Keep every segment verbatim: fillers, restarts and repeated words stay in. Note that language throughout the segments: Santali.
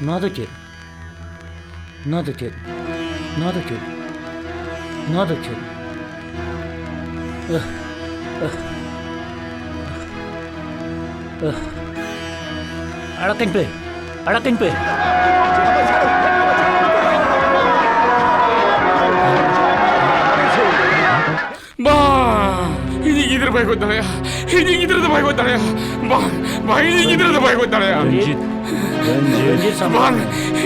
ᱱᱚᱣᱟ ᱫᱚ ᱪᱮᱫ? ᱱᱚᱣᱟ ᱫᱚ ᱪᱮᱫ? ᱱᱚᱣᱟ ᱫᱚ ᱪᱮᱫ? ᱱᱚᱣᱟ ᱫᱚ ᱪᱮᱫ? ᱟᱦ, ᱟᱦ, ᱟᱦ᱾ ᱟᱲᱟᱜ ᱠᱟᱹᱧ ᱯᱮ, ᱟᱲᱟᱜ ᱠᱟᱹᱧ ᱯᱮ᱾ ᱵᱟᱝ! ᱤᱧᱤᱡ ᱜᱤᱫᱽᱨᱟᱹ ᱵᱟᱭ ᱜᱚᱡ ᱫᱟᱲᱮᱭᱟᱜᱼᱟ᱾ ᱤᱧᱤᱡ ᱜᱤᱫᱽᱨᱟᱹ ᱫᱚ ᱵᱟᱭ ᱜᱚᱡ ᱫᱟᱲᱮᱭᱟᱜᱼᱟ᱾ ᱵᱟᱝ, ᱵᱟᱝ, ᱤᱧᱤᱡ ᱜᱤᱫᱽᱨᱟᱹ ᱫᱚ ᱵᱟᱭ ᱜᱚᱡ ᱫᱟᱲᱮᱭᱟᱜᱼᱟ᱾ ᱨᱚᱧᱡᱤᱛ, ᱨᱚᱧᱡᱤᱛ, ᱥᱟᱢᱵᱲᱟᱣ ᱵᱟᱝ, ᱢᱮ᱾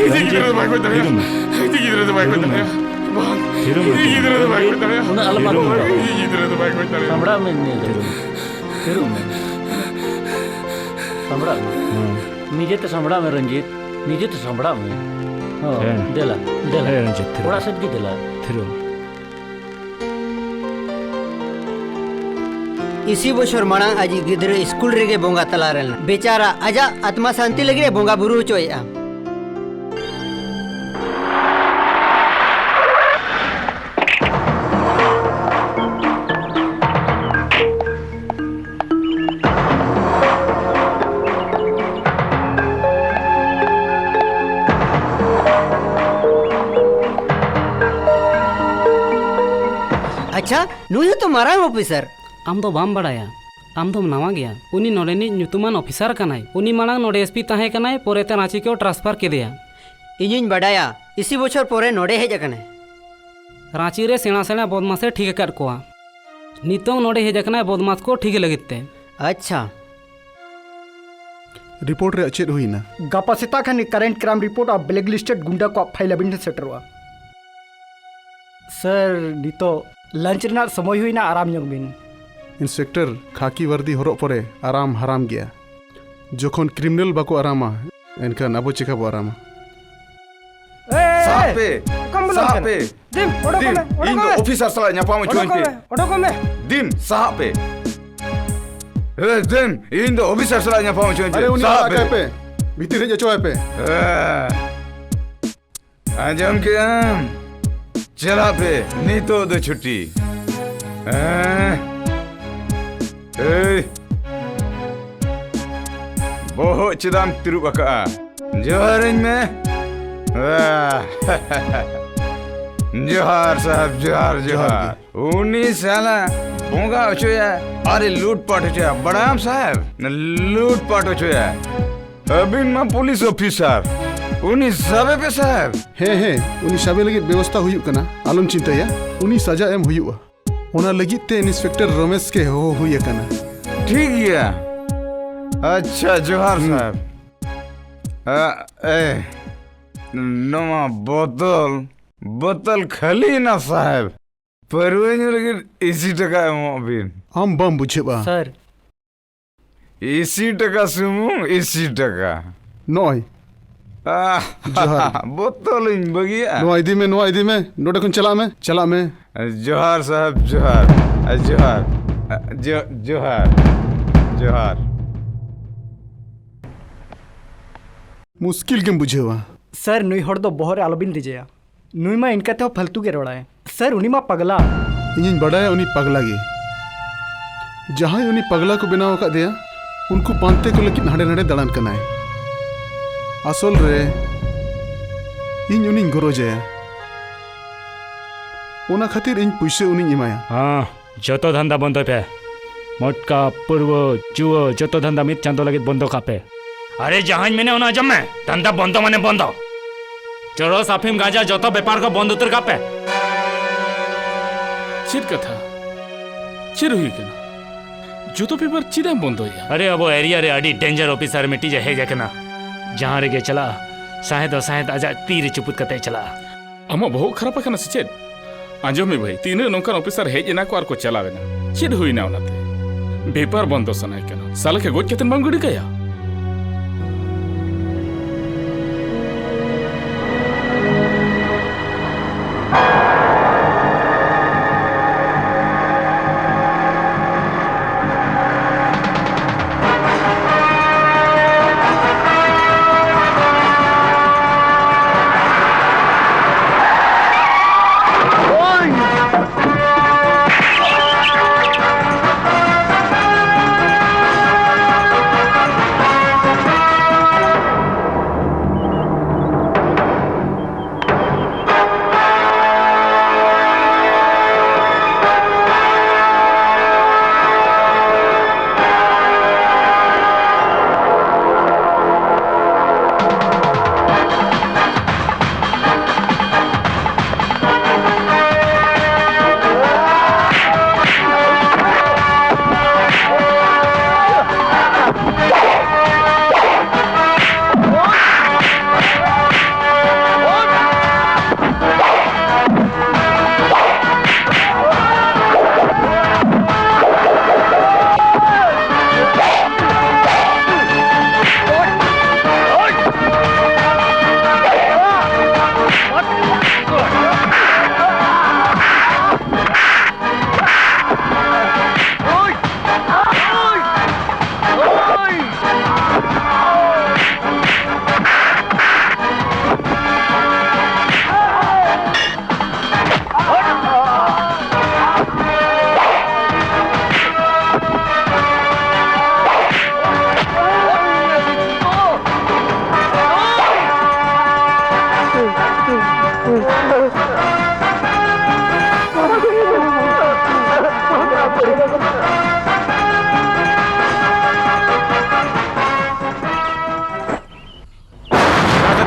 ᱤᱧᱤᱡ ᱜᱤᱫᱽᱨᱟᱹ ᱫᱚ ᱵᱟᱭ ᱜᱚᱡ ᱫᱟᱲᱮᱭᱟᱜᱼᱟ᱾ ᱨᱚᱧᱡᱤᱛ, ᱤᱧᱤᱡ ᱜᱤᱫᱽᱨᱟᱹ ᱫᱚ ᱵᱟᱭ ᱜᱚᱡ ᱫᱟᱲᱮᱭᱟᱜᱼᱟ᱾ ᱵᱟᱝ, ᱤᱧᱤᱡ ᱜᱤᱫᱽᱨᱟᱹ ᱫᱚ ᱵᱟᱭ ᱜᱚᱡ ᱫᱟᱲᱮᱭᱟᱜᱼᱟ᱾ ᱩᱱᱟᱹᱜ ᱟᱞᱚᱢ ᱟᱠᱚᱴᱚᱜᱼᱟ᱾ ᱤᱧᱤᱡ ᱜᱤᱫᱽᱨᱟᱹ ᱫᱚ ᱵᱟᱭ ᱜᱚᱡ ᱫᱟᱲᱮᱭᱟᱜᱼᱟ᱾ ᱥᱟᱢᱵᱲᱟᱣ ᱢᱮ ᱱᱤᱭᱟᱹ ᱫᱚ᱾ ᱛᱷᱤᱨᱚᱜ ᱢᱮ᱾ ᱥᱟᱢᱵᱲᱟᱣ ᱢᱮ᱾ ᱦᱮᱸ᱾ ᱱᱤᱡᱮᱛᱮ ᱥᱟᱢᱵᱲᱟᱣ ᱢᱮ, ᱨᱚᱧᱡᱤᱛ᱾ ᱱᱤᱡᱮᱛᱮ ᱥᱟᱢᱵᱲᱟᱣ ᱢᱮ᱾ ᱦᱚᱸ, ᱦᱮᱸ᱾ ᱫᱮᱞᱟ, ᱫᱮᱞᱟ᱾ ᱦᱮᱸ, ᱨᱚᱧᱡᱤᱛ, ᱛᱷᱤᱨᱚᱜ ᱚᱲᱟᱜ ᱢᱮ᱾ ᱥᱮᱫ ᱜᱮ ᱫᱮᱞᱟ᱾ ᱛᱷᱤᱨᱚᱜ ᱢᱮ᱾ ᱤᱥᱤ ᱵᱚᱪᱷᱚᱨ ᱢᱟᱲᱟᱝ ᱟᱡᱤᱡ ᱜᱤᱫᱽᱨᱟᱹ ᱥᱠᱩᱞ ᱨᱮᱜᱮ ᱵᱚᱸᱜᱟ ᱛᱟᱞᱟ ᱞᱮᱱᱟ᱾ ᱵᱮᱪᱟᱨᱟ ᱟᱡᱟᱜ ᱟᱛᱢᱟ ᱥᱟᱱᱛᱤ ᱞᱟᱹᱜᱤᱫ ᱮ ᱵᱚᱸᱜᱟ ᱵᱩᱨᱩ ᱦᱚᱪᱚᱭᱮᱫᱼᱟ᱾ ᱟᱪᱪᱷᱟ, ᱱᱩᱭ ᱦᱚᱸᱛᱚ ᱢᱟᱨᱟᱝ ᱚᱯᱷᱤᱥᱟᱨ᱾ ᱟᱢ ᱫᱚ ᱵᱟᱢ ᱵᱟᱲᱟᱭᱟ, ᱟᱢ ᱫᱚᱢ ᱱᱟᱣᱟ ᱜᱮᱭᱟ᱾ ᱩᱱᱤ ᱱᱚᱰᱮᱱᱤᱡ ᱧᱩᱛᱩᱢᱟᱱ ᱚᱯᱷᱤᱥᱟᱨ ᱠᱟᱱᱟᱭ᱾ ᱩᱱᱤ ᱢᱟᱲᱟᱝ ᱱᱚᱰᱮ ᱮᱥᱯᱤ ᱛᱟᱦᱮᱸ ᱠᱟᱱᱟᱭ, ᱯᱚᱨᱮᱛᱮ ᱨᱟᱸᱪᱤ ᱠᱚ ᱴᱨᱟᱱᱥᱯᱷᱟᱨ ᱠᱮᱫᱮᱭᱟ᱾ ᱤᱧᱤᱧ ᱵᱟᱰᱟᱭᱟ, ᱤᱥᱤ ᱵᱚᱪᱷᱚᱨ ᱯᱚᱨᱮ ᱱᱚᱰᱮ ᱦᱮᱡ ᱟᱠᱟᱱᱟᱭ᱾ ᱨᱟᱸᱪᱤ ᱨᱮ ᱥᱮᱬᱟ ᱥᱮᱬᱟ ᱵᱚᱫᱢᱟᱥᱮ ᱴᱷᱤᱠ ᱟᱠᱟᱫ ᱠᱚᱣᱟ᱾ ᱱᱤᱛᱚᱝ ᱱᱚᱰᱮ ᱦᱮᱡ ᱟᱠᱟᱱᱟᱭ ᱵᱚᱫᱢᱟᱥ ᱠᱚ ᱴᱷᱤᱠ ᱞᱟᱹᱜᱤᱫ ᱛᱮ᱾ ᱟᱪᱪᱷᱟ᱾ ᱨᱤᱯᱳᱨᱴ ᱨᱮᱭᱟᱜ ᱪᱮᱫ ᱦᱩᱭᱱᱟ? ᱜᱟᱯᱟ ᱥᱮᱛᱟᱜ ᱠᱷᱟᱱ ᱜᱮ ᱠᱟᱨᱮᱱᱴ ᱠᱨᱟᱭᱤᱢ ᱨᱤᱯᱳᱨᱴ ᱟᱨ ᱵᱞᱮᱠ ᱞᱤᱥᱴᱮᱰ ᱜᱩᱱᱰᱟ ᱠᱚᱣᱟᱜ ᱯᱷᱟᱭᱤᱞ ᱟᱹᱵᱤᱱ ᱴᱷᱮᱱ ᱥᱮᱴᱮᱨᱚᱜᱼᱟ᱾ ᱥᱟᱨ, ᱱᱤᱛᱚᱜ ᱞᱟᱧᱪ ᱨᱮᱱᱟᱜ ᱥᱚᱢᱚᱭ ᱦᱩᱭᱱᱟ, ᱟᱨᱟᱢ ᱧᱚᱜ ᱵᱤᱱ᱾ ᱤᱱᱥᱯᱮᱠᱴᱚᱨ, ᱠᱷᱟᱹᱠᱤ ᱣᱟᱨᱫᱤ ᱦᱚᱨᱚᱜ ᱯᱚᱨᱮ ᱟᱨᱟᱢ ᱦᱟᱨᱟᱢ ᱜᱮᱭᱟ᱾ ᱡᱚᱠᱷᱚᱱ ᱠᱨᱤᱢᱤᱱᱟᱞ ᱵᱟᱠᱚ ᱟᱨᱟᱢᱟ, ᱮᱱᱠᱷᱟᱱ ᱟᱵᱚ ᱪᱮᱠᱟ ᱵᱚ ᱟᱨᱟᱢᱟ? ᱮᱭ! ᱥᱟᱦᱟᱜ ᱯᱮ! ᱚᱠᱟᱢ ᱵᱚᱞᱚᱱ ᱥᱟᱦᱟᱜ ᱠᱟᱱᱟ? ᱯᱮ! ᱫᱤᱱ, ᱚᱰᱚᱠᱚᱜ ᱫᱤᱱ, ᱢᱮ, ᱤᱧ ᱫᱚ ᱚᱰᱚᱠᱚᱜ ᱢᱮ᱾ ᱚᱯᱷᱤᱥᱟᱨ ᱥᱟᱞᱟᱜ ᱧᱟᱯᱟᱢ ᱦᱚᱪᱚᱧ ᱚᱰᱚᱠᱚᱜ ᱯᱮ᱾ ᱢᱮ, ᱚᱰᱚᱠᱚᱜ ᱢᱮ᱾ ᱫᱤᱱ, ᱥᱟᱦᱟᱜ ᱯᱮ! ᱮ, ᱫᱤᱱ, ᱤᱧ ᱫᱚ ᱚᱯᱷᱤᱥᱟᱨ ᱥᱟᱞᱟᱜ ᱧᱟᱯᱟᱢ ᱦᱚᱪᱚᱧ ᱯᱮ᱾ ᱟᱨᱮ, ᱩᱱᱤ ᱥᱟᱦᱟᱜ ᱟᱲᱟᱜ ᱯᱮ᱾ ᱠᱟᱭ ᱯᱮ᱾ ᱵᱷᱤᱛᱤᱨ ᱦᱮᱡ ᱦᱚᱪᱚᱣᱟᱭ ᱯᱮ᱾ ᱮ, ᱟᱸᱡᱚᱢ ᱠᱮᱜᱼᱟᱢ? ᱪᱟᱞᱟᱜ ᱯᱮ, ᱱᱤᱛᱚᱜ ᱫᱚ ᱪᱷᱩᱴᱤ᱾ ᱮ, ᱮᱭ, ᱵᱚᱦᱚᱜ ᱪᱮᱫᱟᱜ ᱮᱢ ᱛᱤᱨᱩᱵ ᱟᱠᱟᱜᱼᱟ? ᱡᱚᱦᱟᱨᱟᱹᱧ ᱢᱮ᱾ ᱡᱚᱦᱟᱨ ᱥᱟᱦᱮᱵ, ᱡᱚᱦᱟᱨ, ᱡᱚᱦᱟᱨ ᱡᱚᱦᱟᱨ᱾ ᱜᱮ᱾ ᱩᱱᱤ ᱥᱟᱞᱟ ᱵᱚᱸᱜᱟ ᱦᱚᱪᱚᱭᱟ ᱟᱨᱮ ᱞᱩᱴ ᱯᱟᱴ ᱦᱚᱪᱚᱭᱟ᱾ ᱵᱟᱲᱟᱭᱟᱢ ᱥᱟᱦᱮᱵ, ᱞᱩᱴ ᱯᱟᱴ ᱦᱚᱪᱚᱭᱟ᱾ ᱟᱹᱵᱤᱱ ᱢᱟ ᱯᱩᱞᱤᱥ ᱚᱯᱷᱤᱥᱟᱨ, ᱩᱱᱤ ᱥᱟᱵᱮ ᱯᱮ ᱥᱟᱦᱮᱵ᱾ ᱦᱮᱸ, ᱦᱮᱸ, ᱩᱱᱤ ᱥᱟᱵᱮ ᱞᱟᱹᱜᱤᱫ ᱵᱮᱵᱚᱥᱛᱷᱟ ᱦᱩᱭᱩᱜ ᱠᱟᱱᱟ, ᱟᱞᱚᱢ ᱪᱤᱱᱛᱟᱹᱭᱟ, ᱩᱱᱤ ᱥᱟᱡᱟ ᱮᱢ ᱦᱩᱭᱩᱜᱼᱟ᱾ ᱚᱱᱟ ᱞᱟᱹᱜᱤᱫ ᱛᱮ ᱤᱱᱥᱯᱮᱠᱴᱚᱨ ᱨᱚᱢᱮᱥ ᱜᱮ ᱦᱚᱦᱚ ᱦᱩᱭ ᱟᱠᱟᱱᱟ᱾ ᱴᱷᱤᱠ ᱜᱮᱭᱟ᱾ ᱟᱪᱪᱷᱟ, ᱡᱚᱦᱟᱨ ᱦᱩᱸ᱾ ᱥᱟᱦᱮᱵ᱾ ᱟ, ᱮ, ᱱᱚᱣᱟ ᱵᱚᱛᱚᱞ, ᱵᱚᱛᱚᱞ ᱠᱷᱟᱹᱞᱤ ᱮᱱᱟ ᱥᱟᱦᱮᱵ᱾ ᱯᱟᱹᱨᱣᱟᱹ ᱧᱩ ᱞᱟᱹᱜᱤᱫ ᱤᱥᱤ ᱴᱟᱠᱟ ᱮᱢᱚᱜ ᱵᱤᱱ᱾ ᱟᱢ ᱵᱟᱢ ᱵᱩᱡᱷᱟᱹᱣᱟ᱾ ᱥᱟᱨ, ᱤᱥᱤ ᱴᱟᱠᱟ ᱥᱩᱢᱩᱝ, ᱤᱥᱤ ᱴᱟᱠᱟ᱾ ᱱᱚᱜᱼᱚᱭ᱾ ᱟᱦ, ᱡᱚᱦᱟᱨ᱾ ᱵᱚᱛᱚᱞᱤᱧ ᱵᱟᱹᱜᱤᱭᱟᱜᱼᱟ᱾ ᱱᱚᱣᱟ ᱤᱫᱤ ᱢᱮ, ᱱᱚᱣᱟ ᱤᱫᱤ ᱢᱮ, ᱱᱚᱰᱮ ᱠᱷᱚᱱ ᱪᱟᱞᱟᱜ ᱢᱮ, ᱪᱟᱞᱟᱜ ᱢᱮ᱾ ᱡᱚᱦᱟᱨ ᱥᱟᱦᱮᱵ, ᱡᱚᱦᱟᱨ᱾ ᱡᱚᱦᱟᱨ᱾ ᱡᱚ-, ᱡᱚᱦᱟᱨ᱾ ᱡᱚᱦᱟᱨ᱾ ᱢᱩᱥᱠᱤᱞ ᱜᱮᱢ ᱵᱩᱡᱷᱟᱹᱣᱟ᱾ ᱥᱟᱨ, ᱱᱩᱭ ᱦᱚᱲ ᱫᱚ ᱵᱚᱦᱚᱜ ᱨᱮ ᱟᱞᱚᱵᱤᱱ ᱫᱮᱡᱮᱭᱟ᱾ ᱱᱩᱭ ᱢᱟ ᱤᱱᱠᱟ ᱛᱮᱦᱚᱸ ᱯᱷᱟᱞᱛᱩ ᱜᱮ ᱨᱚᱲᱟᱭ᱾ ᱥᱟᱨ, ᱩᱱᱤ ᱢᱟ ᱯᱟᱜᱽᱞᱟ᱾ ᱤᱧᱤᱧ ᱵᱟᱰᱟᱭᱟ ᱩᱱᱤ ᱯᱟᱜᱽᱞᱟ ᱜᱮ᱾ ᱡᱟᱦᱟᱸᱭ ᱩᱱᱤ ᱯᱟᱜᱽᱞᱟ ᱠᱚ ᱵᱮᱱᱟᱣ ᱟᱠᱟᱫᱮᱭᱟ, ᱩᱱᱠᱩ ᱯᱟᱱᱛᱮ ᱠᱚ ᱞᱟᱹᱜᱤᱫ ᱦᱟᱸᱰᱮ ᱱᱟᱰᱮ ᱫᱟᱬᱟᱱ ᱠᱟᱱᱟᱭ᱾ ᱟᱥᱚᱞ ᱨᱮ ᱤᱧ ᱩᱱᱤᱧ ᱜᱚᱨᱚᱡᱟᱭᱟ᱾ ᱚᱱᱟ ᱠᱷᱟᱹᱛᱤᱨ ᱤᱧ ᱯᱩᱭᱥᱟᱹ ᱩᱱᱤᱧ ᱮᱢᱟᱭᱟ᱾ ᱦᱮᱸ, ᱡᱚᱛᱚ ᱫᱷᱟᱱᱫᱟ ᱵᱚᱱᱫᱚᱭ ᱯᱮ᱾ ᱢᱚᱴᱠᱟ, ᱯᱟᱹᱨᱣᱟᱹ, ᱡᱩᱣᱟᱹ, ᱡᱚᱛᱚ ᱫᱷᱟᱱᱫᱟ ᱢᱤᱫ ᱪᱟᱸᱫᱚ ᱞᱟᱹᱜᱤᱫ ᱵᱚᱱᱫᱚ ᱠᱟᱜ ᱯᱮ᱾ ᱟᱨᱮ, ᱡᱟᱦᱟᱸᱧ ᱢᱮᱱᱟ ᱚᱱᱟ ᱟᱸᱡᱚᱢ ᱢᱮ᱾ ᱫᱷᱟᱱᱫᱟ ᱵᱚᱱᱫᱚ ᱢᱟᱱᱮ ᱵᱚᱱᱫᱚ᱾ ᱪᱚᱨᱚᱥ, ᱟᱯᱷᱤᱢ, ᱜᱟᱸᱡᱟ, ᱡᱚᱛᱚ ᱵᱮᱯᱟᱨ ᱠᱚ ᱵᱚᱱᱫ ᱩᱛᱟᱹᱨ ᱠᱟᱜ ᱯᱮ᱾ ᱪᱮᱫ ᱠᱟᱛᱷᱟ? ᱪᱮᱫ ᱦᱩᱭ ᱠᱟᱱᱟ? ᱡᱚᱛᱚ ᱵᱮᱯᱟᱨ ᱪᱮᱫᱟᱜ ᱮᱢ ᱵᱚᱱᱫᱚᱭᱮᱫᱼᱟ? ᱟᱨᱮ, ᱟᱵᱚ ᱮᱨᱤᱭᱟ ᱨᱮ ᱟᱹᱰᱤ ᱰᱮᱧᱡᱟᱨ ᱚᱯᱷᱤᱥᱟᱨ ᱢᱤᱫᱴᱤᱡ ᱮ ᱦᱮᱡ ᱟᱠᱟᱱᱟ᱾ ᱡᱟᱦᱟᱸ ᱨᱮᱜᱮ ᱪᱟᱞᱟᱜᱼᱟ, ᱥᱟᱦᱮᱫ ᱫᱚ ᱥᱟᱦᱮᱫ ᱟᱡᱟᱜ ᱛᱤ ᱨᱮ ᱪᱩᱯᱩᱫ ᱠᱟᱛᱮ ᱪᱟᱞᱟᱜᱼᱟ᱾ ᱟᱢᱟᱜ ᱵᱚᱦᱚᱜ ᱠᱷᱟᱨᱟᱯ ᱟᱠᱟᱱᱟ ᱥᱮ ᱪᱮᱫ? ᱟᱸᱡᱚᱢ ᱢᱮ ᱵᱷᱟᱹᱭ, ᱛᱤᱱᱟᱹᱜ ᱱᱚᱝᱠᱟᱱ ᱚᱯᱷᱤᱥᱟᱨ ᱦᱮᱡ ᱮᱱᱟ ᱠᱚ ᱟᱨ ᱠᱚ ᱪᱟᱞᱟᱣ ᱮᱱᱟ᱾ ᱪᱮᱫ ᱦᱩᱭᱱᱟ ᱚᱱᱟᱛᱮ? ᱵᱮᱯᱟᱨ ᱵᱚᱱᱫᱚ ᱥᱟᱱᱟᱭᱮ ᱠᱟᱱᱟ᱾ ᱥᱟᱞᱟ ᱠᱮ ᱜᱚᱡ ᱠᱟᱛᱮ ᱵᱟᱢ ᱜᱤᱰᱤ ᱠᱟᱭᱟ?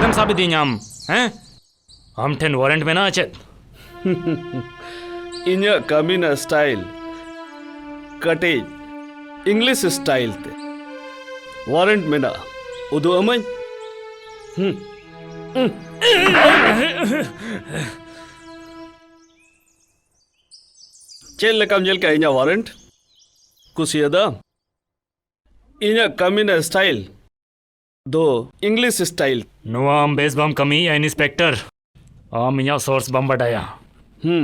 ᱮᱢ ᱥᱟᱵ ᱤᱫᱤᱧᱟᱢ, ᱦᱮᱸ? ᱟᱢ ᱴᱷᱮᱱ ᱣᱟᱨᱮᱱᱴ ᱢᱮᱱᱟᱜᱼᱟ ᱪᱮᱫ? ᱤᱧᱟᱹᱜ ᱠᱟᱹᱢᱤ ᱨᱮᱱᱟᱜ ᱥᱴᱟᱭᱤᱞ ᱠᱟᱹᱴᱤᱡ ᱤᱝᱞᱤᱥ ᱥᱴᱟᱭᱤᱞ ᱛᱮ᱾ ᱣᱟᱨᱮᱱᱴ ᱢᱮᱱᱟᱜᱼᱟ, ᱩᱫᱩᱜ ᱟᱹᱢᱟᱹᱧ᱾ ᱦᱩᱸ᱾ ᱦᱩᱸ᱾ ᱪᱮᱫ ᱞᱮᱠᱟᱢ ᱧᱮᱞ ᱠᱮᱜᱼᱟ ᱤᱧᱟᱹᱜ ᱣᱟᱨᱮᱱᱴ? ᱠᱩᱥᱤᱭᱟᱫᱟᱢ? ᱤᱧᱟᱹᱜ ᱠᱟᱹᱢᱤ ᱨᱮᱱᱟᱜ ᱥᱴᱟᱭᱤᱞ ᱫᱚ ᱤᱝᱞᱤᱥ ᱥᱴᱟᱭᱤᱞ᱾ ᱱᱚᱣᱟ ᱟᱢ ᱵᱮᱥ ᱵᱟᱢ ᱠᱟᱹᱢᱤᱭᱮᱫᱼᱟ, ᱤᱱᱥᱯᱮᱠᱴᱚᱨ᱾ ᱟᱢ ᱤᱧᱟᱹᱜ ᱥᱳᱨᱥ ᱵᱟᱢ ᱵᱟᱰᱟᱭᱟ᱾ ᱦᱩᱸ,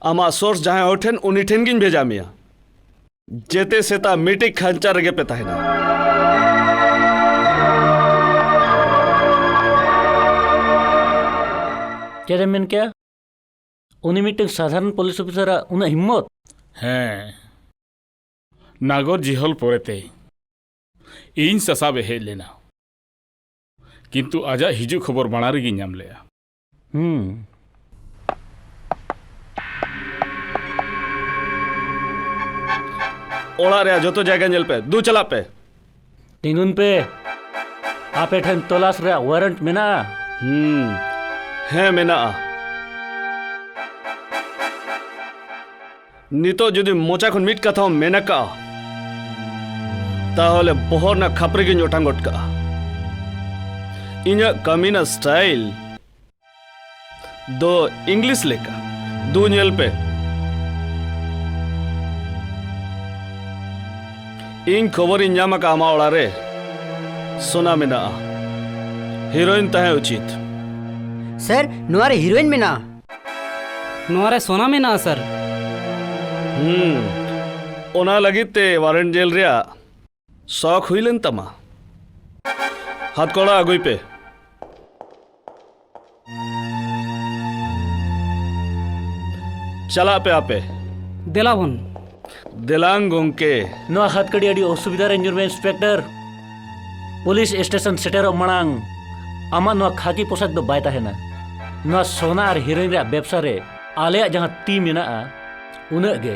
ᱟᱢᱟᱜ ᱥᱳᱨᱥ ᱡᱟᱦᱟᱸᱭ ᱦᱚᱲ ᱴᱷᱮᱱ, ᱩᱱᱤ ᱴᱷᱮᱱ ᱜᱤᱧ ᱵᱷᱮᱡᱟ ᱢᱮᱭᱟ᱾ ᱡᱮᱛᱮ ᱥᱮᱛᱟᱜ ᱢᱤᱫᱴᱤᱡ ᱠᱷᱟᱧᱪᱟ ᱨᱮᱜᱮ ᱯᱮ ᱛᱟᱦᱮᱱᱟ᱾ ᱪᱮᱫ ᱮᱢ ᱢᱮᱱ ᱠᱮᱜᱼᱟ? ᱩᱱᱤ ᱢᱤᱫᱴᱟᱝ ᱥᱟᱫᱷᱟᱨᱚᱱ ᱯᱩᱞᱤᱥ ᱚᱯᱷᱤᱥᱟᱨᱟᱜ ᱩᱱᱟᱹᱜ ᱦᱤᱢᱢᱚᱛ? ᱦᱮᱸ, ᱱᱟᱜᱚᱨ ᱡᱤᱦᱚᱞ ᱯᱚᱨᱮᱛᱮ ᱤᱧ ᱥᱟᱥᱟᱵ ᱮ ᱦᱮᱡ ᱞᱮᱱᱟ, ᱠᱤᱱᱛᱩ ᱟᱡᱟᱜ ᱦᱤᱡᱩᱜ ᱠᱷᱚᱵᱚᱨ ᱢᱟᱲᱟᱝ ᱨᱮᱜᱤᱧ ᱧᱟᱢ ᱞᱮᱜᱼᱟ᱾ ᱦᱩᱸ᱾ ᱚᱲᱟᱜ ᱨᱮᱭᱟᱜ ᱡᱚᱛᱚ ᱡᱟᱭᱜᱟ ᱧᱮᱞ ᱯᱮ, ᱫᱩ ᱪᱟᱞᱟᱜ ᱯᱮ᱾ ᱛᱤᱸᱜᱩᱱ ᱯᱮ᱾ ᱟᱯᱮ ᱴᱷᱮᱱ ᱛᱚᱞᱟᱥ ᱨᱮᱭᱟᱜ ᱣᱟᱨᱮᱱᱴ ᱢᱮᱱᱟᱜᱼᱟ? ᱦᱩᱸ, ᱦᱮᱸ, ᱢᱮᱱᱟᱜᱼᱟ᱾ ᱱᱤᱛᱚᱜ ᱡᱩᱫᱤ ᱢᱚᱪᱟ ᱠᱷᱚᱱ ᱢᱤᱫ ᱠᱟᱛᱷᱟ ᱦᱚᱸ ᱢᱮᱱ ᱟᱠᱟᱜᱼᱟ, ᱛᱟᱦᱚᱞᱮ ᱵᱚᱦᱚᱜ ᱨᱮᱱᱟᱜ ᱠᱷᱟᱯᱨᱤ ᱜᱤᱧ ᱚᱴᱟᱝ ᱜᱚᱫ ᱠᱟᱜᱼᱟ᱾ ᱤᱧᱟᱹᱜ ᱠᱟᱹᱢᱤ ᱨᱮᱱᱟᱜ ᱥᱴᱟᱭᱤᱞ ᱫᱚ ᱤᱝᱞᱤᱥ ᱞᱮᱠᱟ᱾ ᱫᱩ ᱧᱮᱞ ᱯᱮ᱾ ᱤᱧ ᱠᱷᱚᱵᱚᱨᱤᱧ ᱧᱟᱢ ᱟᱠᱟᱫᱼᱟ ᱟᱢᱟᱜ ᱚᱲᱟᱜ ᱨᱮ ᱥᱳᱱᱟ ᱢᱮᱱᱟᱜᱼᱟ᱾ ᱦᱤᱨᱳᱭᱤᱱ ᱛᱟᱦᱮᱸ ᱩᱪᱤᱛ᱾ ᱥᱟᱨ, ᱱᱚᱣᱟ ᱨᱮ ᱦᱤᱨᱳᱭᱤᱱ ᱢᱮᱱᱟᱜᱼᱟ᱾ ᱱᱚᱣᱟ ᱨᱮ ᱥᱳᱱᱟ ᱢᱮᱱᱟᱜᱼᱟ, ᱥᱟᱨ᱾ ᱦᱩᱸ, ᱚᱱᱟ ᱞᱟᱹᱜᱤᱫ ᱛᱮ ᱣᱟᱨᱮᱱᱴ ᱡᱮᱞ ᱨᱮᱭᱟᱜ ᱥᱚᱠ ᱦᱩᱭ ᱞᱮᱱ ᱛᱟᱢᱟ? ᱦᱟᱛᱠᱚᱲᱟ ᱟᱹᱜᱩᱭ ᱯᱮ᱾ ᱪᱟᱞᱟᱜ ᱯᱮ ᱟᱯᱮ᱾ ᱫᱮᱞᱟ ᱵᱚᱱ᱾ ᱫᱮᱞᱟᱝ ᱜᱚᱝᱠᱮ᱾ ᱱᱚᱣᱟ ᱦᱟᱛᱠᱟᱹᱲᱤ ᱟᱹᱰᱤ ᱚᱥᱩᱵᱤᱫᱷᱟ ᱨᱮ ᱧᱩᱨ ᱢᱮ, ᱤᱱᱥᱯᱮᱠᱴᱚᱨ᱾ ᱯᱩᱞᱤᱥ ᱥᱴᱮᱥᱚᱱ ᱥᱮᱴᱮᱨᱚᱜ ᱢᱟᱲᱟᱝ ᱟᱢᱟᱜ ᱱᱚᱣᱟ ᱠᱷᱟᱹᱠᱤ ᱯᱳᱥᱟᱠ ᱫᱚ ᱵᱟᱭ ᱛᱟᱦᱮᱱᱟ᱾ ᱱᱚᱣᱟ ᱥᱳᱱᱟ ᱟᱨ ᱦᱤᱨᱳᱭᱤᱱ ᱨᱮᱭᱟᱜ ᱵᱮᱵᱽᱥᱟ ᱨᱮ ᱟᱞᱮᱭᱟᱜ ᱡᱟᱦᱟᱸ ᱛᱤ ᱢᱮᱱᱟᱜᱼᱟ, ᱩᱱᱟᱹᱜ ᱜᱮ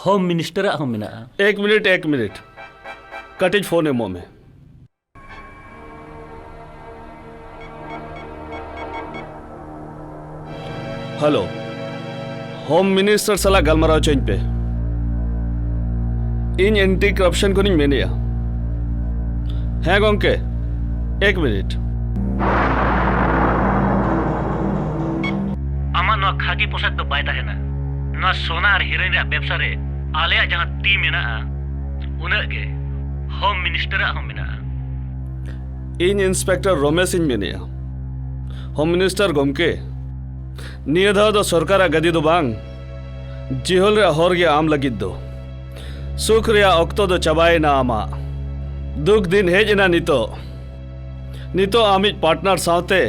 ᱦᱳᱢ ᱢᱤᱱᱤᱥᱴᱟᱨᱟᱜ ᱦᱚᱸ ᱢᱮᱱᱟᱜᱼᱟ᱾ ᱮᱠ ᱢᱤᱱᱤᱴ, ᱮᱠ ᱢᱤᱱᱤᱴ, ᱠᱟᱹᱴᱤᱡ ᱯᱷᱳᱱ ᱮᱢᱚᱜ ᱢᱮ᱾ ᱦᱮᱞᱳ, ᱦᱳᱢ ᱢᱤᱱᱤᱥᱴᱟᱨ ᱥᱟᱞᱟᱜ ᱜᱟᱞᱢᱟᱨᱟᱣ ᱦᱚᱪᱚᱧ ᱯᱮ᱾ ᱤᱧ ᱮᱱᱴᱤ ᱠᱚᱨᱟᱯᱥᱚᱱ ᱠᱷᱚᱱᱤᱧ ᱢᱮᱱᱮᱜᱼᱟ᱾ ᱦᱮᱸ ᱜᱚᱝᱠᱮ, ᱮᱠ ᱢᱤᱱᱤᱴ᱾ ᱟᱢᱟᱜ ᱱᱚᱣᱟ ᱠᱷᱟᱹᱠᱤ ᱯᱳᱥᱟᱠ ᱫᱚ ᱵᱟᱭ ᱛᱟᱦᱮᱱᱟ᱾ ᱱᱚᱣᱟ ᱥᱚᱱᱟ ᱟᱨ ᱦᱤᱨᱳᱭᱤᱱ ᱨᱮᱭᱟᱜ ᱵᱮᱵᱽᱥᱟ ᱨᱮ ᱟᱞᱮᱭᱟᱜ ᱡᱟᱦᱟᱸ ᱛᱤ ᱢᱮᱱᱟᱜᱼᱟ, ᱩᱱᱟᱹᱜ ᱜᱮ ᱦᱳᱢ ᱢᱤᱱᱤᱥᱴᱟᱨᱟᱜ ᱦᱚᱸ ᱢᱮᱱᱟᱜᱼᱟ᱾ ᱤᱧ ᱤᱱᱥᱯᱮᱠᱴᱚᱨ ᱨᱚᱢᱮᱥ ᱤᱧ ᱢᱮᱱᱮᱜᱼᱟ᱾ ᱦᱳᱢ ᱢᱤᱱᱤᱥᱴᱟᱨ ᱜᱚᱢᱠᱮ, ᱱᱤᱭᱟᱹ ᱫᱷᱟᱣ ᱫᱚ ᱥᱚᱨᱠᱟᱨᱟᱜ ᱜᱟᱹᱫᱤ ᱫᱚ ᱵᱟᱝ, ᱡᱤᱦᱚᱞ ᱨᱮᱭᱟᱜ ᱦᱚᱨ ᱜᱮ ᱟᱢ ᱞᱟᱹᱜᱤᱫ ᱫᱚ᱾ ᱥᱩᱠ ᱨᱮᱭᱟᱜ ᱚᱠᱛᱚ ᱫᱚ ᱪᱟᱵᱟᱭᱮᱱᱟ ᱟᱢᱟᱜ᱾ ᱫᱩᱠ ᱫᱤᱱ ᱦᱮᱡ ᱮᱱᱟ ᱱᱤᱛᱚᱜ᱾ ᱱᱤᱛᱚᱜ ᱟᱢᱤᱡ ᱯᱟᱨᱴᱱᱟᱨ ᱥᱟᱶᱛᱮ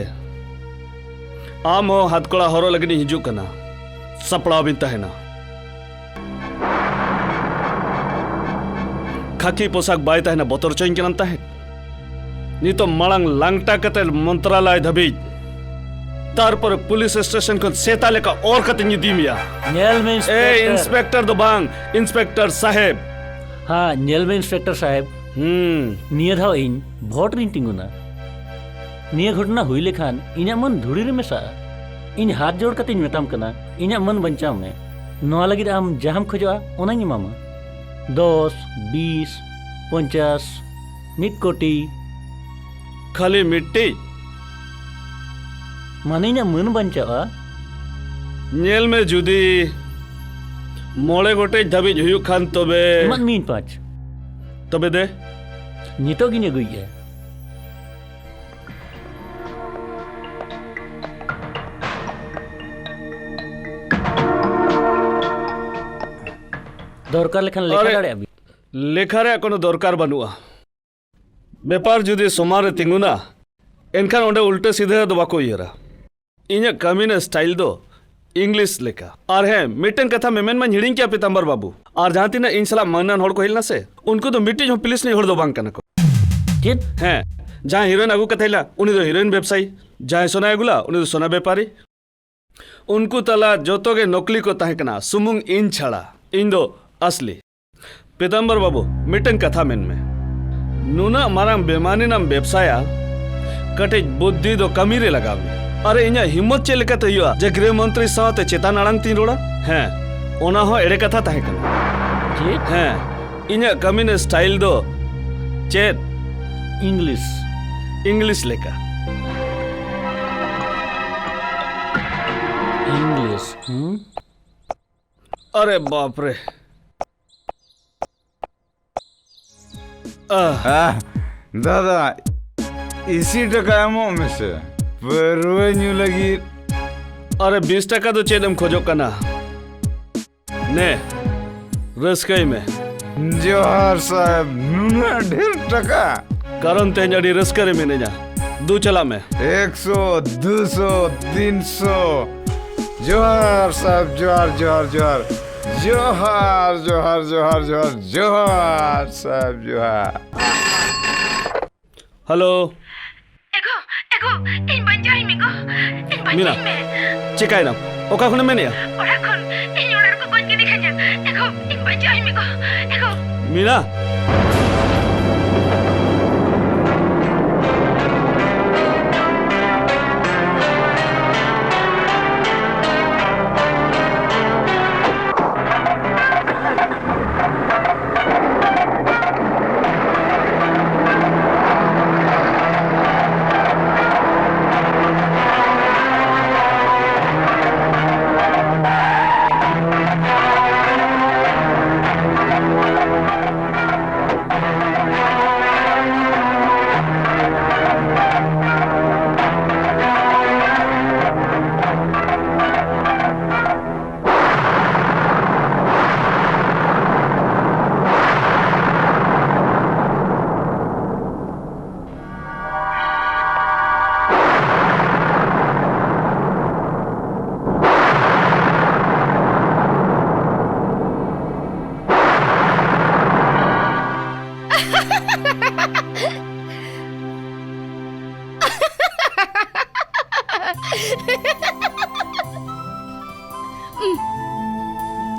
ᱟᱢ ᱦᱚᱸ ᱦᱟᱛᱠᱚᱲᱟ ᱦᱚᱨᱚᱜ ᱞᱟᱹᱜᱤᱫ ᱤᱧ ᱦᱤᱡᱩᱜ ᱠᱟᱱᱟ᱾ ᱥᱟᱯᱲᱟᱣ ᱵᱤᱱ ᱛᱟᱦᱮᱱᱟ᱾ ᱠᱷᱟᱹᱠᱤ ᱯᱳᱥᱟᱠ ᱵᱟᱭ ᱛᱟᱦᱮᱱᱟ, ᱵᱚᱛᱚᱨ ᱦᱚᱪᱚᱧ ᱠᱟᱱᱟᱢ ᱛᱟᱦᱮᱸᱫ᱾ ᱱᱤᱛᱚᱜ ᱢᱟᱲᱟᱝ ᱞᱟᱝᱴᱟ ᱠᱟᱛᱮ ᱢᱚᱱᱛᱨᱟᱞᱚᱭ ᱫᱷᱟᱹᱵᱤᱡ, ᱛᱟᱨᱯᱚᱨᱮ ᱯᱩᱞᱤᱥ ᱥᱴᱮᱥᱚᱱ ᱠᱷᱚᱱ ᱥᱮᱛᱟ ᱞᱮᱠᱟ ᱚᱨ ᱠᱟᱛᱮᱧ ᱤᱫᱤ ᱢᱮᱭᱟ᱾ ᱧᱮᱞ ᱢᱮ, ᱮᱭ, ᱤᱱᱥᱯᱮᱠᱴᱚᱨ᱾ ᱤᱱᱥᱯᱮᱠᱴᱚᱨ ᱫᱚ ᱵᱟᱝ, ᱤᱱᱥᱯᱮᱠᱴᱚᱨ ᱥᱟᱦᱮᱵ᱾ ᱦᱮᱸ, ᱧᱮᱞ ᱢᱮ, ᱤᱱᱥᱯᱮᱠᱴᱚᱨ ᱥᱟᱦᱮᱵ᱾ ᱦᱩᱸ᱾ ᱱᱤᱭᱟᱹ ᱫᱷᱟᱣ ᱤᱧ ᱵᱷᱳᱴ ᱨᱤᱧ ᱛᱤᱸᱜᱩᱱᱟ᱾ ᱱᱤᱭᱟᱹ ᱜᱷᱚᱴᱚᱱᱟ ᱦᱩᱭ ᱞᱮᱠᱷᱟᱱ ᱤᱧᱟᱹᱜ ᱢᱟᱹᱱ ᱫᱷᱩᱲᱤ ᱨᱮ ᱢᱮᱥᱟᱜᱼᱟ᱾ ᱤᱧ ᱦᱟᱛ ᱡᱳᱲ ᱠᱟᱛᱮᱧ ᱢᱮᱛᱟᱢ ᱠᱟᱱᱟ, ᱤᱧᱟᱹᱜ ᱢᱟᱹᱱ ᱵᱟᱧᱪᱟᱣ ᱢᱮ᱾ ᱱᱚᱣᱟ ᱞᱟᱹᱜᱤᱫ ᱟᱢ ᱡᱟᱦᱟᱸᱢ ᱠᱷᱚᱡᱚᱜᱼᱟ, ᱚᱱᱟᱧ ᱮᱢᱟᱢᱟ᱾ ᱫᱚᱥ, ᱵᱤᱥ, ᱯᱚᱧᱪᱟᱥ, ᱢᱤᱫ ᱠᱳᱴᱤ᱾ ᱠᱷᱟᱹᱞᱤ ᱢᱤᱫᱴᱤᱡ? ᱢᱟᱱᱮ ᱤᱧᱟᱹᱜ ᱢᱟᱹᱱ ᱵᱟᱧᱪᱟᱜᱼᱟ᱾ ᱧᱮᱞ ᱢᱮ, ᱡᱩᱫᱤ ᱢᱚᱬᱮ ᱜᱚᱴᱮᱡ ᱫᱷᱟᱹᱵᱤᱡ ᱦᱩᱭᱩᱜ ᱠᱷᱟᱱ, ᱛᱚᱵᱮ ᱮᱢᱟᱫ ᱢᱤᱭᱟᱹᱧ ᱯᱟᱸᱪ᱾ ᱛᱚᱵᱮ ᱫᱮ᱾ ᱱᱤᱛᱚᱜ ᱜᱤᱧ ᱟᱹᱜᱩᱭᱮᱫᱼᱟ᱾ ᱫᱚᱨᱠᱟᱨ ᱞᱮᱠᱷᱟᱱ ᱞᱮᱠᱷᱟ ᱟᱨᱮ, ᱫᱟᱲᱮᱭᱟᱜᱼᱟ ᱵᱤᱱ᱾ ᱞᱮᱠᱷᱟ ᱨᱮᱭᱟᱜ ᱠᱳᱱᱳ ᱫᱚᱨᱠᱟᱨ ᱵᱟᱹᱱᱩᱜᱼᱟ᱾ ᱵᱮᱯᱟᱨ ᱡᱩᱫᱤ ᱥᱚᱢᱟᱱ ᱨᱮ ᱛᱤᱸᱜᱩᱱᱟ, ᱮᱱᱠᱷᱟᱱ ᱚᱸᱰᱮ ᱩᱞᱴᱟᱹ ᱥᱤᱫᱷᱟᱹ ᱫᱚ ᱵᱟᱠᱚ ᱩᱭᱦᱟᱹᱨᱟ᱾ ᱤᱧᱟᱹᱜ ᱠᱟᱹᱢᱤ ᱨᱮᱱᱟᱜ ᱥᱴᱟᱭᱤᱞ ᱫᱚ ᱤᱝᱞᱤᱥ ᱞᱮᱠᱟ᱾ ᱟᱨ ᱦᱮᱸ, ᱢᱤᱫᱴᱟᱝ ᱠᱟᱛᱷᱟ ᱢᱮᱢᱮᱱ ᱢᱟᱧ ᱦᱤᱲᱤᱧ ᱠᱮᱭᱟ, ᱯᱤᱛᱟᱢᱵᱚᱨ ᱵᱟᱹᱵᱩ᱾ ᱟᱨ ᱡᱟᱦᱟᱸ ᱛᱤᱱᱟᱹᱜ ᱤᱧ ᱥᱟᱞᱟᱜ ᱢᱟᱹᱱᱟᱱ ᱦᱚᱲ ᱠᱚ ᱦᱮᱡ ᱞᱮᱱᱟ ᱥᱮ, ᱩᱱᱠᱩ ᱫᱚ ᱢᱤᱫᱴᱤᱡ ᱦᱚᱸ ᱯᱩᱞᱤᱥ ᱨᱤᱱᱤᱡ ᱦᱚᱲ ᱫᱚ ᱵᱟᱝ ᱠᱟᱱᱟ ᱠᱚ᱾ ᱪᱮᱫ? ᱦᱮᱸ, ᱡᱟᱦᱟᱸᱭ ᱦᱤᱨᱳᱭᱤᱱ ᱟᱹᱜᱩ ᱠᱟᱛᱮ ᱦᱮᱡ ᱞᱮᱱᱟ, ᱩᱱᱤ ᱫᱚ ᱦᱤᱨᱳᱭᱤᱱ ᱵᱮᱵᱽᱥᱟᱭᱤ᱾ ᱡᱟᱦᱟᱸᱭ ᱥᱚᱱᱟᱭ ᱟᱹᱜᱩ ᱞᱮᱫᱟ, ᱩᱱᱤ ᱫᱚ ᱥᱚᱱᱟ ᱵᱮᱯᱟᱨᱤ᱾ ᱩᱱᱠᱩ ᱛᱟᱞᱟ ᱡᱚᱛᱚ ᱜᱮ ᱱᱚᱠᱞᱤ ᱠᱚ ᱛᱟᱦᱮᱸ ᱠᱟᱱᱟ, ᱥᱩᱢᱩᱝ ᱤᱧ ᱪᱷᱟᱲᱟ᱾ ᱤᱧ ᱫᱚ ᱟᱥᱞᱤ᱾ ᱯᱤᱛᱟᱢᱵᱚᱨ ᱵᱟᱹᱵᱩ, ᱢᱤᱫᱴᱟᱝ ᱠᱟᱛᱷᱟ ᱢᱮᱱ ᱢᱮ᱾ ᱱᱩᱱᱟᱹᱜ ᱢᱟᱨᱟᱝ ᱵᱮᱢᱟᱱᱤᱱᱟᱢ ᱵᱮᱵᱽᱥᱟᱭᱟ, ᱠᱟᱹᱴᱤᱡ ᱵᱩᱫᱽᱫᱷᱤ ᱫᱚ ᱠᱟᱹᱢᱤ ᱨᱮ ᱞᱟᱜᱟᱣ ᱢᱮ᱾ ᱟᱨᱮ, ᱤᱧᱟᱹᱜ ᱦᱤᱢᱢᱚᱛ ᱪᱮᱫ ᱞᱮᱠᱟᱛᱮ ᱦᱩᱭᱩᱜᱼᱟ ᱡᱮ ᱜᱨᱤᱦᱚ ᱢᱚᱱᱛᱨᱤ ᱥᱟᱶᱛᱮ ᱪᱮᱛᱟᱱ ᱟᱲᱟᱝ ᱛᱤᱧ ᱨᱚᱲᱟ? ᱦᱮᱸ, ᱚᱱᱟ ᱦᱚᱸ ᱮᱲᱮ ᱠᱟᱛᱷᱟ ᱛᱟᱦᱮᱸ ᱠᱟᱱᱟ᱾ ᱪᱮᱫ? ᱦᱮᱸ, ᱤᱧᱟᱹᱜ ᱠᱟᱹᱢᱤ ᱨᱮᱱᱟᱜ style ᱫᱚ ᱪᱮᱫ? English. English ᱞᱮᱠᱟ᱾ English, ᱦᱩᱸ? ᱟᱨᱮ ᱵᱟᱯ ᱨᱮ᱾ ᱟᱦ᱾ ᱟᱦ, ᱫᱟᱫᱟ, ᱤᱥᱤ ᱴᱟᱠᱟ ᱮᱢᱚᱜ ᱢᱮᱥᱮ, ᱯᱟᱹᱨᱣᱟᱹ ᱧᱩ ᱞᱟᱹᱜᱤᱫ᱾ ᱟᱨᱮ, ᱵᱤᱥ ᱴᱟᱠᱟ ᱫᱚ ᱪᱮᱫ ᱮᱢ ᱠᱷᱚᱡᱚᱜ ᱠᱟᱱᱟ? ᱱᱮ, ᱨᱟᱹᱥᱠᱟᱹᱭ ᱢᱮ᱾ ᱡᱚᱦᱟᱨ ᱥᱟᱦᱮᱵ, ᱱᱩᱱᱟᱹᱜ ᱰᱷᱮᱨ ᱴᱟᱠᱟ? ᱠᱟᱨᱚᱱ ᱛᱮᱦᱮᱧ ᱟᱹᱰᱤ ᱨᱟᱹᱥᱠᱟᱹ ᱨᱮ ᱢᱤᱱᱟᱹᱧᱟ᱾ ᱫᱩ ᱪᱟᱞᱟᱜ ᱢᱮ᱾ ᱮᱠᱥᱚ, ᱫᱩᱥᱚ, ᱛᱤᱱᱥᱚ᱾ ᱡᱚᱦᱟᱨ ᱥᱟᱦᱮᱵ, ᱡᱚᱦᱟᱨ, ᱡᱚᱦᱟᱨ, ᱡᱚᱦᱟᱨ᱾ ᱡᱚᱦᱟᱨ, ᱡᱚᱦᱟᱨ, ᱡᱚᱦᱟᱨ, ᱡᱚᱦᱟᱨ, ᱡᱚᱦᱟᱨ ᱥᱟᱦᱮᱵ, ᱡᱚᱦᱟᱨ᱾ ᱦᱮᱞᱳ᱾ ᱮᱜᱳ, ᱮᱜᱳ, ᱤᱧ ᱵᱟᱧᱪᱟᱣᱤᱧ ᱢᱮ ᱜᱳ, ᱤᱧ ᱢᱤᱱᱟ, ᱵᱟᱧᱪᱟᱣᱤᱧ ᱢᱮ᱾ ᱪᱮᱠᱟᱭᱮᱱᱟᱢ? ᱚᱠᱟ ᱠᱷᱚᱱᱮᱢ ᱢᱮᱱᱮᱜᱼᱟ? ᱚᱲᱟᱜ ᱠᱷᱚᱱ, ᱤᱧ ᱚᱲᱟᱜ ᱨᱮᱠᱚ ᱜᱚᱡ ᱠᱤᱫᱤᱧ ᱠᱷᱟᱱ, ᱮᱜᱳ, ᱤᱧ ᱵᱟᱧᱪᱟᱣᱤᱧ ᱢᱮ ᱜᱳ, ᱮᱜᱳ᱾ ᱢᱤᱱᱟ᱾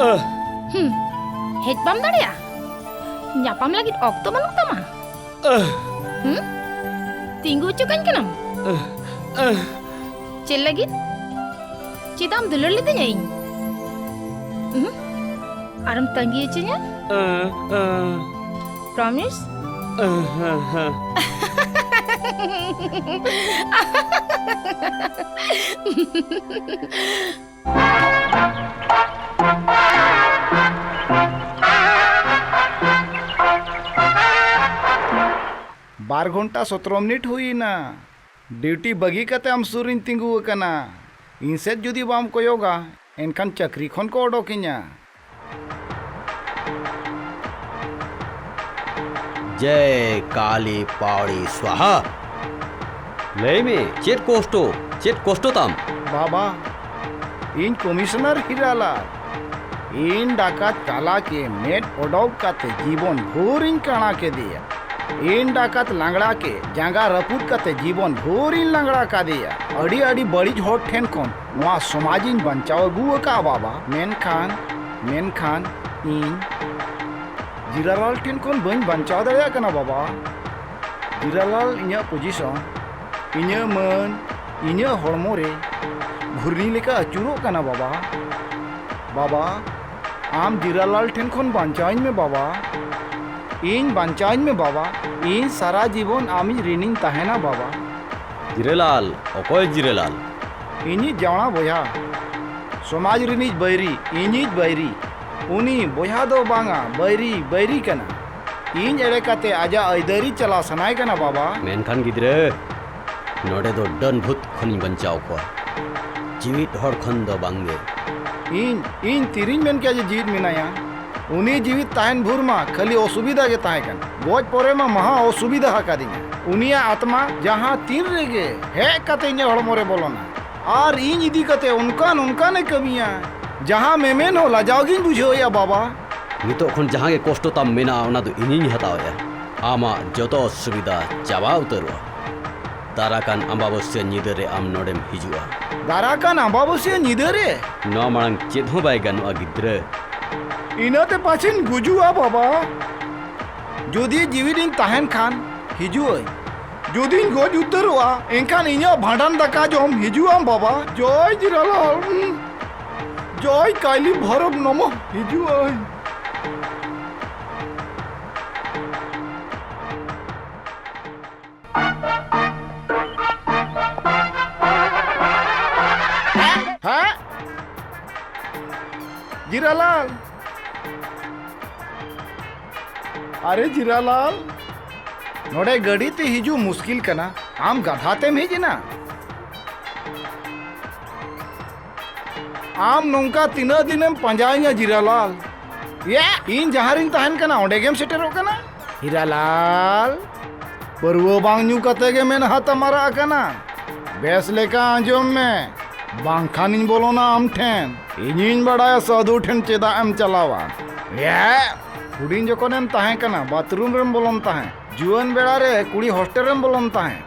ᱟᱦ᱾ ᱦᱩᱸ᱾ ᱦᱮᱡ ᱵᱟᱢ ᱫᱟᱲᱮᱭᱟᱜᱼᱟ? ᱧᱟᱯᱟᱢ ᱞᱟᱹᱜᱤᱫ ᱚᱠᱛᱚ ᱵᱟᱹᱱᱩᱜ ᱛᱟᱢᱟ? ᱟᱦ᱾ ᱦᱩᱸ? ᱛᱤᱸᱜᱩ ᱦᱚᱪᱚ ᱠᱟᱹᱧ ᱠᱟᱱᱟᱢ? ᱟᱦ, ᱟᱦ᱾ ᱪᱮᱫ ᱞᱟᱹᱜᱤᱫ? ᱪᱮᱫᱟᱜ ᱮᱢ ᱫᱩᱞᱟᱹᱲ ᱞᱤᱫᱤᱧᱟ ᱤᱧ? ᱩᱦᱩᱸ᱾ ᱟᱨᱮᱢ ᱛᱟᱺᱜᱤ ᱦᱚᱪᱚᱧᱟ? ᱯᱨᱚᱢᱤᱥ? ᱵᱟᱨ ᱜᱷᱚᱱᱴᱟ ᱥᱚᱛᱨᱚ ᱢᱤᱱᱤᱴ ᱦᱩᱭ ᱮᱱᱟ᱾ ᱰᱤᱭᱩᱴᱤ ᱵᱟᱹᱜᱤ ᱠᱟᱛᱮ ᱟᱢ ᱥᱩᱨ ᱨᱤᱧ ᱛᱤᱸᱜᱩ ᱟᱠᱟᱱᱟ᱾ ᱤᱧ ᱥᱮᱫ ᱡᱩᱫᱤ ᱵᱟᱢ ᱠᱚᱭᱚᱜᱟ, ᱮᱱᱠᱷᱟᱱ ᱪᱟᱹᱠᱨᱤ ᱠᱷᱚᱱ ᱠᱚ ᱚᱰᱚᱠᱤᱧᱟ᱾ ᱡᱟᱭ ᱠᱟᱞᱤ ᱯᱟᱣᱲᱤ ᱥᱣᱟᱦᱟ᱾ ᱞᱟᱹᱭ ᱢᱮ, ᱪᱮᱫ ᱠᱚᱥᱴᱚ, ᱪᱮᱫ ᱠᱚᱥᱴᱚ ᱛᱟᱢ? ᱵᱟᱵᱟ, ᱤᱧ ᱠᱚᱢᱤᱥᱚᱱᱟᱨ ᱦᱤᱨᱟᱞᱟᱞ᱾ ᱤᱧ ᱰᱟᱠᱟᱛ ᱪᱟᱞᱟᱠ ᱮ ᱢᱮᱫ ᱚᱰᱚᱠ ᱠᱟᱛᱮ ᱡᱤᱵᱚᱱ ᱵᱷᱳᱨ ᱤᱧ ᱠᱟᱬᱟ ᱠᱮᱫᱮᱭᱟ᱾ ᱤᱧ ᱰᱟᱠᱟᱛ ᱞᱟᱝᱲᱟ ᱠᱮ ᱡᱟᱸᱜᱟ ᱨᱟᱹᱯᱩᱫ ᱠᱟᱛᱮ ᱡᱤᱵᱚᱱ ᱵᱷᱳᱨ ᱤᱧ ᱞᱟᱝᱲᱟ ᱠᱟᱫᱮᱭᱟ᱾ ᱟᱹᱰᱤ ᱟᱹᱰᱤ ᱵᱟᱹᱲᱤᱡ ᱦᱚᱲ ᱴᱷᱮᱱ ᱠᱷᱚᱱ ᱱᱚᱣᱟ ᱥᱚᱢᱟᱡᱽ ᱤᱧ ᱵᱟᱧᱪᱟᱣ ᱟᱹᱜᱩ ᱟᱠᱟᱫᱼᱟ ᱵᱟᱵᱟ᱾ ᱢᱮᱱᱠᱷᱟᱱ, ᱢᱮᱱᱠᱷᱟᱱ ᱤᱧ ᱡᱤᱨᱟᱞᱟᱞ ᱴᱷᱮᱱ ᱠᱷᱚᱱ ᱵᱟᱹᱧ ᱵᱟᱧᱪᱟᱣ ᱫᱟᱲᱮᱭᱟᱜ ᱠᱟᱱᱟ ᱵᱟᱵᱟ᱾ ᱡᱤᱨᱟᱞᱟᱞ, ᱤᱧᱟᱹᱜ ᱯᱚᱡᱤᱥᱚᱱ, ᱤᱧᱟᱹᱜ ᱢᱟᱹᱱ, ᱤᱧᱟᱹᱜ ᱦᱚᱲᱢᱚ ᱨᱮ ᱜᱷᱩᱨᱱᱤ ᱞᱮᱠᱟ ᱟᱹᱪᱩᱨᱚᱜ ᱠᱟᱱᱟ ᱵᱟᱵᱟ᱾ ᱵᱟᱵᱟ, ᱟᱢ ᱡᱤᱨᱟᱞᱟᱞ ᱴᱷᱮᱱ ᱠᱷᱚᱱ ᱵᱟᱧᱪᱟᱣᱤᱧ ᱢᱮ ᱵᱟᱵᱟ᱾ ᱤᱧ ᱵᱟᱧᱪᱟᱣᱤᱧ ᱢᱮ ᱵᱟᱵᱟ᱾ ᱤᱧ ᱥᱟᱨᱟ ᱡᱤᱵᱚᱱ ᱟᱢᱤᱡ ᱨᱤᱱᱤᱧ ᱛᱟᱦᱮᱱᱟ ᱵᱟᱵᱟ᱾ ᱡᱤᱨᱟᱞᱟᱞ? ᱚᱠᱚᱭ ᱡᱤᱨᱟᱞᱟᱞ? ᱤᱧᱤᱡ ᱡᱟᱶᱲᱟ ᱵᱚᱭᱦᱟ, ᱥᱚᱢᱟᱡᱽ ᱨᱤᱱᱤᱡ ᱵᱟᱹᱭᱨᱤ, ᱤᱧᱤᱡ ᱵᱟᱹᱭᱨᱤ᱾ ᱩᱱᱤ ᱵᱚᱭᱦᱟ ᱫᱚ ᱵᱟᱝᱟ, ᱵᱟᱹᱭᱨᱤ, ᱵᱟᱹᱭᱨᱤ ᱠᱟᱱᱟ᱾ ᱤᱧ ᱮᱲᱮ ᱠᱟᱛᱮ ᱟᱡᱟᱜ ᱟᱹᱭᱫᱟᱹᱨᱤ ᱪᱟᱞᱟᱣ ᱥᱟᱱᱟᱭ ᱠᱟᱱᱟ ᱵᱟᱵᱟ᱾ ᱢᱮᱱᱠᱷᱟᱱ ᱜᱤᱫᱽᱨᱟᱹ, ᱱᱚᱰᱮ ᱫᱚ ᱰᱟᱹᱱ ᱵᱷᱩᱛ ᱠᱷᱚᱱᱤᱧ ᱵᱟᱧᱪᱟᱣ ᱠᱚᱣᱟ, ᱡᱤᱣᱤᱫ ᱦᱚᱲ ᱠᱷᱚᱱ ᱫᱚ ᱵᱟᱝᱜᱮ᱾ ᱤᱧ, ᱤᱧ ᱛᱤᱨᱤᱧ ᱢᱮᱱ ᱠᱮᱭᱟ ᱡᱮ ᱡᱤᱣᱤᱫ ᱢᱮᱱᱟᱭᱟ? ᱩᱱᱤ ᱡᱤᱣᱤᱫ ᱛᱟᱦᱮᱱ ᱵᱷᱳᱨ ᱢᱟ ᱠᱷᱟᱹᱞᱤ ᱚᱥᱩᱵᱤᱫᱷᱟ ᱜᱮ ᱛᱟᱦᱮᱸ ᱠᱟᱱᱟ᱾ ᱜᱚᱡ ᱯᱚᱨᱮ ᱢᱟ ᱢᱟᱦᱟ ᱚᱥᱩᱵᱤᱫᱷᱟ ᱟᱠᱟᱫᱤᱧᱟ᱾ ᱩᱱᱤᱭᱟᱜ ᱟᱛᱢᱟ ᱡᱟᱦᱟᱸ ᱛᱤᱱ ᱨᱮᱜᱮ ᱦᱮᱡ ᱠᱟᱛᱮ ᱤᱧᱟᱹᱜ ᱦᱚᱲᱢᱚ ᱨᱮ ᱵᱚᱞᱚᱱᱟ᱾ ᱟᱨ ᱤᱧ ᱤᱫᱤ ᱠᱟᱛᱮ ᱚᱱᱠᱟᱱ ᱚᱱᱠᱟᱱ ᱮ ᱠᱟᱹᱢᱤᱭᱟ, ᱡᱟᱦᱟᱸ ᱢᱮᱢᱮᱱ ᱦᱚᱸ ᱞᱟᱡᱟᱣ ᱜᱤᱧ ᱵᱩᱡᱷᱟᱹᱣᱮᱫᱼᱟ ᱵᱟᱵᱟ᱾ ᱱᱤᱛᱚᱜ ᱠᱷᱚᱱ ᱡᱟᱦᱟᱸ ᱜᱮ ᱠᱚᱥᱴᱚ ᱛᱟᱢ ᱢᱮᱱᱟᱜᱼᱟ, ᱚᱱᱟ ᱫᱚ ᱤᱧᱤᱧ ᱦᱟᱛᱟᱣᱮᱫᱼᱟ᱾ ᱟᱢᱟᱜ ᱡᱚᱛᱚ ᱚᱥᱩᱵᱤᱫᱷᱟ ᱪᱟᱵᱟ ᱩᱛᱟᱹᱨᱚᱜᱼᱟ᱾ ᱫᱟᱨᱟᱠᱟᱱ ᱟᱢᱵᱟᱵᱟᱹᱥᱭᱟᱹ ᱧᱤᱫᱟᱹ ᱨᱮ ᱟᱢ ᱱᱚᱰᱮᱢ ᱦᱤᱡᱩᱜᱼᱟ᱾ ᱫᱟᱨᱟᱠᱟᱱ ᱟᱢᱵᱟᱵᱟᱹᱥᱭᱟᱹ ᱧᱤᱫᱟᱹ ᱨᱮ? ᱱᱚᱣᱟ ᱢᱟᱲᱟᱝ ᱪᱮᱫ ᱦᱚᱸ ᱵᱟᱭ ᱜᱟᱱᱚᱜᱼᱟ, ᱜᱤᱫᱽᱨᱟᱹ᱾ ᱤᱱᱟᱹᱛᱮ ᱯᱟᱪᱷᱮᱧ ᱜᱩᱡᱩᱜᱼᱟ, ᱵᱟᱵᱟ᱾ ᱡᱩᱫᱤ ᱡᱤᱣᱤᱫ ᱤᱧ ᱛᱟᱦᱮᱱ ᱠᱷᱟᱱ, ᱦᱤᱡᱩᱜ ᱟᱹᱧ᱾ ᱡᱩᱫᱤᱧ ᱜᱚᱡ ᱩᱛᱟᱹᱨᱚᱜᱼᱟ, ᱮᱱᱠᱷᱟᱱ ᱤᱧᱟᱹᱜ ᱵᱷᱟᱸᱰᱟᱱ ᱫᱟᱠᱟ ᱡᱚᱢ ᱦᱤᱡᱩᱜ ᱟᱢ ᱵᱟᱵᱟ᱾ ᱡᱚᱭ ᱡᱤᱨᱟᱞᱟᱞ, ᱡᱚᱭ ᱠᱟᱭᱞᱤ ᱵᱷᱚᱭᱨᱚᱵ ᱱᱚᱢᱚ ᱦᱤᱡᱩᱜ ᱟᱹᱧ᱾ ᱦᱮᱸ? ᱡᱤᱨᱟᱞᱟᱞ᱾ ᱟᱨᱮ ᱡᱤᱨᱟᱞᱟᱞ, ᱱᱚᱰᱮ ᱜᱟᱹᱰᱤ ᱛᱮ ᱦᱤᱡᱩᱜ ᱢᱩᱥᱠᱤᱞ ᱠᱟᱱᱟ, ᱟᱢ ᱜᱟᱫᱷᱟ ᱛᱮᱢ ᱦᱮᱡ ᱮᱱᱟ? ᱟᱢ ᱱᱚᱝᱠᱟ ᱛᱤᱱᱟᱹᱜ ᱫᱤᱱᱮᱢ ᱯᱟᱸᱡᱟᱭᱤᱧᱟ ᱡᱤᱨᱟᱞᱟᱞ? ᱭᱟ, ᱤᱧ ᱡᱟᱦᱟᱸ ᱨᱤᱧ ᱛᱟᱦᱮᱱ ᱠᱟᱱᱟ ᱚᱸᱰᱮ ᱜᱮᱢ ᱥᱮᱴᱮᱨᱚᱜ ᱠᱟᱱᱟ? ᱦᱤᱨᱟᱞᱟᱞ, ᱯᱟᱹᱨᱣᱟᱹ ᱵᱟᱝ ᱧᱩ ᱠᱟᱛᱮ ᱜᱮ ᱢᱮᱫᱦᱟ ᱛᱟᱢ ᱟᱨᱟᱜ ᱟᱠᱟᱱᱟ᱾ ᱵᱮᱥ ᱞᱮᱠᱟ ᱟᱸᱡᱚᱢ ᱢᱮ, ᱵᱟᱝᱠᱷᱟᱱᱤᱧ ᱵᱚᱞᱚᱱᱟ ᱟᱢ ᱴᱷᱮᱱ᱾ ᱤᱧᱤᱧ ᱵᱟᱲᱟᱭᱟ ᱥᱟᱹᱫᱷᱩ ᱴᱷᱮᱱ ᱪᱮᱫᱟᱜ ᱮᱢ ᱪᱟᱞᱟᱣᱟ᱾ ᱭᱟ, ᱦᱩᱰᱤᱧ ᱡᱚᱠᱷᱚᱱᱮᱢ ᱛᱟᱦᱮᱸ ᱠᱟᱱᱟ, ᱵᱟᱛᱷᱨᱩᱢ ᱨᱮᱢ ᱵᱚᱞᱚᱱ ᱛᱟᱦᱮᱸᱫ᱾ ᱡᱩᱣᱟᱹᱱ ᱵᱮᱲᱟ ᱨᱮ ᱠᱩᱲᱤ ᱦᱚᱥᱴᱮᱞ ᱨᱮᱢ ᱵᱚᱞᱚᱱ ᱛᱟᱦᱮᱸᱫ᱾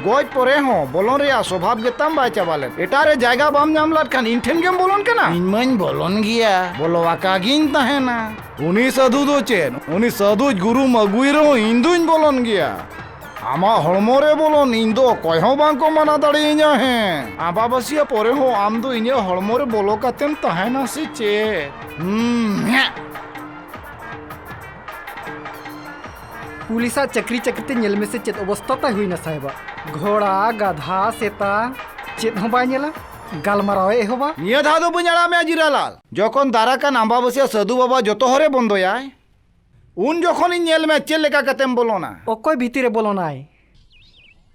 ᱜᱚᱡ ᱯᱚᱨᱮ ᱦᱚᱸ ᱵᱚᱞᱚᱱ ᱨᱮᱭᱟᱜ ᱥᱚᱵᱷᱟᱵ ᱜᱮᱛᱟᱢ ᱵᱟᱭ ᱪᱟᱵᱟ ᱞᱮᱫ᱾ ᱮᱴᱟᱜ ᱨᱮ ᱡᱟᱭᱜᱟ ᱵᱟᱢ ᱧᱟᱢ ᱞᱮᱫ ᱠᱷᱟᱱ ᱤᱧ ᱴᱷᱮᱱ ᱜᱮᱢ ᱵᱚᱞᱚᱱ ᱠᱟᱱᱟ? ᱤᱧ ᱢᱟᱧ ᱵᱚᱞᱚᱱ ᱜᱮᱭᱟ, ᱵᱚᱞᱚ ᱟᱠᱟ ᱜᱤᱧ ᱛᱟᱦᱮᱱᱟ᱾ ᱩᱱᱤ ᱥᱟᱹᱫᱷᱩ ᱫᱚ ᱪᱮᱫ? ᱩᱱᱤ ᱥᱟᱹᱫᱷᱩ ᱜᱩᱨᱩᱢ ᱟᱹᱜᱩᱭ ᱨᱮᱦᱚᱸ ᱤᱧ ᱫᱩᱧ ᱵᱚᱞᱚᱱ ᱜᱮᱭᱟ᱾ ᱟᱢᱟᱜ ᱦᱚᱲᱢᱚ ᱨᱮ ᱵᱚᱞᱚᱱ ᱤᱧ ᱫᱚ ᱚᱠᱚᱭ ᱦᱚᱸ ᱵᱟᱝ ᱠᱚ ᱢᱟᱱᱟ ᱫᱟᱲᱮᱭᱟᱹᱧᱟ᱾ ᱦᱮᱸ, ᱟᱢᱵᱟᱵᱟᱹᱥᱭᱟᱹ ᱯᱚᱨᱮ ᱦᱚᱸ ᱟᱢ ᱫᱚ ᱤᱧᱟᱹᱜ ᱦᱚᱲᱢᱚ ᱨᱮ ᱵᱚᱞᱚ ᱠᱟᱛᱮᱢ ᱛᱟᱦᱮᱱᱟ ᱥᱮ ᱪᱮᱫ? ᱦᱩᱸ, ᱦᱮᱸ᱾ ᱯᱩᱞᱤᱥᱟᱜ ᱪᱟᱹᱠᱨᱤ ᱪᱟᱹᱠᱨᱤ ᱛᱮ ᱧᱮᱞ ᱢᱮᱥᱮ ᱪᱮᱫ ᱚᱵᱚᱥᱛᱟ ᱛᱟᱭ ᱦᱩᱭᱱᱟ ᱥᱟᱦᱮᱵᱟᱜ᱾ ᱜᱷᱚᱲᱟ, ᱜᱟᱫᱷᱟ, ᱥᱮᱛᱟ ᱪᱮᱫ ᱦᱚᱸ ᱵᱟᱭ ᱧᱮᱞᱟ, ᱜᱟᱞᱢᱟᱨᱟᱣ ᱮ ᱮᱦᱚᱵᱟ᱾ ᱱᱤᱭᱟᱹ ᱫᱷᱟᱣ ᱫᱚ ᱵᱟᱹᱧ ᱟᱲᱟᱜ ᱢᱮᱭᱟ ᱡᱤᱨᱟᱞᱟᱞ᱾ ᱡᱚᱠᱷᱚᱱ ᱫᱟᱨᱟ ᱠᱟᱱ ᱟᱢᱵᱟᱵᱟᱹᱥᱭᱟᱹ ᱥᱟᱹᱫᱷᱩ ᱵᱟᱵᱟ ᱡᱚᱛᱚ ᱦᱚᱨᱮ ᱵᱚᱱᱫᱚᱭᱟᱭ, ᱩᱱ ᱡᱚᱠᱷᱚᱱ ᱤᱧ ᱧᱮᱞ ᱢᱮᱭᱟ ᱪᱮᱫ ᱞᱮᱠᱟ ᱠᱟᱛᱮᱢ ᱵᱚᱞᱚᱱᱟ᱾ ᱚᱠᱚᱭ ᱵᱷᱤᱛᱤᱨ ᱨᱮ ᱵᱚᱞᱚᱱᱟᱭ?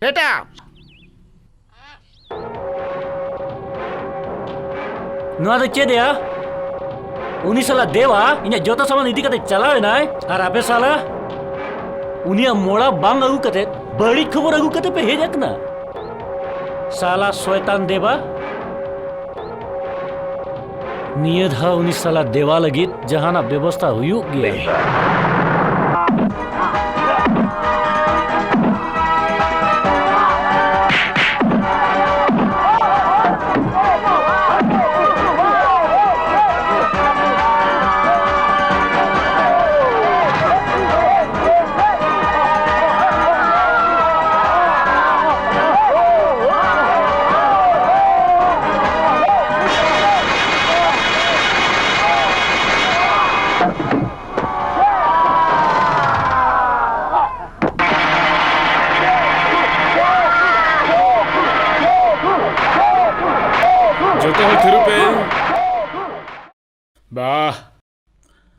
ᱮᱴᱟᱜ᱾ ᱱᱚᱣᱟ ᱫᱚ ᱪᱮᱫ ᱭᱟ? ᱩᱱᱤ ᱥᱟᱞᱟ ᱫᱮᱣᱟ ᱤᱧᱟᱹᱜ ᱡᱚᱛᱚ ᱥᱟᱢᱟᱱ ᱤᱫᱤ ᱠᱟᱛᱮ ᱪᱟᱞᱟᱣ ᱮᱱᱟᱭ, ᱟᱨ ᱟᱯᱮ ᱥᱟᱞᱟ ᱩᱱᱤᱭᱟᱜ ᱢᱚᱲᱟ ᱵᱟᱝ ᱟᱹᱜᱩ ᱠᱟᱛᱮ ᱵᱟᱹᱲᱤᱡ ᱠᱷᱚᱵᱚᱨ ᱟᱹᱜᱩ ᱠᱟᱛᱮ ᱯᱮ ᱦᱮᱡ ᱟᱠᱟᱱᱟ᱾ ᱥᱟᱞᱟ ᱥᱚᱭᱛᱟᱱ ᱫᱮᱣᱟ, ᱱᱤᱭᱟᱹ ᱫᱷᱟᱣ ᱩᱱᱤ ᱥᱟᱞᱟ ᱫᱮᱣᱟ ᱞᱟᱹᱜᱤᱫ ᱡᱟᱦᱟᱱᱟᱜ ᱵᱮᱵᱚᱥᱛᱷᱟ ᱦᱩᱭᱩᱜ ᱜᱮᱭᱟ᱾ ᱵᱟᱦ,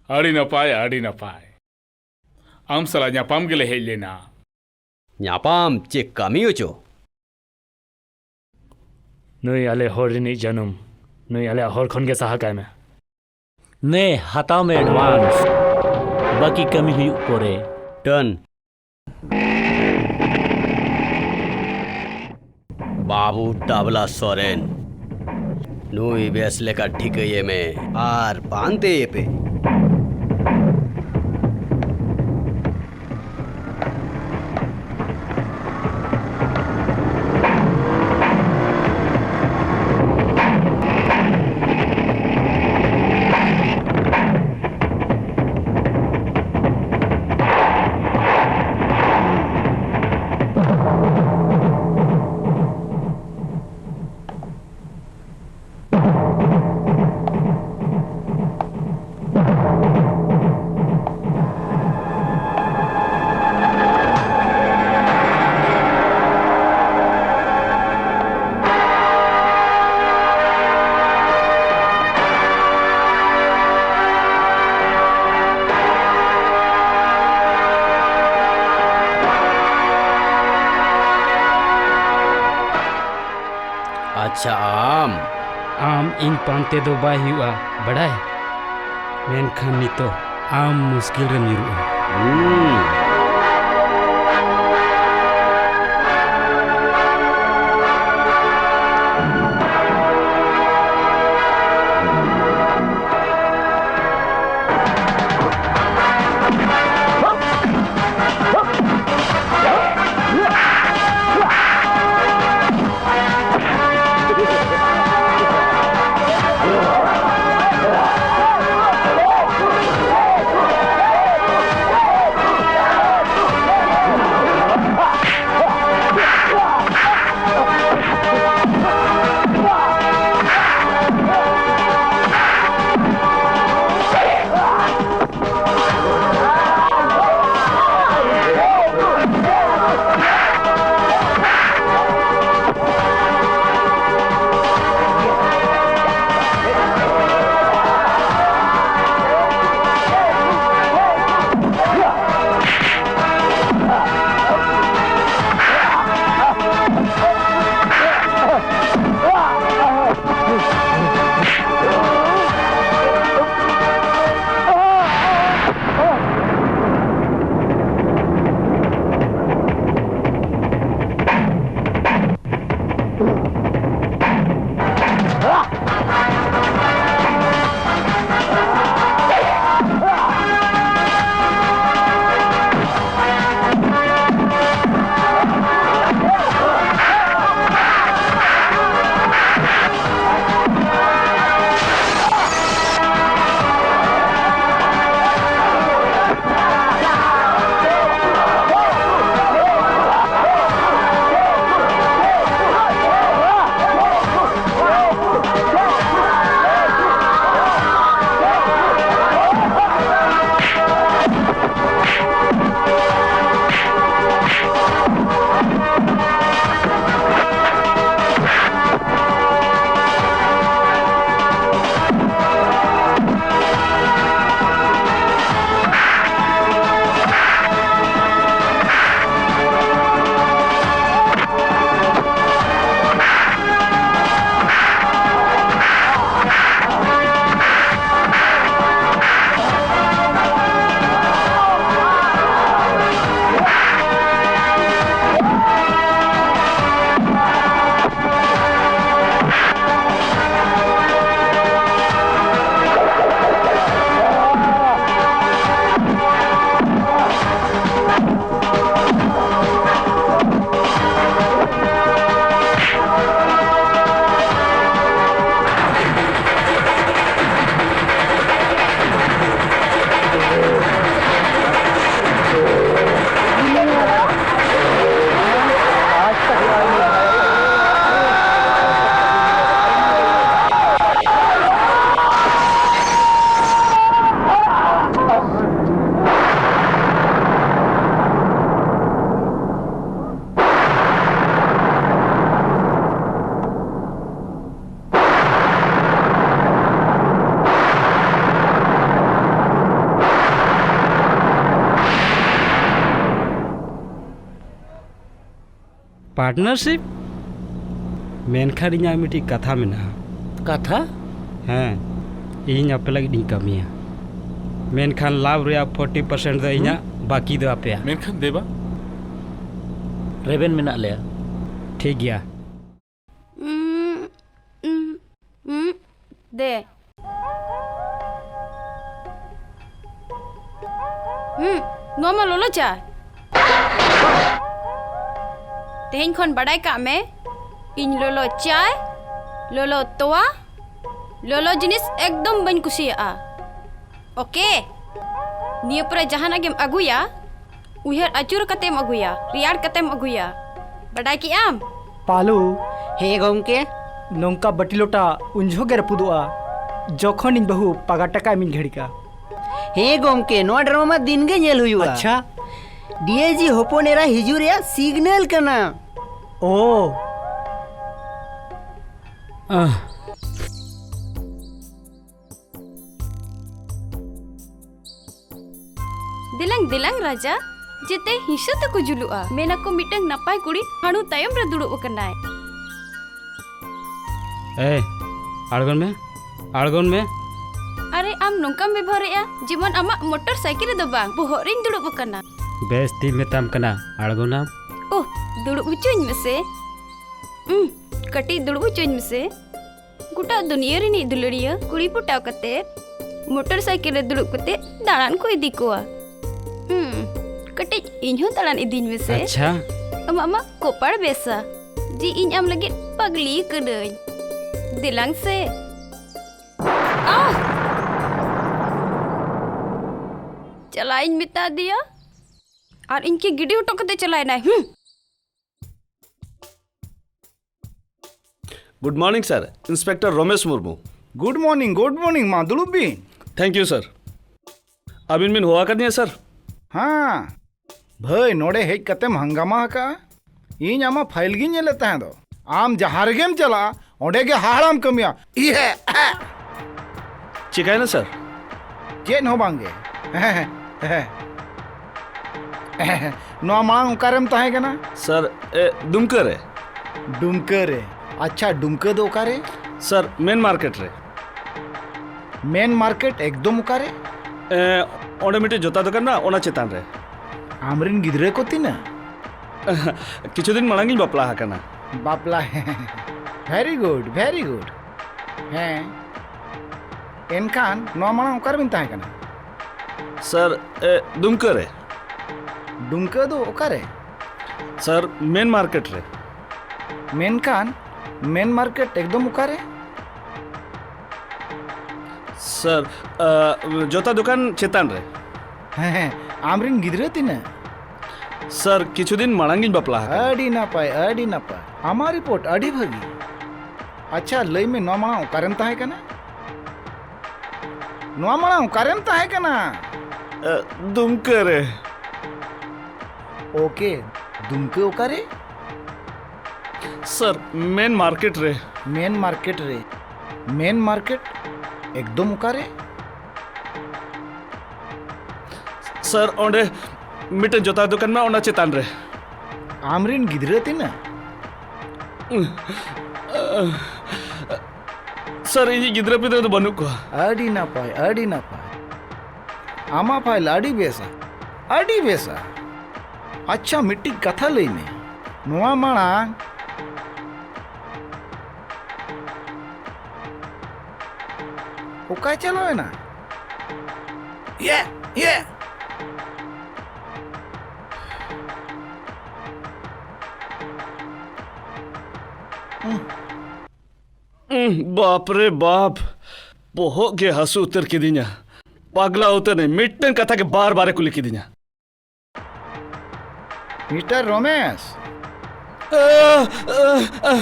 ᱟᱹᱰᱤ ᱱᱟᱯᱟᱭ, ᱟᱹᱰᱤ ᱱᱟᱯᱟᱭ᱾ ᱟᱢ ᱥᱟᱞᱟᱜ ᱧᱟᱯᱟᱢ ᱜᱮᱞᱮ ᱦᱮᱡ ᱞᱮᱱᱟ᱾ ᱧᱟᱯᱟᱢ ᱪᱮ ᱠᱟᱹᱢᱤ ᱚᱪᱚ? ᱱᱩᱭ ᱟᱞᱮ ᱦᱚᱲ ᱨᱤᱱᱤᱡ ᱡᱟᱹᱱᱩᱢ, ᱱᱩᱭ ᱟᱞᱮᱭᱟᱜ ᱦᱚᱨ ᱠᱷᱚᱱ ᱜᱮ ᱥᱟᱦᱟ ᱠᱟᱭ ᱢᱮ᱾ ᱱᱮ, ᱦᱟᱛᱟᱣ ᱢᱮ advance, ᱵᱟᱹᱠᱤ ᱠᱟᱹᱢᱤ ᱦᱩᱭᱩᱜ ᱯᱚᱨᱮ᱾ Done. ᱵᱟᱹᱵᱩ ᱴᱟᱵᱞᱟ ᱥᱚᱨᱮᱱ, ᱱᱩᱭ ᱵᱮᱥ ᱞᱮᱠᱟ ᱴᱷᱤᱠᱟᱹᱭᱮ ᱢᱮ ᱟᱨ ᱯᱟᱱᱛᱮᱭᱮ ᱯᱮ᱾ ᱟᱪᱪᱷᱟ, ᱟᱢ? ᱟᱢ ᱤᱧ ᱯᱟᱱᱛᱮ ᱫᱚ ᱵᱟᱭ ᱦᱩᱭᱩᱜᱼᱟ, ᱵᱟᱰᱟᱭ? ᱢᱮᱱᱠᱷᱟᱱ ᱱᱤᱛᱚᱜ ᱟᱢ ᱢᱩᱥᱠᱤᱞ ᱨᱮᱢ ᱧᱩᱨᱩᱜᱼᱟ᱾ ᱦᱩᱸ᱾ ᱯᱟᱨᱴᱱᱟᱨᱥᱤᱯ? ᱢᱮᱱᱠᱷᱟᱱ ᱤᱧᱟᱹᱜ ᱢᱤᱫᱴᱤᱡ ᱠᱟᱛᱷᱟ ᱢᱮᱱᱟᱜᱼᱟ᱾ ᱠᱟᱛᱷᱟ? ᱦᱮᱸ, ᱤᱧ ᱟᱯᱮ ᱞᱟᱹᱜᱤᱫ ᱤᱧ ᱠᱟᱹᱢᱤᱭᱟ, ᱢᱮᱱᱠᱷᱟᱱ ᱞᱟᱵᱷ ᱨᱮᱭᱟᱜ ᱯᱷᱳᱨᱴᱤ ᱯᱟᱨᱥᱮᱱᱴ ᱫᱚ ᱤᱧᱟᱹᱜ ᱵᱟᱹᱠᱤ ᱫᱚ ᱟᱯᱮᱭᱟᱜ᱾ ᱢᱮᱱᱠᱷᱟᱱ ᱫᱮᱵᱟ? ᱨᱮᱵᱮᱱ ᱢᱮᱱᱟᱜ ᱞᱮᱭᱟ᱾ ᱴᱷᱤᱠ ᱜᱮᱭᱟ᱾ ᱫᱮ᱾ ᱦᱩᱸ, ᱱᱚᱣᱟ ᱢᱟ ᱞᱚᱞᱚ ᱪᱟ᱾ ᱛᱮᱦᱮᱧ ᱠᱷᱚᱱ ᱵᱟᱰᱟᱭ ᱠᱟᱜ ᱢᱮ, ᱤᱧ ᱞᱚᱞᱚ ᱪᱟᱭ, ᱞᱚᱞᱚ ᱛᱚᱣᱟ, ᱞᱚᱞᱚ ᱡᱤᱱᱤᱥ ᱮᱠᱫᱚᱢ ᱵᱟᱹᱧ ᱠᱩᱥᱤᱭᱟᱜᱼᱟ᱾ ᱳᱠᱮ? ᱱᱤᱭᱟᱹ ᱯᱚᱨᱮ ᱡᱟᱦᱟᱱᱟᱜ ᱜᱮᱢ ᱟᱹᱜᱩᱭᱟ, ᱩᱭᱦᱟᱹᱨ ᱟᱹᱪᱩᱨ ᱠᱟᱛᱮᱢ ᱟᱹᱜᱩᱭᱟ, ᱨᱮᱭᱟᱲ ᱠᱟᱛᱮᱢ ᱟᱹᱜᱩᱭᱟ᱾ ᱵᱟᱰᱟᱭ ᱠᱮᱜ ᱟᱢ? ᱯᱟᱞᱩ, ᱦᱮᱸ ᱜᱚᱢᱠᱮ᱾ ᱱᱚᱝᱠᱟ ᱵᱟᱹᱴᱤ ᱞᱚᱴᱟ ᱩᱱ ᱡᱚᱦᱚᱜ ᱜᱮ ᱨᱟᱹᱯᱩᱫᱚᱜᱼᱟ, ᱡᱚᱠᱷᱚᱱ ᱤᱧ ᱵᱟᱹᱦᱩ ᱯᱟᱜᱟ ᱴᱟᱠᱟ ᱮᱢᱤᱧ ᱜᱷᱟᱹᱲᱤᱠᱟ᱾ ᱦᱮᱸ ᱜᱚᱢᱠᱮ, ᱱᱚᱣᱟ ᱰᱨᱟᱢᱟ ᱢᱟ ᱫᱤᱱ ᱜᱮ ᱧᱮᱞ ᱦᱩᱭᱩᱜᱼᱟ᱾ ᱟᱪᱪᱷᱟ᱾ ᱰᱤᱟᱭᱡᱤ ᱦᱚᱯᱚᱱ ᱮᱨᱟ ᱦᱤᱡᱩᱜ ᱨᱮᱭᱟᱜ ᱥᱤᱜᱱᱟᱞ ᱠᱟᱱᱟ᱾ ᱳ᱾ ᱟᱦ᱾ ᱫᱮᱞᱟᱝ, ᱫᱮᱞᱟᱝ ᱨᱟᱡᱟ, ᱡᱮᱛᱮ ᱦᱤᱸᱥᱟᱹ ᱛᱮᱠᱚ ᱡᱩᱞᱩᱜᱼᱟ᱾ ᱢᱮᱱᱟᱠᱚ ᱢᱤᱫᱴᱟᱝ ᱱᱟᱯᱟᱭ ᱠᱩᱲᱤ ᱦᱟᱹᱬᱩ ᱛᱟᱭᱚᱢ ᱨᱮ ᱫᱩᱲᱩᱵ ᱟᱠᱟᱱᱟᱭ᱾ ᱮᱭ, ᱟᱬᱜᱚᱱ ᱢᱮ, ᱟᱬᱜᱚᱱ ᱢᱮ᱾ ᱟᱨᱮ, ᱟᱢ ᱱᱚᱝᱠᱟᱢ ᱵᱮᱵᱚᱦᱟᱨᱮᱜᱼᱟ ᱡᱮᱢᱚᱱ ᱟᱢᱟᱜ ᱢᱚᱴᱚᱨ ᱥᱟᱭᱠᱮᱞ ᱨᱮᱫᱚ ᱵᱟᱝ, ᱵᱚᱦᱚᱜ ᱨᱤᱧ ᱫᱩᱲᱩᱵ ᱟᱠᱟᱱᱟ᱾ ᱵᱮᱥ, ᱛᱤᱧ ᱢᱮᱛᱟᱢ ᱠᱟᱱᱟ, ᱟᱬᱜᱚᱱᱟᱢ᱾ ᱳᱦ, ᱫᱩᱲᱩᱵ ᱦᱚᱪᱚᱧ ᱢᱮᱥᱮ᱾ ᱩᱸᱦ, ᱠᱟᱹᱴᱤᱡ ᱫᱩᱲᱩᱵ ᱦᱚᱪᱚᱧ ᱢᱮᱥᱮ᱾ ᱜᱚᱴᱟ ᱫᱩᱱᱤᱭᱟᱹ ᱨᱤᱱᱤᱡ ᱫᱩᱞᱟᱹᱲᱤᱭᱟᱹ ᱠᱩᱲᱤ ᱯᱚᱴᱟᱣ ᱠᱟᱛᱮ ᱢᱚᱴᱚᱨ ᱥᱟᱭᱠᱮᱞ ᱨᱮ ᱫᱩᱲᱩᱵ ᱠᱟᱛᱮ ᱫᱟᱬᱟᱱ ᱠᱚ ᱤᱫᱤ ᱠᱚᱣᱟ᱾ ᱦᱩᱸ, ᱠᱟᱹᱴᱤᱡ ᱤᱧ ᱦᱚᱸ ᱫᱟᱬᱟᱱ ᱤᱫᱤᱧ ᱢᱮᱥᱮ᱾ ᱟᱪᱪᱷᱟ᱾ ᱟᱢᱟᱜ ᱢᱟ ᱠᱚᱯᱟᱲ ᱵᱮᱥᱟ, ᱡᱮ ᱤᱧ ᱟᱢ ᱞᱟᱹᱜᱤᱫ ᱯᱟᱜᱽᱞᱤ ᱠᱟᱹᱱᱟᱹᱧ᱾ ᱫᱮᱞᱟᱝ ᱥᱮ᱾ ᱟᱦ! ᱪᱟᱞᱟᱜ ᱤᱧ ᱢᱮᱛᱟ ᱫᱮᱭᱟ ᱟᱨ ᱤᱧ ᱠᱤ ᱜᱤᱰᱤ ᱦᱚᱴᱚ ᱠᱟᱛᱮ ᱪᱟᱞᱟᱣ ᱮᱱᱟᱭ᱾ ᱦᱩᱸ᱾ Good morning, sir. Inspector ᱨᱚᱢᱮᱥ Murmu. Good morning, good morning. ᱢᱟ ᱫᱩᱲᱩᱵ ᱵᱤᱱ᱾ Thank you, sir. ᱟᱹᱵᱤᱱ ᱵᱤᱱ ᱦᱚᱦᱚ ᱟᱠᱟᱫᱤᱧᱟ, sir? ᱦᱮᱸ᱾ ᱵᱷᱟᱹᱭ, ᱱᱚᱰᱮ ᱦᱮᱡ ᱠᱟᱛᱮᱢ ᱦᱟᱝᱜᱟᱢᱟ ᱟᱠᱟᱜᱼᱟ? ᱤᱧ ᱟᱢᱟᱜ ᱯᱷᱟᱭᱤᱞ ᱜᱤᱧ ᱧᱮᱞᱮᱫ ᱛᱟᱦᱮᱸ ᱫᱚ᱾ ᱟᱢ ᱡᱟᱦᱟᱸ ᱨᱮᱜᱮᱢ ᱪᱟᱞᱟᱜᱼᱟ, ᱚᱸᱰᱮ ᱜᱮ ᱦᱟᱦᱟᱲᱟᱢ ᱠᱟᱹᱢᱤᱭᱟ᱾ ᱤᱭᱟᱹ! ᱪᱤᱠᱟᱹᱭᱮᱱᱟ, sir? ᱪᱮᱫ ᱦᱚᱸ ᱵᱟᱝ ᱜᱮ᱾ ᱱᱚᱣᱟ ᱢᱟᱲᱟᱝ ᱚᱠᱟᱨᱮᱢ ᱛᱟᱦᱮᱸ ᱠᱟᱱᱟ? Sir, ᱮ, ᱰᱩᱢᱠᱟᱹ ᱨᱮ᱾ ᱰᱩᱢᱠᱟᱹ ᱨᱮ? ᱟᱪᱪᱷᱟ, ᱰᱩᱢᱠᱟᱹ ᱫᱚ ᱚᱠᱟᱨᱮ? Sir, main market ᱨᱮ᱾ Main market ᱮᱠᱫᱚᱢ ᱚᱠᱟᱨᱮ? ᱮ, ᱚᱸᱰᱮ ᱢᱤᱫᱴᱮᱡ ᱡᱩᱛᱟ ᱫᱚᱠᱟᱱ ᱢᱮᱱᱟᱜᱼᱟ, ᱚᱱᱟ ᱪᱮᱛᱟᱱ ᱨᱮ᱾ ᱟᱢᱨᱮᱱ ᱜᱤᱫᱽᱨᱟᱹ ᱠᱚ ᱛᱤᱱᱟᱹᱜ? ᱠᱤᱪᱷᱩ ᱫᱤᱱ ᱢᱟᱲᱟᱝ ᱤᱧ ᱵᱟᱯᱞᱟ ᱟᱠᱟᱱᱟ᱾ ᱵᱟᱯᱞᱟ? Very good, very good. ᱦᱮᱸ, ᱮᱱᱠᱷᱟᱱ ᱱᱚᱣᱟ ᱢᱟᱲᱟᱝ ᱚᱠᱟᱨᱮᱵᱤᱱ ᱛᱟᱦᱮᱸ ᱠᱟᱱᱟ? ᱥᱟᱨ, ᱮ, ᱫᱩᱢᱠᱟᱹ ᱨᱮ᱾ ᱰᱩᱢᱠᱟᱹ ᱫᱚ ᱚᱠᱟᱨᱮ? ᱥᱟᱨ, ᱢᱮᱱ ᱢᱟᱨᱠᱮᱴ ᱨᱮ᱾ ᱢᱮᱱᱠᱷᱟᱱ ᱢᱮᱱ ᱢᱟᱨᱠᱮᱴ ᱮᱠᱫᱚᱢ ᱚᱠᱟᱨᱮ? ᱥᱟᱨ, ᱟ, ᱡᱚᱛᱟ ᱫᱚᱠᱟᱱ ᱪᱮᱛᱟᱱ ᱨᱮ᱾ ᱦᱮᱸ, ᱦᱮᱸ, ᱟᱢᱨᱤᱱ ᱜᱤᱫᱽᱨᱟᱹ ᱛᱤᱱᱟᱹᱜ? ᱥᱟᱨ, ᱠᱤᱪᱷᱩ ᱫᱤᱱ ᱢᱟᱲᱟᱝ ᱜᱤᱧ ᱵᱟᱯᱞᱟ ᱟᱠᱟᱱᱟ᱾ ᱟᱹᱰᱤ ᱱᱟᱯᱟᱭ, ᱟᱹᱰᱤ ᱱᱟᱯᱟᱭ᱾ ᱟᱢᱟᱜ ᱨᱤᱯᱳᱨᱴ ᱟᱹᱰᱤ ᱵᱷᱟᱹᱜᱤ᱾ ᱟᱪᱪᱷᱟ, ᱞᱟᱹᱭ ᱢᱮ, ᱱᱚᱣᱟ ᱢᱟᱲᱟᱝ ᱚᱠᱟᱨᱮᱢ ᱛᱟᱦᱮᱸ ᱠᱟᱱᱟ? ᱱᱚᱣᱟ ᱢᱟᱲᱟᱝ ᱚᱠᱟᱨᱮᱢ ᱛᱟᱦᱮᱸ ᱠᱟᱱᱟ? ᱮ, ᱫᱩᱢᱠᱟᱹ ᱨᱮ᱾ ᱳᱠᱮ, ᱫᱩᱢᱠᱟᱹ ᱚᱠᱟᱨᱮ? ᱥᱟᱨ, ᱢᱮᱱ ᱢᱟᱨᱠᱮᱴ ᱨᱮ᱾ ᱢᱮᱱ ᱢᱟᱨᱠᱮᱴ ᱨᱮ? ᱢᱮᱱ ᱢᱟᱨᱠᱮᱴ ᱮᱠᱫᱚᱢ ᱚᱠᱟᱨᱮ? ᱥᱟᱨ, ᱚᱸᱰᱮ ᱢᱤᱫᱴᱮᱱ ᱡᱚᱛᱟ ᱫᱚᱠᱟᱱ ᱢᱮᱱᱟᱜᱼᱟ, ᱚᱱᱟ ᱪᱮᱛᱟᱱ ᱨᱮ᱾ ᱟᱢᱨᱤᱱ ᱜᱤᱫᱽᱨᱟᱹ ᱛᱤᱱᱟᱹᱜ? ᱥᱟᱨ, ᱤᱧᱤᱡ ᱜᱤᱫᱽᱨᱟᱹ ᱯᱤᱫᱽᱨᱟᱹ ᱫᱚ ᱵᱟᱹᱱᱩᱜ ᱠᱚᱣᱟ᱾ ᱟᱹᱰᱤ ᱱᱟᱯᱟᱭ, ᱟᱹᱰᱤ ᱱᱟᱯᱟᱭ᱾ ᱟᱢᱟᱜ ᱯᱷᱟᱭᱤᱞ ᱟᱹᱰᱤ ᱵᱮᱥᱟ, ᱟᱹᱰᱤ ᱵᱮᱥᱟ᱾ ᱟᱪᱪᱷᱟ, ᱢᱤᱫᱴᱤᱡ ᱠᱟᱛᱷᱟ ᱞᱟᱹᱭ ᱢᱮ, ᱱᱚᱣᱟ ᱢᱟᱲᱟᱝ ᱚᱠᱟᱭ ᱪᱟᱞᱟᱣ ᱮᱱᱟ? ᱤᱭᱟᱹ! ᱤᱭᱟᱹ! ᱩᱸᱦ, ᱵᱟᱯ ᱨᱮ ᱵᱟᱯ, ᱵᱚᱦᱚᱜ ᱜᱮ ᱦᱟᱹᱥᱩ ᱩᱛᱟᱹᱨ ᱠᱤᱫᱤᱧᱟ᱾ ᱯᱟᱜᱽᱞᱟ ᱩᱛᱟᱹᱨ ᱱᱟᱹᱧ, ᱢᱤᱫᱴᱟᱝ ᱠᱟᱛᱷᱟ ᱜᱮ ᱵᱟᱨ ᱵᱟᱨᱮ ᱠᱩᱞᱤ ᱠᱤᱫᱤᱧᱟ᱾ ᱢᱤᱥᱴᱟᱨ ᱨᱚᱢᱮᱥ᱾ ᱟ, ᱟ, ᱟ,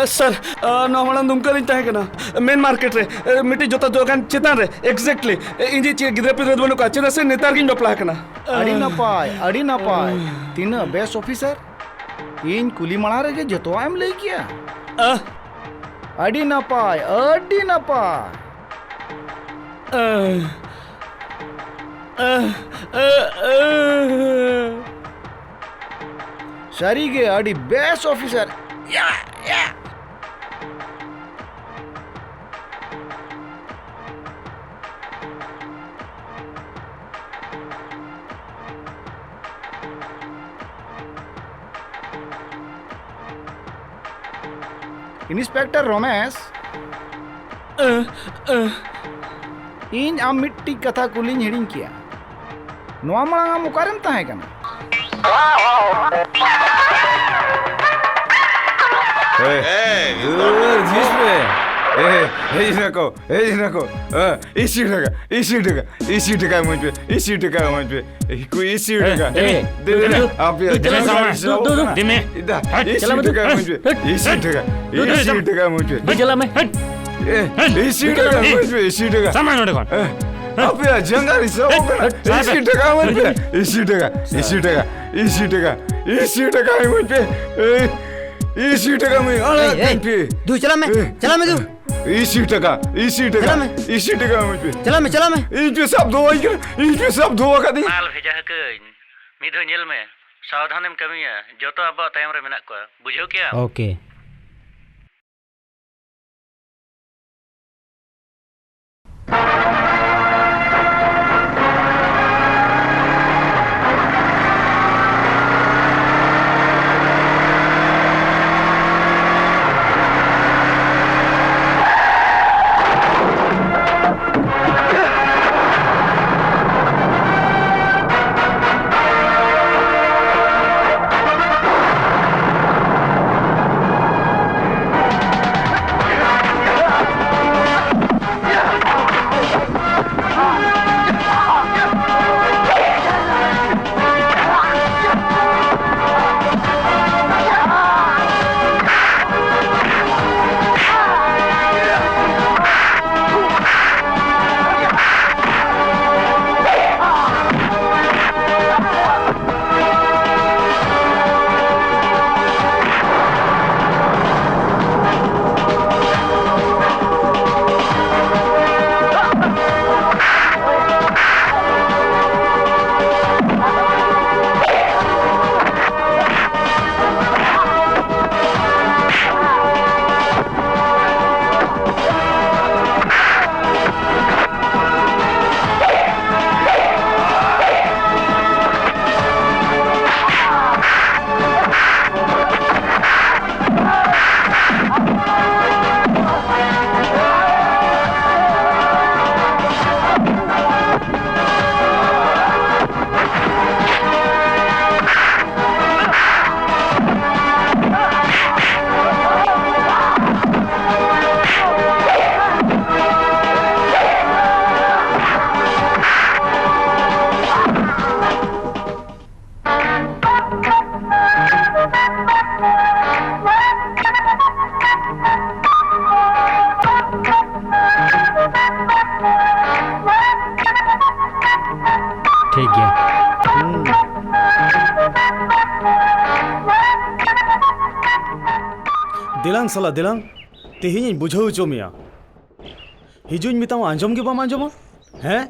ᱟ, ᱥᱟᱨ, ᱟ, ᱱᱚᱣᱟ ᱢᱟᱲᱟᱝ ᱫᱩᱢᱠᱟᱹ ᱨᱤᱧ ᱛᱟᱦᱮᱸ ᱠᱟᱱᱟ, ᱢᱮᱱ ᱢᱟᱨᱠᱮᱴ ᱨᱮ, ᱟ, ᱢᱤᱫᱴᱤᱡ ᱡᱚᱛᱟ ᱫᱚᱠᱟᱱ ᱪᱮᱛᱟᱱ ᱨᱮ, exactly᱾ ᱤᱧ ᱡᱮ ᱪᱮᱫ ᱜᱤᱫᱽᱨᱟᱹ ᱯᱤᱫᱽᱨᱟᱹ ᱫᱚ ᱵᱟᱹᱱᱩᱜ ᱠᱚᱣᱟ, ᱪᱮᱫᱟᱜ ᱥᱮ ᱱᱮᱛᱟᱨ ᱜᱤᱧ ᱵᱟᱯᱞᱟ ᱟᱠᱟᱱᱟ᱾ ᱟᱹᱰᱤ ᱱᱟᱯᱟᱭ, ᱟᱹᱰᱤ ᱱᱟᱯᱟᱭ᱾ ᱛᱤᱱᱟᱹᱜ ᱵᱮᱥ ᱚᱯᱷᱤᱥᱟᱨ᱾ ᱤᱧ ᱠᱩᱞᱤ ᱢᱟᱲᱟᱝ ᱨᱮᱜᱮ ᱡᱚᱛᱚᱣᱟᱜ ᱮᱢ ᱞᱟᱹᱭ ᱠᱮᱭᱟ᱾ ᱟ᱾ ᱟᱹᱰᱤ ᱱᱟᱯᱟᱭ, ᱟᱹᱰᱤ ᱱᱟᱯᱟᱭ᱾ ᱟ᱾ ᱟ, ᱟ, ᱟ᱾ ᱥᱟᱹᱨᱤᱜᱮ ᱟᱹᱰᱤ ᱵᱮᱥ ᱚᱯᱷᱤᱥᱟᱨ᱾ ᱭᱟ, ᱭᱟ᱾ ᱤᱱᱥᱯᱮᱠᱴᱚᱨ ᱨᱚᱢᱮᱥ᱾ ᱟ, ᱟ᱾ ᱤᱧ ᱟᱢ ᱢᱤᱫᱴᱤᱡ ᱠᱟᱛᱷᱟ ᱠᱩᱞᱤᱧ ᱦᱤᱲᱤᱧ ᱠᱮᱜᱼᱟ᱾ ᱱᱚᱣᱟ ᱢᱟᱲᱟᱝ ᱟᱢ ᱚᱠᱟᱨᱮᱢ ᱛᱟᱦᱮᱸ ᱠᱟᱱᱟ? ᱮᱭ, ᱮᱭ, ᱡᱤᱥ ᱯᱮ᱾ ᱮᱭ, ᱦᱮᱡ ᱱᱟᱠᱚ, ᱦᱮᱡ ᱱᱟᱠᱚ᱾ ᱮ, ᱤᱥᱤ ᱴᱟᱠᱟ, ᱤᱥᱤ ᱴᱟᱠᱟ, ᱤᱥᱤ ᱴᱟᱠᱟ ᱮᱢᱟᱹᱧ ᱯᱮ, ᱤᱥᱤ ᱴᱟᱠᱟ ᱮᱢᱟᱹᱧ ᱯᱮ᱾ ᱤᱠᱩ ᱤᱥᱤ ᱴᱟᱠᱟ᱾ ᱮ, ᱫᱮ, ᱫᱮ, ᱫᱮ, ᱫᱩ, ᱟᱯᱮᱭᱟᱜ ᱫᱩ, ᱡᱟᱸᱜᱟ ᱫᱩ, ᱨᱮ ᱫᱩ, ᱥᱟᱵᱚᱜ ᱫᱩ, ᱠᱟᱱᱟ᱾ ᱫᱮ ᱢᱮ᱾ ᱤᱫᱟ, ᱦᱟᱴ, ᱤᱥᱤ ᱪᱟᱞᱟᱜ ᱢᱮ, ᱴᱟᱠᱟ ᱫᱩ, ᱮᱢᱟᱹᱧ ᱯᱮ, ᱦᱟᱴ, ᱤᱥᱤ ᱦᱟᱴ, ᱴᱟᱠᱟ, ᱫᱩ, ᱫᱩ, ᱤᱥᱤ ᱪᱟᱞᱟᱜ ᱢᱮ᱾ ᱴᱟᱠᱟ ᱮᱢᱟᱹᱧ ᱯᱮ, ᱦᱟᱴ, ᱤᱥᱤ ᱴᱟᱠᱟ᱾ ᱦᱟᱴ, ᱤᱥᱤ ᱫᱩ, ᱴᱟᱠᱟ ᱫᱩ, ᱮᱢᱟᱹᱧ ᱯᱮ, ᱤᱥᱤ ᱴᱟᱠᱟ᱾ ᱥᱟᱢᱟᱭ ᱱᱚᱰᱮ ᱠᱷᱚᱱ᱾ ᱮ, ᱟᱯᱮᱭᱟᱜ ᱡᱟᱸᱜᱟ ᱨᱮ ᱥᱟᱵᱚᱜ ᱠᱟᱱᱟ᱾ ᱦᱟᱴ, ᱦᱟᱴ, ᱤᱥᱤ ᱦᱟᱴ᱾ ᱴᱟᱠᱟ ᱮᱢᱟᱹᱧ ᱯᱮ, ᱤᱥᱤ ᱴᱟᱠᱟ, ᱤᱥᱤ ᱴᱟᱠᱟ, ᱤᱥᱤ ᱴᱟᱠᱟ, ᱤᱥᱤ ᱴᱟᱠᱟ ᱮᱢᱟᱹᱧ ᱯᱮ᱾ ᱮᱭ, ᱤᱥᱤ ᱴᱟᱠᱟ ᱮᱢᱟᱹᱧ, ᱟᱲᱟᱜ ᱮᱭ, ᱮᱭ, ᱠᱟᱹᱧ ᱯᱮ᱾ ᱫᱩ, ᱪᱟᱞᱟᱜ ᱢᱮ, ᱮ, ᱪᱟᱞᱟᱜ ᱢᱮ, ᱫᱩ᱾ ᱤᱥᱤ ᱴᱟᱠᱟ, ᱤᱥᱤ ᱴᱟᱠᱟ, ᱪᱟᱞᱟᱜ ᱢᱮ᱾ ᱤᱥᱤ ᱴᱟᱠᱟ ᱮᱢᱟᱹᱧ ᱯᱮ᱾ ᱪᱟᱞᱟᱜ ᱢᱮ, ᱪᱟᱞᱟᱜ ᱢᱮ᱾ ᱤᱧ ᱯᱮ ᱥᱟᱵ ᱫᱚᱦᱚ ᱟᱹᱧ ᱠᱟᱱᱟ, ᱤᱧ ᱯᱮ ᱥᱟᱵ ᱫᱚᱦᱚ ᱟᱠᱟᱫᱤᱧ᱾ ᱢᱟᱞ ᱵᱷᱮᱡᱟ ᱟᱠᱟᱹᱧ᱾ ᱢᱤᱫ ᱫᱷᱟᱣ ᱧᱮᱞ ᱢᱮ, ᱥᱟᱵᱫᱷᱟᱱᱮᱢ ᱠᱟᱹᱢᱤᱭᱟ, ᱡᱚᱛᱚ ᱟᱵᱚᱣᱟᱜ ᱛᱟᱭᱚᱢ ᱨᱮ ᱢᱮᱱᱟᱜ ᱠᱚᱣᱟ, ᱵᱩᱡᱷᱟᱹᱣ ᱠᱮᱜᱼᱟᱢ? ᱳᱠᱮ᱾ ᱫᱮᱞᱟᱝ ᱥᱟᱞᱟ, ᱫᱮᱞᱟᱝ᱾ ᱛᱮᱦᱮᱧ ᱤᱧ ᱵᱩᱡᱷᱟᱹᱣ ᱦᱚᱪᱚ ᱢᱮᱭᱟ᱾ ᱦᱤᱡᱩᱜ ᱤᱧ ᱢᱮᱛᱟᱢᱟ, ᱟᱸᱡᱚᱢ ᱜᱮ ᱵᱟᱢ ᱟᱸᱡᱚᱢᱟ? ᱦᱮᱸ?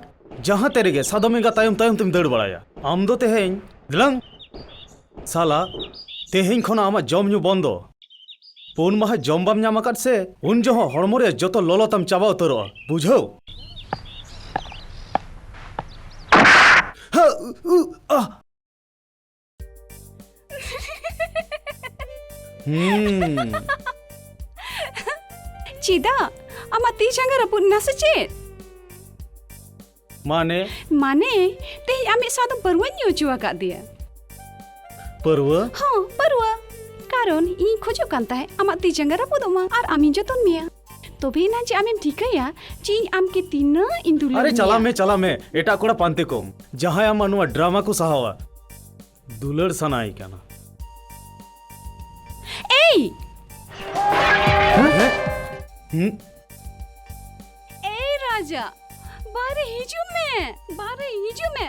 ᱡᱟᱦᱟᱸ ᱛᱮ ᱨᱮᱜᱮ ᱥᱟᱫᱚᱢ ᱮᱸᱜᱟ ᱛᱟᱭᱚᱢ ᱛᱟᱭᱚᱢ ᱛᱮᱢ ᱫᱟᱹᱲ ᱵᱟᱲᱟᱭᱟ᱾ ᱟᱢ ᱫᱚ ᱛᱮᱦᱮᱧ, ᱫᱮᱞᱟᱝ᱾ ᱥᱟᱞᱟ, ᱛᱮᱦᱮᱧ ᱠᱷᱚᱱᱟᱜ ᱟᱢᱟᱜ ᱡᱚᱢ ᱧᱩ ᱵᱚᱱᱫᱚ᱾ ᱯᱩᱱ ᱢᱟᱦᱟ ᱡᱚᱢ ᱵᱟᱢ ᱧᱟᱢ ᱟᱠᱟᱫ ᱥᱮ, ᱩᱱ ᱡᱚᱦᱚᱜ ᱦᱚᱲᱢᱚ ᱨᱮᱭᱟᱜ ᱡᱚᱛᱚ ᱞᱚᱞᱚ ᱛᱟᱢ ᱪᱟᱵᱟ ᱩᱛᱟᱹᱨᱚᱜᱼᱟ, ᱵᱩᱡᱷᱟᱹᱣ? ᱦᱟ, ᱩ, ᱩ, ᱟ᱾ ᱦᱩᱸ᱾ ᱪᱮᱫᱟᱜ? ᱟᱢᱟᱜ ᱛᱤ ᱡᱟᱸᱜᱟ ᱨᱟᱹᱯᱩᱫ ᱮᱱᱟ ᱥᱮ ᱪᱮᱫ? ᱢᱟᱱᱮ? ᱢᱟᱱᱮ, ᱛᱮᱦᱮᱧ ᱟᱢᱤᱡ ᱥᱟᱶ ᱫᱚ ᱯᱟᱹᱨᱣᱟᱹᱧ ᱧᱩ ᱦᱚᱪᱚ ᱟᱠᱟᱫ ᱫᱮᱭᱟ᱾ ᱯᱟᱹᱨᱣᱟᱹ? ᱦᱚᱸ, ᱯᱟᱹᱨᱣᱟᱹ᱾ ᱠᱟᱨᱚᱱ ᱤᱧᱤᱧ ᱠᱷᱚᱡᱚᱜ ᱠᱟᱱ ᱛᱟᱦᱮᱸᱫ ᱟᱢᱟᱜ ᱛᱤ ᱡᱟᱸᱜᱟ ᱨᱟᱹᱯᱩᱫᱚᱜ ᱢᱟ ᱟᱨ ᱟᱢᱤᱧ ᱡᱚᱛᱚᱱ ᱢᱮᱭᱟ᱾ ᱛᱚᱵᱮ ᱮᱱᱟ ᱡᱮ ᱟᱢᱮᱢ ᱴᱷᱤᱠᱟᱹᱭᱟ ᱡᱮ ᱤᱧ ᱟᱢ ᱠᱮ ᱛᱤᱱᱟᱹᱜ ᱤᱧ ᱫᱩᱞᱟᱹᱲ ᱟᱨᱮ, ᱪᱟᱞᱟᱜ ᱢᱮᱭᱟ᱾ ᱢᱮ, ᱪᱟᱞᱟᱜ ᱢᱮ᱾ ᱮᱴᱟᱜ ᱠᱚᱲᱟ ᱯᱟᱱᱛᱮ ᱠᱚᱢ᱾ ᱡᱟᱦᱟᱸᱭ ᱟᱢᱟᱜ ᱱᱚᱣᱟ ᱰᱨᱟᱢᱟ ᱠᱚ ᱥᱟᱦᱟᱣᱟ᱾ ᱫᱩᱞᱟᱹᱲ ᱥᱟᱱᱟᱭᱮ ᱠᱟᱱᱟ᱾ ᱮᱭ! ᱦᱮᱸ? ᱦᱩᱸ? ᱮᱭ ᱨᱟᱡᱟ, ᱵᱟᱦᱨᱮ ᱦᱤᱡᱩᱜ ᱢᱮ, ᱵᱟᱦᱨᱮ ᱦᱤᱡᱩᱜ ᱢᱮ᱾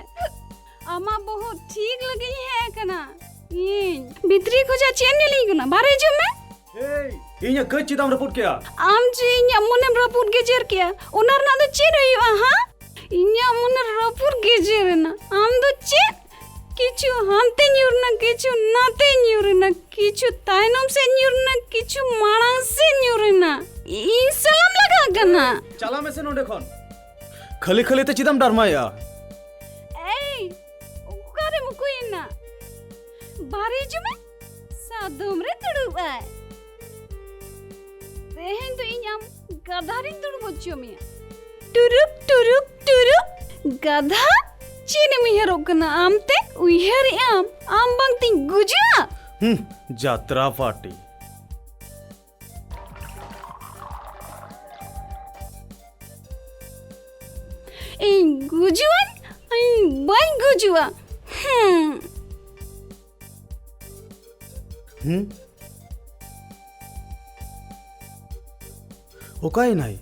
ᱟᱢᱟᱜ ᱵᱚᱦᱚᱜ ᱴᱷᱤᱠ ᱞᱟᱹᱜᱤᱫ ᱤᱧ ᱦᱮᱡ ᱟᱠᱟᱱᱟ᱾ ᱤᱧ ᱵᱷᱤᱛᱨᱤ ᱠᱷᱚᱡᱟᱜ ᱪᱮᱫ ᱮᱢ ᱧᱮᱞᱤᱧ ᱠᱟᱱᱟ? ᱵᱟᱦᱨᱮ ᱦᱤᱡᱩᱜ ᱢᱮ᱾ ᱮᱭ, ᱤᱧᱟᱹᱜ ᱠᱟᱹᱡ ᱪᱮᱫᱟᱜ ᱮᱢ ᱨᱟᱹᱯᱩᱫ ᱠᱮᱜᱼᱟ? ᱟᱢ ᱡᱮ ᱤᱧᱟᱹᱜ ᱢᱚᱱᱮᱢ ᱨᱟᱹᱯᱩᱫ ᱜᱮᱡᱮᱨ ᱠᱮᱜᱼᱟ, ᱚᱱᱟ ᱨᱮᱱᱟᱜ ᱫᱚ ᱪᱮᱫ ᱦᱩᱭᱩᱜᱼᱟ, ᱦᱟ? ᱤᱧᱟᱹᱜ ᱢᱚᱱᱮ ᱨᱟᱹᱯᱩᱫ ᱜᱮᱡᱮᱨ ᱮᱱᱟ᱾ ᱟᱢ ᱫᱚ ᱪᱮᱫ? ᱠᱤᱪᱷᱩ ᱦᱟᱱᱛᱮ ᱧᱩᱨ ᱮᱱᱟ, ᱠᱤᱪᱷᱩ ᱱᱟᱛᱮ ᱧᱩᱨ ᱮᱱᱟ, ᱠᱤᱪᱷᱩ ᱛᱟᱭᱱᱚᱢ ᱥᱮᱫ ᱧᱩᱨ ᱮᱱᱟ, ᱠᱤᱪᱷᱩ ᱢᱟᱲᱟᱝ ᱥᱮᱫ ᱧᱩᱨ ᱮᱱᱟ᱾ ᱤᱧ ᱥᱟᱞᱟᱢ ᱞᱟᱜᱟᱜ ᱠᱟᱱᱟ᱾ ᱪᱟᱞᱟᱜ ᱢᱮᱥᱮ ᱱᱚᱸᱰᱮ ᱠᱷᱚᱱ᱾ ᱠᱷᱟᱹᱞᱤ ᱠᱷᱟᱹᱞᱤ ᱛᱮ ᱪᱮᱫᱟᱜ ᱮᱢ ᱰᱟᱨᱢᱟᱭᱮᱜᱼᱟ? ᱮᱭ, ᱚᱠᱟᱨᱮᱢ ᱩᱠᱩᱭᱮᱱᱟ? ᱵᱟᱦᱨᱮ ᱦᱤᱡᱩᱜ ᱢᱮ, ᱥᱟᱫᱚᱢ ᱨᱮ ᱫᱩᱲᱩᱵ ᱟᱭ᱾ ᱛᱮᱦᱮᱧ ᱫᱚ ᱤᱧ ᱟᱢ ᱜᱟᱫᱷᱟ ᱨᱤᱧ ᱫᱩᱲᱩᱵ ᱦᱚᱪᱚ ᱢᱮᱭᱟ᱾ ᱴᱩᱨᱩᱯ, ᱴᱩᱨᱩᱯ, ᱴᱩᱨᱩᱯ᱾ ᱜᱟᱫᱷᱟ? ᱪᱮᱫ ᱮᱢ ᱩᱭᱦᱟᱹᱨᱚᱜ ᱠᱟᱱᱟ ᱟᱢ ᱛᱮ? ᱩᱭᱦᱟᱹᱨᱮᱜ ᱟᱢ, ᱟᱢ ᱵᱟᱝ ᱛᱤᱧ ᱜᱩᱡᱩᱜᱼᱟ? ᱦᱩᱸ, ᱡᱟᱛᱨᱟ ᱯᱟᱨᱴᱤ᱾ ᱤᱧ ᱜᱩᱡᱩᱜᱼᱟᱹᱧ, ᱤᱧ ᱵᱟᱹᱧ ᱜᱩᱡᱩᱜᱼᱟ᱾ ᱦᱩᱸ᱾ ᱦᱩᱸ? ᱚᱠᱟᱭᱮᱱᱟᱭ?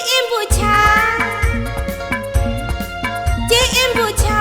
ᱪᱮᱫ ᱮᱢ ᱵᱩᱡᱷᱟ? ᱪᱮᱫ ᱮᱢ ᱵᱩᱡᱷᱟ?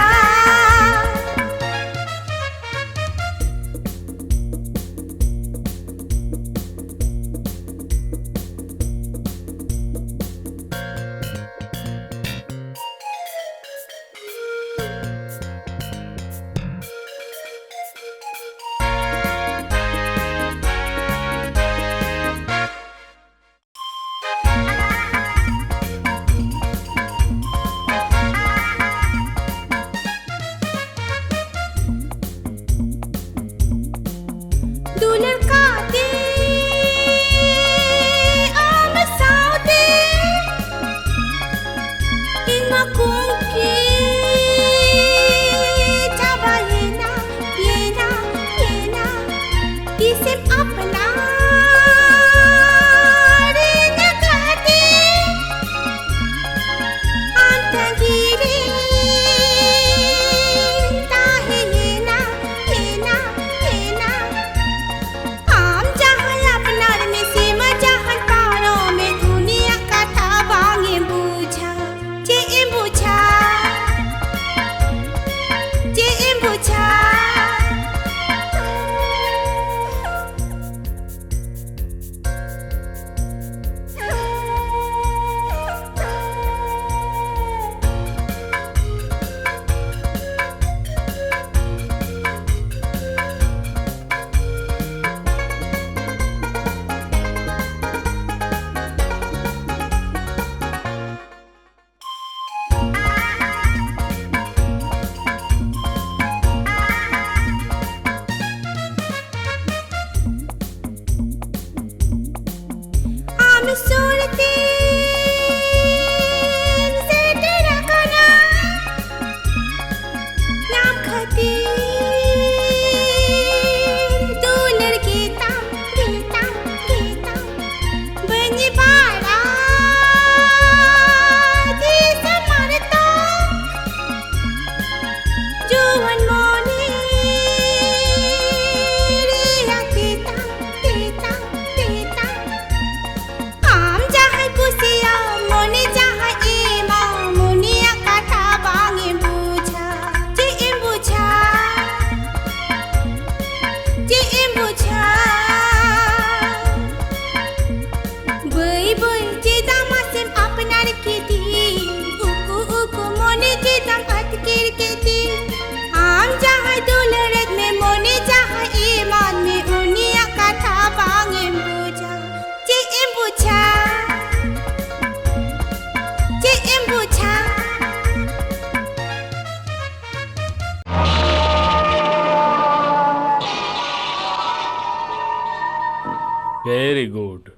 ᱜᱩᱰ᱾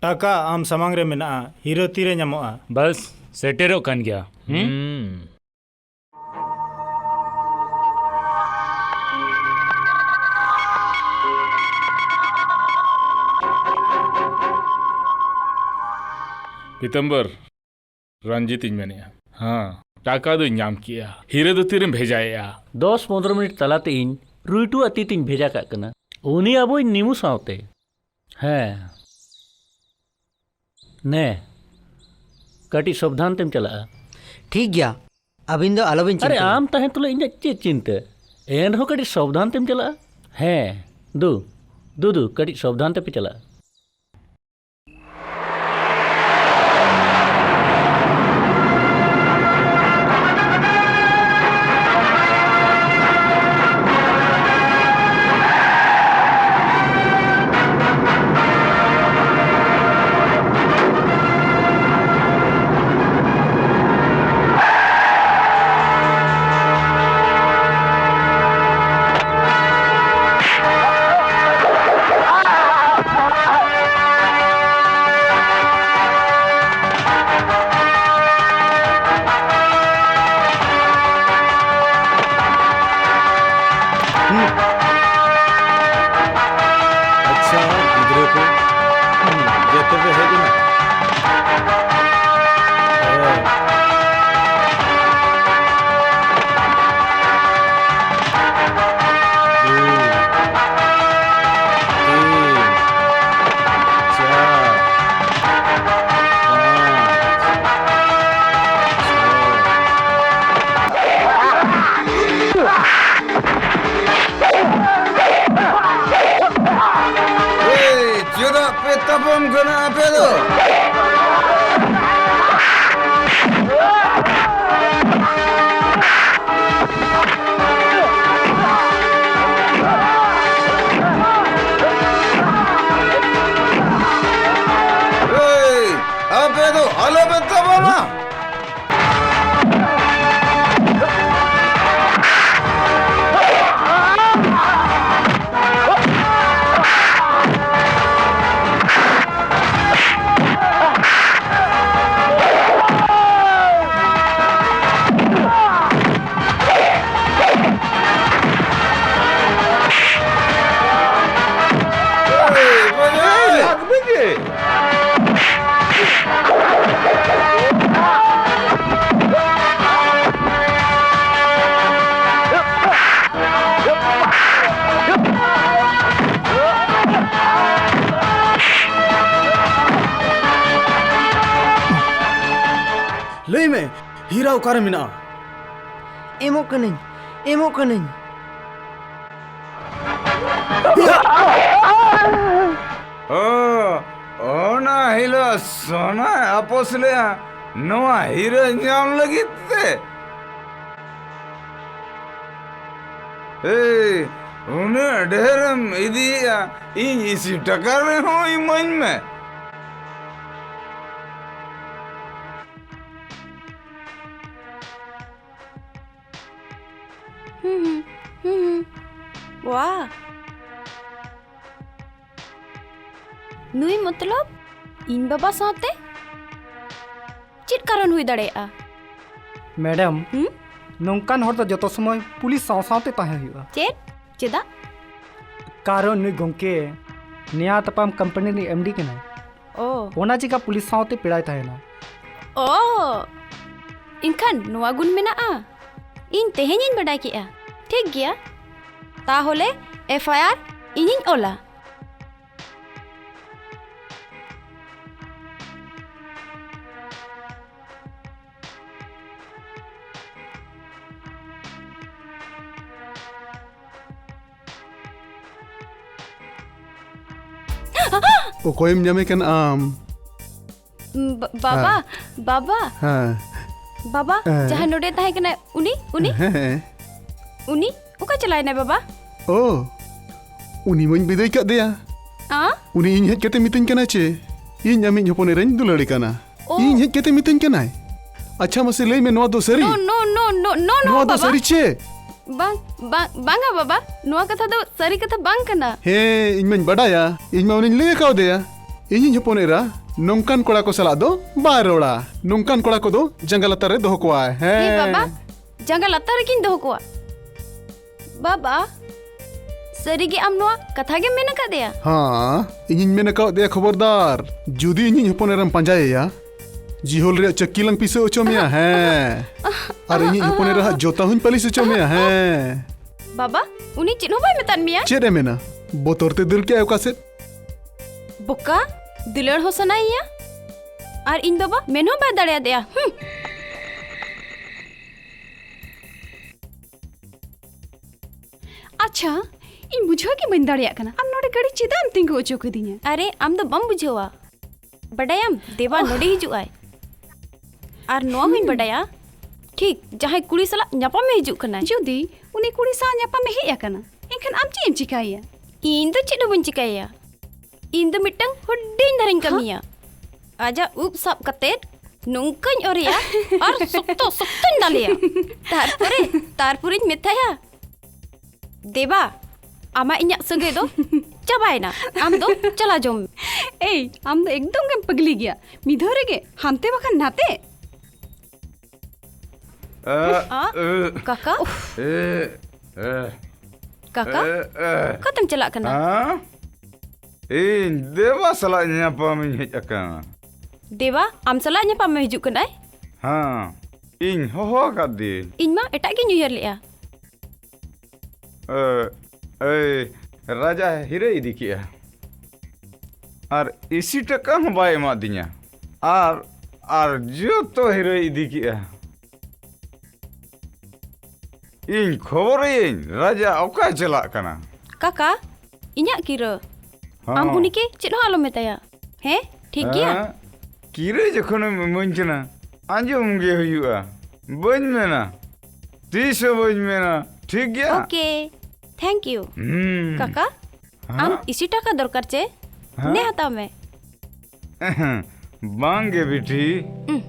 ᱴᱟᱠᱟ ᱟᱢ ᱥᱟᱢᱟᱝ ᱨᱮ ᱢᱮᱱᱟᱜᱼᱟ, ᱦᱤᱨᱟᱹ ᱛᱤᱨᱮ ᱧᱟᱢᱚᱜᱼᱟ? ᱵᱟᱥ, ᱥᱮᱴᱮᱨᱚᱜ ᱠᱟᱱ ᱜᱮᱭᱟ᱾ ᱦᱩᱸ? ᱦᱩᱸ᱾ ᱯᱤᱛᱟᱢᱵᱚᱨ, ᱨᱚᱧᱡᱤᱛ ᱤᱧ ᱢᱮᱱᱮᱫᱼᱟ᱾ ᱦᱮᱸ, ᱴᱟᱠᱟ ᱫᱚᱧ ᱧᱟᱢ ᱠᱮᱜᱼᱟ, ᱦᱤᱨᱟᱹ ᱫᱚ ᱛᱤᱨᱮᱢ ᱵᱷᱮᱡᱟᱭᱮᱫᱼᱟ? ᱫᱚᱥ ᱯᱚᱱᱫᱽᱨᱚ ᱢᱤᱱᱤᱴ ᱛᱟᱞᱟᱛᱮ ᱤᱧ ᱨᱩᱭᱴᱩ ᱟᱜ ᱛᱤ ᱛᱤᱧ ᱵᱷᱮᱡᱟ ᱠᱟᱜ ᱠᱟᱱᱟ᱾ ᱩᱱᱤ ᱟᱵᱚᱭᱤᱡ ᱱᱤᱢᱩ ᱥᱟᱶᱛᱮ᱾ ᱦᱮᱸ᱾ ᱱᱮ, ᱠᱟᱹᱴᱤᱡ ᱥᱟᱵᱫᱷᱟᱱ ᱛᱮᱢ ᱪᱟᱞᱟᱜᱼᱟ᱾ ᱴᱷᱤᱠ ᱜᱮᱭᱟ, ᱟᱹᱵᱤᱱ ᱫᱚ ᱟᱞᱚᱵᱤᱱ ᱟᱨᱮ, ᱪᱤᱱᱛᱟᱹᱭᱟ᱾ ᱟᱢ ᱛᱟᱦᱮᱸ ᱛᱩᱞᱩᱡ ᱤᱧᱟᱹᱜ ᱪᱮᱫ ᱪᱤᱱᱛᱟᱹ? ᱮᱱ ᱨᱮᱦᱚᱸ ᱠᱟᱹᱴᱤᱡ ᱥᱟᱵᱫᱷᱟᱱ ᱛᱮᱢ ᱪᱟᱞᱟᱜᱼᱟ᱾ ᱦᱮᱸ, ᱫᱩ, ᱫᱩ, ᱫᱩ, ᱠᱟᱹᱴᱤᱡ ᱥᱟᱵᱫᱷᱟᱱ ᱛᱮᱯᱮ ᱪᱟᱞᱟᱜᱼᱟ᱾ ᱟᱪᱪᱷᱟ, ᱜᱤᱫᱽᱨᱟᱹ ᱠᱚ, ᱡᱚᱛᱚ ᱯᱮ ᱦᱮᱡ ᱮᱱᱟ? ᱦᱳᱭ᱾ ᱫᱩᱭ, ᱛᱤᱱ, ᱪᱟᱨ, ᱯᱟᱸᱪ, ᱪᱷᱚᱭ᱾ ᱮᱭ, ᱪᱮᱫᱟᱜ ᱯᱮ ᱛᱟᱯᱟᱢ ᱠᱟᱱᱟ ᱟᱯᱮ ᱫᱚ? ᱮᱭ, ᱟᱯᱮ ᱫᱚ ᱟᱞᱚᱯᱮ ᱛᱟᱯᱟᱢᱟ᱾ ᱞᱟᱹᱭ ᱢᱮ, ᱦᱤᱨᱟ ᱚᱠᱟᱨᱮ ᱢᱮᱱᱟᱜᱼᱟ? ᱮᱢᱚᱜ ᱠᱟᱹᱱᱟᱹᱧ, ᱮᱢᱚᱜ ᱠᱟᱹᱱᱟᱹᱧ᱾ ᱚ, ᱚᱱᱟ ᱦᱤᱞᱳᱜ ᱥᱚᱱᱟᱭ ᱟᱯᱚᱥ ᱞᱮᱜᱼᱟ ᱱᱚᱣᱟ ᱦᱤᱨᱟᱹ ᱧᱟᱢ ᱞᱟᱹᱜᱤᱫ ᱛᱮ? ᱮᱭ, ᱩᱱᱟᱹᱜ ᱰᱷᱮᱨᱮᱢ ᱤᱫᱤᱭᱮᱜᱼᱟ, ᱤᱧ ᱤᱥᱤ ᱴᱟᱠᱟ ᱨᱮᱦᱚᱸ ᱤᱢᱟᱹᱧ ᱢᱮ᱾ ᱦᱩᱸ, ᱦᱩᱸ, ᱦᱩᱸ, ᱦᱩᱸ᱾ ᱣᱟ᱾ ᱱᱩᱭ ᱢᱚᱛᱞᱚᱵ ᱤᱧ ᱵᱟᱵᱟ ᱥᱟᱶᱛᱮ? ᱪᱮᱫ ᱠᱟᱨᱚᱱ ᱦᱩᱭ ᱫᱟᱲᱮᱭᱟᱜᱼᱟ? ᱢᱮᱰᱟᱢ, ᱦᱩᱸ? ᱱᱚᱝᱠᱟᱱ ᱦᱚᱲ ᱫᱚ ᱡᱚᱛᱚ ᱥᱚᱢᱚᱭ ᱯᱩᱞᱤᱥ ᱥᱟᱶ ᱥᱟᱶᱛᱮ ᱛᱟᱦᱮᱸ ᱦᱩᱭᱩᱜᱼᱟ᱾ ᱪᱮᱫ? ᱪᱮᱫᱟᱜ? ᱠᱟᱨᱚᱱ ᱱᱩᱭ ᱜᱚᱝᱠᱮ ᱱᱮᱭᱟ ᱛᱟᱯᱟᱢ ᱠᱳᱢᱯᱟᱱᱤ ᱨᱤᱱᱤᱡ ᱮᱢ ᱰᱤ ᱠᱟᱱᱟᱭ᱾ ᱚ᱾ ᱚᱱᱟ ᱪᱤᱠᱟ ᱯᱩᱞᱤᱥ ᱥᱟᱶᱛᱮ ᱯᱮᱲᱟᱭ ᱛᱟᱦᱮᱱᱟ᱾ ᱚ, ᱮᱱᱠᱷᱟᱱ ᱱᱚᱣᱟ ᱜᱩᱱ ᱢᱮᱱᱟᱜᱼᱟ? ᱤᱧ ᱛᱮᱦᱮᱧᱤᱧ ᱵᱟᱰᱟᱭ ᱠᱮᱜᱼᱟ᱾ ᱴᱷᱤᱠ ᱜᱮᱭᱟ, ᱛᱟᱦᱚᱞᱮ ᱮᱯᱷ ᱟᱭ ᱟᱨ ᱤᱧᱤᱧ ᱚᱞᱟ᱾ ᱚᱠᱚᱭᱮᱢ ᱧᱟᱢᱮ ᱠᱟᱱᱟ ᱟᱢ? ᱵᱟ-, ᱵᱟᱵᱟ, ᱦᱮᱸ᱾ ᱵᱟᱵᱟ᱾ ᱦᱮᱸ᱾ ᱵᱟᱵᱟ, ᱦᱮᱸ᱾ ᱡᱟᱦᱟᱸᱭ ᱱᱚᱰᱮ ᱛᱟᱦᱮᱸ ᱠᱟᱱᱟᱭ, ᱩᱱᱤ, ᱩᱱᱤ? ᱦᱮᱸ᱾ ᱩᱱᱤ ᱚᱠᱟ ᱪᱟᱞᱟᱣᱮᱱᱟᱭ, ᱵᱟᱵᱟ? ᱳ, ᱩᱱᱤ ᱢᱟᱧ ᱵᱤᱫᱟᱹᱭ ᱠᱟᱫ ᱫᱮᱭᱟ᱾ ᱟ? ᱩᱱᱤ ᱤᱧ ᱦᱮᱡ ᱠᱟᱛᱮ ᱢᱤᱛᱟᱹᱧ ᱠᱟᱱᱟ ᱪᱮ ᱤᱧ ᱟᱢᱤᱡ ᱦᱚᱯᱚᱱ ᱮᱨᱟᱧ ᱫᱩᱞᱟᱹᱲᱮ ᱠᱟᱱᱟ᱾ ᱳ᱾ ᱤᱧ ᱦᱮᱡ ᱠᱟᱛᱮ ᱢᱤᱛᱟᱹᱧ ᱠᱟᱱᱟᱭ᱾ ᱟᱪᱪᱷᱟ, ᱢᱟᱥᱮ ᱞᱟᱹᱭ ᱢᱮ, ᱱᱚᱣᱟ ᱫᱚ ᱥᱟᱹᱨᱤ? No, no, no, no, no, ᱱᱚᱣᱟ ᱫᱚ ᱵᱟᱵᱟ᱾ ᱥᱟᱹᱨᱤ ᱪᱮ? ᱵᱟᱝ, ᱵᱟᱝ, ᱵᱟᱝᱟ ᱵᱟᱵᱟ, ᱱᱚᱣᱟ ᱠᱟᱛᱷᱟ ᱫᱚ ᱥᱟᱹᱨᱤ ᱠᱟᱛᱷᱟ ᱵᱟᱝ ᱠᱟᱱᱟ᱾ ᱦᱮᱸ, ᱤᱧ ᱢᱟᱧ ᱵᱟᱰᱟᱭᱟ, ᱤᱧ ᱢᱟ ᱩᱱᱤᱧ ᱞᱟᱹᱭ ᱟᱠᱟᱣᱫᱮᱭᱟ᱾ ᱤᱧᱤᱡ ᱦᱚᱯᱚᱱ ᱮᱨᱟ ᱱᱚᱝᱠᱟᱱ ᱠᱚᱲᱟ ᱠᱚ ᱥᱟᱞᱟᱜ ᱫᱚ ᱵᱟᱭ ᱨᱚᱲᱟ᱾ ᱱᱚᱝᱠᱟᱱ ᱠᱚᱲᱟ ᱠᱚᱫᱚ ᱡᱟᱸᱜᱟ ᱞᱟᱛᱟᱨ ᱨᱮ ᱫᱚᱦᱚ ᱠᱚᱣᱟᱭ᱾ ᱦᱮᱸ᱾ ᱦᱮᱸ ᱵᱟᱵᱟ, ᱡᱟᱸᱜᱟ ᱞᱟᱛᱟᱨ ᱨᱮᱜᱤᱧ ᱫᱚᱦᱚ ᱠᱚᱣᱟ᱾ ᱵᱟᱵᱟ, ᱥᱟᱹᱨᱤᱜᱮ ᱟᱢ ᱱᱚᱣᱟ ᱠᱟᱛᱷᱟ ᱜᱮᱢ ᱢᱮᱱ ᱟᱠᱟᱫᱮᱭᱟ? ᱦᱮᱸ, ᱤᱧᱤᱧ ᱢᱮᱱ ᱟᱠᱟᱫ ᱫᱮᱭᱟ, ᱠᱷᱚᱵᱚᱨᱫᱟᱨ, ᱡᱩᱫᱤ ᱤᱧᱤᱡ ᱦᱚᱯᱚᱱ ᱮᱨᱟᱢ ᱯᱟᱸᱡᱟᱭᱮᱭᱟ, ᱡᱤᱦᱚᱞ ᱨᱮᱭᱟᱜ ᱪᱟᱹᱠᱤ ᱞᱟᱝ ᱯᱤᱥᱟᱹ ᱦᱚᱪᱚ ᱢᱮᱭᱟ, ᱦᱮᱸ᱾ ᱟᱨ ᱤᱧᱤᱡ ᱦᱚᱯᱚᱱ ᱮᱨᱟ ᱦᱟᱜ ᱡᱚᱛᱟ ᱦᱚᱸᱧ ᱯᱟᱹᱞᱤᱥ ᱦᱚᱪᱚ ᱢᱮᱭᱟ, ᱦᱮᱸ᱾ ᱵᱟᱵᱟ, ᱩᱱᱤ ᱪᱮᱫ ᱦᱚᱸ ᱵᱟᱭ ᱢᱮᱛᱟᱫ ᱢᱮᱭᱟ? ᱪᱮᱫ ᱮ ᱢᱮᱱᱟ? ᱵᱚᱛᱚᱨ ᱛᱮ ᱫᱟᱹᱲ ᱠᱮᱜᱼᱟᱭ ᱚᱠᱟ ᱥᱮᱫ᱾ ᱵᱚᱠᱟ, ᱫᱩᱞᱟᱹᱲ ᱦᱚᱸ ᱥᱟᱱᱟᱭᱮᱭᱟ, ᱟᱨ ᱤᱧ ᱵᱟᱵᱟ ᱢᱮᱱ ᱦᱚᱸ ᱵᱟᱭ ᱫᱟᱲᱮᱭᱟᱫᱮᱭᱟ᱾ ᱦᱩᱸ᱾ ᱟᱪᱪᱷᱟ, ᱤᱧ ᱵᱩᱡᱷᱟᱹᱣ ᱜᱮ ᱵᱟᱹᱧ ᱫᱟᱲᱮᱭᱟᱜ ᱠᱟᱱᱟ, ᱟᱢ ᱱᱚᱰᱮ ᱜᱟᱹᱰᱤ ᱪᱮᱫᱟᱜ ᱮᱢ ᱛᱤᱸᱜᱩ ᱦᱚᱪᱚ ᱠᱤᱫᱤᱧᱟ? ᱟᱨᱮ, ᱟᱢ ᱫᱚ ᱵᱟᱢ ᱵᱩᱡᱷᱟᱹᱣᱟ? ᱵᱟᱰᱟᱭᱟᱢ, ᱫᱮᱵᱟ ᱱᱚᱰᱮ ᱦᱤᱡᱩᱜ ᱟᱭ᱾ ᱟᱨ ᱱᱚᱣᱟ ᱦᱚᱸᱧ ᱵᱟᱰᱟᱭᱟ, ᱴᱷᱤᱠ ᱡᱟᱦᱟᱸᱭ ᱠᱩᱲᱤ ᱥᱟᱞᱟᱜ ᱧᱟᱯᱟᱢᱮ ᱦᱤᱡᱩᱜ ᱠᱟᱱᱟᱭ᱾ ᱡᱩᱫᱤ ᱩᱱᱤ ᱠᱩᱲᱤ ᱥᱟᱶ ᱧᱟᱯᱟᱢᱮ ᱦᱮᱡ ᱟᱠᱟᱱᱟ, ᱮᱱᱠᱷᱟᱱ ᱟᱢ ᱪᱮᱫ ᱮᱢ ᱪᱤᱠᱟᱹᱭᱮᱭᱟ? ᱤᱧ ᱫᱚ ᱪᱮᱫ ᱦᱚᱸ ᱵᱟᱹᱧ ᱪᱤᱠᱟᱹᱭᱮᱭᱟ᱾ ᱤᱧ ᱫᱚ ᱢᱤᱫᱴᱟᱝ ᱦᱩᱰᱤᱧ ᱫᱷᱟᱨᱟᱧ ᱦᱟ? ᱠᱟᱹᱢᱤᱭᱟ᱾ ᱟᱡᱟᱜ ᱩᱵ ᱥᱟᱵ ᱠᱟᱛᱮᱫ ᱱᱚᱝᱠᱟᱧ ᱚᱨᱮᱭᱟ ᱟᱨ ᱥᱚᱠᱛᱚ ᱥᱚᱠᱛᱚᱧ ᱫᱟᱞᱮᱭᱟ᱾ ᱛᱟᱨᱯᱚᱨᱮ, ᱛᱟᱨᱯᱚᱨᱮᱧ ᱢᱮᱛᱟᱭᱟ, "ᱫᱮᱵᱟ, ᱟᱢᱟᱜ ᱤᱧᱟᱜ ᱥᱟᱹᱜᱟᱹᱭ ᱫᱚ ᱪᱟᱵᱟᱭᱮᱱᱟ, ᱟᱢ ᱫᱚ ᱪᱟᱞᱟᱣ ᱡᱚᱝ ᱢᱮ᱾" ᱮᱭ, ᱟᱢ ᱫᱚ ᱮᱠᱫᱚᱢ ᱜᱮᱢ ᱯᱟᱜᱽᱞᱤ ᱜᱮᱭᱟ, ᱢᱤᱫ ᱫᱷᱟᱣ ᱨᱮᱜᱮ ᱦᱟᱱᱛᱮ ᱵᱟᱠᱷᱟᱱ ᱱᱟᱛᱮ᱾ ᱮ, ᱟ? ᱮ, ᱠᱟᱠᱟ? ᱮ, ᱮ, ᱠᱟᱠᱟ? ᱮ, ᱮ᱾ ᱚᱠᱟᱛᱮᱢ ᱪᱟᱞᱟᱜ ᱠᱟᱱᱟ? ᱦᱮᱸ? ᱤᱧ ᱫᱮᱵᱟ ᱥᱟᱞᱟᱜ ᱧᱟᱯᱟᱢᱤᱧ ᱦᱮᱡ ᱟᱠᱟᱱᱟ᱾ ᱫᱮᱵᱟ, ᱟᱢ ᱥᱟᱞᱟᱜ ᱧᱟᱯᱟᱢ ᱮ ᱦᱤᱡᱩᱜ ᱠᱟᱱᱟᱭ? ᱦᱮᱸ, ᱤᱧ ᱦᱚᱦᱚ ᱟᱠᱟᱫᱮᱭᱟᱹᱧ᱾ ᱤᱧ ᱢᱟ ᱮᱴᱟᱜ ᱜᱤᱧ ᱩᱭᱦᱟᱹᱨ ᱞᱮᱜᱼᱟ᱾ ᱮ, ᱮᱭ, ᱨᱟᱡᱟ ᱦᱤᱨᱟᱹᱭ ᱤᱫᱤ ᱠᱮᱜᱼᱟ᱾ ᱟᱨ ᱤᱥᱤ ᱴᱟᱠᱟ ᱦᱚᱸ ᱵᱟᱭ ᱮᱢᱟᱫᱤᱧᱟ᱾ ᱟᱨ, ᱟᱨ ᱡᱚᱛᱚ ᱦᱤᱨᱟᱹᱭ ᱤᱫᱤ ᱠᱮᱜᱼᱟ᱾ ᱤᱧ ᱠᱷᱚᱵᱚᱨᱮᱭᱟᱹᱧ, ᱨᱟᱡᱟ ᱚᱠᱟᱭ ᱪᱟᱞᱟᱜ ᱠᱟᱱᱟ? ᱠᱟᱠᱟ, ᱤᱧᱟᱜ ᱠᱤᱨᱟᱹ᱾ ᱦᱚᱸ᱾ ᱟᱢ ᱩᱱᱤ ᱠᱮ ᱪᱮᱫ ᱦᱚᱸ ᱟᱞᱚᱢ ᱢᱮᱛᱟᱭᱟ᱾ ᱦᱮᱸ, ᱴᱷᱤᱠ ᱜᱮᱭᱟ? ᱦᱮᱸ, ᱠᱤᱨᱟᱹ ᱡᱚᱠᱷᱚᱱᱮᱢ ᱤᱢᱟᱹᱧ ᱠᱟᱱᱟ, ᱟᱸᱡᱚᱢ ᱜᱮ ᱦᱩᱭᱩᱜᱼᱟ᱾ ᱵᱟᱹᱧ ᱢᱮᱱᱟ, ᱛᱤᱥ ᱦᱚᱸ ᱵᱟᱹᱧ ᱢᱮᱱᱟ, ᱴᱷᱤᱠ ᱜᱮᱭᱟ? Okay, thank you᱾ ᱦᱩᱸ᱾ ᱠᱟᱠᱟ, ᱦᱮᱸ? ᱟᱢ ᱤᱥᱤ ᱴᱟᱠᱟ ᱫᱚᱨᱠᱟᱨ ᱪᱮ? ᱦᱮᱸ? ᱱᱮ ᱦᱟᱛᱟᱣ ᱢᱮ᱾ ᱵᱟᱝ ᱜᱮ ᱵᱤᱴᱤ, ᱩᱸᱦ᱾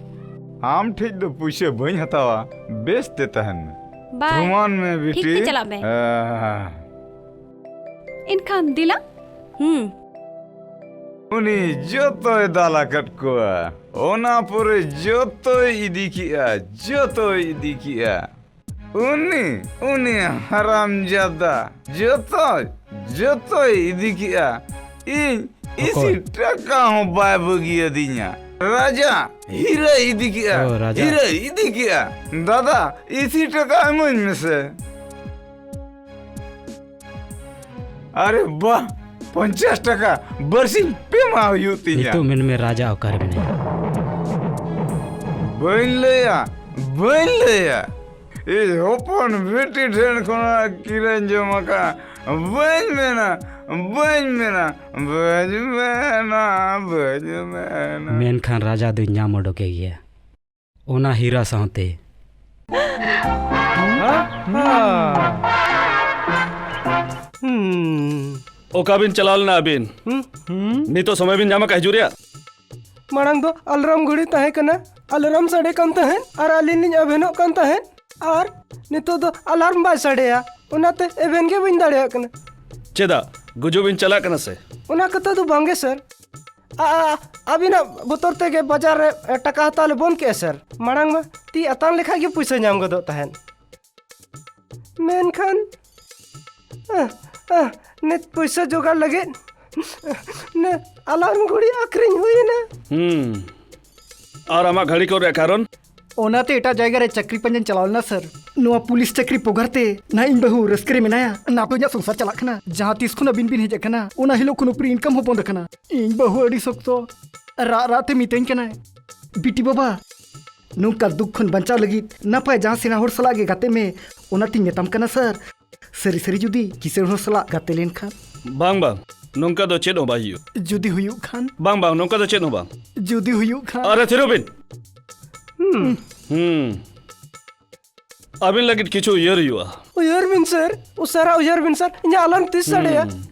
ᱟᱢ ᱴᱷᱮᱡ ᱫᱚ ᱯᱩᱭᱥᱟᱹ ᱵᱟᱹᱧ ᱦᱟᱛᱟᱣᱟ, ᱵᱮᱥ ᱛᱮ ᱛᱟᱦᱮᱱ ᱢᱮ᱾ ᱵᱟᱭ᱾ ᱛᱷᱩᱢᱟᱱ ᱢᱮ ᱴᱷᱤᱠ ᱵᱤᱴᱤ᱾ ᱛᱮ ᱪᱟᱞᱟᱜ ᱢᱮ᱾ ᱟᱦ᱾ ᱮᱱᱠᱷᱟᱱ ᱫᱮᱞᱟ᱾ ᱦᱩᱸ᱾ ᱩᱱᱤ ᱡᱚᱛᱚᱭ ᱫᱟᱞ ᱟᱠᱟᱫ ᱠᱚᱣᱟ᱾ ᱚᱱᱟ ᱯᱚᱨᱮ ᱡᱚᱛᱚᱭ ᱤᱫᱤ ᱠᱮᱜᱼᱟ, ᱡᱚᱛᱚᱭ ᱤᱫᱤ ᱠᱮᱜᱼᱟ᱾ ᱩᱱᱤ, ᱩᱱᱤ ᱦᱟᱨᱟᱢᱡᱟᱫᱟ ᱡᱚᱛᱚᱭ, ᱡᱚᱛᱚᱭ ᱤᱫᱤ ᱠᱮᱜᱼᱟ᱾ ᱤᱧ ᱚᱠᱚᱭ? ᱤᱥᱤ ᱴᱟᱠᱟ ᱦᱚᱸ ᱵᱟᱭ ᱵᱟᱹᱜᱤᱭᱟᱫᱤᱧᱟ᱾ ᱨᱟᱡᱟ ᱦᱤᱨᱟᱹᱭ ᱤᱫᱤ ᱠᱮᱜᱼᱟ᱾ ᱚ, ᱨᱟᱡᱟ᱾ ᱦᱤᱨᱟᱹᱭ ᱤᱫᱤ ᱠᱮᱜᱼᱟ᱾ ᱫᱟᱫᱟ, ᱤᱥᱤ ᱴᱟᱠᱟ ᱤᱢᱟᱹᱧ ᱢᱮᱥᱮ᱾ ᱟᱨᱮ ᱵᱟᱦ, ᱯᱚᱧᱪᱟᱥ ᱴᱟᱠᱟ ᱵᱟᱨᱥᱤᱧ ᱯᱮ ᱢᱟ ᱦᱩᱭᱩᱜ ᱛᱤᱧᱟ᱾ ᱱᱤᱛᱚᱜ ᱢᱮᱱ ᱢᱮ ᱨᱟᱡᱟ ᱚᱠᱟᱨᱮ ᱢᱮᱱᱟᱭᱟ? ᱵᱟᱹᱧ ᱞᱟᱹᱭᱟ, ᱵᱟᱹᱧ ᱞᱟᱹᱭᱟ᱾ ᱤᱧ ᱦᱚᱯᱚᱱ ᱵᱤᱴᱤ ᱴᱷᱮᱱ ᱠᱷᱚᱱᱟᱜ ᱠᱤᱨᱤᱧ ᱡᱚᱢ ᱟᱠᱟᱫ ᱵᱟᱹᱧ ᱢᱮᱱᱟ, ᱵᱟᱹᱧ ᱢᱮᱱᱟ, ᱵᱟᱹᱧ ᱢᱮᱱᱟ, ᱵᱟᱹᱧ ᱢᱮᱱᱟ᱾ ᱢᱮᱱᱠᱷᱟᱱ ᱨᱟᱡᱟ ᱫᱚᱧ ᱧᱟᱢ ᱚᱰᱚᱠᱮ ᱜᱮᱭᱟ, ᱚᱱᱟ ᱦᱤᱨᱟ ᱥᱟᱶᱛᱮ᱾ ᱦᱩᱸ᱾ ᱚᱠᱟ ᱵᱤᱱ ᱪᱟᱞᱟᱣ ᱞᱮᱱᱟ ᱟᱹᱵᱤᱱ? ᱦᱩᱸ? ᱦᱩᱸ? ᱱᱤᱛᱚᱜ ᱥᱚᱢᱚᱭ ᱵᱤᱱ ᱧᱟᱢ ᱟᱠᱟᱫ ᱦᱤᱡᱩᱜ ᱨᱮᱭᱟᱜ? ᱢᱟᱲᱟᱝ ᱫᱚ ᱟᱞᱟᱨᱢ ᱜᱷᱩᱲᱤ ᱛᱟᱦᱮᱸ ᱠᱟᱱᱟ, ᱟᱞᱟᱨᱢ ᱥᱟᱰᱮ ᱠᱟᱱ ᱛᱟᱦᱮᱸᱫ ᱟᱨ ᱟᱹᱞᱤᱧ ᱞᱤᱧ ᱮᱵᱷᱮᱱᱚᱜ ᱠᱟᱱ ᱛᱟᱦᱮᱸᱫ ᱟᱨ ᱱᱤᱛᱚᱜ ᱫᱚ ᱟᱞᱟᱨᱢ ᱵᱟᱭ ᱥᱟᱰᱮᱭᱟ, ᱚᱱᱟᱛᱮ ᱮᱵᱷᱮᱱ ᱜᱮ ᱵᱟᱹᱧ ᱫᱟᱲᱮᱭᱟᱜ ᱠᱟᱱᱟ᱾ ᱪᱮᱫᱟᱜ? ᱜᱩᱡᱩᱜ ᱵᱤᱱ ᱪᱟᱞᱟᱜ ᱠᱟᱱᱟ ᱥᱮ? ᱚᱱᱟ ᱠᱟᱛᱷᱟ ᱫᱚ ᱵᱟᱝ ᱜᱮ ᱥᱟᱨ᱾ ᱟ, ᱟ, ᱟᱹᱵᱤᱱᱟᱜ ᱵᱚᱛᱚᱨ ᱛᱮᱜᱮ ᱵᱟᱡᱟᱨ ᱨᱮ ᱴᱟᱠᱟ ᱦᱟᱛᱟᱣ ᱞᱮ ᱵᱚᱱᱫ ᱠᱮᱜᱼᱟ ᱥᱟᱨ᱾ ᱢᱟᱲᱟᱝ ᱢᱟ ᱛᱤ ᱟᱛᱟᱝ ᱞᱮᱠᱷᱟᱡ ᱜᱮ ᱯᱩᱭᱥᱟᱹ ᱧᱟᱢ ᱜᱚᱫᱚᱜ ᱛᱟᱦᱮᱸᱫ᱾ ᱢᱮᱱᱠᱷᱟᱱ, ᱟᱦ, ᱟᱦ, ᱱᱤᱛ ᱯᱩᱭᱥᱟᱹ ᱡᱚᱜᱟᱲ ᱞᱟᱹᱜᱤᱫ ᱱᱮ ᱟᱞᱟᱨᱢ ᱜᱷᱩᱲᱤ ᱟᱹᱠᱷᱨᱤᱧ ᱦᱩᱭᱮᱱᱟ᱾ ᱦᱩᱸ᱾ ᱟᱨ ᱟᱢᱟᱜ ᱜᱷᱟᱹᱲᱤ ᱠᱚ ᱨᱮᱭᱟᱜ ᱠᱟᱨᱚᱱ? ᱚᱱᱟᱛᱮ ᱮᱴᱟᱜ ᱡᱟᱭᱜᱟ ᱨᱮ ᱪᱟᱹᱠᱨᱤ ᱯᱟᱸᱡᱟᱧ ᱪᱟᱞᱟᱣ ᱞᱮᱱᱟ, ᱥᱟᱨ᱾ ᱱᱚᱣᱟ ᱯᱩᱞᱤᱥ ᱪᱟᱹᱠᱨᱤ ᱯᱚᱜᱟᱨ ᱛᱮ ᱱᱟ ᱤᱧ ᱵᱟᱹᱦᱩ ᱨᱟᱹᱥᱠᱟᱹ ᱨᱮ ᱢᱮᱱᱟᱭᱟ, ᱱᱟ ᱫᱚ ᱤᱧᱟᱹᱜ ᱥᱚᱝᱥᱟᱨ ᱪᱟᱞᱟᱜ ᱠᱟᱱᱟ᱾ ᱡᱟᱦᱟᱸ ᱛᱤᱥ ᱠᱷᱚᱱ ᱟᱹᱵᱤᱱ ᱵᱤᱱ ᱦᱮᱡ ᱟᱠᱟᱱᱟ, ᱚᱱᱟ ᱦᱤᱞᱳᱜ ᱠᱷᱚᱱ ᱩᱯᱨᱤ ᱤᱱᱠᱟᱢ ᱦᱚᱸ ᱵᱚᱱᱫ ᱟᱠᱟᱱᱟ᱾ ᱤᱧ ᱵᱟᱹᱦᱩ ᱟᱹᱰᱤ ᱥᱚᱠᱛᱚ ᱨᱟᱜ ᱨᱟᱜ ᱛᱮ ᱢᱤᱛᱟᱹᱧ ᱠᱟᱱᱟᱭ, "ᱵᱤᱴᱤ ᱵᱟᱵᱟ, ᱱᱚᱝᱠᱟ ᱫᱩᱠ ᱠᱷᱚᱱ ᱵᱟᱧᱪᱟᱣ ᱞᱟᱹᱜᱤᱫ ᱱᱟᱯᱟᱭ ᱡᱟᱦᱟᱸ ᱥᱮᱬᱟ ᱦᱚᱲ ᱥᱟᱞᱟᱜ ᱜᱮ ᱜᱟᱛᱮᱜ ᱢᱮ", ᱚᱱᱟᱛᱤᱧ ᱢᱮᱛᱟᱢ ᱠᱟᱱᱟ ᱥᱟᱨ᱾ ᱥᱟᱹᱨᱤ ᱥᱟᱹᱨᱤ ᱡᱩᱫᱤ ᱠᱤᱥᱟᱹᱬ ᱦᱚᱲ ᱥᱟᱞᱟᱜ ᱜᱟᱛᱮ ᱞᱮᱱᱠᱷᱟᱱ᱾ ᱵᱟᱝ, ᱵᱟᱝ, ᱱᱚᱝᱠᱟ ᱫᱚ ᱪᱮᱫ ᱦᱚᱸ ᱵᱟᱭ ᱦᱩᱭᱩᱜ᱾ ᱡᱩᱫᱤ ᱦᱩᱭᱩᱜ ᱠᱷᱟᱱ? ᱵᱟᱝ, ᱵᱟᱝ, ᱱᱚᱝᱠᱟ ᱫᱚ ᱪᱮᱫ ᱦᱚᱸ ᱵᱟᱝ᱾ ᱡᱩᱫᱤ ᱦᱩᱭᱩᱜ ᱠᱷᱟᱱ? ᱟᱨᱮ, ᱛᱷᱤᱨᱚᱜ ᱵᱤᱱ᱾ ᱦᱩᱸ᱾ ᱦᱩᱸ᱾ ᱟᱹᱵᱤᱱ ᱞᱟᱹᱜᱤᱫ ᱠᱤᱪᱷᱩ ᱩᱭᱦᱟᱹᱨ ᱦᱩᱭᱩᱜᱼᱟ᱾ ᱩᱭᱦᱟᱹᱨ ᱵᱤᱱ ᱥᱟᱨ, ᱩᱥᱟᱹᱨᱟ ᱩᱭᱦᱟᱹᱨ ᱵᱤᱱ ᱥᱟᱨ, ᱤᱧᱟᱹᱜ ᱟᱞᱟᱨᱢ ᱛᱤᱥ ᱥᱟᱰᱮᱭᱟ? ᱦᱩᱸ᱾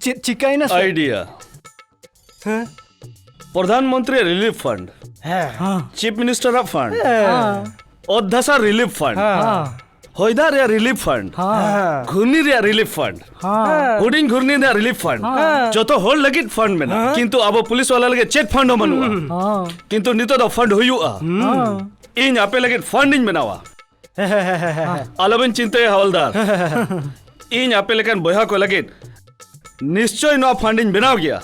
ᱪᱮᱫ ᱪᱤᱠᱟᱹᱭᱮᱱᱟ ᱥᱟᱨ? ᱟᱭᱰᱤᱭᱟ᱾ ᱦᱮᱸ? ᱯᱨᱚᱫᱷᱟᱱ ᱢᱚᱱᱛᱨᱤ ᱨᱤᱞᱤᱯᱷ ᱯᱷᱟᱱᱰ, ᱦᱮᱸ᱾ ᱦᱮᱸ᱾ ᱪᱤᱯ ᱢᱤᱱᱤᱥᱴᱟᱨ ᱟᱜ ᱯᱷᱟᱱᱰ, ᱦᱮᱸ᱾ ᱚᱛ ᱫᱷᱟᱥᱟ ᱨᱤᱞᱤᱯᱷ ᱯᱷᱟᱱᱰ, ᱦᱮᱸ᱾ ᱦᱚᱭ ᱫᱟᱜ ᱨᱮᱭᱟᱜ ᱨᱤᱞᱤᱯᱷ ᱯᱷᱟᱱᱰ, ᱦᱮᱸ᱾ ᱜᱷᱩᱨᱱᱤ ᱨᱮᱭᱟᱜ ᱨᱤᱞᱤᱯᱷ ᱯᱷᱟᱱᱰ, ᱦᱮᱸ᱾ ᱦᱩᱰᱤᱧ ᱜᱷᱩᱨᱱᱤ ᱨᱮᱭᱟᱜ ᱨᱤᱞᱤᱯᱷ ᱯᱷᱟᱱᱰ, ᱦᱮᱸ᱾ ᱡᱚᱛᱚ ᱦᱚᱲ ᱞᱟᱹᱜᱤᱫ ᱯᱷᱟᱱᱰ ᱢᱮᱱᱟᱜᱼᱟ, ᱦᱮᱸ᱾ ᱠᱤᱱᱛᱩ ᱟᱵᱚ ᱯᱩᱞᱤᱥ ᱣᱟᱞᱟ ᱞᱟᱹᱜᱤᱫ ᱪᱮᱫ ᱯᱷᱟᱱᱰ ᱦᱚᱸ ᱵᱟᱹᱱᱩᱜᱼᱟ᱾ ᱦᱮᱸ᱾ ᱠᱤᱱᱛᱩ ᱱᱤᱛᱚᱜ ᱫᱚ ᱯᱷᱟᱱᱰ ᱦᱩᱭᱩᱜᱼᱟ᱾ ᱦᱮᱸ᱾ ᱤᱧ ᱟᱯᱮ ᱞᱟᱹᱜᱤᱫ ᱯᱷᱟᱱᱰ ᱤᱧ ᱵᱮᱱᱟᱣᱟ᱾ ᱟᱞᱚᱵᱮᱱ ᱪᱤᱱᱛᱟᱹᱭᱟ ᱦᱟᱣᱞᱫᱟᱨ, ᱤᱧ ᱟᱯᱮ ᱞᱮᱠᱟᱱ ᱵᱚᱭᱦᱟ ᱠᱚ ᱞᱟᱹᱜᱤᱫ ᱱᱤᱥᱪᱚᱭ ᱱᱚᱣᱟ ᱯᱷᱟᱱᱰ ᱤᱧ ᱵᱮᱱᱟᱣ ᱜᱮᱭᱟ᱾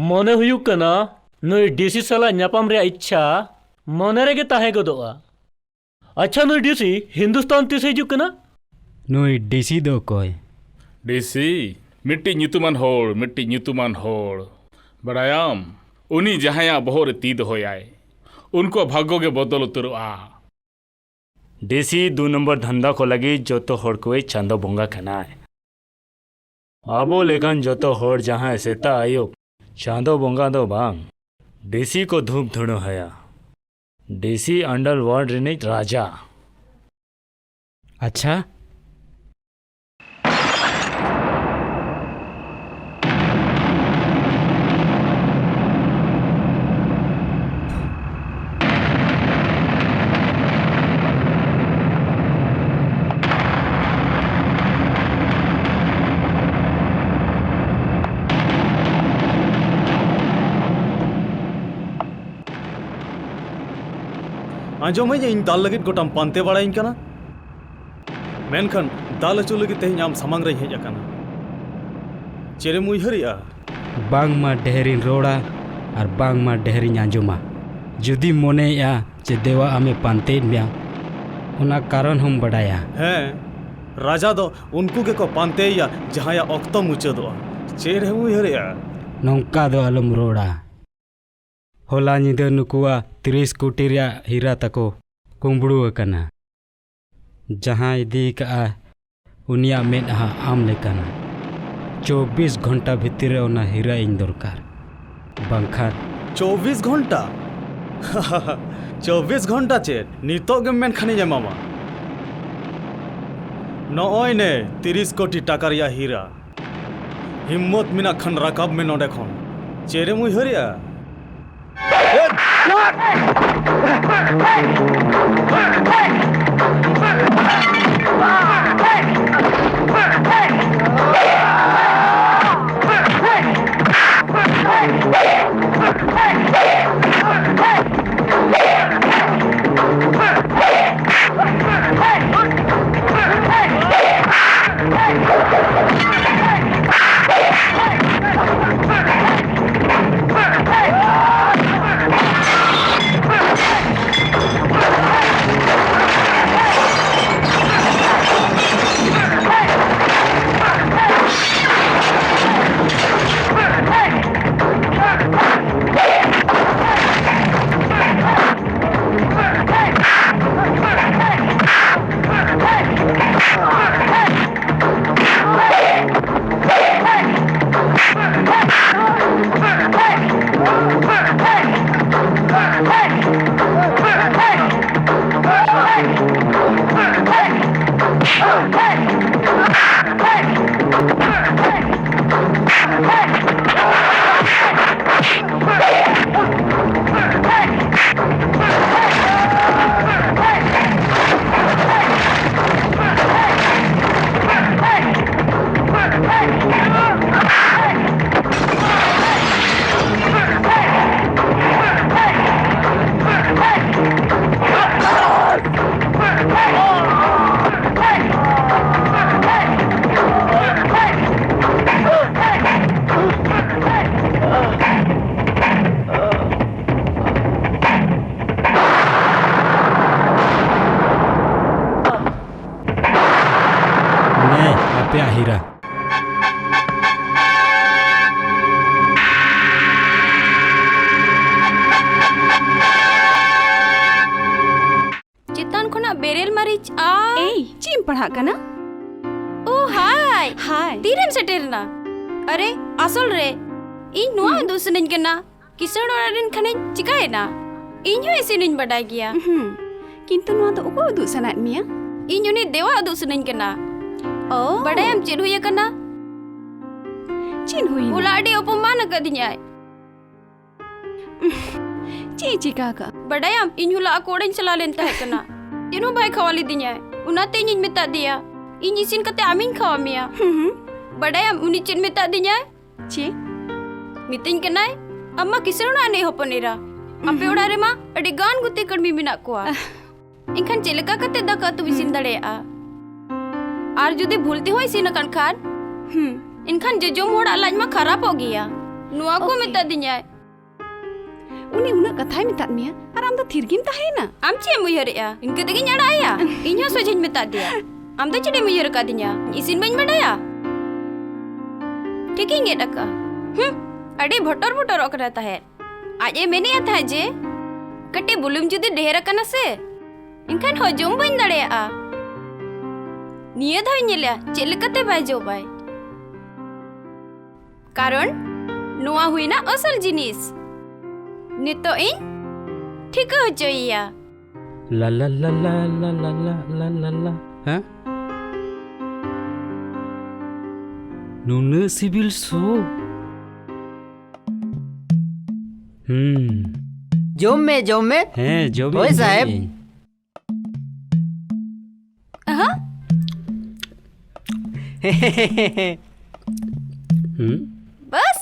ᱢᱚᱱᱮ ᱦᱩᱭᱩᱜ ᱠᱟᱱᱟ ᱱᱩᱭ ᱰᱤᱥᱤ ᱥᱟᱞᱟᱜ ᱧᱟᱯᱟᱢ ᱨᱮᱭᱟᱜ ᱤᱪᱪᱷᱟ ᱢᱚᱱᱮ ᱨᱮᱜᱮ ᱛᱟᱦᱮᱸ ᱜᱚᱫᱚᱜᱼᱟ᱾ ᱟᱪᱪᱷᱟ, ᱱᱩᱭ ᱰᱤᱥᱤ ᱦᱤᱱᱫᱩᱥᱛᱟᱱ ᱛᱤᱥ ᱦᱤᱡᱩᱜ ᱠᱟᱱᱟ? ᱱᱩᱭ ᱰᱤᱥᱤ ᱫᱚ ᱚᱠᱚᱭ? ᱰᱤᱥᱤ, ᱢᱤᱫᱴᱤᱡ ᱧᱩᱛᱩᱢᱟᱱ ᱦᱚᱲ, ᱢᱤᱫᱴᱤᱡ ᱧᱩᱛᱩᱢᱟᱱ ᱦᱚᱲ᱾ ᱵᱟᱲᱟᱭᱟᱢ, ᱩᱱᱤ ᱡᱟᱦᱟᱸᱭᱟᱜ ᱵᱚᱦᱚᱜ ᱨᱮ ᱛᱤ ᱫᱚᱦᱚᱭᱟᱭ, ᱩᱱᱠᱩᱣᱟᱜ ᱵᱷᱟᱜᱽᱜᱚ ᱜᱮ ᱵᱚᱫᱚᱞ ᱩᱛᱟᱹᱨᱚᱜᱼᱟ᱾ ᱰᱤᱥᱤ ᱫᱩ ᱱᱚᱢᱵᱚᱨ ᱫᱷᱟᱱᱫᱟ ᱠᱚ ᱞᱟᱹᱜᱤᱫ ᱡᱚᱛᱚ ᱦᱚᱲ ᱠᱚᱭ ᱪᱟᱸᱫᱚ ᱵᱚᱸᱜᱟ ᱠᱟᱱᱟᱭ᱾ ᱟᱵᱚ ᱞᱮᱠᱟᱱ ᱡᱚᱛᱚ ᱦᱚᱲ ᱡᱟᱦᱟᱸᱭ ᱥᱮᱛᱟᱜ ᱟᱹᱭᱩᱵ ᱪᱟᱸᱫᱚ ᱵᱚᱸᱜᱟ ᱫᱚ ᱵᱟᱝ, ᱰᱤᱥᱤ ᱠᱚ ᱫᱷᱩᱯ ᱫᱷᱩᱲᱟᱹ ᱟᱭᱟ᱾ ᱰᱤᱥᱤ ᱟᱱᱰᱟᱨᱣᱟᱨᱞᱰ ᱨᱤᱱᱤᱡ ᱨᱟᱡᱟ᱾ ᱟᱪᱪᱷᱟ, ᱟᱸᱡᱚᱢᱟᱹᱧ, ᱤᱧ ᱫᱟᱞ ᱞᱟᱹᱜᱤᱫ ᱜᱚᱴᱟᱢ ᱯᱟᱱᱛᱮ ᱵᱟᱲᱟᱭᱤᱧ ᱠᱟᱱᱟ, ᱢᱮᱱᱠᱷᱟᱱ ᱫᱟᱞ ᱦᱚᱪᱚ ᱞᱟᱹᱜᱤᱫ ᱛᱮᱦᱮᱧ ᱟᱢ ᱥᱟᱢᱟᱝ ᱨᱮᱧ ᱦᱮᱡ ᱟᱠᱟᱱᱟ᱾ ᱪᱮᱫ ᱮᱢ ᱩᱭᱦᱟᱹᱨᱮᱜᱼᱟ? ᱵᱟᱝᱢᱟ ᱰᱷᱮᱨᱤᱧ ᱨᱚᱲᱟ ᱟᱨ ᱵᱟᱝᱢᱟ ᱰᱷᱮᱨᱤᱧ ᱟᱸᱡᱚᱢᱟ᱾ ᱡᱩᱫᱤᱢ ᱢᱚᱱᱮᱭᱮᱜᱼᱟ ᱡᱮ ᱫᱮᱣᱟ ᱟᱢᱮ ᱯᱟᱱᱛᱮᱭᱮᱫ ᱢᱮᱭᱟ, ᱚᱱᱟ ᱠᱟᱨᱚᱱ ᱦᱚᱸᱢ ᱵᱟᱰᱟᱭᱟ᱾ ᱦᱮᱸ, ᱨᱟᱡᱟ ᱫᱚ ᱩᱱᱠᱩ ᱜᱮᱠᱚ ᱯᱟᱱᱛᱮᱭᱮᱭᱟ ᱡᱟᱦᱟᱸᱭᱟᱜ ᱚᱠᱛᱚ ᱢᱩᱪᱟᱹᱫᱚᱜᱼᱟ᱾ ᱪᱮᱫ ᱮᱢ ᱩᱭᱦᱟᱹᱨᱮᱜᱼᱟ? ᱱᱚᱝᱠᱟ ᱫᱚ ᱟᱞᱚᱢ ᱨᱚᱲᱟ᱾ ᱦᱚᱞᱟ ᱧᱤᱫᱟᱹ ᱱᱩᱠᱩᱣᱟᱜ ᱛᱤᱨᱤᱥ ᱠᱳᱴᱤ ᱨᱮᱭᱟᱜ ᱦᱤᱨᱟ ᱛᱟᱠᱚ ᱠᱩᱢᱵᱽᱲᱩ ᱟᱠᱟᱱᱟ᱾ ᱡᱟᱦᱟᱸᱭ ᱤᱫᱤ ᱠᱟᱜᱼᱟ, ᱩᱱᱤᱭᱟᱜ ᱢᱮᱫᱦᱟ ᱟᱢ ᱞᱮᱠᱟᱱᱟ᱾ ᱪᱚᱵᱵᱤᱥ ᱜᱷᱚᱱᱴᱟ ᱵᱷᱤᱛᱤᱨ ᱨᱮ ᱚᱱᱟ ᱦᱤᱨᱟ ᱤᱧ ᱫᱚᱨᱠᱟᱨ, ᱵᱟᱝᱠᱷᱟᱱ ᱪᱚᱵᱵᱤᱥ ᱜᱷᱚᱱᱴᱟ? ᱪᱚᱵᱵᱤᱥ ᱜᱷᱚᱱᱴᱟ ᱪᱮᱫ? ᱱᱤᱛᱚᱜ ᱜᱮᱢ ᱢᱮᱱᱠᱷᱟᱱᱤᱧ ᱮᱢᱟᱢᱟ᱾ ᱱᱚᱜᱼᱚᱭ ᱱᱮ, ᱛᱤᱨᱤᱥ ᱠᱳᱴᱤ ᱴᱟᱠᱟ ᱨᱮᱭᱟᱜ ᱦᱤᱨᱟ᱾ ᱦᱤᱢᱢᱚᱛ ᱢᱮᱱᱟᱜ ᱠᱷᱟᱱ ᱨᱟᱠᱟᱵ ᱢᱮ ᱱᱚᱸᱰᱮ ᱠᱷᱚᱱ᱾ ᱪᱮᱫ ᱮᱢ ᱩᱭᱦᱟᱹᱨᱮᱜᱼᱟ? ᱯᱟᱲᱦᱟᱜ ᱠᱟᱱᱟ᱾ ᱳ, ᱦᱟᱭ᱾ ᱦᱟᱭ᱾ ᱛᱤᱨᱮᱢ ᱥᱮᱴᱮᱨ ᱮᱱᱟ? ᱟᱨᱮ, ᱟᱥᱚᱞ ᱨᱮ, ᱤᱧ ᱱᱚᱣᱟ ᱦᱩᱸ᱾ ᱩᱫᱩᱜ ᱥᱟᱱᱟᱧ ᱠᱟᱱᱟ, ᱠᱤᱥᱟᱹᱬ ᱚᱲᱟᱜ ᱨᱮᱱ ᱠᱷᱟᱱᱤᱧ ᱪᱤᱠᱟᱹᱭᱮᱱᱟ? ᱤᱧ ᱦᱚᱸ ᱤᱥᱤᱱᱤᱧ ᱵᱟᱰᱟᱭ ᱜᱮᱭᱟ᱾ ᱦᱩᱸ᱾ ᱠᱤᱱᱛᱩ ᱱᱚᱣᱟ ᱫᱚ ᱚᱠᱚᱭ ᱩᱫᱩᱜ ᱥᱟᱱᱟᱭᱮᱫ ᱢᱮᱭᱟ? ᱤᱧ ᱩᱱᱤ ᱫᱮᱣᱟ ᱩᱫᱩᱜ ᱥᱟᱱᱟᱧ ᱠᱟᱱᱟ᱾ ᱳ᱾ ᱵᱟᱰᱟᱭᱟᱢ ᱪᱮᱫ ᱦᱩᱭ ᱟᱠᱟᱱᱟ? ᱪᱮᱫ ᱦᱩᱭ ᱮᱱᱟ? ᱦᱚᱞᱟ ᱟᱹᱰᱤ ᱚᱯᱚᱢᱟᱱ ᱟᱠᱟᱫᱤᱧᱟᱭ᱾ ᱪᱮᱫ ᱮ ᱪᱤᱠᱟ ᱟᱠᱟᱫ? ᱵᱟᱰᱟᱭᱟᱢ, ᱤᱧ ᱦᱚᱞᱟ ᱟᱠᱚ ᱚᱲᱟᱜ ᱤᱧ ᱪᱟᱞᱟᱣ ᱞᱮᱱ ᱛᱟᱦᱮᱸ ᱠᱟᱱᱟ᱾ ᱪᱮᱫ ᱦᱚᱸ ᱵᱟᱭ ᱠᱷᱟᱣᱟ ᱞᱤᱫᱤᱧᱟᱭ᱾ ᱚᱱᱟᱛᱮ ᱤᱧᱤᱧ ᱢᱮᱛᱟᱫ ᱫᱮᱭᱟ, "ᱤᱧ ᱤᱥᱤᱱ ᱠᱟᱛᱮ ᱟᱢᱤᱧ ᱠᱷᱟᱣᱟ ᱢᱮᱭᱟ᱾" ᱦᱩᱸ, ᱦᱩᱸ᱾ ᱵᱟᱰᱟᱭᱟᱢ, ᱩᱱᱤ ᱪᱮᱫ ᱢᱮᱛᱟᱫᱤᱧᱟᱭ? ᱪᱮᱫ? ᱢᱤᱛᱟᱹᱧ ᱠᱟᱱᱟᱭ, "ᱟᱢ ᱢᱟ ᱠᱤᱥᱟᱹᱬ ᱚᱲᱟᱜ ᱨᱤᱱᱤᱡ ᱦᱚᱯᱚᱱ ᱮᱨᱟ᱾ ᱟᱯᱮ ᱦᱩᱸ᱾ ᱚᱲᱟᱜ ᱨᱮᱢᱟ ᱟᱹᱰᱤ ᱜᱟᱱ ᱜᱩᱛᱤ ᱠᱟᱹᱲᱢᱤ ᱢᱮᱱᱟᱜ ᱠᱚᱣᱟ᱾ ᱟᱦ᱾ ᱮᱱᱠᱷᱟᱱ ᱪᱮᱫ ᱞᱮᱠᱟ ᱠᱟᱛᱮ ᱫᱟᱠᱟ ᱩᱛᱩᱢ ᱤᱥᱤᱱ ᱦᱩᱸ᱾ ᱫᱟᱲᱮᱭᱟᱜᱼᱟ? ᱟᱨ ᱡᱩᱫᱤ ᱵᱷᱩᱞ ᱛᱮᱦᱚᱸ ᱤᱥᱤᱱ ᱟᱠᱟᱱ ᱠᱷᱟᱱ? ᱦᱩᱸ᱾ ᱮᱱᱠᱷᱟᱱ ᱡᱚᱡᱚᱢ ᱦᱚᱲᱟᱜ ᱞᱟᱡ ᱢᱟ ᱠᱷᱟᱨᱟᱯᱚᱜ ᱜᱮᱭᱟ᱾" ᱱᱚᱣᱟ ᱠᱚ ᱳᱠᱮ᱾ ᱢᱮᱛᱟᱫᱤᱧᱟᱭ᱾ ᱩᱱᱤ ᱩᱱᱟᱹᱜ ᱠᱟᱛᱷᱟᱭ ᱢᱮᱛᱟᱫ ᱢᱮᱭᱟ ᱟᱨ ᱟᱢ ᱫᱚ ᱛᱷᱤᱨ ᱜᱮᱢ ᱛᱟᱦᱮᱸᱭᱮᱱᱟ? ᱟᱢ ᱪᱮᱫ ᱮᱢ ᱩᱭᱦᱟᱹᱨᱮᱜᱼᱟ? ᱤᱱᱠᱟᱹ ᱛᱮᱜᱮᱧ ᱟᱲᱟᱜ ᱟᱭᱟ? ᱤᱧ ᱦᱚᱸ ᱥᱚᱡᱷᱮᱧ ᱢᱮᱛᱟᱫ ᱫᱮᱭᱟ᱾ ᱟᱢ ᱫᱚ ᱪᱮᱫ ᱮᱢ ᱩᱭᱦᱟᱹᱨ ᱟᱠᱟᱫᱤᱧᱟ? ᱤᱥᱤᱱ ᱵᱟᱹᱧ ᱵᱟᱰᱟᱭᱟ? ᱴᱷᱤᱠᱤᱧ ᱜᱮᱫ ᱟᱠᱟᱫᱼᱟ᱾ ᱦᱩᱸ, ᱟᱹᱰᱤ ᱵᱷᱚᱴᱚᱨ ᱵᱷᱚᱴᱚᱨᱚᱜ ᱠᱟᱱᱟ ᱛᱟᱦᱮᱸᱫ᱾ ᱟᱡ ᱮ ᱢᱮᱱᱮᱫᱼᱟ ᱛᱟᱦᱮᱸᱫ ᱡᱮ ᱠᱟᱹᱴᱤᱡ ᱵᱩᱞᱩᱝ ᱡᱩᱫᱤ ᱰᱷᱮᱨ ᱟᱠᱟᱱᱟ ᱥᱮ, ᱮᱱᱠᱷᱟᱱ ᱦᱚᱡᱚᱢ ᱵᱟᱹᱧ ᱫᱟᱲᱮᱭᱟᱜᱼᱟ᱾ ᱱᱤᱭᱟᱹ ᱫᱷᱟᱣ ᱤᱧ ᱧᱮᱞᱮᱜᱼᱟ ᱪᱮᱫ ᱞᱮᱠᱟᱛᱮ ᱵᱟᱭ ᱡᱚᱢᱟᱭ᱾ ᱠᱟᱨᱚᱱ ᱱᱚᱣᱟ ᱦᱩᱭᱱᱟ ᱟᱥᱚᱞ ᱡᱤᱱᱤᱥ᱾ ᱱᱤᱛᱚᱜ ᱤᱧ ᱴᱷᱤᱠᱟᱹ ᱦᱚᱪᱚᱭᱮᱭᱟ᱾ ᱞᱟ ᱞᱟ ᱞᱟ ᱞᱟ ᱞᱟ ᱞᱟ ᱞᱟ ᱞᱟ ᱞᱟ᱾ ᱦᱮᱸ? ᱱᱩᱱᱟᱹᱜ ᱥᱤᱵᱤᱞ ᱥᱚ? ᱦᱩᱸ᱾ ᱡᱚᱢ ᱢᱮ, ᱡᱚᱢ ᱢᱮ᱾ ᱦᱮᱸ, ᱡᱚᱢ ᱦᱳᱭ, ᱤᱧ, ᱥᱟᱦᱮᱵᱽ᱾ ᱡᱚᱢ ᱤᱧ᱾ ᱟᱦᱟ᱾ ᱦᱩᱸ? ᱵᱟᱥ᱾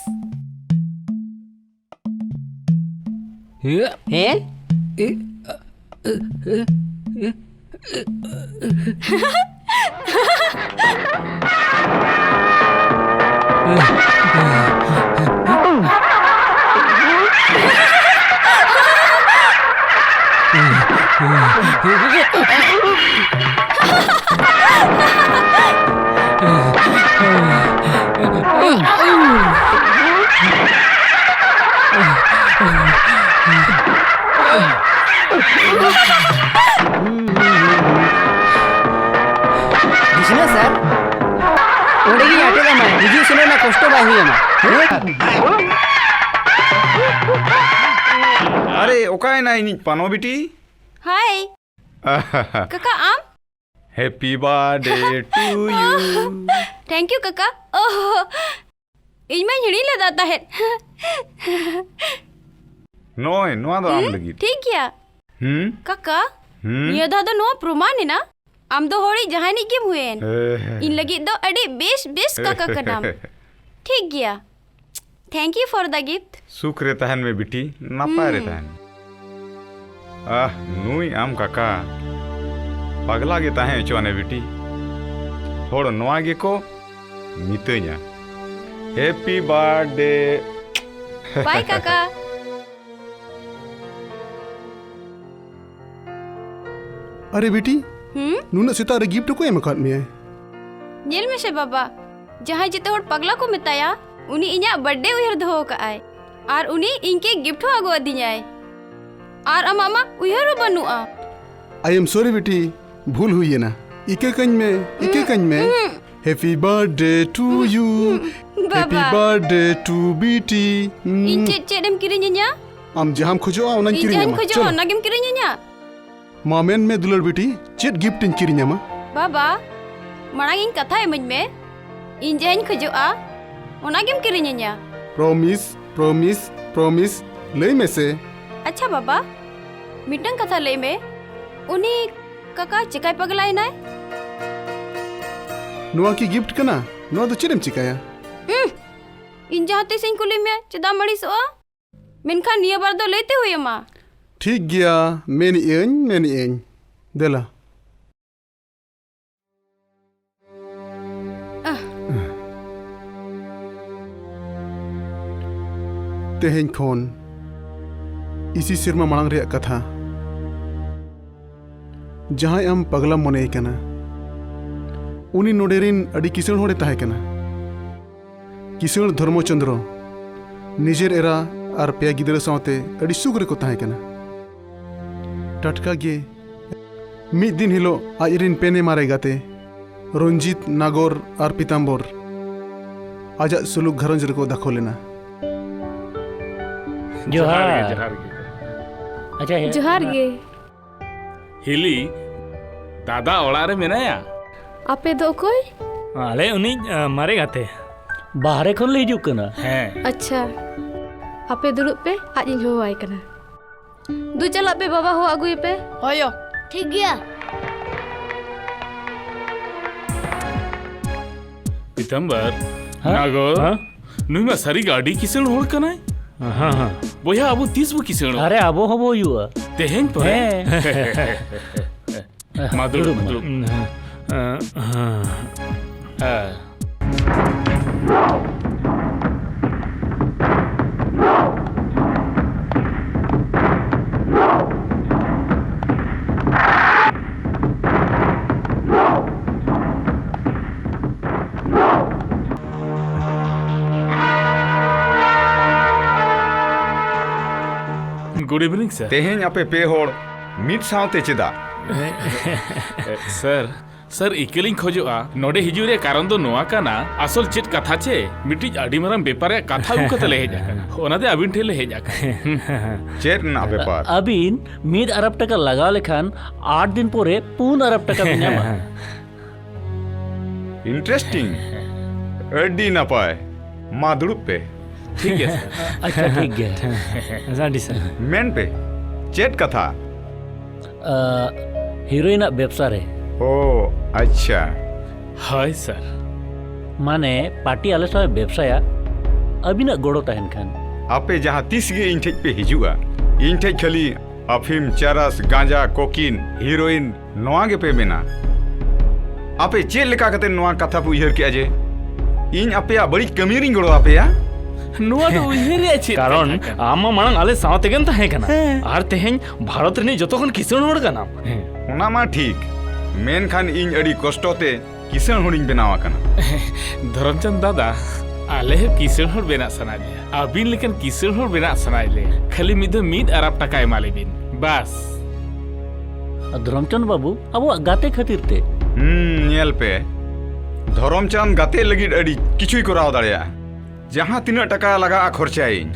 ᱦᱮᱸ? ᱦᱮᱸ? ᱚᱸᱰᱮ ᱜᱤᱧ ᱟᱴᱮᱫ ᱟᱢᱟ, ᱦᱤᱡᱩᱜ ᱥᱮᱱᱚᱜ ᱨᱮᱱᱟᱜ ᱠᱚᱥᱴᱚ ᱵᱟᱭ ᱦᱩᱭ ᱟᱢᱟ᱾ ᱦᱮᱸ? ᱟᱨᱮ, ᱚᱠᱟᱭᱮᱱᱟ ᱤᱧᱤᱡ ᱯᱟᱱᱚ ᱵᱤᱴᱤ? ᱦᱟᱭ᱾ ᱠᱟᱠᱟ, ᱟᱢ? Happy birthday to you. Thank you, ᱠᱟᱠᱟ᱾ ᱳᱦ, ᱤᱧ ᱢᱟᱧ ᱦᱤᱲᱤᱧ ᱞᱮᱫᱟ ᱛᱟᱦᱮᱸᱫ᱾ ᱱᱚᱜᱼᱚᱭ, ᱱᱚᱣᱟ ᱫᱚ ᱟᱢ ᱦᱩᱸ, ᱞᱟᱹᱜᱤᱫ᱾ ᱴᱷᱤᱠ ᱜᱮᱭᱟ᱾ ᱦᱩᱸ? ᱠᱟᱠᱟ, ᱦᱩᱸ? ᱱᱤᱭᱟᱹ ᱫᱷᱟᱣ ᱫᱚ ᱱᱚᱣᱟ ᱯᱨᱚᱢᱟᱱ ᱮᱱᱟ, ᱟᱢ ᱫᱚ ᱦᱚᱲᱤᱡ ᱡᱟᱦᱟᱸᱭᱤᱡ ᱜᱮᱢ ᱦᱩᱭᱮᱱ᱾ ᱦᱮᱸ᱾ ᱤᱧ ᱞᱟᱹᱜᱤᱫ ᱫᱚ ᱟᱹᱰᱤ ᱵᱮᱥ, ᱵᱮᱥ ᱠᱟᱠᱟ ᱠᱟᱱᱟᱢ᱾ ᱴᱷᱤᱠ ᱜᱮᱭᱟ᱾ Thank you for the gift. ᱥᱩᱠ ᱨᱮ ᱛᱟᱦᱮᱱ ᱢᱮ ᱵᱤᱴᱤ, ᱱᱟᱯᱟᱭ ᱨᱮ ᱦᱩᱸ᱾ ᱛᱟᱦᱮᱱ ᱢᱮ᱾ ᱟᱦ, ᱱᱩᱭ ᱟᱢ ᱠᱟᱠᱟ, ᱯᱟᱜᱽᱞᱟ ᱜᱮ ᱛᱟᱦᱮᱸ ᱦᱚᱪᱚᱣᱟᱱᱮ ᱵᱤᱴᱤ᱾ ᱦᱚᱲ ᱱᱚᱣᱟ ᱜᱮᱠᱚ ᱢᱤᱛᱟᱹᱧᱟ, Happy birthday. Bye, ᱠᱟᱠᱟ᱾ ᱟᱨᱮ ᱵᱤᱴᱤ, ᱦᱩᱸ? ᱱᱩᱱᱟᱹᱜ ᱥᱮᱛᱟᱜ ᱨᱮ ᱜᱤᱯᱷᱴ ᱚᱠᱚᱭ ᱮᱢ ᱟᱠᱟᱫ ᱢᱮᱭᱟᱭ? ᱧᱮᱞ ᱢᱮᱥᱮ ᱵᱟᱵᱟ, ᱡᱟᱦᱟᱸᱭ ᱡᱮᱛᱮ ᱦᱚᱲ ᱯᱟᱜᱽᱞᱟ ᱠᱚ ᱢᱮᱛᱟᱭᱟ, ᱩᱱᱤ ᱤᱧᱟᱜ ᱵᱟᱨᱛᱷᱰᱮ ᱩᱭᱦᱟᱹᱨ ᱫᱚᱦᱚ ᱟᱠᱟᱫ ᱟᱭ᱾ ᱟᱨ ᱩᱱᱤ ᱤᱧ ᱠᱮᱠ ᱜᱤᱯᱷᱴ ᱦᱚᱸ ᱟᱹᱜᱩ ᱟᱹᱫᱤᱧᱟᱭ᱾ ᱟᱨ ᱟᱢᱟᱜ ᱢᱟ ᱩᱭᱦᱟᱹᱨ ᱦᱚᱸ ᱵᱟᱹᱱᱩᱜᱼᱟ᱾ I am sorry ᱵᱤᱴᱤ, ᱵᱷᱩᱞ ᱦᱩᱭ ᱮᱱᱟ᱾ ᱤᱠᱟᱹ ᱠᱟᱹᱧ ᱢᱮ, ᱤᱠᱟᱹ ᱠᱟᱹᱧ ᱢᱮ᱾ ᱩᱦᱩᱸ᱾ Happy birthday to you. ᱵᱟᱵᱟ᱾ Happy birthday to ᱵᱤᱴᱤ᱾ ᱤᱧ ᱪᱮᱫ, ᱪᱮᱫ ᱮᱢ ᱠᱤᱨᱤᱧ ᱟᱹᱧᱟ? ᱟᱢ ᱡᱟᱦᱟᱸᱢ ᱠᱷᱚᱡᱚᱜᱼᱟ, ᱚᱱᱟᱧ ᱤᱧ ᱠᱤᱨᱤᱧ ᱡᱟᱦᱟᱸᱧ ᱟᱢᱟ᱾ ᱠᱷᱚᱡᱚᱜᱼᱟ, ᱪᱚᱞᱚ᱾ ᱚᱱᱟᱜᱮᱢ ᱠᱤᱨᱤᱧ ᱟᱹᱧᱟ? ᱢᱟ ᱢᱮᱱ ᱢᱮ ᱫᱩᱞᱟᱹᱲ ᱵᱤᱴᱤ, ᱪᱮᱫ ᱜᱤᱯᱷᱴ ᱤᱧ ᱠᱤᱨᱤᱧ ᱟᱢᱟ? ᱵᱟᱵᱟ, ᱢᱟᱲᱟᱝ ᱤᱧ ᱠᱟᱛᱷᱟ ᱤᱢᱟᱹᱧ ᱢᱮ, ᱤᱧ ᱡᱟᱦᱟᱸᱧ ᱠᱷᱚᱡᱚᱜᱼᱟ, ᱚᱱᱟᱜᱮᱢ ᱠᱤᱨᱤᱧ ᱟᱹᱧᱟ᱾ ᱯᱨᱚᱢᱤᱥ, ᱯᱨᱚᱢᱤᱥ, ᱯᱨᱚᱢᱤᱥ, ᱞᱟᱹᱭ ᱢᱮᱥᱮ᱾ ᱟᱪᱪᱷᱟ ᱵᱟᱵᱟ, ᱢᱤᱫᱴᱟᱝ ᱠᱟᱛᱷᱟ ᱞᱟᱹᱭ ᱢᱮ, ᱩᱱᱤ ᱠᱟᱠᱟ ᱪᱮᱠᱟᱭ ᱯᱟᱜᱽᱞᱟᱭᱮᱱᱟᱭ? ᱱᱚᱣᱟ ᱠᱤ ᱜᱤᱯᱷᱴ ᱠᱟᱱᱟ? ᱱᱚᱣᱟ ᱫᱚ ᱪᱮᱫ ᱮᱢ ᱪᱤᱠᱟᱹᱭᱟ? ᱩᱸᱦ! ᱤᱧ ᱡᱟᱦᱟᱸ ᱛᱤᱥ ᱤᱧ ᱠᱩᱞᱤ ᱢᱮᱭᱟ, ᱪᱮᱫᱟᱜ ᱮᱢ ᱟᱹᱲᱤᱥᱚᱜᱼᱟ? ᱢᱮᱱᱠᱷᱟᱱ ᱱᱤᱭᱟᱹ ᱵᱟᱨ ᱫᱚ ᱞᱟᱹᱭᱛᱮ ᱦᱩᱭ ᱟᱢᱟ᱾ ᱴᱷᱤᱠ ᱜᱮᱭᱟ, ᱢᱮᱱᱮᱜ ᱟᱹᱧ, ᱢᱮᱱᱮᱜ ᱟᱹᱧ᱾ ᱫᱮᱞᱟ᱾ ᱟᱦ᱾ ᱛᱮᱦᱮᱧ ᱠᱷᱚᱱ ᱤᱥᱤ ᱥᱮᱨᱢᱟ ᱢᱟᱲᱟᱝ ᱨᱮᱭᱟᱜ ᱠᱟᱛᱷᱟ᱾ ᱡᱟᱦᱟᱸᱭ ᱟᱢ ᱯᱟᱜᱽᱞᱟᱢ ᱢᱚᱱᱮᱭᱮ ᱠᱟᱱᱟ, ᱩᱱᱤ ᱱᱚᱰᱮ ᱨᱤᱱ ᱟᱹᱰᱤ ᱠᱤᱥᱟᱹᱬ ᱦᱚᱲᱮ ᱛᱟᱦᱮᱸ ᱠᱟᱱᱟ᱾ ᱠᱤᱥᱟᱹᱬ ᱫᱷᱚᱨᱢᱚᱪᱚᱸᱫᱽᱨᱚ ᱱᱤᱡᱮᱨ ᱮᱨᱟ ᱟᱨ ᱯᱮᱭᱟ ᱜᱤᱫᱽᱨᱟᱹ ᱥᱟᱶᱛᱮ ᱟᱹᱰᱤ ᱥᱩᱠ ᱨᱮᱠᱚ ᱛᱟᱦᱮᱸ ᱠᱟᱱᱟ᱾ ᱴᱟᱴᱠᱟ ᱜᱮ ᱢᱤᱫ ᱫᱤᱱ ᱦᱤᱞᱳᱜ ᱟᱡ ᱨᱤᱱ ᱯᱮᱱᱮ ᱢᱟᱨᱮ ᱜᱟᱛᱮ ᱨᱚᱧᱡᱤᱛ, ᱱᱟᱜᱚᱨ ᱟᱨ ᱯᱤᱛᱟᱢᱵᱚᱨ ᱟᱡᱟᱜ ᱥᱩᱞᱩᱠ ᱜᱷᱟᱨᱚᱸᱡᱽ ᱨᱮᱠᱚ ᱫᱟᱠᱷᱚᱞ ᱮᱱᱟ᱾ ᱡᱚᱦᱟᱨ᱾ ᱡᱚᱦᱟᱨ ᱜᱮ᱾ ᱟᱪᱪᱷᱟ, ᱦᱮᱸ᱾ ᱡᱚᱦᱟᱨ ᱜᱮ᱾ ᱦᱤᱞᱤ, ᱫᱟᱫᱟ ᱚᱲᱟᱜ ᱨᱮ ᱢᱮᱱᱟᱭᱟ? ᱟᱯᱮ ᱫᱚ ᱚᱠᱚᱭ? ᱟᱞᱮ ᱩᱱᱤ ᱟ, ᱢᱟᱨᱮ ᱜᱟᱛᱮ᱾ ᱵᱟᱦᱨᱮ ᱠᱷᱚᱱ ᱞᱮ ᱦᱤᱡᱩᱜ ᱠᱟᱱᱟ᱾ ᱦᱮᱸ᱾ ᱟᱪᱪᱷᱟ, ᱟᱯᱮ ᱫᱩᱲᱩᱵ ᱯᱮ, ᱟᱡ ᱤᱧ ᱦᱚᱦᱚᱣᱟᱭ ᱠᱟᱱᱟ᱾ ᱫᱩ, ᱪᱟᱞᱟᱜ ᱯᱮ, ᱵᱟᱵᱟ ᱦᱚᱦᱚ ᱟᱹᱜᱩᱭᱮᱯᱮ᱾ ᱦᱳᱭᱳ᱾ ᱴᱷᱤᱠ ᱜᱮᱭᱟ᱾ ᱯᱤᱛᱟᱢᱵᱚᱨ, ᱦᱮᱸ? ᱱᱟᱜᱚᱨ, ᱦᱮᱸ? ᱱᱩᱭ ᱢᱟ ᱥᱟᱹᱨᱤᱜᱮ ᱟᱹᱰᱤ ᱠᱤᱥᱟᱹᱬ ᱦᱚᱲ ᱠᱟᱱᱟᱭ᱾ ᱦᱮᱸ, ᱦᱮᱸ᱾ ᱵᱚᱭᱦᱟ, ᱟᱵᱚ ᱛᱤᱥ ᱵᱚ ᱠᱤᱥᱟᱹᱬᱚᱜᱼᱟ? ᱟᱨᱮ, ᱟᱵᱚ ᱦᱚᱸᱵᱚ ᱦᱩᱭᱩᱜᱼᱟ᱾ ᱛᱮᱦᱮᱧ ᱯᱚᱨᱮ? ᱦᱮᱸ᱾ ᱢᱟ ᱫᱩᱲᱩᱵ, ᱫᱩᱲᱩᱵ᱾ ᱦᱮᱸ, ᱦᱮᱸ, ᱦᱮᱸ᱾ ᱦᱮᱸ᱾ Good evening, sir. ᱛᱮᱦᱮᱧ ᱟᱯᱮ ᱯᱮ ᱦᱚᱲ ᱢᱤᱫ ᱥᱟᱶᱛᱮ ᱪᱮᱫᱟᱜ? ᱥᱟᱨ, ᱥᱟᱨ, ᱤᱠᱟᱹᱞᱤᱧ ᱠᱷᱚᱡᱚᱜᱼᱟ, ᱱᱚᱰᱮ ᱦᱤᱡᱩᱜ ᱨᱮᱭᱟᱜ ᱠᱟᱨᱚᱱ ᱫᱚ ᱱᱚᱣᱟ ᱠᱟᱱᱟ, ᱟᱥᱚᱞ ᱪᱮᱫ ᱠᱟᱛᱷᱟ ᱪᱮ, ᱢᱤᱫᱴᱤᱡ ᱟᱹᱰᱤ ᱢᱟᱨᱟᱝ ᱵᱮᱯᱟᱨ ᱨᱮᱭᱟᱜ ᱠᱟᱛᱷᱟ ᱟᱹᱜᱩ ᱠᱟᱛᱮ ᱞᱮ ᱦᱮᱡ ᱟᱠᱟᱱᱟ, ᱚᱱᱟᱛᱮ ᱟᱹᱵᱤᱱ ᱴᱷᱮᱱ ᱞᱮ ᱦᱮᱡ ᱟᱠᱟᱱᱟ᱾ ᱪᱮᱫ ᱨᱮᱱᱟᱜ ᱵᱮᱯᱟᱨ? ᱟᱹᱵᱤᱱ ᱢᱤᱫ ᱟᱨᱟᱵ ᱴᱟᱠᱟ ᱞᱟᱜᱟᱣ ᱞᱮᱠᱷᱟᱱ ᱟᱴ ᱫᱤᱱ ᱯᱚᱨᱮ ᱯᱩᱱ ᱟᱨᱟᱵ ᱴᱟᱠᱟ ᱵᱤᱱ ᱧᱟᱢᱟ᱾ Interesting. ᱟᱹᱰᱤ ᱱᱟᱯᱟᱭ᱾ ᱢᱟ ᱫᱩᱲᱩᱵ ᱯᱮ᱾ ᱴᱷᱤᱠ ᱜᱮᱭᱟ, ᱥᱟᱨ᱾ ᱟᱪᱪᱷᱟ, ᱴᱷᱤᱠ ᱜᱮᱭᱟ᱾ ᱟᱹᱰᱤ ᱥᱟᱨᱦᱟᱣ᱾ ᱢᱮᱱ ᱯᱮ, ᱪᱮᱫ ᱠᱟᱛᱷᱟ? ᱟ, ᱦᱤᱨᱳᱭᱤᱱᱟᱜ ᱵᱮᱵᱽᱥᱟ ᱨᱮ᱾ ᱳ, ᱟᱪᱪᱷᱟ᱾ ᱦᱳᱭ, ᱥᱟᱨ᱾ ᱢᱟᱱᱮ, ᱯᱟᱨᱴᱤ ᱟᱞᱮ ᱥᱟᱶ ᱵᱮᱵᱽᱥᱟᱭᱟ, ᱟᱹᱵᱤᱱᱟᱜ ᱜᱚᱲᱚ ᱛᱟᱦᱮᱱ ᱠᱷᱟᱱ᱾ ᱟᱯᱮ ᱡᱟᱦᱟᱸ ᱛᱤᱥ ᱜᱮ ᱤᱧ ᱴᱷᱮᱡ ᱯᱮ ᱦᱤᱡᱩᱜᱼᱟ, ᱤᱧ ᱴᱷᱮᱡ ᱠᱷᱟᱹᱞᱤ ᱟᱯᱷᱤᱢ, ᱪᱟᱨᱟᱥ, ᱜᱟᱸᱡᱟ, ᱠᱳᱠᱤᱱ, ᱦᱤᱨᱳᱭᱤᱱ, ᱱᱚᱣᱟ ᱜᱮᱯᱮ ᱢᱮᱱᱟ᱾ ᱟᱯᱮ ᱪᱮᱫ ᱞᱮᱠᱟ ᱠᱟᱛᱮ ᱱᱚᱣᱟ ᱠᱟᱛᱷᱟ ᱯᱮ ᱩᱭᱦᱟᱹᱨ ᱠᱮᱜᱼᱟ ᱡᱮ ᱤᱧ ᱟᱯᱮᱭᱟᱜ ᱵᱟᱹᱲᱤᱡ ᱠᱟᱹᱢᱤ ᱨᱤᱧ ᱜᱚᱲᱚ ᱟᱯᱮᱭᱟ? ᱱᱚᱣᱟ ᱫᱚ ᱩᱭᱦᱟᱹᱨ ᱨᱮᱭᱟᱜ ᱪᱮᱫ ᱠᱟᱨᱚᱱ ᱠᱟᱛᱷᱟ ᱠᱟᱱᱟ? ᱟᱢ ᱢᱟ ᱢᱟᱲᱟᱝ ᱟᱞᱮ ᱥᱟᱶ ᱛᱮᱜᱮᱢ ᱛᱟᱦᱮᱸ ᱠᱟᱱᱟ᱾ ᱟᱨ ᱛᱮᱦᱮᱧ ᱵᱷᱟᱨᱚᱛ ᱨᱤᱱᱤᱡ ᱡᱚᱛᱚ ᱠᱷᱚᱱ ᱠᱤᱥᱟᱹᱬ ᱦᱚᱲ ᱠᱟᱱᱟᱢ᱾ ᱚᱱᱟ ᱢᱟ ᱴᱷᱤᱠ, ᱢᱮᱱᱠᱷᱟᱱ ᱤᱧ ᱟᱹᱰᱤ ᱠᱚᱥᱴᱚ ᱛᱮ ᱠᱤᱥᱟᱹᱬ ᱦᱚᱲᱤᱧ ᱵᱮᱱᱟᱣ ᱟᱠᱟᱱᱟ᱾ ᱫᱷᱚᱨᱚᱢᱪᱟᱸᱫᱽ ᱫᱟᱫᱟ, ᱟᱞᱮ ᱦᱚᱸ ᱠᱤᱥᱟᱹᱬ ᱦᱚᱲ ᱵᱮᱱᱟᱜ ᱥᱟᱱᱟᱭᱮᱫ ᱞᱮᱭᱟ᱾ ᱟᱹᱵᱤᱱ ᱞᱮᱠᱟᱱ ᱠᱤᱥᱟᱹᱬ ᱦᱚᱲ ᱵᱮᱱᱟᱜ ᱥᱟᱱᱟᱭᱮᱫ ᱞᱮᱭᱟ᱾ ᱠᱷᱟᱹᱞᱤ ᱢᱤᱫ ᱫᱷᱟᱣ ᱢᱤᱫ ᱟᱨᱟᱵ ᱴᱟᱠᱟ ᱮᱢᱟ ᱞᱮᱵᱤᱱ, ᱵᱟᱥ᱾ ᱫᱷᱚᱨᱚᱢᱪᱟᱸᱫᱽ ᱵᱟᱹᱵᱩ, ᱟᱵᱚᱣᱟᱜ ᱜᱟᱛᱮ ᱠᱷᱟᱹᱛᱤᱨ ᱛᱮ᱾ ᱦᱩᱸ, ᱧᱮᱞ ᱯᱮ, ᱫᱷᱚᱨᱚᱢᱪᱟᱸᱫᱽ ᱜᱟᱛᱮ ᱞᱟᱹᱜᱤᱫ ᱟᱹᱰᱤ ᱠᱤᱪᱷᱩᱭ ᱠᱚᱨᱟᱣ ᱫᱟᱲᱮᱭᱟᱜᱼᱟ᱾ ᱡᱟᱦᱟᱸ ᱛᱤᱱᱟᱹᱜ ᱴᱟᱠᱟ ᱞᱟᱜᱟᱜᱼᱟ, ᱠᱷᱚᱨᱪᱟᱭᱟᱹᱧ᱾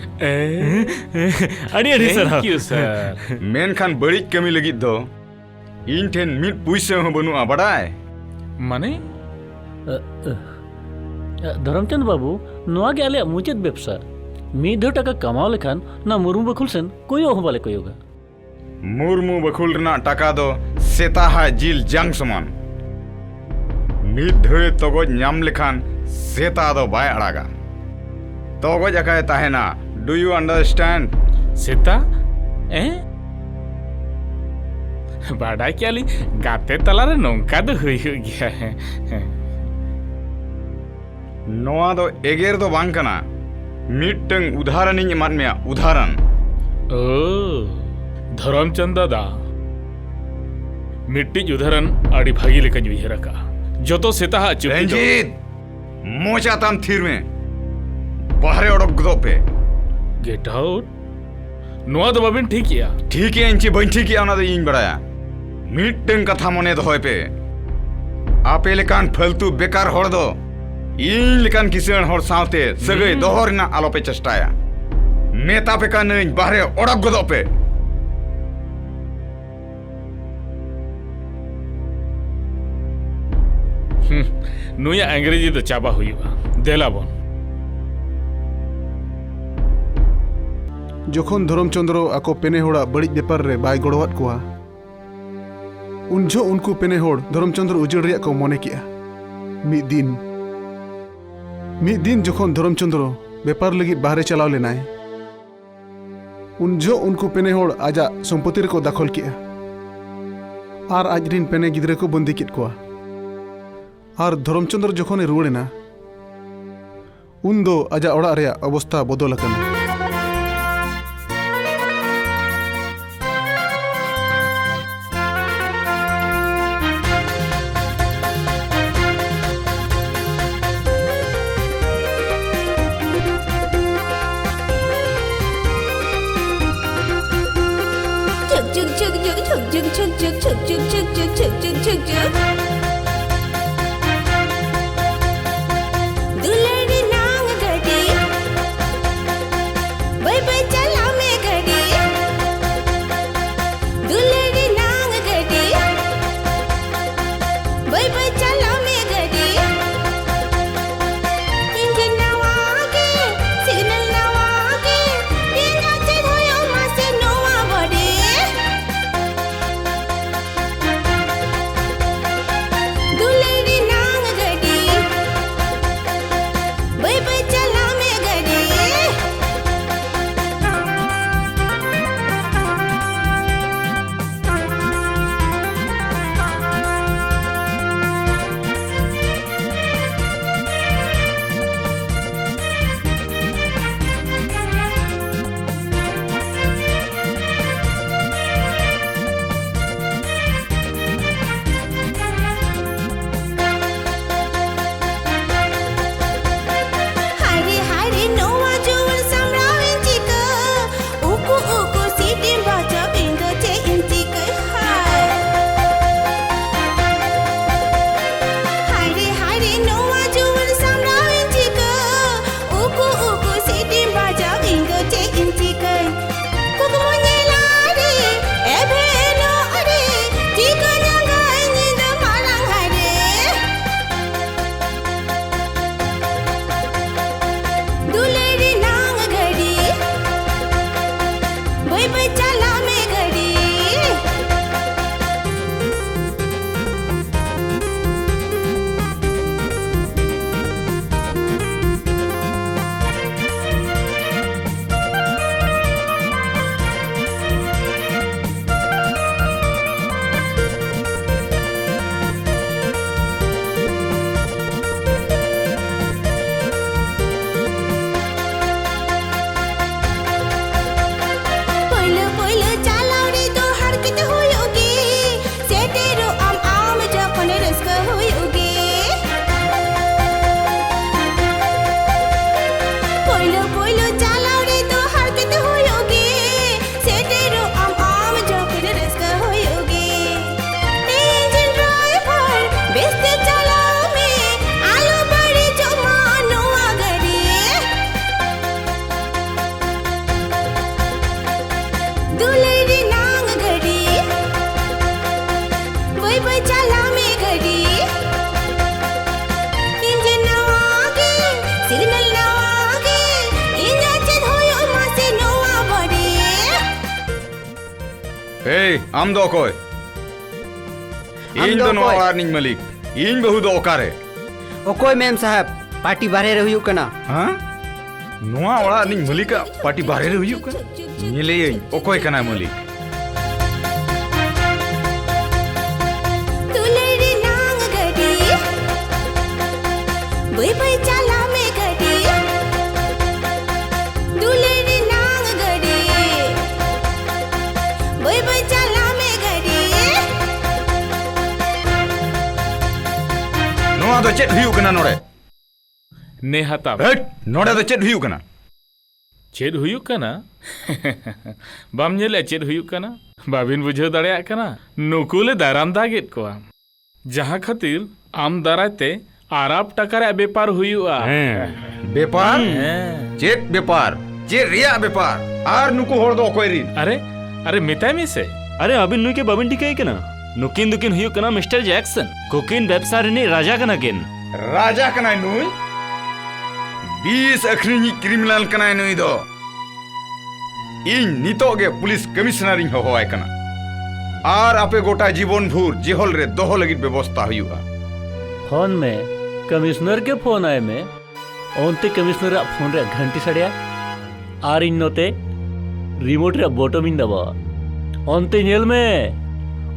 ᱟᱹᱰᱤ ᱟᱹᱰᱤ ᱥᱟᱨᱦᱟᱣ᱾ Thank you, sir. ᱢᱮᱱᱠᱷᱟᱱ ᱵᱟᱹᱲᱤᱡ ᱠᱟᱹᱢᱤ ᱞᱟᱹᱜᱤᱫ ᱫᱚ ᱤᱧ ᱴᱷᱮᱱ ᱢᱤᱫ ᱯᱩᱭᱥᱟᱹ ᱦᱚᱸ ᱵᱟᱹᱱᱩᱜᱼᱟ, ᱵᱟᱰᱟᱭ? ᱢᱟᱱᱮ? ᱟ, ᱟ, ᱟ, ᱫᱷᱚᱨᱚᱢᱪᱟᱸᱫᱽ ᱵᱟᱹᱵᱩ, ᱱᱚᱣᱟ ᱜᱮ ᱟᱞᱮᱭᱟᱜ ᱢᱩᱪᱟᱹᱫ ᱵᱮᱵᱽᱥᱟ᱾ ᱢᱤᱫ ᱫᱷᱟᱣ ᱴᱟᱠᱟ ᱠᱟᱢᱟᱣ ᱞᱮᱠᱷᱟᱱ ᱱᱚᱣᱟ ᱢᱩᱨᱢᱩ ᱵᱟᱹᱠᱷᱩᱞ ᱥᱮᱱ ᱠᱚᱭᱚᱜ ᱦᱚᱸ ᱵᱟᱞᱮ ᱠᱚᱭᱚᱜᱟ᱾ ᱢᱩᱨᱢᱩ ᱵᱟᱹᱠᱷᱩᱞ ᱨᱮᱱᱟᱜ ᱴᱟᱠᱟ ᱫᱚ ᱥᱮᱛᱟ ᱦᱟᱜ ᱡᱤᱞ ᱡᱟᱝ ᱥᱚᱢᱟᱱ᱾ ᱢᱤᱫ ᱫᱷᱟᱣᱮ ᱛᱚᱜᱚᱡ ᱧᱟᱢ ᱞᱮᱠᱷᱟᱱ ᱥᱮᱛᱟ ᱫᱚ ᱵᱟᱭ ᱟᱲᱟᱜᱟ᱾ ᱛᱚᱜᱚᱡ ᱟᱠᱟᱭ ᱛᱟᱦᱮᱱᱟ᱾ Do you understand? ᱥᱮᱛᱟ? ᱮ? ᱵᱟᱰᱟᱭ ᱠᱮᱜᱼᱟ ᱞᱤᱧ, ᱜᱟᱛᱮ ᱛᱟᱞᱟᱨᱮ ᱱᱚᱝᱠᱟ ᱫᱚ ᱦᱩᱭᱩᱜ ᱜᱮᱭᱟ᱾ ᱦᱮᱸ, ᱦᱮᱸ᱾ ᱱᱚᱣᱟ ᱫᱚ ᱮᱜᱮᱨ ᱫᱚ ᱵᱟᱝ ᱠᱟᱱᱟ, ᱢᱤᱫᱴᱟᱝ ᱩᱫᱟᱦᱚᱨᱚᱱᱤᱧ ᱮᱢᱟᱫ ᱢᱮᱭᱟ, ᱩᱫᱟᱦᱚᱨᱚᱱ᱾ ᱳ, ᱫᱷᱚᱨᱚᱢᱪᱚᱸᱫᱽ ᱫᱟᱫᱟ, ᱢᱤᱫᱴᱤᱡ ᱩᱫᱟᱦᱚᱨᱚᱱ ᱟᱹᱰᱤ ᱵᱷᱟᱹᱜᱤ ᱞᱮᱠᱟᱧ ᱩᱭᱦᱟᱹᱨ ᱟᱠᱟᱜᱼᱟ᱾ ᱡᱚᱛᱚ ᱥᱮᱛᱟ ᱦᱟᱜ ᱪᱩᱯᱤ ᱫᱚ ᱨᱚᱧᱡᱤᱛ! ᱢᱚᱪᱟ ᱛᱟᱢ ᱛᱷᱤᱨ ᱢᱮ, ᱵᱟᱦᱨᱮ ᱚᱰᱚᱠ ᱜᱚᱫᱚᱜ ᱯᱮ᱾ Get out. ᱱᱚᱣᱟ ᱫᱚ ᱵᱟᱵᱤᱱ ᱴᱷᱤᱠᱮᱜᱼᱟ᱾ ᱴᱷᱤᱠᱮᱜᱼᱟᱹᱧ ᱪᱮ ᱵᱟᱹᱧ ᱴᱷᱤᱠᱮᱜᱼᱟ, ᱚᱱᱟ ᱫᱚ ᱤᱧ ᱵᱟᱲᱟᱭᱟ᱾ ᱢᱤᱫᱴᱟᱝ ᱠᱟᱛᱷᱟ ᱢᱚᱱᱮ ᱫᱚᱦᱚᱭ ᱯᱮ, ᱟᱯᱮ ᱞᱮᱠᱟᱱ ᱯᱷᱟᱹᱞᱛᱩ ᱵᱮᱠᱟᱨ ᱦᱚᱲ ᱫᱚ ᱤᱧ ᱞᱮᱠᱟᱱ ᱠᱤᱥᱟᱹᱬ ᱦᱚᱲ ᱥᱟᱶᱛᱮ ᱥᱟᱹᱜᱟᱹᱭ ᱦᱩᱸ᱾ ᱫᱚᱦᱚ ᱨᱮᱱᱟᱜ ᱟᱞᱚᱯᱮ ᱪᱮᱥᱴᱟᱭᱟ᱾ ᱢᱮᱛᱟ ᱯᱮ ᱠᱟᱹᱱᱟᱹᱧ, ᱵᱟᱦᱨᱮ ᱚᱰᱚᱠ ᱜᱚᱫᱚᱜ ᱯᱮ᱾ ᱦᱩᱸ, ᱱᱩᱭᱟᱜ ᱤᱝᱨᱮᱡᱤ ᱫᱚ ᱪᱟᱵᱟ ᱦᱩᱭᱩᱜᱼᱟ᱾ ᱫᱮᱞᱟ ᱵᱚᱱ᱾ ᱡᱚᱠᱷᱚᱱ ᱫᱷᱚᱨᱚᱢ ᱪᱚᱸᱫᱽᱨᱚ ᱟᱠᱚ ᱯᱮᱱᱮ ᱦᱚᱲᱟᱜ ᱵᱟᱹᱲᱤᱡ ᱵᱮᱯᱟᱨ ᱨᱮ ᱵᱟᱭ ᱜᱚᱲᱚᱣᱟᱫ ᱠᱚᱣᱟ, ᱩᱱ ᱡᱚᱦᱚᱜ ᱩᱱᱠᱩ ᱯᱮᱱᱮ ᱦᱚᱲ ᱫᱷᱚᱨᱚᱢ ᱪᱚᱸᱫᱽᱨᱚ ᱩᱡᱟᱹᱲ ᱨᱮᱭᱟᱜ ᱠᱚ ᱢᱚᱱᱮ ᱠᱮᱜᱼᱟ᱾ ᱢᱤᱫ ᱫᱤᱱ, ᱢᱤᱫ ᱫᱤᱱ ᱡᱚᱠᱷᱚᱱ ᱫᱷᱚᱨᱚᱢ ᱪᱚᱸᱫᱽᱨᱚ ᱵᱮᱯᱟᱨ ᱞᱟᱹᱜᱤᱫ ᱵᱟᱦᱨᱮ ᱪᱟᱞᱟᱣ ᱞᱮᱱᱟᱭ, ᱩᱱ ᱡᱚᱦᱚᱜ ᱩᱱᱠᱩ ᱯᱮᱱᱮ ᱦᱚᱲ ᱟᱡᱟᱜ ᱥᱚᱢᱯᱚᱛᱤ ᱨᱮᱠᱚ ᱫᱟᱠᱷᱚᱞ ᱠᱮᱜᱼᱟ ᱟᱨ ᱟᱡ ᱨᱤᱱ ᱯᱮᱱᱮ ᱜᱤᱫᱽᱨᱟᱹ ᱠᱚ ᱵᱟᱹᱱᱫᱤ ᱠᱮᱫ ᱠᱚᱣᱟ᱾ ᱟᱨ ᱫᱷᱚᱨᱚᱢ ᱪᱚᱸᱫᱽᱨᱚ ᱡᱚᱠᱷᱚᱱᱮ ᱨᱩᱣᱟᱹᱲ ᱮᱱᱟ, ᱩᱱ ᱫᱚ ᱟᱡᱟᱜ ᱚᱲᱟᱜ ᱨᱮᱭᱟᱜ ᱚᱵᱚᱥᱛᱷᱟ ᱵᱚᱫᱚᱞ ᱟᱠᱟᱱᱟ᱾ ᱟᱢ ᱫᱚ ᱚᱠᱚᱭ? ᱟᱢ ᱤᱧ ᱫᱚ ᱫᱚ ᱱᱚᱣᱟ ᱚᱠᱚᱭ? ᱚᱲᱟᱜ ᱨᱤᱱᱤᱡ ᱢᱟᱹᱞᱤᱠ᱾ ᱤᱧ ᱵᱟᱹᱦᱩ ᱫᱚ ᱚᱠᱟᱨᱮ? ᱚᱠᱚᱭ ᱢᱮᱢ ᱥᱟᱦᱮᱵ? ᱯᱟᱨᱴᱤ ᱵᱟᱨᱦᱮ ᱨᱮ ᱦᱩᱭᱩᱜ ᱠᱟᱱᱟ᱾ ᱦᱮᱸ? ᱱᱚᱣᱟ ᱚᱲᱟᱜ ᱨᱤᱱᱤᱡ ᱢᱟᱹᱞᱤᱠᱟᱜ ᱯᱟᱨᱴᱤ ᱵᱟᱨᱦᱮ ᱨᱮ ᱦᱩᱭᱩᱜ ᱠᱟᱱᱟ? ᱧᱮᱞᱮᱭᱟᱹᱧ ᱚᱠᱚᱭ ᱠᱟᱱᱟᱭ ᱢᱟᱹᱞᱤᱠ᱾ ᱫᱩᱞᱟᱹᱲ ᱨᱮᱱᱟᱝ ᱜᱟᱹᱰᱤ, ᱵᱟᱹᱭ ᱵᱟᱹᱭ ᱪᱟᱞᱟᱣ ᱢᱮ ᱜᱟᱹᱰᱤ᱾ ᱫᱩᱞᱟᱹᱲ ᱨᱮᱱᱟᱝ ᱜᱟᱹᱰᱤ, ᱵᱟᱹᱭ ᱵᱟᱹᱭ ᱪᱟᱞᱟᱣ ᱢᱮ ᱜᱟᱹᱰᱤ᱾ ᱱᱚᱣᱟ ᱫᱚ ᱪᱮᱫ ᱦᱩᱭᱩᱜ ᱠᱟᱱᱟ ᱱᱚᱰᱮ? ᱱᱮ ᱦᱟᱛᱟᱣ᱾ ᱦᱮᱴ! ᱱᱚᱰᱮ ᱫᱚ ᱪᱮᱫ ᱦᱩᱭᱩᱜ ᱠᱟᱱᱟ? ᱪᱮᱫ ᱦᱩᱭᱩᱜ ᱠᱟᱱᱟ? ᱵᱟᱢ ᱧᱮᱞᱮᱫᱼᱟ ᱪᱮᱫ ᱦᱩᱭᱩᱜ ᱠᱟᱱᱟ? ᱵᱟᱵᱤᱱ ᱵᱩᱡᱷᱟᱹᱣ ᱫᱟᱲᱮᱭᱟᱜ ᱠᱟᱱᱟ? ᱱᱩᱠᱩ ᱞᱮ ᱫᱟᱨᱟᱢ ᱫᱟᱜᱮᱫ ᱠᱚᱣᱟ, ᱡᱟᱦᱟᱸ ᱠᱷᱟᱹᱛᱤᱨ ᱟᱢ ᱫᱟᱨᱟᱭ ᱛᱮ ᱟᱨᱟᱵ ᱴᱟᱠᱟ ᱨᱮᱭᱟᱜ ᱵᱮᱯᱟᱨ ᱦᱩᱭᱩᱜᱼᱟ᱾ ᱦᱮᱸ, ᱵᱮᱯᱟᱨ? ᱦᱮᱸ᱾ ᱪᱮᱫ ᱵᱮᱯᱟᱨ? ᱪᱮᱫ ᱨᱮᱭᱟᱜ ᱵᱮᱯᱟᱨ? ᱟᱨ ᱱᱩᱠᱩ ᱦᱚᱲ ᱫᱚ ᱚᱠᱚᱭ ᱨᱤᱱ? ᱟᱨᱮ, ᱟᱨᱮ, ᱢᱮᱛᱟᱭ ᱢᱮ ᱥᱮ᱾ ᱟᱨᱮ, ᱟᱹᱵᱤᱱ ᱱᱩᱭ ᱠᱤ ᱵᱟᱵᱤᱱ ᱴᱷᱤᱠᱟᱹᱭᱮ ᱠᱟᱱᱟ? ᱱᱩᱠᱤᱱ ᱫᱚᱠᱤᱱ ᱦᱩᱭᱩᱜ ᱠᱟᱱᱟ ᱢᱤᱥᱴᱟᱨ ᱡᱮᱠᱥᱚᱱ, ᱠᱳᱠᱮᱱ ᱵᱮᱵᱽᱥᱟ ᱨᱤᱱᱤᱡ ᱨᱟᱡᱟ ᱠᱟᱱᱟ ᱠᱤᱱ᱾ ᱨᱟᱡᱟ ᱠᱟᱱᱟᱭ ᱱᱩᱭ? ᱵᱤᱥ ᱟᱹᱠᱷᱨᱤᱧᱤᱡ ᱠᱨᱤᱢᱤᱱᱟᱞ ᱠᱟᱱᱟᱭ ᱱᱩᱭ ᱫᱚ᱾ ᱤᱧ ᱱᱤᱛᱚᱜ ᱜᱮ ᱯᱩᱞᱤᱥ ᱠᱚᱢᱤᱥᱚᱱᱟᱨ ᱤᱧ ᱦᱚᱦᱚᱣᱟᱭ ᱠᱟᱱᱟ᱾ ᱟᱨ ᱟᱯᱮ ᱜᱚᱴᱟ ᱡᱤᱵᱚᱱ ᱵᱷᱳᱨ ᱡᱮᱦᱚᱞ ᱨᱮ ᱫᱚᱦᱚ ᱞᱟᱹᱜᱤᱫ ᱵᱮᱵᱚᱥᱛᱟ ᱦᱩᱭᱩᱜᱼᱟ᱾ ᱯᱷᱳᱱ ᱢᱮ, ᱠᱚᱢᱤᱥᱚᱱᱟᱨ ᱜᱮ ᱯᱷᱳᱱ ᱟᱭ ᱢᱮ᱾ ᱚᱱᱛᱮ ᱠᱚᱢᱤᱥᱚᱱᱟᱨᱟᱜ ᱯᱷᱳᱱ ᱨᱮᱭᱟᱜ ᱜᱷᱟᱱᱴᱤ ᱥᱟᱰᱮᱭᱟ ᱟᱨ ᱤᱧ ᱱᱚᱛᱮ ᱨᱤᱢᱳᱴ ᱨᱮᱭᱟᱜ ᱵᱚᱴᱚᱢ ᱤᱧ ᱫᱟᱵᱟᱣᱟ᱾ ᱚᱱᱛᱮ ᱧᱮᱞ ᱢᱮ,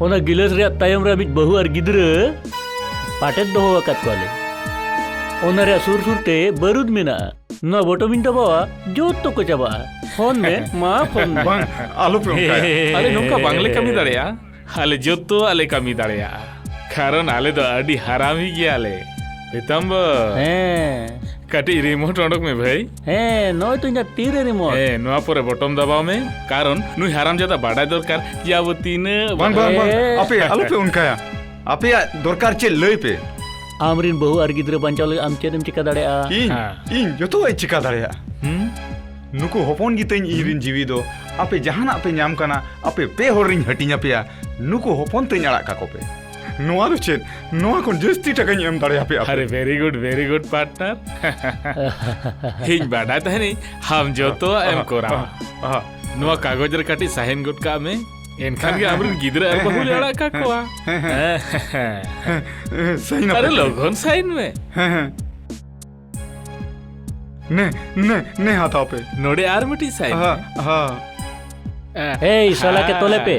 ᱚᱱᱟ ᱜᱤᱞᱟᱹᱥ ᱨᱮᱭᱟᱜ ᱛᱟᱭᱚᱢ ᱨᱮ ᱢᱤᱫ ᱵᱟᱹᱦᱩ ᱟᱨ ᱜᱤᱫᱽᱨᱟᱹ ᱯᱟᱴᱮᱫ ᱫᱚᱦᱚ ᱟᱠᱟᱫ ᱠᱚᱣᱟᱞᱮ᱾ ᱚᱱᱟ ᱨᱮᱭᱟᱜ ᱥᱩᱨ ᱥᱩᱨ ᱛᱮ ᱵᱟᱹᱨᱩᱫ ᱢᱮᱱᱟᱜᱼᱟ᱾ ᱱᱚᱣᱟ ᱵᱚᱴᱚᱢ ᱤᱧ ᱫᱟᱵᱟᱣᱟ, ᱡᱚᱛᱚ ᱠᱚ ᱪᱟᱵᱟᱜᱼᱟ᱾ ᱯᱷᱳᱱ ᱢᱮ, ᱢᱟ ᱯᱷᱳᱱ ᱢᱮ᱾ ᱵᱟᱝ, ᱟᱞᱚᱯᱮ ᱚᱱᱠᱟᱭᱟ᱾ ᱟᱞᱮ ᱱᱚᱝᱠᱟ ᱵᱟᱝᱞᱮ ᱠᱟᱹᱢᱤ ᱫᱟᱲᱮᱭᱟᱜᱼᱟ᱾ ᱟᱞᱮ ᱡᱚᱛᱚᱣᱟᱜ ᱞᱮ ᱠᱟᱹᱢᱤ ᱫᱟᱲᱮᱭᱟᱜᱼᱟ, ᱠᱟᱨᱚᱱ ᱟᱞᱮ ᱫᱚ ᱟᱹᱰᱤ ᱦᱟᱨᱟᱢᱤ ᱜᱮᱭᱟᱞᱮ᱾ ᱯᱤᱛᱟᱢᱵᱚᱨ᱾ ᱦᱮᱸ᱾ ᱠᱟᱹᱴᱤᱡ ᱨᱤᱢᱳᱴ ᱚᱰᱚᱠ ᱢᱮ ᱵᱷᱟᱹᱭ᱾ ᱦᱮᱸ, ᱱᱚᱜᱼᱚᱭ ᱛᱚ ᱤᱧᱟᱹᱜ ᱛᱤᱨᱮ ᱨᱤᱢᱳᱴ᱾ ᱦᱮᱸ, ᱱᱚᱣᱟ ᱯᱚᱨᱮ ᱵᱚᱴᱚᱢ ᱫᱟᱵᱟᱣ ᱢᱮ, ᱠᱟᱨᱚᱱ ᱱᱩᱭ ᱦᱟᱨᱟᱢᱡᱟᱫᱟ ᱵᱟᱰᱟᱭ ᱫᱚᱨᱠᱟᱨ ᱡᱮ ᱟᱵᱚ ᱛᱤᱱᱟᱹᱜ ᱵᱟᱝ, ᱵᱟᱝ, ᱵᱟᱝ, ᱮ᱾ ᱟᱯᱮ ᱟᱞᱚᱯᱮ ᱚᱱᱠᱟᱭᱟ᱾ ᱟᱯᱮᱭᱟᱜ ᱫᱚᱨᱠᱟᱨ ᱪᱮᱫ ᱞᱟᱹᱭ ᱯᱮ᱾ ᱟᱢᱨᱤᱱ ᱵᱟᱹᱦᱩ ᱟᱨ ᱜᱤᱫᱽᱨᱟᱹ ᱵᱟᱧᱪᱟᱣ ᱞᱟᱹᱜᱤᱫ ᱟᱢ ᱪᱮᱫ ᱮᱢ ᱪᱤᱠᱟ ᱫᱟᱲᱮᱭᱟᱜᱼᱟ? ᱤᱧ, ᱦᱮᱸ᱾ ᱤᱧ ᱡᱚᱛᱚᱣᱟᱜ ᱤᱧ ᱪᱤᱠᱟ ᱫᱟᱲᱮᱭᱟᱜᱼᱟ᱾ ᱦᱩᱸ? ᱱᱩᱠᱩ ᱦᱚᱯᱚᱱ ᱜᱮᱛᱟᱹᱧ ᱤᱧᱨᱤᱱ ᱡᱤᱣᱤ ᱫᱚ᱾ ᱟᱯᱮ ᱡᱟᱦᱟᱱᱟᱜ ᱯᱮ ᱧᱟᱢ ᱠᱟᱱᱟ, ᱟᱯᱮ ᱯᱮ ᱦᱚᱲ ᱨᱤᱧ ᱦᱟᱹᱴᱤᱧ ᱟᱯᱮᱭᱟ᱾ ᱱᱩᱠᱩ ᱦᱚᱯᱚᱱ ᱛᱮᱧ ᱟᱲᱟᱜ ᱠᱟᱠᱚ ᱯᱮ᱾ ᱱᱚᱣᱟ ᱫᱚ ᱪᱮᱫ? ᱱᱚᱣᱟ ᱠᱷᱚᱱ ᱡᱟᱹᱥᱛᱤ ᱴᱟᱠᱟᱧ ᱮᱢ ᱫᱟᱲᱮᱭᱟᱯᱮᱭᱟ ᱟᱯᱮ᱾ ᱟᱨᱮ, very good, very good, partner. ᱤᱧ ᱵᱟᱰᱟᱭ ᱛᱟᱦᱮᱱᱤᱧ, ᱟᱢ ᱡᱚᱛᱚᱣᱟᱜ ᱮᱢ ᱟᱦᱟ, ᱠᱚᱨᱟᱣᱟ᱾ ᱟᱦᱟ, ᱟᱦᱟ᱾ ᱱᱚᱣᱟ ᱠᱟᱜᱚᱡᱽ ᱨᱮ ᱠᱟᱹᱴᱤᱡ ᱥᱟᱦᱤᱱ ᱜᱚᱫ ᱠᱟᱜ ᱢᱮ᱾ ᱮᱱᱠᱷᱟᱱ ᱜᱮ ᱟᱢᱨᱮᱱ ᱜᱤᱫᱽᱨᱟᱹ ᱟᱨ ᱵᱟᱹᱦᱩ ᱞᱮ ᱟᱲᱟᱜ ᱠᱟᱠᱚᱣᱟ᱾ ᱦᱮᱸ, ᱦᱮᱸ᱾ ᱦᱮᱸ, ᱦᱮᱸ᱾ ᱥᱟᱭᱤᱱ ᱟᱯᱮ ᱟᱨᱮ ᱛᱟᱞᱤᱧ᱾ ᱞᱚᱜᱚᱱ ᱥᱟᱭᱤᱱ ᱢᱮ᱾ ᱦᱮᱸ, ᱦᱮᱸ᱾ ᱱᱮ, ᱱᱮ, ᱱᱮ ᱦᱟᱛᱟᱣ ᱯᱮ᱾ ᱱᱚᱰᱮ ᱟᱨ ᱢᱤᱫᱴᱤᱡ ᱥᱟᱭᱤᱱ ᱦᱟ, ᱢᱮ᱾ ᱦᱟ᱾ ᱮᱭ, ᱥᱟᱞᱟ ᱠᱮ ᱛᱚᱞᱮ ᱯᱮ᱾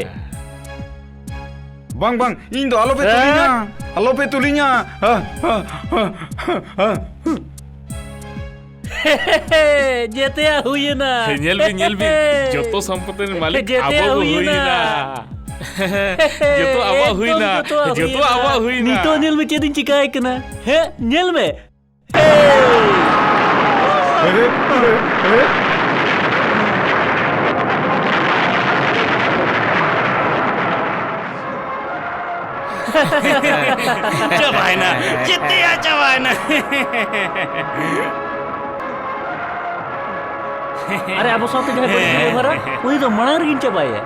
ᱵᱟᱝ, ᱵᱟᱝ, ᱤᱧ ᱫᱚ ᱟᱞᱚᱯᱮ ᱦᱮᱸ? ᱛᱩᱞᱤᱧᱟ, ᱟᱞᱚᱯᱮ ᱛᱩᱞᱤᱧᱟ᱾ ᱦᱟ, ᱦᱟ, ᱦᱟ, ᱦᱟ, ᱦᱟ᱾ ᱡᱮᱛᱮᱭᱟᱜ ᱦᱩᱭᱮᱱᱟ᱾ ᱦᱮᱸ, ᱧᱮᱞ ᱵᱤᱱ, ᱧᱮᱞ ᱵᱤᱱ᱾ ᱡᱚᱛᱚ ᱥᱚᱢᱯᱚᱛᱤ ᱨᱮᱱ ᱢᱟᱹᱞᱤᱠ ᱡᱮᱛᱮᱭᱟᱜ ᱟᱵᱚ ᱵᱚ ᱦᱩᱭᱮᱱᱟ᱾ ᱦᱩᱭᱮᱱᱟ᱾ ᱡᱚᱛᱚ ᱟᱵᱚᱣᱟᱜ ᱮᱠᱫᱚᱢ ᱦᱩᱭᱱᱟ᱾ ᱡᱚᱛᱚᱣᱟᱜ ᱡᱚᱛᱚ ᱦᱩᱭᱱᱟ᱾ ᱟᱵᱚᱣᱟᱜ ᱦᱩᱭᱱᱟ᱾ ᱱᱤᱛᱚᱜ ᱧᱮᱞ ᱢᱮ ᱪᱮᱫ ᱤᱧ ᱪᱤᱠᱟᱭ ᱠᱟᱱᱟ᱾ ᱦᱮᱸ, ᱧᱮᱞ ᱢᱮ᱾ ᱪᱟᱵᱟᱭᱮᱱᱟ᱾ ᱡᱮᱛᱮᱭᱟᱜ ᱪᱟᱵᱟᱭᱮᱱᱟ᱾ ᱟᱨᱮ, ᱟᱵᱚ ᱥᱟᱶᱛᱮ ᱡᱟᱦᱟᱸᱭ ᱵᱟᱹᱲᱤᱡ ᱮ ᱵᱮᱵᱚᱦᱟᱨᱟ, ᱩᱱᱤ ᱫᱚ ᱢᱟᱲᱟᱝ ᱨᱮᱜᱮᱧ ᱪᱟᱵᱟᱭᱮᱭᱟ᱾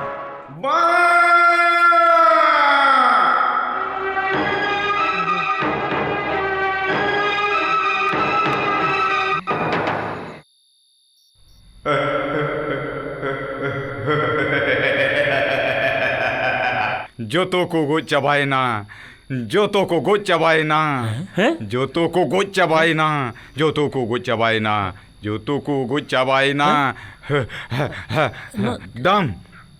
ᱵᱟᱝ! ᱡᱚᱛᱚ ᱠᱚ ᱜᱚᱡ ᱪᱟᱵᱟᱭᱮᱱᱟ᱾ ᱡᱚᱛᱚ ᱠᱚ ᱜᱚᱡ ᱪᱟᱵᱟᱭᱮᱱᱟ᱾ ᱦᱮᱸ? ᱡᱚᱛᱚ ᱠᱚ ᱜᱚᱡ ᱪᱟᱵᱟᱭᱮᱱᱟ᱾ ᱡᱚᱛᱚ ᱠᱚ ᱜᱚᱡ ᱪᱟᱵᱟᱭᱮᱱᱟ᱾ ᱡᱚᱛᱚ ᱠᱚ ᱜᱚᱡ ᱪᱟᱵᱟᱭᱮᱱᱟ᱾ ᱦᱮᱸ? ᱰᱟᱢ,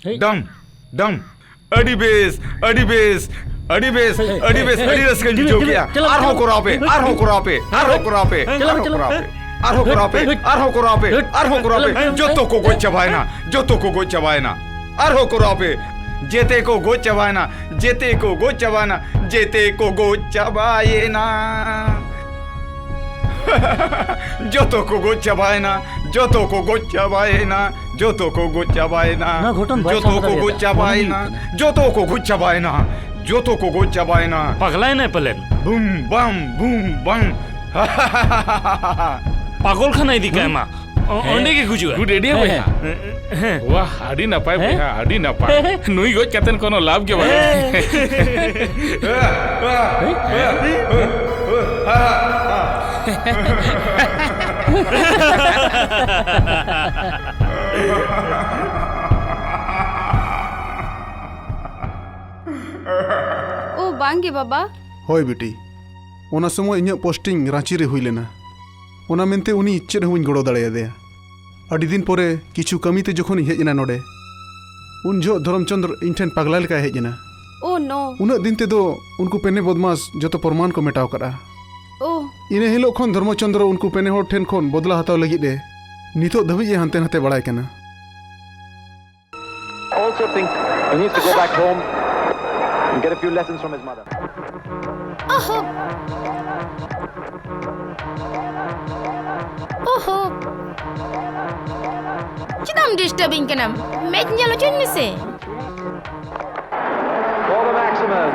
ᱦᱮᱸ? ᱰᱟᱢ, ᱦᱮᱸ? ᱰᱟᱢ᱾ ᱟᱹᱰᱤ ᱵᱮᱥ, ᱟᱹᱰᱤ ᱵᱮᱥ, ᱟᱹᱰᱤ ᱵᱮᱥ, ᱦᱮᱸ, ᱟᱹᱰᱤ ᱵᱮᱥ, ᱦᱮᱸ, ᱟᱹᱰᱤ ᱨᱟᱹᱥᱠᱟᱹᱧ ᱦᱮᱸ, ᱵᱩᱡᱷᱟᱹᱣ ᱦᱮᱸ, ᱠᱮᱜᱼᱟ᱾ ᱪᱟᱞᱟᱜ, ᱟᱨᱦᱚᱸ ᱪᱟᱞᱟᱜ, ᱠᱚᱨᱟᱣ ᱯᱮ, ᱦᱮᱸ, ᱟᱨᱦᱚᱸ ᱠᱚᱨᱟᱣ ᱯᱮ, ᱦᱮᱸ, ᱟᱨᱦᱚᱸ ᱪᱟᱞᱟᱜ, ᱠᱚᱨᱟᱣ ᱯᱮ, ᱪᱟᱞᱟᱜ, ᱟᱨᱦᱚᱸ ᱠᱚᱨᱟᱣ ᱯᱮ, ᱦᱮᱸ, ᱟᱨᱦᱚᱸ ᱠᱚᱨᱟᱣ ᱯᱮ, ᱦᱮᱸ, ᱟᱨᱦᱚᱸ ᱠᱚᱨᱟᱣ ᱯᱮ, ᱦᱮᱸ, ᱟᱨᱦᱚᱸ ᱠᱚᱨᱟᱣ ᱯᱮ᱾ ᱪᱟᱞᱟᱜ, ᱦᱮᱸ, ᱡᱚᱛᱚ ᱠᱚ ᱜᱚᱡ ᱪᱟᱵᱟᱭᱮᱱᱟ, ᱡᱚᱛᱚ ᱠᱚ ᱜᱚᱡ ᱪᱟᱵᱟᱭᱮᱱᱟ᱾ ᱟᱨᱦᱚᱸ ᱠᱚᱨᱟᱣ ᱯᱮ᱾ ᱡᱮᱛᱮ ᱠᱚ ᱜᱚᱡ ᱪᱟᱵᱟᱭᱮᱱᱟ, ᱡᱮᱛᱮ ᱠᱚ ᱜᱚᱡ ᱪᱟᱵᱟᱭᱮᱱᱟ, ᱡᱮᱛᱮ ᱠᱚ ᱜᱚᱡ ᱪᱟᱵᱟᱭᱮᱱᱟ᱾ ᱡᱚᱛᱚ ᱠᱚ ᱜᱚᱡ ᱪᱟᱵᱟᱭᱮᱱᱟ, ᱡᱚᱛᱚ ᱠᱚ ᱜᱚᱡ ᱪᱟᱵᱟᱭᱮᱱᱟ, ᱡᱚᱛᱚ ᱠᱚ ᱜᱚᱡ ᱪᱟᱵᱟᱭᱮᱱᱟ, ᱱᱚᱣᱟ ᱜᱷᱚᱴᱚᱱ ᱵᱟᱭ ᱡᱚᱛᱚ ᱥᱟᱢᱵᱲᱟᱣ ᱠᱚ ᱜᱚᱡ ᱫᱟᱲᱮᱭᱟᱫᱟ᱾ ᱪᱟᱵᱟᱭᱮᱱᱟ, ᱚᱱᱟ ᱜᱮ ᱦᱩᱭᱩᱜ ᱠᱟᱱᱟ᱾ ᱡᱚᱛᱚ ᱠᱚ ᱜᱚᱡ ᱪᱟᱵᱟᱭᱮᱱᱟ, ᱡᱚᱛᱚ ᱠᱚ ᱜᱚᱡ ᱪᱟᱵᱟᱭᱮᱱᱟ᱾ ᱯᱟᱜᱽᱞᱟᱭᱮᱱᱟᱭ ᱯᱟᱞᱮᱱ᱾ ᱵᱩᱢ ᱵᱟᱢ, ᱵᱩᱢ ᱵᱟᱢ᱾ ᱯᱟᱜᱚᱞ ᱠᱷᱟᱱᱟ ᱤᱫᱤ ᱠᱟᱭ ᱢᱟ᱾ ᱚ-, ᱦᱮᱸ᱾ ᱚᱸᱰᱮ ᱜᱮ ᱜᱩᱡᱩᱜᱼᱟ᱾ Good idea ᱦᱮᱸ, ᱵᱚᱭᱦᱟ᱾ ᱦᱮᱸ᱾ ᱦᱮᱸ᱾ ᱵᱟᱦ, ᱟᱹᱰᱤ ᱱᱟᱯᱟᱭ ᱦᱮᱸ? ᱵᱚᱭᱦᱟ, ᱟᱹᱰᱤ ᱱᱟᱯᱟᱭ᱾ ᱦᱮᱸ᱾ ᱱᱩᱭ ᱜᱚᱡ ᱠᱟᱛᱮᱱ ᱠᱳᱱᱳ ᱞᱟᱵᱷ ᱜᱮ ᱵᱟᱹᱱᱩᱜᱼᱟ᱾ ᱦᱮᱸ᱾ ᱵᱟᱝ ᱜᱮ ᱵᱟᱵᱟ᱾ ᱦᱳᱭ ᱵᱤᱴᱤ, ᱚᱱᱟ ᱥᱚᱢᱚᱭ ᱤᱧᱟᱹᱜ posting ᱨᱟᱸᱪᱤ ᱨᱮ ᱦᱩᱭ ᱞᱮᱱᱟ᱾ ᱚᱱᱟ ᱢᱮᱱᱛᱮ ᱩᱱᱤ ᱪᱮᱫ ᱦᱚᱸ ᱵᱟᱹᱧ ᱜᱚᱲᱚ ᱫᱟᱲᱮᱭᱟᱫᱮᱭᱟ᱾ ᱟᱹᱰᱤ ᱫᱤᱱ ᱯᱚᱨᱮ ᱠᱤᱪᱷᱩ ᱠᱟᱹᱢᱤ ᱛᱮ ᱡᱚᱠᱷᱚᱱᱤᱧ ᱦᱮᱡ ᱮᱱᱟ ᱱᱚᱰᱮ, ᱩᱱ ᱡᱚᱦᱚᱜ ᱫᱷᱚᱨᱚᱢᱪᱚᱸᱫᱽᱨ ᱤᱧ ᱴᱷᱮᱱ ᱯᱟᱜᱽᱞᱟ ᱞᱮᱠᱟᱭ ᱦᱮᱡ ᱮᱱᱟ᱾ ᱳ ᱱᱳ᱾ ᱩᱱᱟᱹᱜ ᱫᱤᱱ ᱛᱮᱫᱚ ᱩᱱᱠᱩ ᱯᱮᱱᱮ ᱵᱚᱫᱢᱟᱥ ᱡᱚᱛᱚ ᱯᱨᱚᱢᱟᱱ ᱠᱚ ᱢᱮᱴᱟᱣ ᱠᱟᱫᱼᱟ᱾ ᱳ᱾ ᱤᱱᱟᱹ ᱦᱤᱞᱳᱜ ᱠᱷᱚᱱ ᱫᱷᱚᱨᱢᱚᱪᱚᱸᱫᱽᱨᱚ ᱩᱱᱠᱩ ᱯᱮᱱᱮ ᱦᱚᱲ ᱴᱷᱮᱱ ᱠᱷᱚᱱ ᱵᱚᱫᱞᱟ ᱦᱟᱛᱟᱣ ᱞᱟᱹᱜᱤᱫ ᱮ ᱱᱤᱛᱚᱜ ᱫᱷᱟᱹᱵᱤᱡ ᱮ ᱦᱟᱱᱛᱮ ᱱᱟᱛᱮ ᱵᱟᱲᱟᱭ ᱠᱟᱱᱟ᱾ Also think he needs to go back home and get a few lessons from his mother. ᱳᱦᱳ᱾ ᱳᱦᱳ᱾ ᱪᱮᱫᱟᱜ ᱮᱢ ᱰᱤᱥᱴᱟᱨᱵᱤᱧ ᱠᱟᱱᱟᱢ? ᱢᱮᱪ ᱧᱮᱞ ᱦᱚᱪᱚᱧ ᱢᱮᱥᱮ᱾ For the maximum.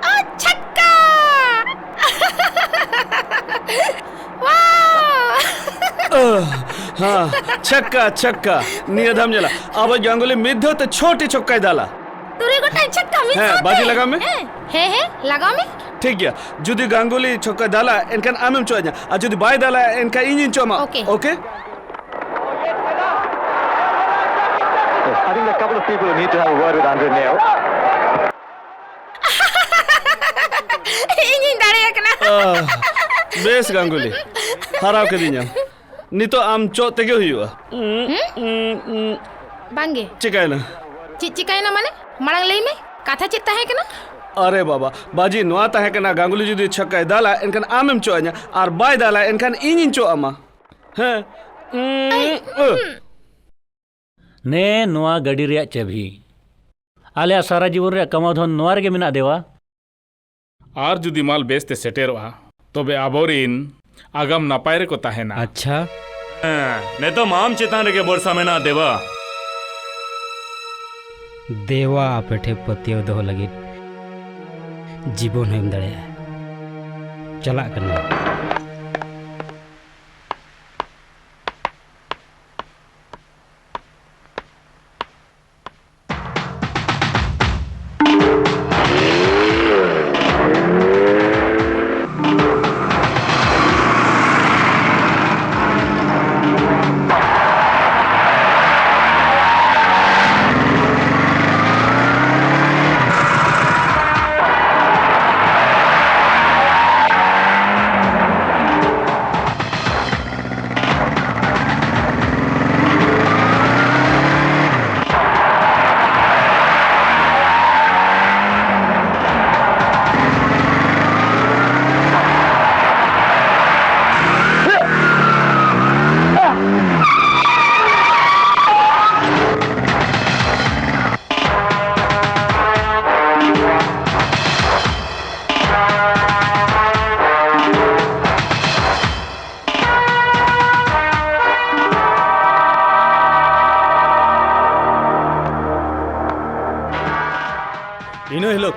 ᱳ, ᱪᱷᱟᱠᱠᱟ! ᱣᱟᱣ! ᱟᱦ, ᱦᱟ, ᱪᱷᱟᱠᱠᱟ, ᱪᱷᱟᱠᱠᱟ᱾ ᱱᱤᱭᱟᱹ ᱫᱷᱟᱣ ᱧᱮᱞᱟ, ᱟᱵᱚ ᱜᱟᱝᱜᱩᱞᱤ ᱢᱤᱫ ᱫᱷᱟᱣ ᱛᱮ ᱪᱷᱚᱴᱤ ᱪᱷᱚᱠᱠᱟᱭ ᱫᱟᱞᱟ᱾ ᱛᱩᱨᱩᱭ ᱜᱚᱴᱟᱝ ᱪᱷᱟᱠᱠᱟ ᱢᱤᱫ ᱦᱮᱸ, ᱥᱟᱶᱛᱮ᱾ ᱵᱟᱡᱤ ᱞᱟᱜᱟᱣ ᱢᱮ᱾ ᱦᱮᱸ, ᱦᱮᱸ, ᱦᱮᱸ, ᱞᱟᱜᱟᱣ ᱢᱮ᱾ ᱴᱷᱤᱠ ᱜᱮᱭᱟ, ᱡᱩᱫᱤ ᱜᱟᱝᱜᱩᱞᱤ ᱪᱷᱚᱠᱠᱟᱭ ᱫᱟᱞᱟ, ᱮᱱᱠᱷᱟᱱ ᱟᱢᱮᱢ ᱪᱚᱜ ᱟᱹᱧᱟ, ᱟᱨ ᱡᱩᱫᱤ ᱵᱟᱭ ᱫᱟᱞᱟ, ᱮᱱᱠᱷᱟᱱ ᱤᱧᱤᱧ ᱪᱚᱜ ᱟᱢᱟ᱾ Okay. Okay? Yes, I think there are a couple of people who need to have a word with Andre now. ᱤᱧᱤᱧ ᱫᱟᱲᱮᱭᱟᱜ ᱠᱟᱱᱟ᱾ ᱟᱦ, ᱵᱮᱥ ᱜᱟᱝᱜᱩᱞᱤ, ᱦᱟᱨᱟᱣ ᱠᱤᱫᱤᱧᱟᱢ᱾ ᱱᱤᱛᱚᱜ ᱟᱢ ᱪᱚᱜ ᱛᱮᱜᱮ ᱦᱩᱭᱩᱜᱼᱟ᱾ ᱵᱟᱝᱜᱮ᱾ ᱪᱤᱠᱟᱭᱮᱱᱟ? ᱪᱮᱫ ᱪᱤᱠᱟᱭᱮᱱᱟ ᱢᱟᱱᱮ? ᱢᱟᱲᱟᱝ ᱞᱟᱹᱭ ᱢᱮ, ᱠᱟᱛᱷᱟ ᱪᱮᱫ ᱛᱟᱦᱮᱸ ᱠᱟᱱᱟ? ᱟᱨᱮ ᱵᱟᱵᱟ, ᱵᱟᱡᱤ ᱱᱚᱣᱟ ᱛᱟᱦᱮᱸ ᱠᱟᱱᱟ, ᱜᱟᱝᱜᱩᱞᱤ ᱡᱩᱫᱤ ᱪᱷᱟᱠᱠᱟᱭ ᱫᱟᱞᱟ, ᱮᱱᱠᱷᱟᱱ ᱟᱢᱮᱢ ᱪᱚᱜ ᱟᱹᱧᱟ, ᱟᱨ ᱵᱟᱭ ᱫᱟᱞᱟ, ᱮᱱᱠᱷᱟᱱ ᱤᱧᱤᱧ ᱪᱚᱜ ᱟᱢᱟ᱾ ᱦᱮᱸ᱾ ᱩᱸ, ᱟᱹ᱾ ᱱᱮ ᱱᱚᱣᱟ ᱜᱟᱹᱰᱤ ᱨᱮᱭᱟᱜ ᱪᱟᱹᱵᱤ᱾ ᱟᱞᱮᱭᱟᱜ ᱥᱟᱨᱟ ᱡᱤᱵᱚᱱ ᱨᱮᱭᱟᱜ ᱠᱟᱢᱟᱣ ᱫᱷᱚᱱ ᱱᱚᱣᱟ ᱨᱮᱜᱮ ᱢᱮᱱᱟᱜ, ᱫᱮᱣᱟ᱾ ᱟᱨ ᱡᱩᱫᱤ ᱢᱟᱞ ᱵᱮᱥ ᱛᱮ ᱥᱮᱴᱮᱨᱚᱜᱼᱟ, ᱛᱚᱵᱮ ᱟᱵᱚᱨᱤᱱ ᱟᱜᱟᱢ ᱱᱟᱯᱟᱭ ᱨᱮᱠᱚ ᱛᱟᱦᱮᱱᱟ᱾ ᱟᱪᱪᱷᱟ᱾ ᱦᱮᱸ, ᱱᱤᱛᱚᱜ ᱢᱟ ᱟᱢ ᱪᱮᱛᱟᱱ ᱨᱮᱜᱮ ᱵᱷᱚᱨᱥᱟ ᱢᱮᱱᱟᱜᱼᱟ, ᱫᱮᱣᱟ᱾ ᱫᱮᱣᱟ ᱟᱯᱮ ᱴᱷᱮᱱ ᱯᱟᱹᱛᱭᱟᱹᱣ ᱫᱚᱦᱚ ᱞᱟᱹᱜᱤᱫ ᱡᱤᱵᱚᱱ ᱦᱚᱸ ᱮᱢ ᱫᱟᱲᱮᱭᱟᱜᱼᱟ᱾ ᱪᱟᱞᱟᱜ ᱠᱟᱱᱟ᱾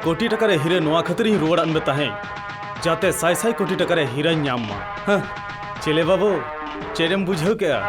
ᱠᱳᱴᱤ ᱴᱟᱠᱟ ᱨᱮ ᱦᱤᱨᱟᱹ ᱱᱚᱣᱟ ᱠᱷᱟᱹᱛᱤᱨ ᱤᱧ ᱨᱩᱣᱟᱹᱲᱟᱫ ᱢᱮ ᱛᱟᱦᱮᱸᱫ, ᱡᱟᱛᱮ ᱥᱟᱭ ᱥᱟᱭ ᱠᱳᱴᱤ ᱴᱟᱠᱟ ᱨᱮ ᱦᱤᱨᱟᱹᱧ ᱧᱟᱢ ᱢᱟ᱾ ᱦᱮᱸ, ᱪᱮᱞᱮ ᱵᱟᱹᱵᱩ, ᱪᱮᱫ ᱮᱢ ᱵᱩᱡᱷᱟᱹᱣ ᱠᱮᱜᱼᱟ?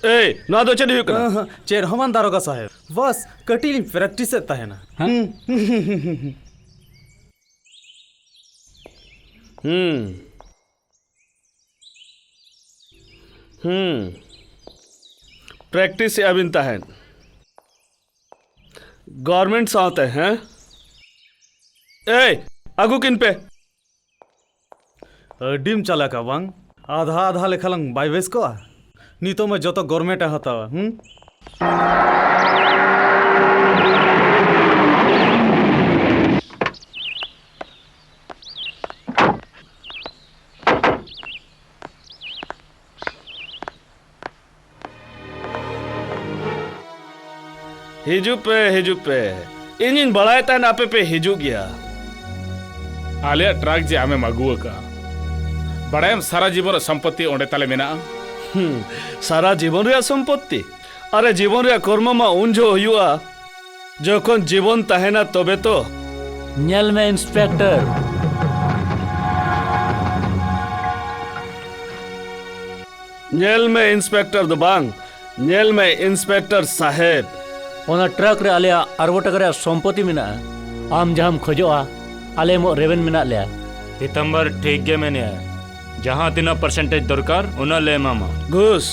ᱮᱭ, ᱱᱚᱣᱟ ᱫᱚ ᱪᱮᱫ ᱦᱩᱭᱩᱜ ᱠᱟᱱᱟ? ᱟᱦᱟ, ᱪᱮᱫ ᱦᱚᱸ ᱵᱟᱝ ᱫᱟᱨᱚᱜᱟ ᱥᱟᱦᱮᱵ, ᱵᱟᱥ ᱠᱟᱹᱴᱤᱡ ᱞᱤᱧ ᱯᱨᱮᱠᱴᱤᱥ ᱮᱫ ᱛᱟᱦᱮᱱᱟ᱾ ᱦᱮᱸ? ᱦᱩᱸ᱾ ᱦᱩᱸ᱾ ᱦᱩᱸ᱾ ᱯᱨᱮᱠᱴᱤᱥ ᱮᱫᱼᱟ ᱵᱤᱱ ᱛᱟᱦᱮᱸᱫ᱾ ᱜᱚᱨᱢᱮᱱᱴ ᱥᱟᱶᱛᱮ, ᱦᱮᱸ? ᱮᱭ, ᱟᱹᱜᱩ ᱠᱤᱱ ᱯᱮ᱾ ᱟᱹᱰᱤᱢ ᱪᱟᱞᱟᱠᱟ ᱵᱟᱝ? ᱟᱫᱷᱟ ᱟᱫᱷᱟ ᱞᱮᱠᱷᱟ ᱞᱟᱝ ᱵᱟᱭ ᱵᱮᱥ ᱠᱚᱜᱼᱟ? ᱱᱤᱛᱚᱜ ᱢᱟ ᱡᱚᱛᱚ ᱜᱚᱨᱢᱮᱱᱴ ᱮ ᱦᱟᱛᱟᱣᱟ, ᱦᱩᱸ? ᱦᱤᱡᱩᱜ ᱯᱮ, ᱦᱤᱡᱩᱜ ᱯᱮ᱾ ᱤᱧᱤᱧ ᱵᱟᱲᱟᱭ ᱛᱟᱦᱮᱱ ᱟᱯᱮ ᱯᱮ ᱦᱤᱡᱩᱜ ᱜᱮᱭᱟ᱾ ᱟᱞᱮᱭᱟᱜ ᱴᱨᱟᱠ ᱡᱮ ᱟᱢᱮᱢ ᱟᱹᱜᱩ ᱟᱠᱟᱫᱼᱟ, ᱵᱟᱲᱟᱭᱟᱢ ᱥᱟᱨᱟ ᱡᱤᱵᱚᱱ ᱨᱮ ᱥᱚᱢᱯᱚᱛᱤ ᱚᱸᱰᱮ ᱛᱟᱞᱮ ᱢᱮᱱᱟᱜᱼᱟ᱾ ᱦᱩᱸ, ᱥᱟᱨᱟ ᱡᱤᱵᱚᱱ ᱨᱮᱭᱟᱜ ᱥᱚᱢᱯᱚᱛᱤ? ᱟᱨᱮ, ᱡᱤᱵᱚᱱ ᱨᱮᱭᱟᱜ ᱠᱚᱨᱢᱚ ᱢᱟ ᱩᱱ ᱡᱚᱦᱚᱜ ᱦᱩᱭᱩᱜᱼᱟ, ᱡᱚᱠᱷᱚᱱ ᱡᱤᱵᱚᱱ ᱛᱟᱦᱮᱱᱟ ᱛᱚᱵᱮ ᱛᱚ᱾ ᱧᱮᱞ ᱢᱮ ᱤᱱᱥᱯᱮᱠᱴᱚᱨ᱾ ᱧᱮᱞ ᱢᱮ ᱤᱱᱥᱯᱮᱠᱴᱚᱨ ᱫᱚ ᱵᱟᱝ, ᱧᱮᱞ ᱢᱮ ᱤᱱᱥᱯᱮᱠᱴᱚᱨ ᱥᱟᱦᱮᱵ᱾ ᱚᱱᱟ ᱴᱨᱟᱠ ᱨᱮ ᱟᱞᱮᱭᱟᱜ ᱟᱨᱵᱚ ᱴᱟᱠᱟ ᱨᱮᱭᱟᱜ ᱥᱚᱢᱯᱚᱛᱤ ᱢᱮᱱᱟᱜᱼᱟ᱾ ᱟᱢ ᱡᱟᱦᱟᱸᱢ ᱠᱷᱚᱡᱚᱜᱼᱟ, ᱟᱞᱮ ᱮᱢᱚᱜ ᱨᱮᱵᱮᱱ ᱢᱮᱱᱟᱜ ᱞᱮᱭᱟ᱾ ᱯᱤᱛᱟᱢᱵᱚᱨ ᱴᱷᱤᱠ ᱜᱮ ᱢᱮᱱᱮᱜᱼᱟ᱾ ᱡᱟᱦᱟᱸ ᱛᱤᱱᱟᱹᱜ ᱯᱟᱨᱥᱮᱱᱴᱮᱡᱽ ᱫᱚᱨᱠᱟᱨ, ᱩᱱᱟᱹᱜ ᱞᱮ ᱮᱢᱟᱢᱟ᱾ ᱜᱷᱩᱥ᱾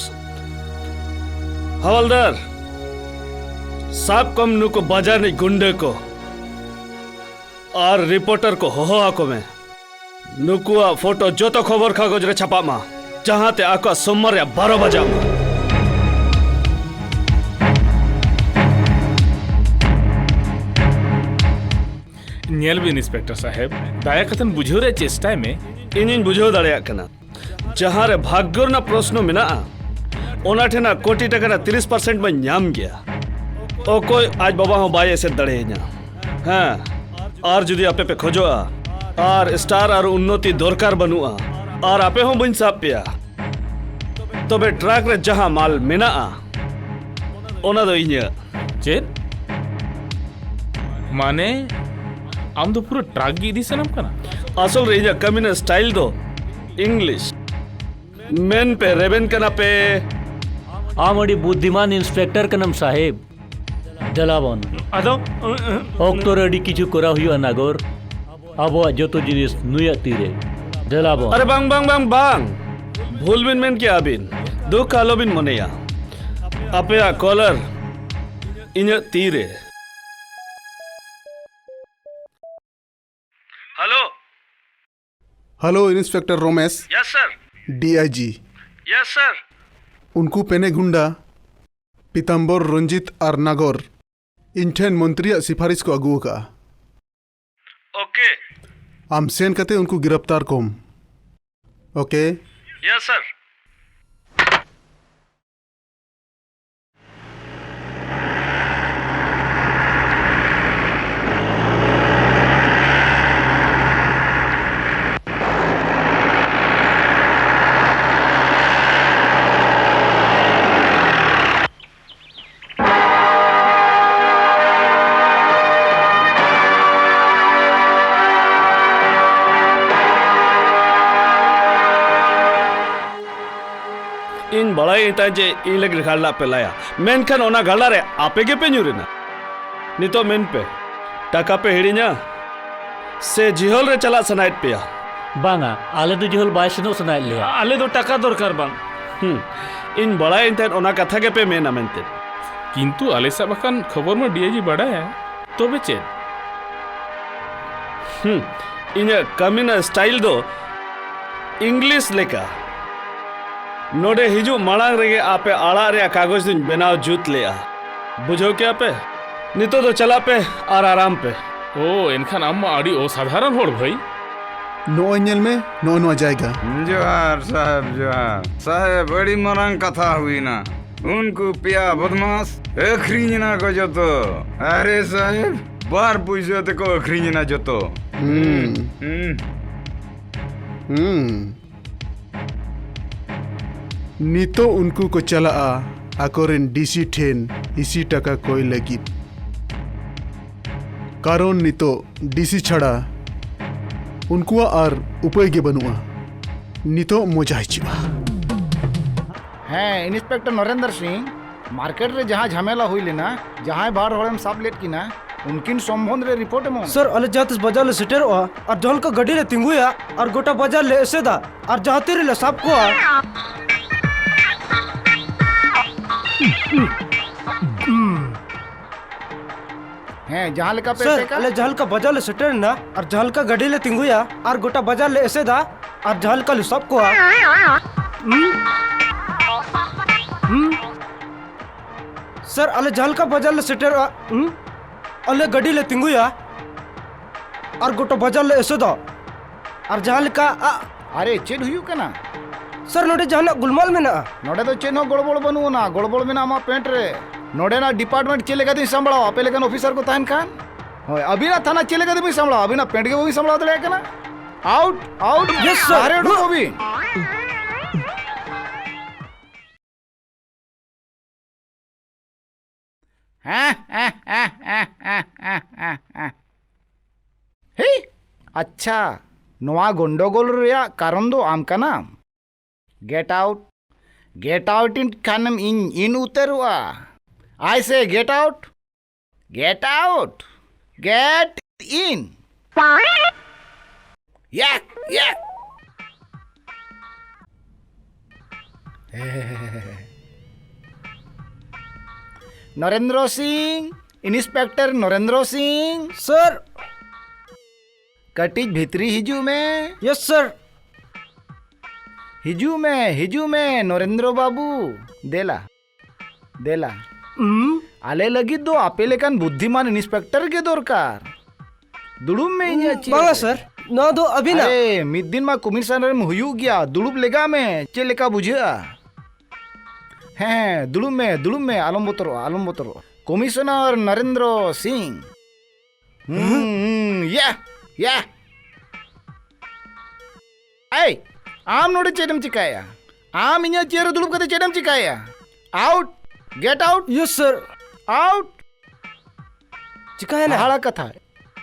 ᱦᱟᱣᱟᱞᱫᱟᱨ, ᱥᱟᱵ ᱠᱚᱢ ᱱᱩᱠᱩ ᱵᱟᱡᱟᱨ ᱨᱤᱱᱤᱡ ᱜᱩᱱᱰᱟᱹ ᱠᱚ ᱟᱨ ᱨᱤᱯᱳᱨᱴᱟᱨ ᱠᱚ ᱦᱚᱦᱚ ᱟᱠᱚ ᱢᱮ᱾ ᱱᱩᱠᱩᱣᱟᱜ ᱯᱷᱳᱴᱳ ᱡᱚᱛᱚ ᱠᱷᱚᱵᱚᱨ ᱠᱟᱜᱚᱡᱽ ᱨᱮ ᱪᱷᱟᱯᱟᱜ ᱢᱟ, ᱡᱟᱦᱟᱸᱛᱮ ᱟᱠᱚᱣᱟᱜ ᱥᱚᱢᱢᱟᱱ ᱨᱮᱭᱟᱜ ᱵᱟᱨᱚ ᱵᱟᱡᱟᱜ ᱢᱟ᱾ ᱧᱮᱞ ᱵᱤᱱ ᱤᱱᱥᱯᱮᱠᱴᱚᱨ ᱥᱟᱦᱮᱵᱽ, ᱫᱟᱭᱟ ᱠᱟᱛᱮ ᱵᱩᱡᱷᱟᱹᱣ ᱨᱮᱭᱟᱜ ᱪᱮᱥᱴᱟᱭ ᱢᱮ᱾ ᱤᱧᱤᱧ ᱵᱩᱡᱷᱟᱹᱣ ᱫᱟᱲᱮᱭᱟᱜ ᱠᱟᱱᱟ᱾ ᱡᱟᱦᱟᱸ ᱨᱮ ᱵᱷᱟᱜᱽᱜᱚ ᱨᱮᱱᱟᱜ ᱯᱨᱚᱥᱱᱚ ᱢᱮᱱᱟᱜᱼᱟ, ᱚᱱᱟ ᱴᱷᱮᱱᱟᱜ ᱠᱳᱴᱤ ᱴᱟᱠᱟ ᱨᱮᱱᱟᱜ ᱛᱤᱨᱤᱥ ᱯᱟᱨᱥᱮᱱᱴ ᱢᱟᱧ ᱧᱟᱢ ᱜᱮᱭᱟ᱾ ᱚᱠᱚᱭ ᱟᱡ ᱵᱟᱵᱟ ᱦᱚᱸ ᱵᱟᱭ ᱮᱥᱮᱫ ᱫᱟᱲᱮᱭᱟᱹᱧᱟ᱾ ᱦᱮᱸ, ᱟᱨ ᱡᱩᱫᱤ ᱟᱯᱮ ᱯᱮ ᱠᱷᱚᱡᱚᱜᱼᱟ, ᱟᱨ ᱥᱴᱟᱨ ᱟᱨ ᱩᱱᱱᱚᱛᱤ ᱫᱚᱨᱠᱟᱨ ᱵᱟᱹᱱᱩᱜᱼᱟ, ᱟᱨ ᱟᱯᱮ ᱦᱚᱸ ᱵᱟᱹᱧ ᱥᱟᱵ ᱯᱮᱭᱟ, ᱛᱚᱵᱮ ᱴᱨᱟᱠ ᱨᱮ ᱡᱟᱦᱟᱸ ᱢᱟᱞ ᱢᱮᱱᱟᱜᱼᱟ, ᱚᱱᱟ ᱫᱚ ᱤᱧᱟᱹᱜ᱾ ᱪᱮᱫ? ᱢᱟᱱᱮ, ᱟᱢ ᱫᱚ ᱯᱩᱨᱟᱹ ᱴᱨᱟᱠ ᱜᱮ ᱤᱫᱤ ᱥᱟᱱᱟᱢ ᱠᱟᱱᱟ? ᱟᱥᱚᱞ ᱨᱮ ᱤᱧᱟᱹᱜ ᱠᱟᱹᱢᱤ ᱨᱮᱱᱟᱜ ᱥᱴᱟᱭᱤᱞ ᱫᱚ ᱤᱝᱞᱤᱥ᱾ ᱢᱮᱱ ᱯᱮ, ᱨᱮᱵᱮᱱ ᱠᱟᱱᱟ ᱯᱮ? ᱟᱢ ᱟᱹᱰᱤ ᱵᱩᱫᱽᱫᱷᱤᱢᱟᱱ ᱤᱱᱥᱯᱮᱠᱴᱚᱨ ᱠᱟᱱᱟᱢ ᱥᱟᱦᱮᱵᱽ᱾ ᱫᱮᱞᱟ ᱵᱚᱱ᱾ ᱟᱫᱚ, ᱚᱠᱛᱚ ᱨᱮ ᱟᱹᱰᱤ ᱠᱤᱪᱷᱩ ᱠᱚᱨᱟᱣ ᱦᱩᱭᱩᱜᱼᱟ ᱱᱟᱜᱚᱨ᱾ ᱟᱵᱚᱣᱟᱜ ᱡᱚᱛᱚ ᱡᱤᱱᱤᱥ ᱱᱩᱭᱟᱜ ᱛᱤᱨᱮ᱾ ᱫᱮᱞᱟ ᱵᱚᱱ᱾ ᱟᱨᱮ ᱵᱟᱝ, ᱵᱟᱝ, ᱵᱟᱝ, ᱵᱟᱝ᱾ ᱵᱷᱩᱞ ᱵᱤᱱ ᱢᱮᱱ ᱠᱮᱜᱼᱟ ᱟᱹᱵᱤᱱ᱾ ᱫᱩᱠ ᱟᱞᱚᱵᱤᱱ ᱢᱚᱱᱮᱭᱟ᱾ ᱟᱯᱮᱭᱟᱜ ᱠᱚᱞᱟᱨ ᱤᱧᱟᱹᱜ ᱛᱤᱨᱮ᱾ ᱦᱮᱞᱳ᱾ ᱦᱮᱞᱳ, ᱤᱱᱥᱯᱮᱠᱴᱚᱨ ᱨᱚᱢᱮᱥ᱾ ᱭᱮᱥ, ᱥᱟᱨ᱾ ᱰᱤ ᱟᱭ ᱡᱤ᱾ ᱭᱮᱥ, ᱥᱟᱨ᱾ ᱩᱱᱠᱩ ᱯᱮᱱᱮ ᱜᱩᱱᱰᱟ, ᱯᱤᱛᱟᱢᱵᱚᱨ, ᱨᱚᱧᱡᱤᱛ ᱟᱨ ᱱᱟᱜᱚᱨ ᱤᱧ ᱴᱷᱮᱱ ᱢᱚᱱᱛᱨᱤᱭᱟᱜ ᱥᱤᱯᱷᱟᱨᱤᱥ ᱠᱚ ᱟᱹᱜᱩ ᱟᱠᱟᱫᱼᱟ᱾ ᱳᱠᱮ᱾ ᱟᱢ ᱥᱮᱱ ᱠᱟᱛᱮ ᱩᱱᱠᱩ ᱜᱤᱨᱟᱯᱛᱟᱨ ᱠᱚᱢ᱾ ᱳᱠᱮ? ᱭᱮᱥ, ᱥᱟᱨ᱾ ᱤᱧ ᱵᱟᱲᱟᱭᱟᱹᱧ ᱛᱟᱦᱮᱸᱫ ᱡᱮ ᱤᱧ ᱞᱟᱹᱜᱤᱫ ᱜᱟᱲᱞᱟᱜ ᱯᱮ ᱞᱟᱭᱟ, ᱢᱮᱱᱠᱷᱟᱱ ᱚᱱᱟ ᱜᱟᱰᱞᱟ ᱨᱮ ᱟᱯᱮ ᱜᱮᱯᱮ ᱧᱩᱨ ᱮᱱᱟ᱾ ᱱᱤᱛᱚᱜ ᱢᱮᱱ ᱯᱮ, ᱴᱟᱠᱟ ᱯᱮ ᱦᱤᱲᱤᱧᱟ ᱥᱮ ᱡᱤᱦᱚᱞ ᱨᱮ ᱪᱟᱞᱟᱜ ᱥᱟᱱᱟᱭᱮᱫ ᱯᱮᱭᱟ? ᱵᱟᱝᱟ, ᱟᱞᱮ ᱫᱚ ᱡᱷᱟᱹᱞ ᱵᱟᱭ ᱥᱮᱱᱚᱜ ᱥᱟᱱᱟᱭᱮᱫ ᱞᱮᱭᱟ᱾ ᱟᱞᱮ ᱫᱚ ᱴᱟᱠᱟ ᱫᱚᱨᱠᱟᱨ ᱵᱟᱝ᱾ ᱦᱩᱸ, ᱤᱧ ᱵᱟᱲᱟᱭᱟᱹᱧ ᱛᱟᱦᱮᱸᱫ ᱚᱱᱟ ᱠᱟᱛᱷᱟ ᱜᱮᱯᱮ ᱢᱮᱱᱟ ᱢᱮᱱᱛᱮ᱾ ᱠᱤᱱᱛᱩ ᱟᱞᱮ ᱥᱟᱵ ᱟᱠᱟᱱ ᱠᱷᱚᱵᱚᱨ ᱢᱟ ᱰᱤ ᱟᱭ ᱡᱤ ᱵᱟᱲᱟᱭᱟ᱾ ᱛᱚᱵᱮ ᱪᱮᱫ? ᱦᱩᱸ, ᱤᱧᱟᱹᱜ ᱠᱟᱹᱢᱤ ᱨᱮᱱᱟᱜ ᱥᱴᱟᱭᱤᱞ ᱫᱚ ᱤᱝᱞᱤᱥ ᱞᱮᱠᱟ᱾ ᱱᱚᱰᱮ ᱦᱤᱡᱩᱜ ᱢᱟᱲᱟᱝ ᱨᱮᱜᱮ ᱟᱯᱮ ᱟᱲᱟᱜ ᱨᱮᱭᱟᱜ ᱠᱟᱜᱚᱡᱽ ᱫᱚᱧ ᱵᱮᱱᱟᱣ ᱡᱩᱛ ᱞᱮᱜᱼᱟ᱾ ᱵᱩᱡᱷᱟᱹᱣ ᱠᱮᱜᱼᱟ ᱯᱮ? ᱱᱤᱛᱚᱜ ᱫᱚ ᱪᱟᱞᱟᱜ ᱯᱮ ᱟᱨ ᱟᱨᱟᱢ ᱯᱮ᱾ ᱳ, ᱮᱱᱠᱷᱟᱱ ᱟᱢ ᱢᱟ ᱟᱹᱰᱤ ᱚᱥᱟᱫᱷᱟᱨᱚᱱ ᱦᱚᱲ ᱵᱷᱟᱹᱭ᱾ ᱱᱚᱜᱼᱚᱭ ᱧᱮᱞ ᱢᱮ, ᱱᱚᱜᱼᱚ ᱱᱚᱣᱟ ᱡᱟᱭᱜᱟ᱾ ᱡᱚᱦᱟᱨ ᱥᱟᱦᱮᱵ, ᱡᱚᱦᱟᱨ᱾ ᱥᱟᱦᱮᱵ, ᱟᱹᱰᱤ ᱢᱟᱨᱟᱝ ᱠᱟᱛᱷᱟ ᱦᱩᱭᱱᱟ᱾ ᱩᱱᱠᱩ ᱯᱮᱭᱟ ᱵᱚᱫᱢᱟᱥ ᱟᱹᱠᱷᱨᱤᱧ ᱮᱱᱟ ᱠᱚ ᱡᱚᱛᱚ᱾ ᱟᱨᱮ ᱥᱟᱦᱮᱵ, ᱵᱟᱨ ᱯᱩᱭᱥᱟᱹ ᱛᱮᱠᱚ ᱟᱹᱠᱷᱨᱤᱧ ᱮᱱᱟ ᱡᱚᱛᱚ᱾ ᱦᱩᱸ᱾ ᱦᱩᱸ᱾ ᱦᱩᱸ᱾ ᱱᱤᱛᱚᱜ ᱩᱱᱠᱩ ᱠᱚ ᱪᱟᱞᱟᱜᱼᱟ ᱟᱠᱚᱨᱮᱱ ᱰᱤ ᱥᱤ ᱴᱷᱮᱱ ᱤᱥᱤ ᱴᱟᱠᱟ ᱠᱚᱭ ᱞᱟᱹᱜᱤᱫ᱾ ᱠᱟᱨᱚᱱ ᱱᱤᱛᱚᱜ ᱰᱤ ᱥᱤ ᱪᱷᱟᱲᱟ ᱩᱱᱠᱩᱣᱟᱜ ᱟᱨ ᱩᱯᱟᱹᱭ ᱜᱮ ᱵᱟᱹᱱᱩᱜᱼᱟ᱾ ᱱᱤᱛᱚᱜ ᱢᱚᱡᱟ ᱦᱤᱡᱩᱜᱼᱟ᱾ ᱦᱮᱸ, ᱤᱱᱥᱯᱮᱠᱴᱚᱨ ᱱᱚᱨᱮᱱᱫᱨᱚ ᱥᱤᱝ, ᱢᱟᱨᱠᱮᱴ ᱨᱮ ᱡᱟᱦᱟᱸ ᱡᱷᱟᱢᱮᱞᱟ ᱦᱩᱭ ᱞᱮᱱᱟ, ᱡᱟᱦᱟᱸᱭ ᱵᱟᱨ ᱦᱚᱲᱮᱢ ᱥᱟᱵ ᱞᱮᱫ ᱠᱤᱱᱟ, ᱩᱱᱠᱤᱱ ᱥᱚᱢᱵᱚᱱᱫᱷ ᱨᱮ ᱨᱤᱯᱳᱨᱴ ᱮᱢᱚᱜ᱾ ᱥᱟᱨ, ᱟᱞᱮ ᱡᱟᱦᱟᱸ ᱛᱤᱥ ᱵᱟᱡᱟᱨ ᱞᱮ ᱥᱮᱴᱮᱨᱚᱜᱼᱟ ᱟᱨ ᱡᱟᱦᱟᱸ ᱞᱮᱠᱟ ᱜᱟᱹᱰᱤ ᱞᱮ ᱛᱤᱸᱜᱩᱭᱟ ᱟᱨ ᱜᱚᱴᱟ ᱵᱟᱡᱟᱨ ᱞᱮ ᱮᱥᱮᱫᱟ ᱟᱨ ᱡᱟᱦᱟᱸ ᱛᱤ ᱨᱮᱞᱮ ᱥᱟᱵ ᱠᱚᱣᱟ᱾ ᱦᱮᱸ, ᱡᱟᱦᱟᱸ ᱞᱮᱠᱟ ᱯᱮ ᱥᱟᱨ, ᱮᱴᱮᱠᱟ᱾ ᱟᱞᱮ ᱡᱟᱦᱟᱸ ᱞᱮᱠᱟ ᱵᱟᱡᱟᱨ ᱞᱮ ᱥᱮᱴᱮᱨ ᱮᱱᱟ ᱟᱨ ᱡᱟᱦᱟᱸ ᱞᱮᱠᱟ ᱜᱟᱹᱰᱤ ᱞᱮ ᱛᱤᱸᱜᱩᱭᱟ ᱟᱨ ᱜᱚᱴᱟ ᱵᱟᱡᱟᱨ ᱞᱮ ᱮᱥᱮᱫᱟ ᱟᱨ ᱡᱟᱦᱟᱸ ᱞᱮᱠᱟ ᱞᱮ ᱥᱟᱵ ᱠᱚᱣᱟ᱾ ᱦᱩᱸ? ᱦᱩᱸ? ᱥᱟᱨ, ᱟᱞᱮ ᱡᱟᱦᱟᱸ ᱞᱮᱠᱟ ᱵᱟᱡᱟᱨ ᱞᱮ ᱥᱮᱴᱮᱨᱚᱜᱼᱟ, ᱦᱩᱸ? ᱟᱞᱮ ᱜᱟᱹᱰᱤ ᱞᱮ ᱛᱤᱸᱜᱩᱭᱟ ᱟᱨ ᱜᱚᱴᱟ ᱵᱟᱡᱟᱨ ᱞᱮ ᱮᱥᱮᱫᱟ᱾ ᱟᱨ ᱡᱟᱦᱟᱸ ᱞᱮᱠᱟ, ᱟ- ᱟᱨᱮ, ᱪᱮᱫ ᱦᱩᱭᱩᱜ ᱠᱟᱱᱟ? ᱥᱟᱨ, ᱱᱚᱰᱮ ᱡᱟᱦᱟᱱᱟᱜ ᱜᱩᱞᱢᱟᱞ ᱢᱮᱱᱟᱜᱼᱟ᱾ ᱱᱚᱰᱮ ᱫᱚ ᱪᱮᱫ ᱦᱚᱸ ᱜᱚᱲᱵᱚᱲ ᱵᱟᱹᱱᱩᱜ ᱟᱱᱟ, ᱜᱚᱲᱵᱚᱲ ᱢᱮᱱᱟᱜᱼᱟ ᱟᱢᱟᱜ ᱯᱮᱱᱴ ᱨᱮ᱾ ᱱᱚᱰᱮᱱᱟᱜ ᱰᱤᱯᱟᱨᱴᱢᱮᱱᱴ ᱪᱮᱫ ᱞᱮᱠᱟᱛᱤᱧ ᱥᱟᱢᱵᱲᱟᱣᱟ, ᱟᱯᱮ ᱞᱮᱠᱟᱱ ᱚᱯᱷᱤᱥᱟᱨ ᱠᱚ ᱛᱟᱦᱮᱱ ᱠᱷᱟᱱ? ᱦᱳᱭ, ᱟᱹᱵᱤᱱᱟᱜ ᱛᱷᱟᱱᱟ ᱪᱮᱫ ᱞᱮᱠᱟᱛᱮᱵᱤᱱ ᱥᱟᱢᱵᱲᱟᱣᱟ? ᱟᱹᱵᱤᱱᱟᱜ ᱯᱮᱱᱴ ᱜᱮ ᱵᱟᱹᱵᱤᱱ ᱥᱟᱢᱵᱲᱟᱣ ᱫᱟᱲᱮᱭᱟᱜ ᱠᱟᱱᱟ᱾ Out, out. Yes, sir. ᱵᱟᱦᱨᱮ ᱩᱰᱩᱠᱚᱜ ᱵᱤᱱ᱾ ᱦᱮᱸ? ᱟᱪᱪᱷᱟ, ᱱᱚᱣᱟ ᱜᱚᱱᱰᱚᱜᱳᱞ ᱨᱮᱭᱟᱜ ᱠᱟᱨᱚᱱ ᱫᱚ ᱟᱢ ᱠᱟᱱᱟᱢ᱾ Get out. Get out ᱤᱧ ᱠᱷᱟᱱᱮᱢ ᱤᱧ in ᱩᱛᱟᱹᱨᱚᱜᱼᱟ᱾ I say get out. Get out. Get in. ᱭᱟ, ᱭᱟ᱾ ᱱᱚᱨᱮᱱᱫᱨᱚ ᱥᱤᱝ, ᱤᱱᱥᱯᱮᱠᱴᱚᱨ ᱱᱚᱨᱮᱱᱫᱨᱚ ᱥᱤᱝ᱾ ᱥᱟᱨ᱾ ᱠᱟᱹᱴᱤᱡ ᱵᱷᱤᱛᱨᱤ ᱦᱤᱡᱩᱜ ᱢᱮ᱾ ᱭᱮᱥ, ᱥᱟᱨ᱾ ᱦᱤᱡᱩᱜ ᱢᱮ, ᱦᱤᱡᱩᱜ ᱢᱮ, ᱱᱚᱨᱮᱱᱫᱨᱚ ᱵᱟᱹᱵᱩ᱾ ᱫᱮᱞᱟ, ᱫᱮᱞᱟ᱾ ᱦᱩᱸ? ᱟᱞᱮ ᱞᱟᱹᱜᱤᱫ ᱫᱚ ᱟᱯᱮ ᱞᱮᱠᱟᱱ ᱵᱩᱫᱽᱫᱷᱤᱢᱟᱱ ᱤᱱᱥᱯᱮᱠᱴᱚᱨ ᱜᱮ ᱫᱚᱨᱠᱟᱨ᱾ ᱫᱩᱲᱩᱵ ᱢᱮ ᱤᱧᱟᱹᱜ ᱪᱮᱭᱟᱨ ᱵᱟᱝᱟ, ᱨᱮ᱾ ᱥᱟᱨ᱾ ᱱᱚᱣᱟ ᱫᱚ ᱟᱹᱵᱤᱱᱟᱜ᱾ ᱟᱨᱮ, ᱢᱤᱫ ᱫᱤᱱ ᱢᱟ ᱠᱚᱢᱤᱥᱚᱱᱟᱨ ᱮᱢ ᱦᱩᱭᱩᱜ ᱜᱮᱭᱟ᱾ ᱫᱩᱲᱩᱵ ᱞᱮᱜᱟ ᱢᱮ, ᱪᱮᱫ ᱞᱮᱠᱟ ᱵᱩᱡᱷᱟᱹᱜᱼᱟ? ᱦᱮᱸ, ᱦᱮᱸ, ᱫᱩᱲᱩᱵ ᱢᱮ, ᱫᱩᱲᱩᱵ ᱢᱮ, ᱟᱞᱚᱢ ᱵᱚᱛᱚᱨᱚᱜᱼᱟ, ᱟᱞᱚᱢ ᱵᱚᱛᱚᱨᱚᱜᱼᱟ᱾ ᱠᱚᱢᱤᱥᱚᱱᱟᱨ ᱱᱚᱨᱮᱱᱫᱨᱚ ᱥᱤᱝ᱾ ᱦᱩᱸ, ᱦᱩᱸ, ᱭᱟ, ᱭᱟ᱾ ᱮᱭ, ᱟᱢ ᱱᱚᱰᱮ ᱪᱮᱫ ᱮᱢ ᱪᱤᱠᱟᱭᱟ? ᱟᱢ ᱤᱧᱟᱹᱜ ᱪᱮᱭᱟᱨ ᱨᱮ ᱫᱩᱲᱩᱵ ᱠᱟᱛᱮ ᱪᱮᱫ ᱮᱢ ᱪᱤᱠᱟᱭᱟ? Out! Get out! ᱭᱮᱥ, ᱥᱟᱨ᱾ Out! ᱪᱤᱠᱟᱭᱮᱱᱟ? ᱦᱟᱦᱟᱲᱟ ᱠᱟᱛᱷᱟ,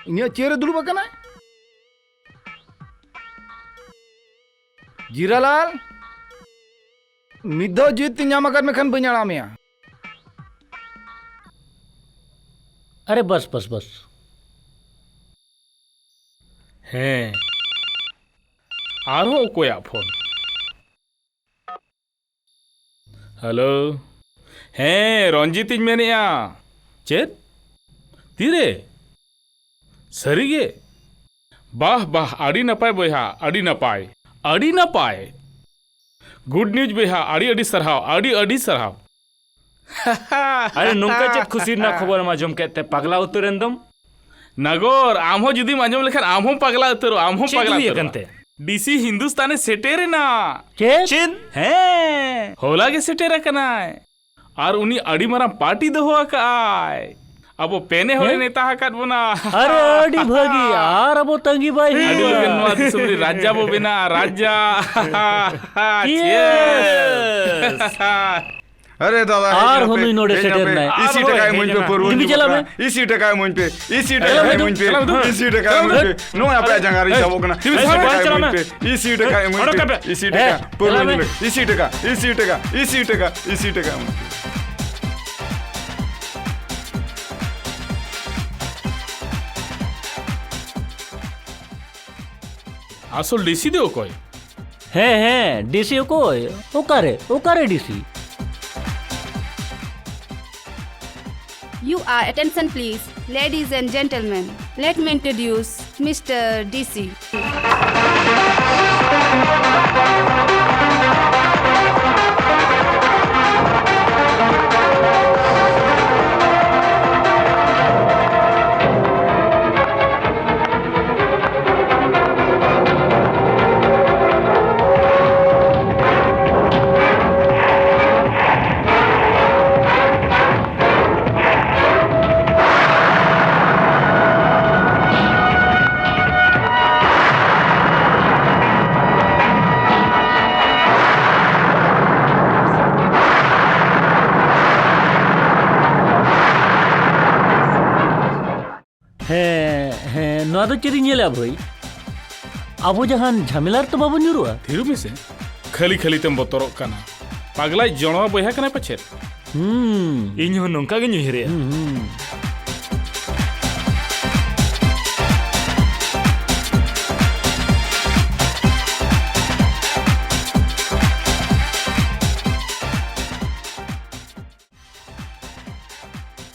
ᱤᱧᱟᱹᱜ ᱪᱮᱭᱟᱨ ᱨᱮ ᱫᱩᱲᱩᱵ ᱟᱠᱟᱱᱟᱭ᱾ ᱡᱤᱨᱟᱞᱟᱞ, ᱢᱤᱫ ᱫᱷᱟᱣ ᱡᱤᱫ ᱛᱤᱧ ᱧᱟᱢ ᱟᱠᱟᱫ ᱢᱮᱠᱷᱟᱱ ᱵᱟᱹᱧ ᱟᱲᱟᱜ ᱢᱮᱭᱟ᱾ ᱟᱨᱮ ᱵᱟᱥ, ᱵᱟᱥ, ᱵᱟᱥ᱾ ᱦᱮᱸ, ᱟᱨᱦᱚᱸ ᱚᱠᱚᱭᱟᱜ ᱯᱷᱳᱱ? ᱦᱮᱞᱳ᱾ ᱦᱮᱸ, ᱨᱚᱧᱡᱤᱛ ᱤᱧ ᱢᱮᱱᱮᱫᱼᱟ᱾ ᱪᱮᱫ? ᱛᱤᱨᱮ? ᱥᱟᱹᱨᱤᱜᱮ? ᱵᱟᱦ, ᱵᱟᱦ, ᱟᱹᱰᱤ ᱱᱟᱯᱟᱭ ᱵᱚᱭᱦᱟ, ᱟᱹᱰᱤ ᱱᱟᱯᱟᱭ, ᱟᱹᱰᱤ ᱱᱟᱯᱟᱭ᱾ Good news ᱵᱚᱭᱦᱟ, ᱟᱹᱰᱤ ᱟᱹᱰᱤ ᱥᱟᱨᱦᱟᱣ, ᱟᱹᱰᱤ ᱟᱹᱰᱤ ᱥᱟᱨᱦᱟᱣ᱾ ᱟᱨᱮ, ᱱᱚᱝᱠᱟ ᱪᱮᱫ ᱠᱷᱩᱥᱤ ᱨᱮᱱᱟᱜ ᱠᱷᱚᱵᱚᱨᱮᱢ ᱟᱸᱡᱚᱢ ᱠᱮᱫ ᱛᱮ ᱯᱟᱜᱽᱞᱟ ᱩᱛᱟᱹᱨ ᱮᱱ ᱫᱚᱢ? ᱱᱟᱜᱚᱨ, ᱟᱢ ᱦᱚᱸ ᱡᱩᱫᱤᱢ ᱟᱸᱡᱚᱢ ᱞᱮᱠᱷᱟᱱ ᱟᱢ ᱦᱚᱸᱢ ᱯᱟᱜᱽᱞᱟ ᱩᱛᱟᱹᱨᱚᱜᱼᱟ, ᱟᱢ ᱦᱚᱸᱢ ᱪᱮᱫ ᱯᱟᱜᱽᱞᱟ ᱦᱩᱭ ᱩᱛᱟᱹᱨᱚᱜᱼᱟ᱾ ᱟᱠᱟᱱ ᱛᱮ? ᱰᱤ ᱥᱤ ᱦᱤᱱᱫᱩᱥᱛᱟᱱᱮ ᱥᱮᱴᱮᱨᱮᱱᱟ᱾ ᱪᱮᱫ? ᱪᱮᱫ? ᱦᱮᱸ, ᱦᱚᱞᱟ ᱜᱮ ᱥᱮᱴᱮᱨ ᱟᱠᱟᱱᱟᱭ᱾ ᱟᱨ ᱩᱱᱤ ᱟᱹᱰᱤ ᱢᱟᱨᱟᱝ ᱯᱟᱨᱴᱤ ᱫᱚᱦᱚ ᱟᱠᱟᱫᱼᱟᱭ᱾ ᱟᱵᱚ ᱯᱮᱱᱮ ᱦᱚᱲᱮ ᱦᱮᱸ? ᱱᱮᱣᱛᱟ ᱟᱠᱟᱫ ᱵᱚᱱᱟ᱾ ᱟᱨᱮ, ᱟᱹᱰᱤ ᱵᱷᱟᱹᱜᱤ, ᱟᱨ ᱟᱵᱚ ᱛᱟᱺᱜᱤ ᱵᱟᱭ ᱟᱹᱰᱤ ᱦᱩᱭᱩᱜᱼᱟ᱾ ᱞᱚᱜᱚᱱ ᱱᱚᱣᱟ ᱫᱤᱥᱚᱢ ᱨᱮ ᱨᱟᱡᱟ ᱵᱚ ᱵᱮᱱᱟᱣᱟ, ᱨᱟᱡᱟ᱾ Yes! Cheers! ᱟᱨᱮ ᱫᱟᱫᱟ, ᱦᱮᱡ ᱟᱨᱦᱚᱸ ᱮᱱᱟᱯᱮ, ᱱᱩᱭ ᱱᱚᱰᱮ ᱦᱮᱡ ᱥᱮᱴᱮᱨ ᱮᱱᱟᱯᱮ᱾ ᱮᱱᱟᱭ᱾ ᱤᱥᱤ ᱟᱨᱦᱚᱸ ᱴᱟᱠᱟ ᱦᱮᱡ ᱮᱢᱟᱹᱧ ᱯᱮ, ᱮᱱᱟ᱾ ᱯᱟᱹᱨᱣᱟᱹ ᱤᱫᱤ ᱧᱩ ᱪᱟᱞᱟᱜ ᱵᱟᱠᱷᱨᱟ᱾ ᱢᱮ᱾ ᱤᱥᱤ ᱴᱟᱠᱟ ᱮᱢᱟᱹᱧ ᱯᱮ, ᱤᱥᱤ ᱴᱟᱠᱟ ᱪᱟᱞᱟᱜ ᱢᱮ, ᱮᱢᱟᱹᱧ ᱯᱮ, ᱪᱟᱞᱟᱜ ᱢᱮ, ᱤᱥᱤ ᱴᱟᱠᱟ ᱪᱟᱞᱟᱜ ᱮᱢᱟᱹᱧ ᱢᱮ᱾ ᱯᱮ᱾ ᱱᱚᱜᱼᱚᱭ ᱟᱯᱮᱭᱟᱜ ᱡᱟᱸᱜᱟ ᱨᱤᱧ ᱮᱭ, ᱥᱟᱵᱚᱜ ᱠᱟᱱᱟ᱾ ᱛᱤᱨᱮ ᱤᱥᱤ ᱪᱟᱞᱟᱜ ᱴᱟᱠᱟ ᱢᱮ? ᱮᱢᱟᱹᱧ ᱯᱮ, ᱤᱥᱤ ᱴᱟᱠᱟ ᱮᱢᱟᱹᱧ ᱯᱮ, ᱦᱮᱸ, ᱤᱥᱤ ᱴᱟᱠᱟ ᱦᱮᱸ, ᱮᱢᱟᱹᱧ ᱯᱮ, ᱤᱥᱤ ᱴᱟᱠᱟ, ᱤᱥᱤ ᱴᱟᱠᱟ, ᱤᱥᱤ ᱴᱟᱠᱟ, ᱤᱥᱤ ᱴᱟᱠᱟ ᱮᱢᱟᱹᱧ ᱯᱮ᱾ ᱟᱥᱚᱞ ᱰᱤᱥᱤ ᱫᱚ ᱚᱠᱚᱭ? ᱦᱮᱸ, ᱦᱮᱸ, ᱰᱤᱥᱤ ᱚᱠᱚᱭ? ᱚᱠᱟᱨᱮ, ᱚᱠᱟᱨᱮ DC? You are attention, please. Ladies and gentlemen, let me introduce Mister D C. ᱦᱮᱸ, ᱦᱮᱸ, ᱱᱚᱣᱟ ᱫᱚ ᱪᱮᱫ ᱤᱧ ᱧᱮᱞᱟ ᱵᱷᱟᱹᱭ? ᱟᱵᱚ ᱡᱟᱦᱟᱱ ᱡᱷᱟᱢᱮᱞᱟ ᱨᱮᱛᱚ ᱵᱟᱵᱚᱱ ᱧᱩᱨᱩᱜᱼᱟ? ᱛᱷᱤᱨᱩ ᱢᱮᱥᱮ, ᱠᱷᱟᱹᱞᱤ ᱠᱷᱟᱹᱞᱤ ᱛᱮᱢ ᱵᱚᱛᱚᱨᱚᱜ ᱠᱟᱱᱟ᱾ ᱯᱟᱜᱽᱞᱟᱭ ᱡᱚᱱᱣᱟ ᱵᱚᱭᱦᱟ ᱠᱟᱱᱟᱭ ᱯᱟᱪᱮᱫ? ᱦᱩᱸ᱾ ᱤᱧ ᱦᱚᱸ ᱱᱚᱝᱠᱟ ᱜᱤᱧ ᱩᱭᱦᱟᱹᱨᱮᱜᱼᱟ᱾ ᱦᱩᱸ, ᱦᱩᱸ᱾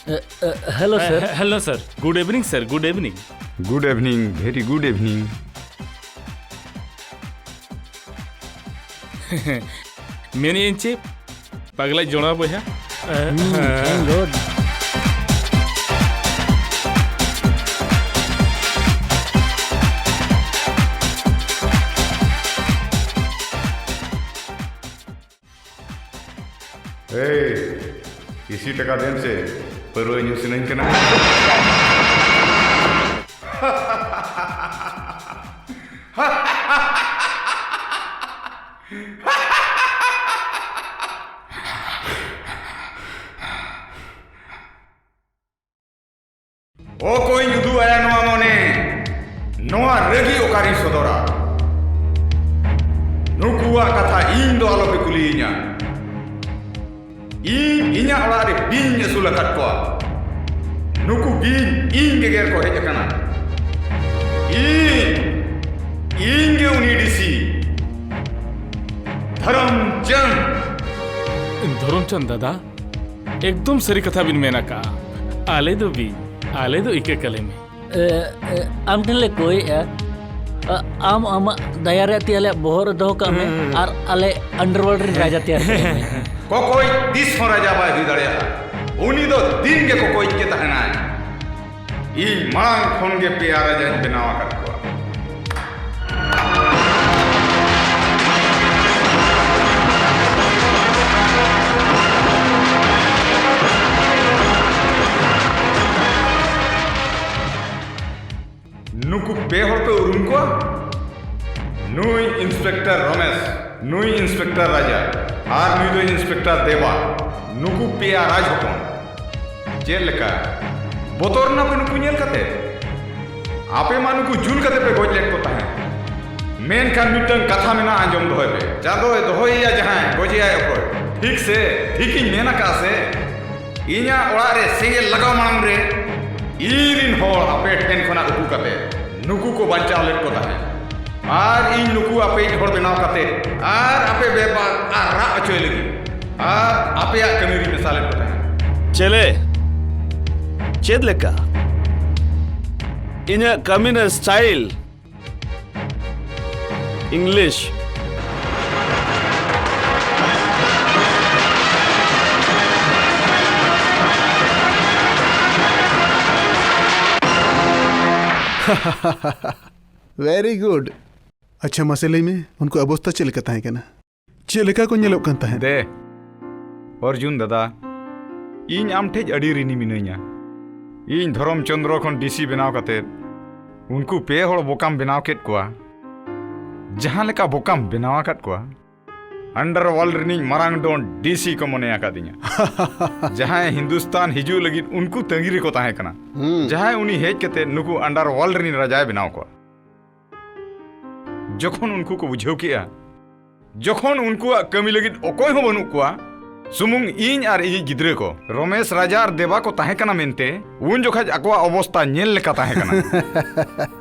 ᱮ, ᱮ, hello, sir. ᱦᱮ-, hello, sir. Good evening, sir. Good evening. Good evening, very good evening. ᱢᱮᱱᱮᱫ ᱟᱹᱧ ᱪᱮᱫ, ᱯᱟᱜᱽᱞᱟᱭ ᱡᱚᱱᱣᱟ ᱵᱚᱭᱦᱟ? ᱦᱩᱸ, thank God. ᱮᱭ, ᱤᱥᱤ ᱴᱟᱠᱟ ᱫᱮᱱ ᱥᱮ, ᱯᱟᱹᱨᱣᱟᱹ ᱧᱩ ᱥᱟᱱᱟᱧ ᱠᱟᱱᱟ᱾ ᱚᱠᱚᱭᱤᱧ ᱩᱫᱩᱜ ᱟᱭᱟ ᱱᱚᱣᱟ ᱢᱚᱱᱮ? ᱱᱚᱣᱟ ᱨᱟᱹᱜᱤ ᱚᱠᱟᱨᱤᱧ ᱥᱚᱫᱚᱨᱟ? ᱱᱩᱠᱩᱣᱟᱜ ᱠᱟᱛᱷᱟ ᱤᱧ ᱫᱚ ᱟᱞᱚᱯᱮ ᱠᱩᱞᱤᱭᱤᱧᱟ᱾ ᱤᱧ ᱤᱧᱟᱹᱜ ᱚᱲᱟᱜ ᱨᱮ ᱵᱤᱧ ᱟᱹᱥᱩᱞ ᱟᱠᱟᱫ ᱠᱚᱣᱟ᱾ ᱱᱩᱠᱩ ᱵᱤᱧ ᱤᱧ ᱜᱮᱜᱮᱨ ᱠᱚ ᱦᱮᱡ ᱟᱠᱟᱱᱟ᱾ ᱤᱧ ᱤᱧ ᱜᱮ ᱩᱱᱤ ᱰᱤᱥᱤ ᱫᱷᱚᱨᱚᱢᱪᱟᱸᱫ᱾ ᱫᱷᱚᱨᱚᱢᱪᱟᱸᱫ ᱫᱟᱫᱟ, ᱮᱠᱫᱚᱢ ᱥᱟᱹᱨᱤ ᱠᱟᱛᱷᱟ ᱵᱤᱱ ᱢᱮᱱ ᱟᱠᱟᱜᱼᱟ᱾ ᱟᱞᱮ ᱫᱚ ᱵᱤᱧ, ᱟᱞᱮ ᱫᱚ ᱤᱠᱟᱹ ᱠᱟᱞᱮ ᱢᱮ᱾ ᱮ, ᱮ, ᱟᱢ ᱴᱷᱮᱱ ᱞᱮ ᱠᱚᱭᱮᱜᱼᱟ᱾ ᱟ-, ᱟᱢ ᱟᱢᱟᱜ ᱫᱟᱭᱟ ᱨᱮᱭᱟᱜ ᱛᱤ ᱟᱞᱮᱭᱟᱜ ᱵᱚᱦᱚᱜ ᱨᱮ ᱫᱚᱦᱚ ᱠᱟᱜ ᱢᱮ ᱦᱩᱸ᱾ ᱟᱨ ᱟᱞᱮ underworld ᱨᱮᱱ ᱨᱟᱡᱟ ᱛᱮᱭᱟᱨ ᱠᱟᱞᱮ ᱢᱮ᱾ ᱠᱚᱠᱚᱭ ᱛᱤᱥ ᱦᱚᱸ ᱨᱟᱡᱟ ᱵᱟᱭ ᱦᱩᱭ ᱫᱟᱲᱮᱭᱟᱜᱼᱟ᱾ ᱩᱱᱤ ᱫᱚ ᱫᱤᱱ ᱜᱮ ᱠᱚᱠᱚᱭ ᱜᱮ ᱛᱟᱦᱮᱱᱟᱭ᱾ ᱤᱧ ᱢᱟᱲᱟᱝ ᱠᱷᱚᱱ ᱜᱮ ᱯᱮᱭᱟ ᱨᱟᱡᱟᱧ ᱵᱮᱱᱟᱣ ᱟᱠᱟᱫ ᱠᱚᱣᱟ᱾ ᱱᱩᱠᱩ ᱯᱮ ᱦᱚᱲ ᱯᱮ ᱩᱨᱩᱢ ᱠᱚᱣᱟ? ᱱᱩᱭ ᱤᱱᱥᱯᱮᱠᱴᱚᱨ ᱨᱚᱢᱮᱥ, ᱱᱩᱭ ᱤᱱᱥᱯᱮᱠᱴᱚᱨ ᱨᱟᱡᱟ, ᱟᱨ ᱱᱩᱭ ᱫᱚ ᱤᱱᱥᱯᱮᱠᱴᱚᱨ ᱫᱮᱵᱟ᱾ ᱱᱩᱠᱩ ᱯᱮᱭᱟ ᱨᱟᱡᱽ ᱦᱚᱯᱚᱱ᱾ ᱪᱮᱫ ᱞᱮᱠᱟ? ᱵᱚᱛᱚᱨ ᱮᱱᱟ ᱯᱮ ᱱᱩᱠᱩ ᱧᱮᱞ ᱠᱟᱛᱮ? ᱟᱯᱮ ᱢᱟ ᱱᱩᱠᱩ ᱡᱩᱞ ᱠᱟᱛᱮ ᱯᱮ ᱜᱚᱡ ᱞᱮᱫ ᱠᱚ ᱛᱟᱦᱮᱸᱫ᱾ ᱢᱮᱱᱠᱷᱟᱱ ᱢᱤᱫᱴᱟᱝ ᱠᱟᱛᱷᱟ ᱢᱮᱱᱟᱜᱼᱟ, ᱟᱸᱡᱚᱢ ᱫᱚᱦᱚᱭ ᱯᱮ᱾ ᱪᱟᱸᱫᱚᱭ ᱫᱚᱦᱚᱭᱮᱭᱟ ᱡᱟᱦᱟᱸᱭ, ᱜᱚᱡᱮᱭᱟᱭ ᱚᱠᱚᱭ? ᱴᱷᱤᱠ ᱥᱮ? ᱴᱷᱤᱠᱤᱧ ᱢᱮᱱ ᱟᱠᱟᱫᱼᱟ ᱥᱮ? ᱤᱧᱟᱜ ᱚᱲᱟᱜ ᱨᱮ ᱥᱮᱸᱜᱮᱞ ᱞᱟᱜᱟᱣ ᱢᱟᱲᱟᱝ ᱨᱮ ᱤᱧ ᱨᱤᱱ ᱦᱚᱲ ᱟᱯᱮ ᱴᱷᱮᱱ ᱠᱷᱚᱱᱟᱜ ᱩᱠᱩ ᱠᱟᱛᱮ ᱱᱩᱠᱩ ᱠᱚ ᱵᱟᱧᱪᱟᱣ ᱞᱮᱫ ᱠᱚ ᱛᱟᱦᱮᱸᱫ᱾ ᱟᱨ ᱤᱧ ᱱᱩᱠᱩ ᱟᱯᱮᱭᱤᱡ ᱦᱚᱲ ᱵᱮᱱᱟᱣ ᱠᱟᱛᱮ ᱟᱨ ᱟᱯᱮ ᱵᱮᱯᱟᱨ ᱟᱨ ᱨᱟᱜ ᱦᱚᱪᱚᱭ ᱞᱟᱹᱜᱤᱫ ᱟᱨ ᱟᱯᱮᱭᱟᱜ ᱠᱟᱹᱢᱤ ᱨᱤᱧ ᱢᱮᱥᱟ ᱞᱮᱫ ᱠᱚ ᱛᱟᱦᱮᱸᱫ᱾ ᱪᱮᱞᱮ? ᱪᱮᱫ ᱞᱮᱠᱟ? ᱤᱧᱟᱜ ᱠᱟᱹᱢᱤ ᱨᱮ style English. Very good. ᱟᱪᱪᱷᱟ, ᱢᱟᱥᱮ ᱞᱟᱹᱭ ᱢᱮ, ᱩᱱᱠᱩ ᱚᱵᱚᱥᱛᱟ ᱪᱮᱫ ᱞᱮᱠᱟ ᱛᱟᱦᱮᱸ ᱠᱟᱱᱟ? ᱪᱮᱫ ᱞᱮᱠᱟ ᱠᱚ ᱧᱮᱞᱚᱜ ᱠᱟᱱ ᱛᱟᱦᱮᱸᱫ? ᱫᱮ, ᱚᱨᱡᱩᱱ ᱫᱟᱫᱟ, ᱤᱧ ᱟᱢ ᱴᱷᱮᱡ ᱟᱹᱰᱤ ᱨᱤᱱᱤ ᱢᱤᱱᱟᱹᱧᱟ᱾ ᱤᱧ ᱫᱷᱚᱨᱚᱢ ᱪᱚᱸᱫᱽᱨᱚ ᱠᱷᱚᱱ ᱰᱤᱥᱤ ᱵᱮᱱᱟᱣ ᱠᱟᱛᱮ ᱩᱱᱠᱩ ᱯᱮ ᱦᱚᱲ ᱵᱚᱠᱟᱢ ᱵᱮᱱᱟᱣ ᱠᱮᱫ ᱠᱚᱣᱟ᱾ ᱡᱟᱦᱟᱸ ᱞᱮᱠᱟ ᱵᱚᱠᱟᱢ ᱵᱮᱱᱟᱣ ᱟᱠᱟᱫ ᱠᱚᱣᱟ, underworld ᱨᱤᱱᱤᱡ ᱢᱟᱨᱟᱝ ᱰᱚᱱ ᱰᱤᱥᱤ ᱠᱚ ᱢᱚᱱᱮ ᱟᱠᱟᱫᱤᱧᱟ᱾ ᱡᱟᱦᱟᱸᱭ ᱦᱤᱱᱫᱩᱥᱛᱟᱱ ᱦᱤᱡᱩᱜ ᱞᱟᱹᱜᱤᱫ ᱩᱱᱠᱩ ᱛᱟᱺᱜᱤ ᱨᱮᱠᱚ ᱛᱟᱦᱮᱸ ᱠᱟᱱᱟ᱾ ᱦᱩᱸ᱾ ᱡᱟᱦᱟᱸᱭ ᱩᱱᱤ ᱦᱮᱡ ᱠᱟᱛᱮ ᱱᱩᱠᱩ underworld ᱨᱤᱱ ᱨᱟᱡᱟᱭ ᱵᱮᱱᱟᱣ ᱠᱚᱣᱟ᱾ ᱡᱚᱠᱷᱚᱱ ᱩᱱᱠᱩ ᱠᱚ ᱵᱩᱡᱷᱟᱹᱣ ᱠᱮᱜᱼᱟ, ᱡᱚᱠᱷᱚᱱ ᱩᱱᱠᱩᱣᱟᱜ ᱠᱟᱹᱢᱤ ᱞᱟᱹᱜᱤᱫ ᱚᱠᱚᱭ ᱦᱚᱸ ᱵᱟᱹᱱᱩᱜ ᱠᱚᱣᱟ, ᱥᱩᱢᱩᱝ ᱤᱧ ᱟᱨ ᱤᱧᱤᱡ ᱜᱤᱫᱽᱨᱟᱹ ᱠᱚ, ᱨᱚᱢᱮᱥ ᱨᱟᱡᱟ ᱟᱨ ᱫᱮᱵᱟ ᱠᱚ ᱛᱟᱦᱮᱸ ᱠᱟᱱᱟ ᱢᱮᱱᱛᱮ, ᱩᱱ ᱡᱚᱠᱷᱟᱡ ᱟᱠᱚᱣᱟᱜ ᱚᱵᱚᱥᱛᱟ ᱧᱮᱞ ᱞᱮᱠᱟ ᱛᱟᱦᱮᱸ ᱠᱟᱱᱟ᱾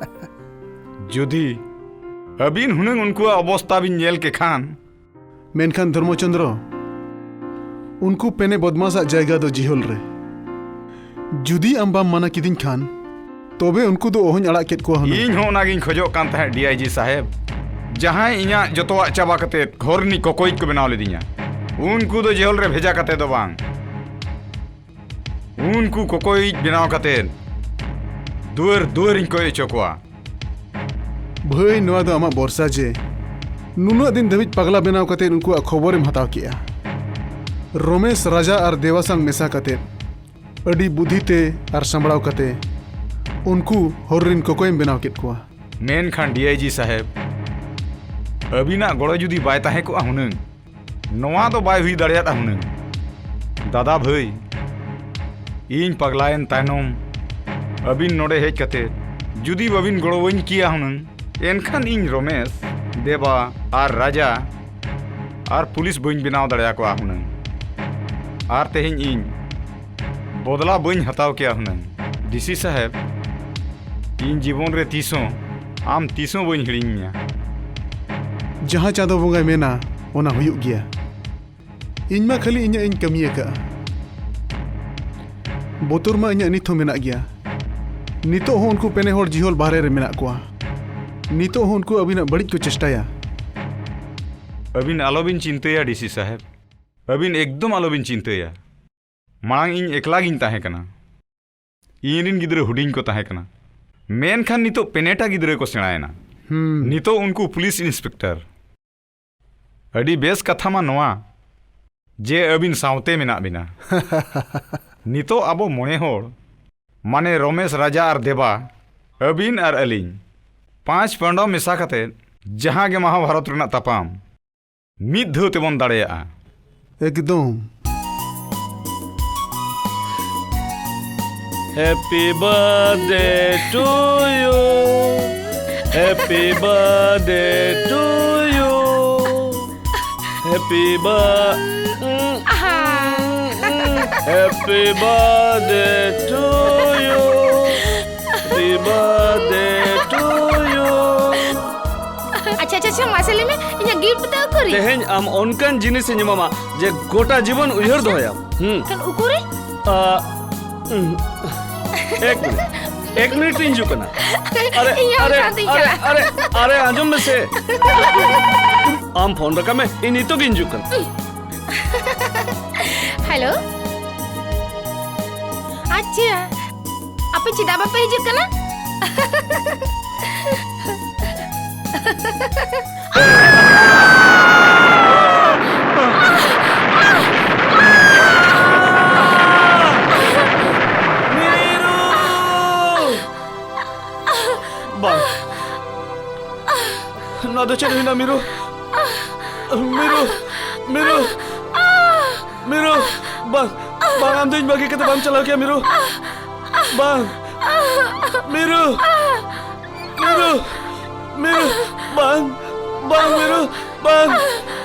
ᱡᱩᱫᱤ ᱟᱹᱵᱤᱱ ᱦᱩᱱᱟᱹᱝ ᱩᱱᱠᱩᱣᱟᱜ ᱚᱵᱚᱥᱛᱟ ᱵᱤᱱ ᱧᱮᱞ ᱠᱮ ᱠᱷᱟᱱ᱾ ᱢᱮᱱᱠᱷᱟᱱ ᱫᱷᱚᱨᱢᱚᱪᱚᱸᱫᱽᱨᱚ, ᱩᱱᱠᱩ ᱯᱮᱱᱮ ᱵᱚᱫᱢᱟᱥᱟᱜ ᱡᱟᱭᱜᱟ ᱫᱚ ᱡᱤᱦᱚᱞ ᱨᱮ᱾ ᱡᱩᱫᱤ ᱟᱢ ᱵᱟᱢ ᱢᱟᱱᱟ ᱠᱤᱫᱤᱧ ᱠᱷᱟᱱ, ᱛᱚᱵᱮ ᱩᱱᱠᱩ ᱫᱚ ᱚᱦᱚᱧ ᱟᱲᱟᱜ ᱠᱮᱫ ᱠᱚᱣᱟ ᱦᱩᱱᱟᱹᱝ᱾ ᱤᱧ ᱦᱚᱸ ᱚᱱᱟᱜᱤᱧ ᱠᱷᱚᱡᱚᱜ ᱠᱟᱱ ᱛᱟᱦᱮᱸᱫ, ᱰᱤ ᱟᱭ ᱡᱤ ᱥᱟᱦᱮᱵᱽ᱾ ᱡᱟᱦᱟᱸᱭ ᱤᱧᱟᱜ ᱡᱚᱛᱚᱣᱟᱜ ᱪᱟᱵᱟ ᱠᱟᱛᱮᱫ ᱜᱷᱚᱨ ᱨᱤᱱᱤᱡ ᱠᱚᱠᱚᱭᱤᱡ ᱠᱚ ᱵᱮᱱᱟᱣ ᱞᱤᱫᱤᱧᱟ, ᱩᱱᱠᱩ ᱫᱚ ᱡᱮᱦᱚᱞ ᱨᱮ ᱵᱷᱮᱡᱟ ᱠᱟᱛᱮ ᱫᱚ ᱵᱟᱝ, ᱩᱱᱠᱩ ᱠᱚᱠᱚᱭᱤᱡ ᱵᱮᱱᱟᱣ ᱠᱟᱛᱮᱫ ᱫᱩᱣᱟᱹᱨ ᱫᱩᱣᱟᱹᱨᱤᱧ ᱠᱚᱭ ᱦᱚᱪᱚ ᱠᱚᱣᱟ᱾ ᱵᱷᱟᱹᱭ, ᱱᱚᱣᱟ ᱫᱚ ᱟᱢᱟᱜ ᱵᱚᱨᱥᱟ ᱡᱮ ᱱᱩᱱᱟᱹᱜ ᱫᱤᱱ ᱫᱷᱟᱹᱵᱤᱡ ᱯᱟᱜᱽᱞᱟ ᱵᱮᱱᱟᱣ ᱠᱟᱛᱮᱫ ᱩᱱᱠᱩᱣᱟᱜ ᱠᱷᱚᱵᱚᱨᱮᱢ ᱦᱟᱛᱟᱣ ᱠᱮᱜᱼᱟ᱾ ᱨᱚᱢᱮᱥ ᱨᱟᱡᱟ ᱟᱨ ᱫᱮᱣᱟ ᱥᱟᱝ ᱢᱮᱥᱟ ᱠᱟᱛᱮᱫ ᱟᱹᱰᱤ ᱵᱩᱫᱷᱤ ᱛᱮ ᱟᱨ ᱥᱟᱢᱵᱲᱟᱣ ᱠᱟᱛᱮ ᱩᱱᱠᱩ ᱦᱚᱨ ᱨᱤᱱ ᱠᱚᱠᱚᱭᱮᱢ ᱵᱮᱱᱟᱣ ᱠᱮᱫ ᱠᱚᱣᱟ᱾ ᱢᱮᱱᱠᱷᱟᱱ ᱰᱤ ᱟᱭ ᱡᱤ ᱥᱟᱦᱮᱵᱽ, ᱟᱹᱵᱤᱱᱟᱜ ᱜᱚᱲᱚ ᱡᱩᱫᱤ ᱵᱟᱭ ᱛᱟᱦᱮᱸ ᱠᱚᱜᱼᱟ ᱦᱩᱱᱟᱹᱝ, ᱱᱚᱣᱟ ᱫᱚ ᱵᱟᱭ ᱦᱩᱭ ᱫᱟᱲᱮᱭᱟᱫᱼᱟ ᱦᱩᱱᱟᱹᱝ᱾ ᱫᱟᱫᱟ ᱵᱷᱟᱹᱭ, ᱤᱧ ᱯᱟᱜᱽᱞᱟᱭᱮᱱ ᱛᱟᱭᱱᱚᱢ ᱟᱹᱵᱤᱱ ᱱᱚᱰᱮ ᱦᱮᱡ ᱠᱟᱛᱮ ᱡᱩᱫᱤ ᱵᱟᱹᱵᱤᱱ ᱜᱚᱲᱚᱣᱟᱹᱧ ᱠᱮᱭᱟ ᱦᱩᱱᱟᱹᱝ, ᱮᱱᱠᱷᱟᱱ ᱤᱧ ᱨᱚᱢᱮᱥ, ᱫᱮᱵᱟ ᱟᱨ ᱨᱟᱡᱟ ᱟᱨ ᱯᱩᱞᱤᱥ ᱵᱟᱹᱧ ᱵᱮᱱᱟᱣ ᱫᱟᱲᱮᱭᱟᱠᱚᱣᱟ ᱦᱩᱱᱟᱹᱝ᱾ ᱟᱨ ᱛᱮᱦᱮᱧ ᱤᱧ ᱵᱚᱫᱞᱟ ᱵᱟᱹᱧ ᱦᱟᱛᱟᱣ ᱠᱮᱭᱟ ᱦᱩᱱᱟᱹᱝ᱾ ᱰᱤ ᱥᱤ ᱥᱟᱦᱮᱵᱽ, ᱤᱧ ᱡᱤᱵᱚᱱ ᱨᱮ ᱛᱤᱥ ᱦᱚᱸ, ᱟᱢ ᱛᱤᱥ ᱦᱚᱸ ᱵᱟᱹᱧ ᱦᱤᱲᱤᱧ ᱢᱮᱭᱟ᱾ ᱡᱟᱦᱟᱸ ᱪᱟᱸᱫᱚ ᱵᱚᱸᱜᱟᱭ ᱢᱮᱱᱟ, ᱚᱱᱟ ᱦᱩᱭᱩᱜ ᱜᱮᱭᱟ᱾ ᱤᱧ ᱢᱟ ᱠᱷᱟᱹᱞᱤ ᱤᱧᱟᱹᱜ ᱤᱧ ᱠᱟᱹᱢᱤ ᱟᱠᱟᱫᱼᱟ᱾ ᱵᱚᱛᱚᱨ ᱢᱟ ᱤᱧᱟᱹᱜ ᱱᱤᱛ ᱦᱚᱸ ᱢᱮᱱᱟᱜ ᱜᱮᱭᱟ᱾ ᱱᱤᱛᱚᱜ ᱦᱚᱸ ᱩᱱᱠᱩ ᱯᱮᱱᱮ ᱦᱚᱲ ᱡᱤᱦᱚᱞ ᱵᱟᱦᱨᱮ ᱨᱮ ᱢᱮᱱᱟᱜ ᱠᱚᱣᱟ᱾ ᱱᱤᱛᱚᱜ ᱦᱚᱸ ᱩᱱᱠᱩ ᱟᱹᱵᱤᱱᱟᱜ ᱵᱟᱹᱲᱤᱡ ᱠᱚ ᱪᱮᱥᱴᱟᱭᱟ᱾ ᱟᱹᱵᱤᱱ ᱟᱞᱚᱵᱤᱱ ᱪᱤᱱᱛᱟᱹᱭᱟ, ᱰᱤ ᱥᱤ ᱥᱟᱦᱮᱵᱽ᱾ ᱟᱹᱵᱤᱱ ᱮᱠᱫᱚᱢ ᱟᱞᱚᱵᱤᱱ ᱪᱤᱱᱛᱟᱹᱭᱟ᱾ ᱢᱟᱲᱟᱝ ᱤᱧ ᱮᱠᱞᱟ ᱜᱤᱧ ᱛᱟᱦᱮᱸ ᱠᱟᱱᱟ᱾ ᱤᱧ ᱨᱤᱱ ᱜᱤᱫᱽᱨᱟᱹ ᱦᱩᱰᱤᱧ ᱠᱚ ᱛᱟᱦᱮᱸ ᱠᱟᱱᱟ᱾ ᱢᱮᱱᱠᱷᱟᱱ ᱱᱤᱛᱚᱜ ᱯᱮᱱᱮᱴᱟ ᱜᱤᱫᱽᱨᱟᱹ ᱠᱚ ᱥᱮᱬᱟᱭᱮᱱᱟ᱾ ᱦᱩᱸ᱾ ᱱᱤᱛᱚᱜ ᱩᱱᱠᱩ ᱯᱩᱞᱤᱥ ᱤᱱᱥᱯᱮᱠᱴᱚᱨ᱾ ᱟᱹᱰᱤ ᱵᱮᱥ ᱠᱟᱛᱷᱟ ᱢᱟ ᱱᱚᱣᱟ ᱡᱮ ᱟᱹᱵᱤᱱ ᱥᱟᱶᱛᱮ ᱢᱮᱱᱟᱜ ᱵᱤᱱᱟ᱾ ᱱᱤᱛᱚᱜ ᱟᱵᱚ ᱢᱚᱬᱮ ᱦᱚᱲ, ᱢᱟᱱᱮ ᱨᱚᱢᱮᱥ, ᱨᱟᱡᱟ ᱟᱨ ᱫᱮᱵᱟ, ᱟᱹᱵᱤᱱ ᱟᱨ ᱟᱹᱞᱤᱧ, ᱯᱟᱸᱪ ᱯᱟᱸᱰᱚ ᱢᱮᱥᱟ ᱠᱟᱛᱮ ᱡᱟᱦᱟᱸ ᱜᱮ ᱢᱟᱦᱟᱵᱷᱟᱨᱚᱛ ᱨᱮᱱᱟᱜ ᱛᱟᱯᱟᱢ ᱢᱤᱫ ᱫᱷᱟᱣ ᱛᱮᱵᱚᱱ ᱫᱟᱲᱮᱭᱟᱜᱼᱟ᱾ ᱮᱠᱫᱚᱢ᱾ Happy birthday to you. Happy birthday to you. Happy bir- Happy birthday to you. Happy birthday to you. ᱟᱪᱪᱷᱟ, ᱟᱪᱪᱷᱟ, ᱟᱪᱪᱷᱟ, ᱢᱟᱥᱮ ᱞᱟᱹᱭ ᱢᱮ, ᱤᱧᱟᱹᱜ gift ᱫᱚ ᱩᱠᱩᱨᱤᱧ? ᱛᱮᱦᱮᱧ ᱟᱢ ᱚᱱᱠᱟᱱ ᱡᱤᱱᱤᱥ ᱤᱧ ᱮᱢᱟᱢᱟ ᱡᱮ ᱜᱚᱴᱟ ᱡᱤᱵᱚᱱ ᱩᱭᱦᱟᱹᱨ ᱫᱚᱦᱚᱭᱟᱢ᱾ ᱦᱩᱸ᱾ ᱠᱷᱟᱱ ᱩᱠᱩᱨᱤᱧ? ᱟ, ᱩᱸ, ᱮᱠ ᱢᱤᱱᱤᱴ, ᱮᱠ ᱢᱤᱱᱤᱴ ᱨᱤᱧ ᱦᱤᱡᱩᱜ ᱠᱟᱱᱟ᱾ ᱟᱨᱮ, ᱤᱧ ᱦᱚᱸ ᱟᱨᱮ, ᱚᱱᱠᱟ ᱛᱤᱧ ᱟᱨᱮ, ᱪᱟᱞᱟᱜ᱾ ᱟᱨᱮ, ᱟᱨᱮ, ᱟᱸᱡᱚᱢ ᱢᱮᱥᱮ᱾ ᱟᱢ ᱯᱷᱳᱱ ᱨᱟᱠᱟᱵ ᱢᱮ, ᱤᱧ ᱱᱤᱛᱚᱜ ᱜᱤᱧ ᱦᱤᱡᱩᱜ ᱠᱟᱱᱟ᱾ ᱦᱮᱞᱳ᱾ ᱟᱪᱪᱷᱟ, ᱟᱯᱮ ᱪᱮᱫᱟᱜ ᱵᱟᱯᱮ ᱦᱤᱡᱩᱜ ᱠᱟᱱᱟ? ᱢᱤᱨᱩ! ᱵᱟᱝ᱾ ᱱᱚᱣᱟ ᱫᱚ ᱪᱮᱫ ᱦᱩᱭᱱᱟ, ᱢᱤᱨᱩ? ᱢᱤᱨᱩ! ᱢᱤᱨᱩ! ᱢᱤᱨᱩ! ᱵᱟᱝ! ᱵᱟᱝ, ᱟᱢ ᱫᱚ ᱤᱧ ᱵᱟᱹᱜᱤ ᱠᱟᱛᱮ ᱵᱟᱢ ᱪᱟᱞᱟᱣ ᱠᱮᱭᱟ, ᱢᱤᱨᱩ! ᱵᱟᱝ! ᱢᱤᱨᱩ! ᱢᱤᱨᱩ! ᱢᱤᱨᱩ! ᱵᱟᱝ! ᱵᱟᱝ, ᱢᱤᱨᱩ! ᱵᱟᱝ!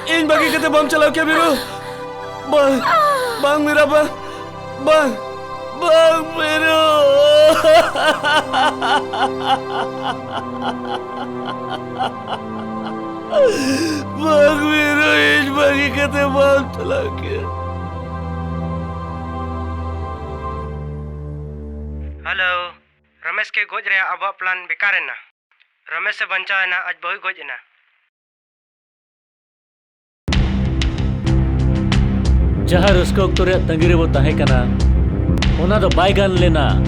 ᱤᱧ ᱵᱟᱹᱜᱤ ᱠᱟᱛᱮ ᱵᱟᱢ ᱪᱟᱞᱟᱣ ᱠᱮᱭᱟ, ᱢᱤᱨᱩ! ᱵᱟᱝ! ᱵᱟᱝ, ᱢᱤᱨᱟ, ᱵᱟᱝ! ᱵᱟᱝ! ᱵᱟᱝ, ᱢᱤᱨᱩ! ᱵᱟᱝ, ᱢᱤᱨᱩ, ᱤᱧ ᱵᱟᱹᱜᱤ ᱠᱟᱛᱮ ᱵᱟᱢ ᱪᱟᱞᱟᱣ ᱠᱮᱭᱟ᱾ ᱦᱮᱞᱳ, ᱨᱚᱢᱮᱥ ᱜᱮ ᱜᱚᱡ ᱨᱮᱭᱟᱜ ᱟᱵᱚᱣᱟᱜ ᱯᱞᱟᱱ ᱵᱮᱠᱟᱨ ᱮᱱᱟ᱾ ᱨᱚᱢᱮᱥ ᱮ ᱵᱟᱧᱪᱟᱣ ᱮᱱᱟ, ᱟᱡ ᱵᱟᱹᱦᱩᱭ ᱜᱚᱡ ᱮᱱᱟ᱾ ᱡᱟᱦᱟᱸ ᱨᱟᱹᱥᱠᱟᱹ ᱚᱠᱛᱚ ᱨᱮᱭᱟᱜ ᱛᱟᱺᱜᱤ ᱨᱮᱵᱚ ᱛᱟᱦᱮᱸ ᱠᱟᱱᱟ, ᱚᱱᱟ ᱫᱚ ᱵᱟᱭ ᱜᱟᱱ ᱞᱮᱱᱟ᱾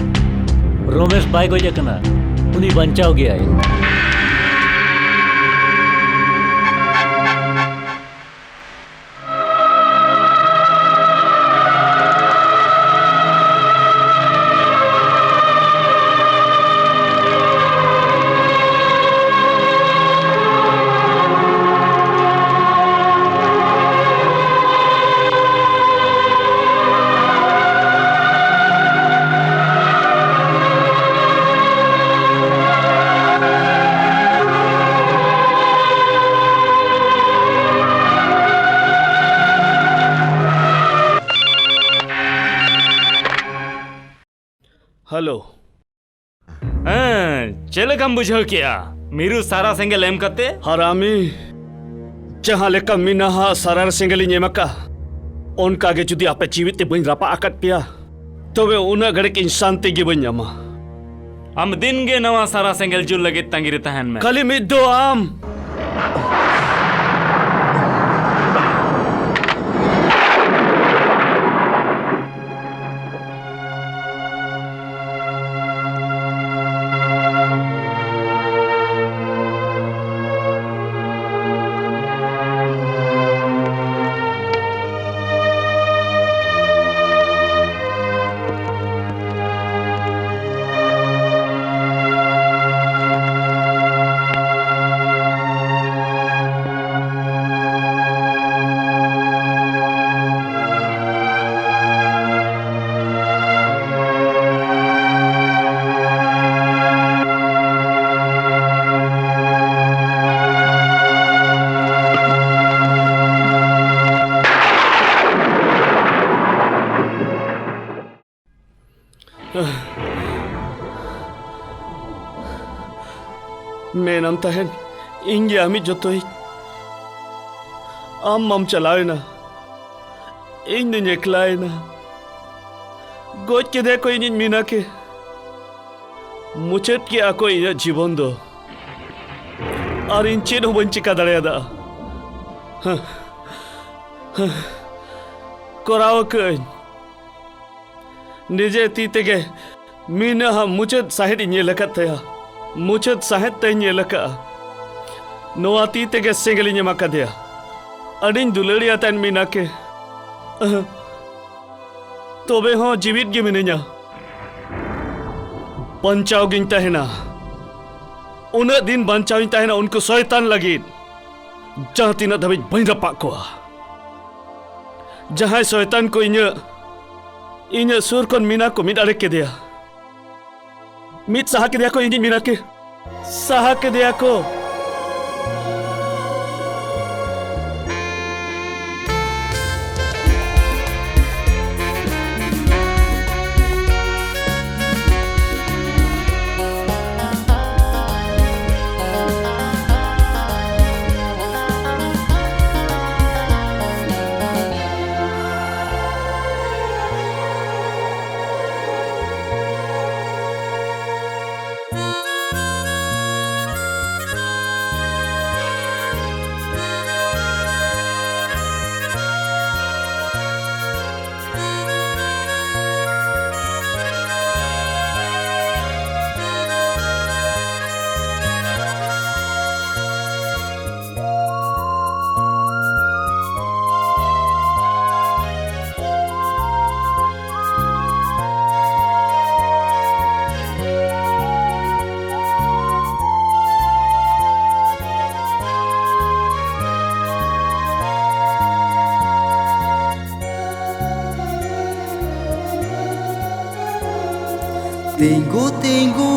ᱨᱚᱢᱮᱥ ᱵᱟᱭ ᱜᱚᱡ ᱟᱠᱟᱱᱟ, ᱩᱱᱤ ᱵᱟᱧᱪᱟᱣ ᱜᱮᱭᱟᱭ᱾ ᱦᱮᱞᱳ᱾ ᱦᱮᱸ, ᱪᱮᱫ ᱞᱮᱠᱟᱢ ᱵᱩᱡᱷᱟᱹᱣ ᱠᱮᱜᱼᱟ? ᱢᱤᱨᱩ ᱥᱟᱨᱟ ᱥᱮᱸᱜᱮᱞ ᱮᱢ ᱠᱟᱛᱮ? ᱦᱟᱨᱟᱢᱤ, ᱡᱟᱦᱟᱸ ᱞᱮᱠᱟ ᱢᱤᱱᱟ ᱦᱟᱜ ᱥᱟᱨᱟ ᱨᱮ ᱥᱮᱸᱜᱮᱞᱤᱧ ᱮᱢ ᱟᱠᱟᱫ, ᱚᱱᱠᱟ ᱜᱮ ᱡᱩᱫᱤ ᱟᱯᱮ ᱡᱤᱣᱤᱫ ᱛᱮ ᱵᱟᱹᱧ ᱨᱟᱯᱟᱜ ᱟᱠᱟᱫ ᱯᱮᱭᱟ, ᱛᱚᱵᱮ ᱩᱱᱟᱹᱜ ᱜᱷᱟᱹᱲᱤᱡ ᱤᱧ ᱥᱟᱱᱛᱤ ᱜᱮ ᱵᱟᱹᱧ ᱧᱟᱢᱟ᱾ ᱟᱢ ᱫᱤᱱ ᱜᱮ ᱱᱟᱣᱟ ᱥᱟᱨᱟ ᱥᱮᱸᱜᱮᱞ ᱡᱩᱞ ᱞᱟᱹᱜᱤᱫ ᱛᱟᱺᱜᱤ ᱨᱮ ᱛᱟᱦᱮᱱ ᱢᱮ᱾ ᱠᱷᱟᱹᱞᱤ ᱢᱤᱫ ᱫᱷᱟᱣ ᱟᱢ᱾ ᱢᱮᱱᱟᱢ ᱛᱟᱦᱮᱱ, ᱤᱧ ᱜᱮ ᱟᱢᱤᱡ ᱡᱚᱛᱚᱭᱤᱡ᱾ ᱟᱢ ᱢᱟᱢ ᱪᱟᱞᱟᱣᱮᱱᱟ, ᱤᱧ ᱫᱚᱧ ᱮᱠᱞᱟᱭᱮᱱᱟ᱾ ᱜᱚᱡ ᱠᱮᱫᱮᱭᱟ ᱠᱚ ᱤᱧᱤᱡ ᱢᱤᱱᱟᱠᱮ᱾ ᱢᱩᱪᱟᱹᱫ ᱠᱮᱜᱼᱟ ᱠᱚ ᱤᱧᱟᱹᱜ ᱡᱤᱵᱚᱱ ᱫᱚ᱾ ᱟᱨ ᱤᱧ ᱪᱮᱫ ᱦᱚᱸ ᱵᱟᱹᱧ ᱪᱤᱠᱟ ᱫᱟᱲᱮᱭᱟᱫᱟ᱾ ᱠᱚᱨᱟᱣ ᱟᱠᱟᱹᱧ᱾ ᱱᱤᱡᱮ ᱛᱤ ᱛᱮᱜᱮ ᱢᱤᱱᱟᱦᱟᱜ ᱢᱩᱪᱟᱹᱫ ᱥᱟᱸᱦᱮᱫ ᱤᱧ ᱧᱮᱞ ᱟᱠᱟᱫ ᱛᱟᱭᱟ᱾ ᱢᱩᱪᱟᱹᱫ ᱥᱟᱸᱦᱮᱫ ᱛᱮᱧ ᱧᱮᱞ ᱟᱠᱟᱫᱼᱟ᱾ ᱱᱚᱣᱟ ᱛᱤ ᱛᱮᱜᱮ ᱥᱮᱸᱜᱮᱞ ᱤᱧ ᱮᱢ ᱟᱠᱟᱫᱮᱭᱟ᱾ ᱟᱹᱰᱤᱧ ᱫᱩᱞᱟᱹᱲᱤᱭᱟ ᱛᱟᱦᱮᱱ ᱢᱤᱱᱟᱠᱮ᱾ ᱛᱚᱵᱮ ᱦᱚᱸ ᱡᱤᱣᱤᱫ ᱜᱮ ᱢᱤᱱᱟᱹᱧᱟ᱾ ᱵᱟᱧᱪᱟᱣ ᱜᱤᱧ ᱛᱟᱦᱮᱱᱟ᱾ ᱩᱱᱟᱹᱜ ᱫᱤᱱ ᱵᱟᱧᱪᱟᱣᱤᱧ ᱛᱟᱦᱮᱱᱟ ᱩᱱᱠᱩ ᱥᱚᱭᱛᱟᱱ ᱞᱟᱹᱜᱤᱫ, ᱡᱟᱦᱟᱸ ᱛᱤᱱᱟᱹᱜ ᱫᱷᱟᱹᱵᱤᱡ ᱵᱟᱹᱧ ᱨᱟᱯᱟᱜ ᱠᱚᱣᱟ᱾ ᱡᱟᱦᱟᱸᱭ ᱥᱚᱭᱛᱟᱱ ᱠᱚ ᱤᱧᱟᱹᱜ, ᱤᱧᱟᱹᱜ ᱥᱩᱨ ᱠᱷᱚᱱ ᱢᱤᱱᱟ ᱠᱚ ᱢᱤᱫ ᱟᱲᱮ ᱠᱮᱫᱮᱭᱟ᱾ ᱢᱤᱫ ᱥᱟᱦᱟ ᱠᱮᱫᱮᱭᱟ ᱠᱚ ᱤᱧᱤᱡ ᱢᱤᱱᱟ ᱠᱤ᱾ ᱥᱟᱦᱟ ᱠᱮᱫᱮᱭᱟ ᱠᱚ᱾ ᱛᱤᱸᱜᱩ ᱛᱤᱸᱜᱩ᱾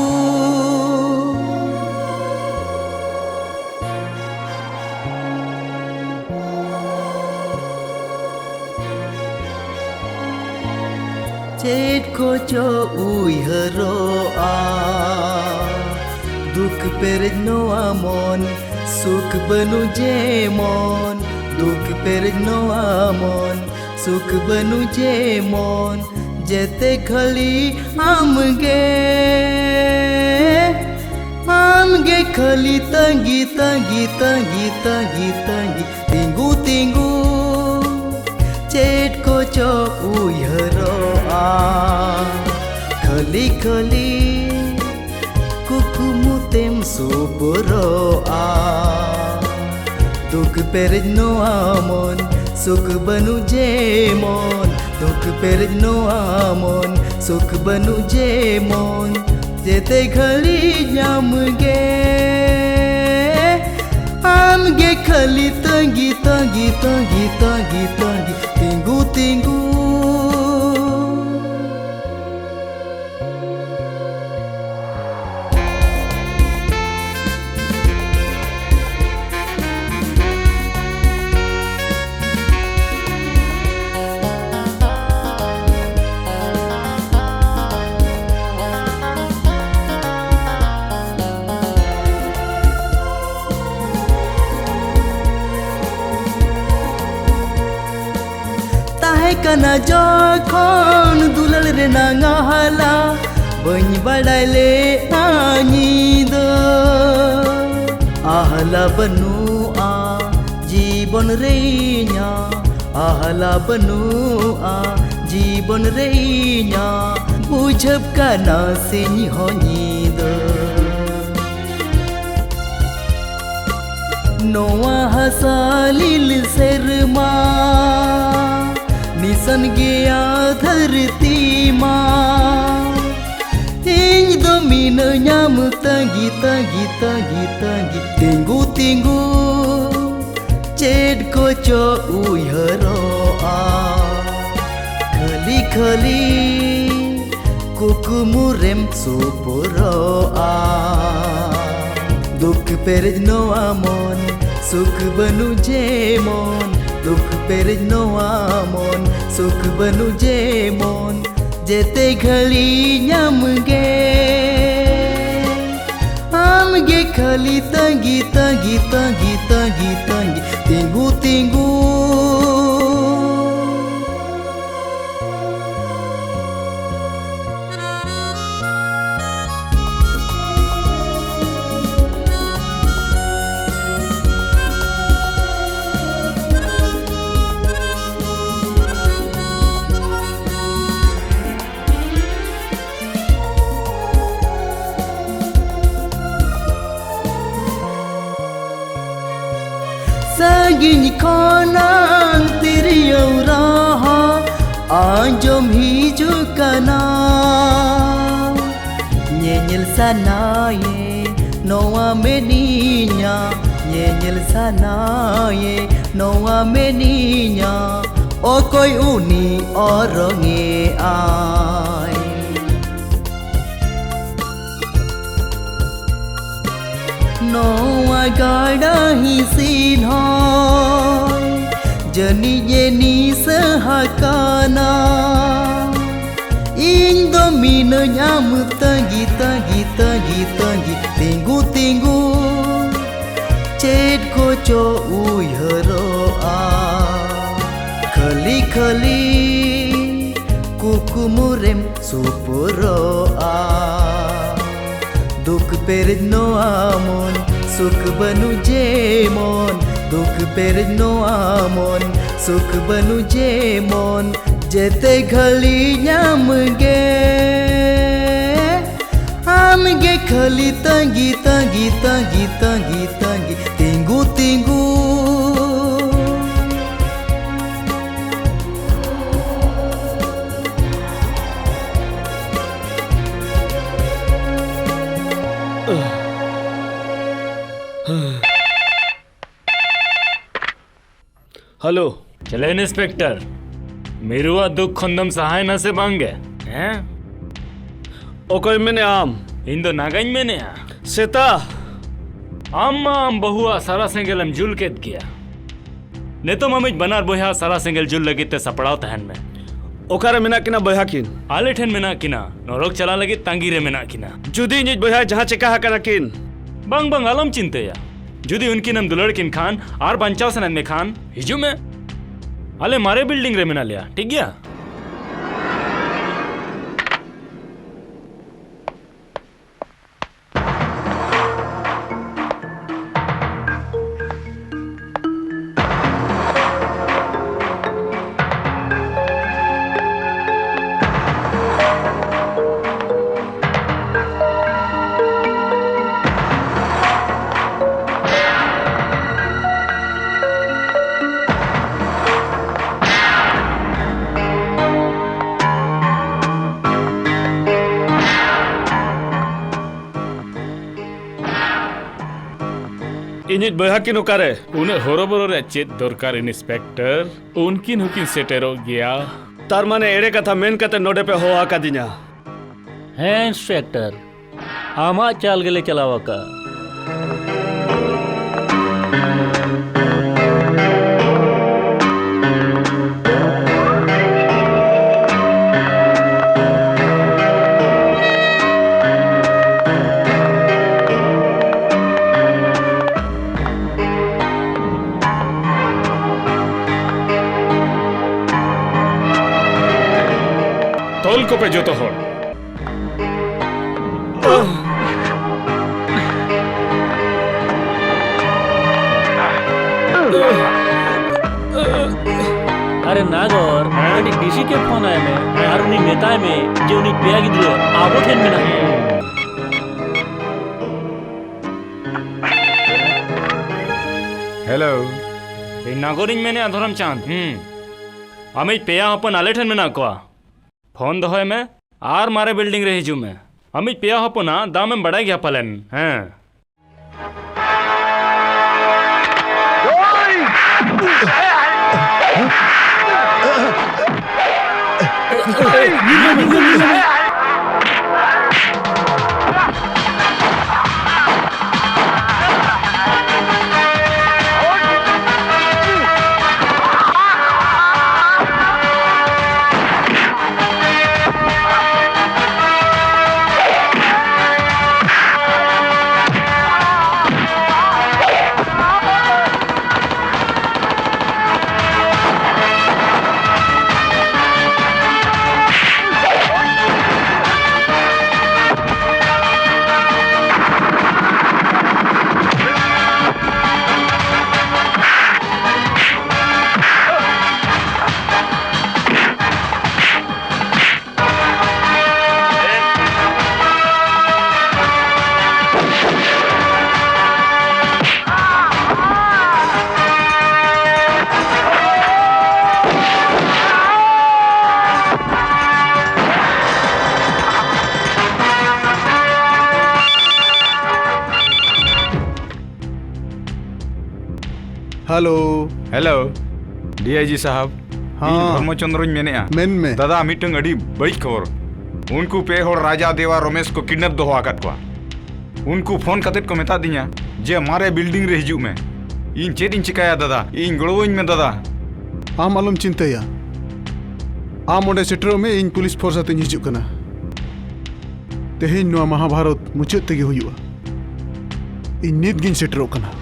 ᱪᱮᱫ ᱠᱚᱪᱚ ᱩᱭᱦᱟᱹᱨᱚᱜᱼᱟ, ᱫᱩᱠ ᱯᱮᱨᱮᱡ ᱱᱚᱣᱟ ᱢᱚᱱ, ᱥᱩᱠ ᱵᱟᱹᱱᱩᱜ ᱡᱮᱢᱚᱱ, ᱫᱩᱠ ᱯᱮᱨᱮᱡ ᱱᱚᱣᱟ ᱢᱚᱱ, ᱥᱩᱠ ᱵᱟᱹᱱᱩᱜ ᱡᱮᱢᱚᱱ, ᱡᱮᱛᱮ ᱠᱷᱟᱹᱞᱤ ᱟᱢᱜᱮ, ᱟᱢᱜᱮ ᱠᱷᱟᱹᱞᱤ ᱛᱟᱺᱜᱤ, ᱛᱟᱺᱜᱤ, ᱛᱟᱺᱜᱤ, ᱛᱟᱺᱜᱤ, ᱛᱟᱺᱜᱤ, ᱛᱤᱸᱜᱩ, ᱛᱤᱸᱜᱩ᱾ ᱪᱮᱫ ᱠᱚᱪᱚ ᱩᱭᱦᱟᱹᱨᱚᱜᱼᱟ, ᱠᱷᱟᱹᱞᱤ, ᱠᱷᱟᱹᱞᱤ ᱠᱩᱠᱢᱩ ᱛᱮᱢ ᱥᱩᱯᱩᱨᱚᱜᱼᱟ᱾ ᱫᱩᱠ ᱯᱮᱨᱮᱡ ᱱᱚᱣᱟ ᱢᱚᱱ, ᱥᱩᱠ ᱵᱟᱹᱱᱩᱜ ᱡᱮᱢᱚᱱ, ᱫᱩᱠ ᱯᱮᱨᱮᱡ ᱱᱚᱣᱟ ᱢᱚᱱ, ᱥᱩᱠ ᱵᱟᱹᱱᱩᱜ ᱡᱮᱢᱚᱱ, ᱡᱮᱛᱮ ᱜᱷᱟᱹᱲᱤᱡ ᱟᱢᱜᱮ, ᱟᱢᱜᱮ ᱠᱷᱟᱹᱞᱤ ᱛᱟᱺᱜᱤ, ᱛᱟᱺᱜᱤ, ᱛᱟᱺᱜᱤ, ᱛᱟᱺᱜᱤ, ᱛᱟᱺᱜᱤ, ᱛᱤᱸᱜᱩ, ᱛᱤᱸᱜᱩ᱾ ᱛᱟᱦᱮᱸ ᱠᱟᱱᱟ ᱡᱚᱠᱷᱚᱱ ᱫᱩᱞᱟᱹᱲ ᱨᱮᱱᱟᱝ ᱟᱦᱞᱟ, ᱵᱟᱹᱧ ᱵᱟᱲᱟᱭ ᱞᱮᱫᱼᱟ ᱧᱤᱫᱟᱹ᱾ ᱟᱦᱞᱟ ᱵᱟᱹᱱᱩᱜᱼᱟ ᱡᱤᱵᱚᱱ ᱨᱮ ᱤᱧᱟᱹᱜ, ᱟᱦᱞᱟ ᱵᱟᱹᱱᱩᱜᱼᱟ ᱡᱤᱵᱚᱱ ᱨᱮ ᱤᱧᱟᱹᱜ, ᱵᱩᱡᱷᱟᱹᱜ ᱠᱟᱱᱟ ᱥᱤᱧ ᱦᱚᱸ ᱧᱤᱫᱟᱹ᱾ ᱱᱚᱣᱟ ᱦᱟᱥᱟ ᱞᱤᱞ ᱥᱮᱨᱢᱟ, ᱱᱤᱥᱟᱱ ᱜᱮᱭᱟ ᱫᱷᱟᱹᱨᱛᱤ ᱢᱟ᱾ ᱤᱧ ᱫᱚ ᱢᱤᱱᱟᱹᱧᱟᱢ ᱛᱟᱺᱜᱤ, ᱛᱟᱺᱜᱤ, ᱛᱟᱺᱜᱤ, ᱛᱟᱺᱜᱤ, ᱛᱤᱸᱜᱩ, ᱛᱤᱸᱜᱩ᱾ ᱪᱮᱫ ᱠᱚᱪᱚ ᱩᱭᱦᱟᱹᱨᱚᱜᱼᱟ, ᱠᱷᱟᱹᱞᱤ, ᱠᱷᱟᱹᱞᱤ ᱠᱩᱠᱢᱩ ᱨᱮᱢ ᱥᱩᱯᱩᱨᱚᱜᱼᱟ᱾ ᱫᱩᱠ ᱯᱮᱨᱮᱡ ᱱᱚᱣᱟ ᱢᱚᱱ, ᱥᱩᱠ ᱵᱟᱹᱱᱩᱜ ᱡᱮᱢᱚᱱ᱾ ᱫᱩᱠ ᱯᱮᱨᱮᱡ ᱱᱚᱣᱟ ᱢᱚᱱ, ᱥᱩᱠ ᱵᱟᱹᱱᱩᱜ ᱡᱮᱢᱚᱱ᱾ ᱡᱮᱛᱮ ᱜᱷᱟᱹᱲᱤ ᱧᱟᱢ ᱜᱮ ᱟᱢ ᱜᱮ ᱠᱷᱟᱹᱞᱤ ᱛᱟᱺᱜᱤ, ᱛᱟᱺᱜᱤ, ᱛᱟᱺᱜᱤ, ᱛᱟᱺᱜᱤ, ᱛᱟᱺᱜᱤ, ᱛᱤᱸᱜᱩ, ᱛᱤᱸᱜᱩ᱾ ᱥᱟᱺᱜᱤᱧ ᱠᱷᱚᱱᱟᱝ ᱛᱤᱨᱭᱳ ᱨᱟᱦᱟ ᱟᱸᱡᱚᱢ ᱦᱤᱡᱩᱜ ᱠᱟᱱᱟ᱾ ᱧᱮᱧᱮᱞ ᱥᱟᱱᱟᱭᱮ ᱱᱚᱣᱟ ᱢᱮᱱᱤᱧᱟ, ᱧᱮᱧᱮᱞ ᱥᱟᱱᱟᱭᱮ ᱱᱚᱣᱟ ᱢᱮᱱᱤᱧᱟ᱾ ᱚᱠᱚᱭ ᱩᱱᱤ ᱚᱨᱚᱝᱮ ᱟᱭ? ᱱᱚᱣᱟ ᱜᱟᱰᱟ ᱦᱤᱥᱤᱱ ᱦᱚᱸ ᱡᱟᱹᱱᱤᱡ ᱮ ᱱᱤᱥᱟᱹ ᱟᱠᱟᱱᱟ᱾ ᱤᱧ ᱫᱚ ᱢᱤᱱᱟᱹᱧ ᱟᱢ ᱛᱟᱺᱜᱤ, ᱛᱟᱺᱜᱤ, ᱛᱟᱺᱜᱤ, ᱛᱟᱺᱜᱤ, ᱛᱤᱸᱜᱩ, ᱛᱤᱸᱜᱩ᱾ ᱪᱮᱫ ᱠᱚᱪᱚ ᱩᱭᱦᱟᱹᱨᱚᱜᱼᱟ, ᱠᱷᱟᱹᱞᱤ, ᱠᱷᱟᱹᱞᱤ ᱠᱩᱠᱢᱩ ᱨᱮᱢ ᱥᱩᱯᱩᱨᱚᱜᱼᱟ᱾ ᱫᱩᱠ ᱯᱮᱨᱮᱡ ᱱᱚᱣᱟ ᱢᱚᱱ, ᱥᱩᱠ ᱵᱟᱹᱱᱩᱜ ᱡᱮᱢᱚᱱ᱾ ᱫᱩᱠ ᱯᱮᱨᱮᱡ ᱱᱚᱣᱟ ᱢᱚᱱ, ᱥᱩᱠ ᱵᱟᱹᱱᱩᱜ ᱡᱮᱢᱚᱱ᱾ ᱡᱮᱛᱮ ᱜᱷᱟᱹᱲᱤ ᱧᱟᱢ ᱜᱮ ᱟᱢ ᱜᱮ ᱠᱷᱟᱹᱞᱤ ᱛᱟᱺᱜᱤ, ᱛᱟᱺᱜᱤ, ᱛᱟᱺᱜᱤ, ᱛᱟᱺᱜᱤ, ᱛᱟᱺᱜᱤ, ᱛᱤᱸᱜᱩ, ᱛᱤᱸᱜᱩ᱾ ᱦᱮᱞᱳ᱾ ᱪᱮᱞᱮ ᱤᱱᱥᱯᱮᱠᱴᱚᱨ, ᱢᱤᱨᱩᱣᱟᱜ ᱫᱩᱠ ᱠᱷᱚᱱ ᱫᱚᱢ ᱥᱟᱦᱟᱭᱮᱱᱟ ᱥᱮ ᱵᱟᱝ ᱜᱮ? ᱦᱮᱸ? ᱚᱠᱚᱭᱮᱢ ᱢᱮᱱᱮᱜᱼᱟ ᱟᱢ? ᱤᱧ ᱫᱚ ᱱᱟᱜᱟᱧ ᱢᱮᱱᱮᱜᱼᱟ᱾ ᱥᱮᱛᱟ! ᱟᱢ ᱢᱟ ᱟᱢ ᱵᱟᱹᱦᱩᱣᱟᱜ ᱥᱟᱨᱟ ᱥᱮᱸᱜᱮᱞᱮᱢ ᱡᱩᱞ ᱠᱮᱫ ᱜᱮᱭᱟ᱾ ᱱᱤᱛᱚᱜ ᱟᱢᱤᱡ ᱵᱟᱱᱟᱨ ᱵᱚᱭᱦᱟ ᱥᱟᱨᱟ ᱥᱮᱸᱜᱮᱞ ᱡᱩᱞ ᱞᱟᱹᱜᱤᱫ ᱛᱮ ᱥᱟᱯᱲᱟᱣ ᱛᱟᱦᱮᱱ ᱢᱮ᱾ ᱚᱠᱟᱨᱮ ᱢᱮᱱᱟᱜ ᱠᱤᱱᱟ ᱵᱚᱭᱦᱟ ᱠᱤᱱ? ᱟᱞᱮ ᱴᱷᱮᱱ ᱢᱮᱱᱟᱜ ᱠᱤᱱᱟ, ᱱᱚᱨᱚᱠ ᱪᱟᱞᱟᱜ ᱞᱟᱹᱜᱤᱫ ᱛᱟᱺᱜᱤ ᱨᱮ ᱢᱮᱱᱟᱜ ᱠᱤᱱᱟ᱾ ᱡᱩᱫᱤ ᱤᱧᱤᱡ ᱵᱚᱭᱦᱟ ᱡᱟᱦᱟᱸ ᱪᱮᱠᱟ ᱟᱠᱟᱱᱟ ᱠᱤᱱ? ᱵᱟᱝ, ᱵᱟᱝ, ᱟᱞᱚᱢ ᱪᱤᱱᱛᱟᱹᱭᱟ᱾ ᱡᱩᱫᱤ ᱩᱱᱠᱤᱱᱮᱢ ᱫᱩᱞᱟᱹᱲ ᱠᱤᱱ ᱠᱷᱟᱱ ᱟᱨ ᱵᱟᱧᱪᱟᱣ ᱥᱟᱱᱟᱭᱮᱫ ᱢᱮ ᱠᱷᱟᱱ, ᱦᱤᱡᱩᱜ ᱢᱮ᱾ ᱟᱞᱮ ᱢᱟᱨᱮ ᱵᱤᱞᱰᱤᱝ ᱨᱮ ᱢᱮᱱᱟᱜ ᱞᱮᱭᱟ, ᱴᱷᱤᱠ ᱜᱮᱭᱟ? ᱤᱧᱤᱡ ᱵᱚᱭᱦᱟ ᱠᱤᱱ ᱚᱠᱟᱨᱮ? ᱩᱱᱟᱹᱜ ᱦᱚᱨᱚᱵᱚᱨᱚ ᱨᱮᱭᱟᱜ ᱪᱮᱫ ᱫᱚᱨᱠᱟᱨ, ᱤᱱᱥᱯᱮᱠᱴᱚᱨ? ᱩᱱᱠᱤᱱ ᱦᱚᱸᱠᱤᱱ ᱥᱮᱴᱮᱨᱚᱜ ᱜᱮᱭᱟ᱾ ᱛᱟᱨ ᱢᱟᱱᱮ ᱮᱲᱮ ᱠᱟᱛᱷᱟ ᱢᱮᱱ ᱠᱟᱛᱮ ᱱᱚᱰᱮ ᱯᱮ ᱦᱚᱦᱚ ᱟᱠᱟᱫᱤᱧᱟ? ᱦᱮᱸ, ᱤᱱᱥᱯᱮᱠᱴᱚᱨ, ᱟᱢᱟᱜ ᱪᱟᱞ ᱜᱮᱞᱮ ᱪᱟᱞᱟᱣ ᱟᱠᱟᱫᱼᱟ᱾ ᱛᱚᱞ ᱠᱚᱯᱮ ᱡᱚᱛᱚ ᱦᱚᱲ᱾ ᱟᱨᱮ ᱱᱟᱜᱚᱨ, ᱦᱮᱸ? ᱠᱟᱹᱴᱤᱡ ᱰᱤᱥᱤ ᱠᱮ ᱯᱷᱳᱱ ᱟᱭ ᱢᱮ, ᱦᱮᱸ᱾ ᱟᱨ ᱩᱱᱤ ᱢᱮᱛᱟᱭ ᱢᱮ ᱡᱮ ᱩᱱᱤ ᱯᱮᱭᱟ ᱜᱤᱫᱽᱨᱟᱹ ᱟᱵᱚ ᱴᱷᱮᱱ ᱢᱮᱱᱟᱜ ᱠᱚᱣᱟ᱾ ᱦᱮᱞᱳ᱾ ᱤᱧ ᱱᱟᱜᱚᱨᱤᱧ ᱢᱮᱱᱮᱫᱼᱟ, ᱫᱷᱚᱨᱚᱢ ᱪᱟᱸᱫᱽ᱾ ᱦᱩᱸ᱾ ᱟᱢᱤᱡ ᱯᱮᱭᱟ ᱦᱚᱯᱚᱱ ᱟᱞᱮ ᱴᱷᱮᱱ ᱢᱮᱱᱟᱜ ᱠᱚᱣᱟ᱾ ᱯᱷᱳᱱ ᱫᱚᱦᱚᱭ ᱢᱮ ᱟᱨ ᱢᱟᱨᱮ ᱵᱤᱞᱰᱤᱝ ᱨᱮ ᱦᱤᱡᱩᱜ ᱢᱮ᱾ ᱟᱢᱤᱡ ᱯᱮᱭᱟ ᱦᱚᱯᱚᱱᱟᱜ ᱫᱟᱢ ᱮᱢ ᱵᱟᱲᱟᱭ ᱜᱮᱭᱟ ᱯᱟᱞᱮᱱ, ᱦᱮᱸ? ᱦᱮᱞᱳ᱾ ᱦᱮᱞᱳ, ᱰᱤ ᱟᱭ ᱡᱤ ᱥᱟᱦᱟᱵ᱾ ᱦᱮᱸ᱾ ᱤᱧ ᱫᱷᱚᱨᱢᱚ ᱪᱚᱸᱫᱽᱨᱚᱧ ᱢᱮᱱᱮᱫᱼᱟ᱾ ᱢᱮᱱ ᱢᱮ᱾ ᱫᱟᱫᱟ, ᱢᱤᱫᱴᱟᱝ ᱟᱹᱰᱤ ᱵᱟᱹᱲᱤᱡ ᱠᱷᱚᱵᱚᱨ᱾ ᱩᱱᱠᱩ ᱯᱮ ᱦᱚᱲ ᱨᱟᱡᱟ, ᱫᱮᱣᱟ, ᱨᱚᱢᱮᱥ ᱠᱚ ᱠᱤᱰᱱᱮᱯ ᱫᱚᱦᱚ ᱟᱠᱟᱫ ᱠᱚᱣᱟ᱾ ᱩᱱᱠᱩ ᱯᱷᱳᱱ ᱠᱟᱛᱮᱫ ᱠᱚ ᱢᱮᱛᱟᱫᱤᱧᱟ ᱡᱮ ᱢᱟᱨᱮ ᱵᱤᱞᱰᱤᱝ ᱨᱮ ᱦᱤᱡᱩᱜ ᱢᱮ᱾ ᱤᱧ ᱪᱮᱫ ᱤᱧ ᱪᱤᱠᱟᱹᱭᱟ ᱫᱟᱫᱟ? ᱤᱧ ᱜᱚᱲᱚᱣᱟᱹᱧ ᱢᱮ ᱫᱟᱫᱟ᱾ ᱟᱢ ᱟᱞᱚᱢ ᱪᱤᱱᱛᱟᱹᱭᱟ, ᱟᱢ ᱚᱸᱰᱮ ᱥᱮᱴᱮᱨᱚᱜ ᱢᱮ, ᱤᱧ ᱯᱩᱞᱤᱥ ᱯᱷᱳᱨᱥ ᱟᱛᱮᱧ ᱦᱤᱡᱩᱜ ᱠᱟᱱᱟ᱾ ᱛᱮᱦᱮᱧ ᱱᱚᱣᱟ ᱢᱟᱦᱟᱵᱷᱟᱨᱚᱛ ᱢᱩᱪᱟᱹᱫ ᱛᱮᱜᱮ ᱦᱩᱭᱩᱜᱼᱟ᱾ ᱤᱧ ᱱᱤᱛ ᱜᱤᱧ ᱥᱮᱴᱮᱨᱚᱜ ᱠᱟᱱᱟ᱾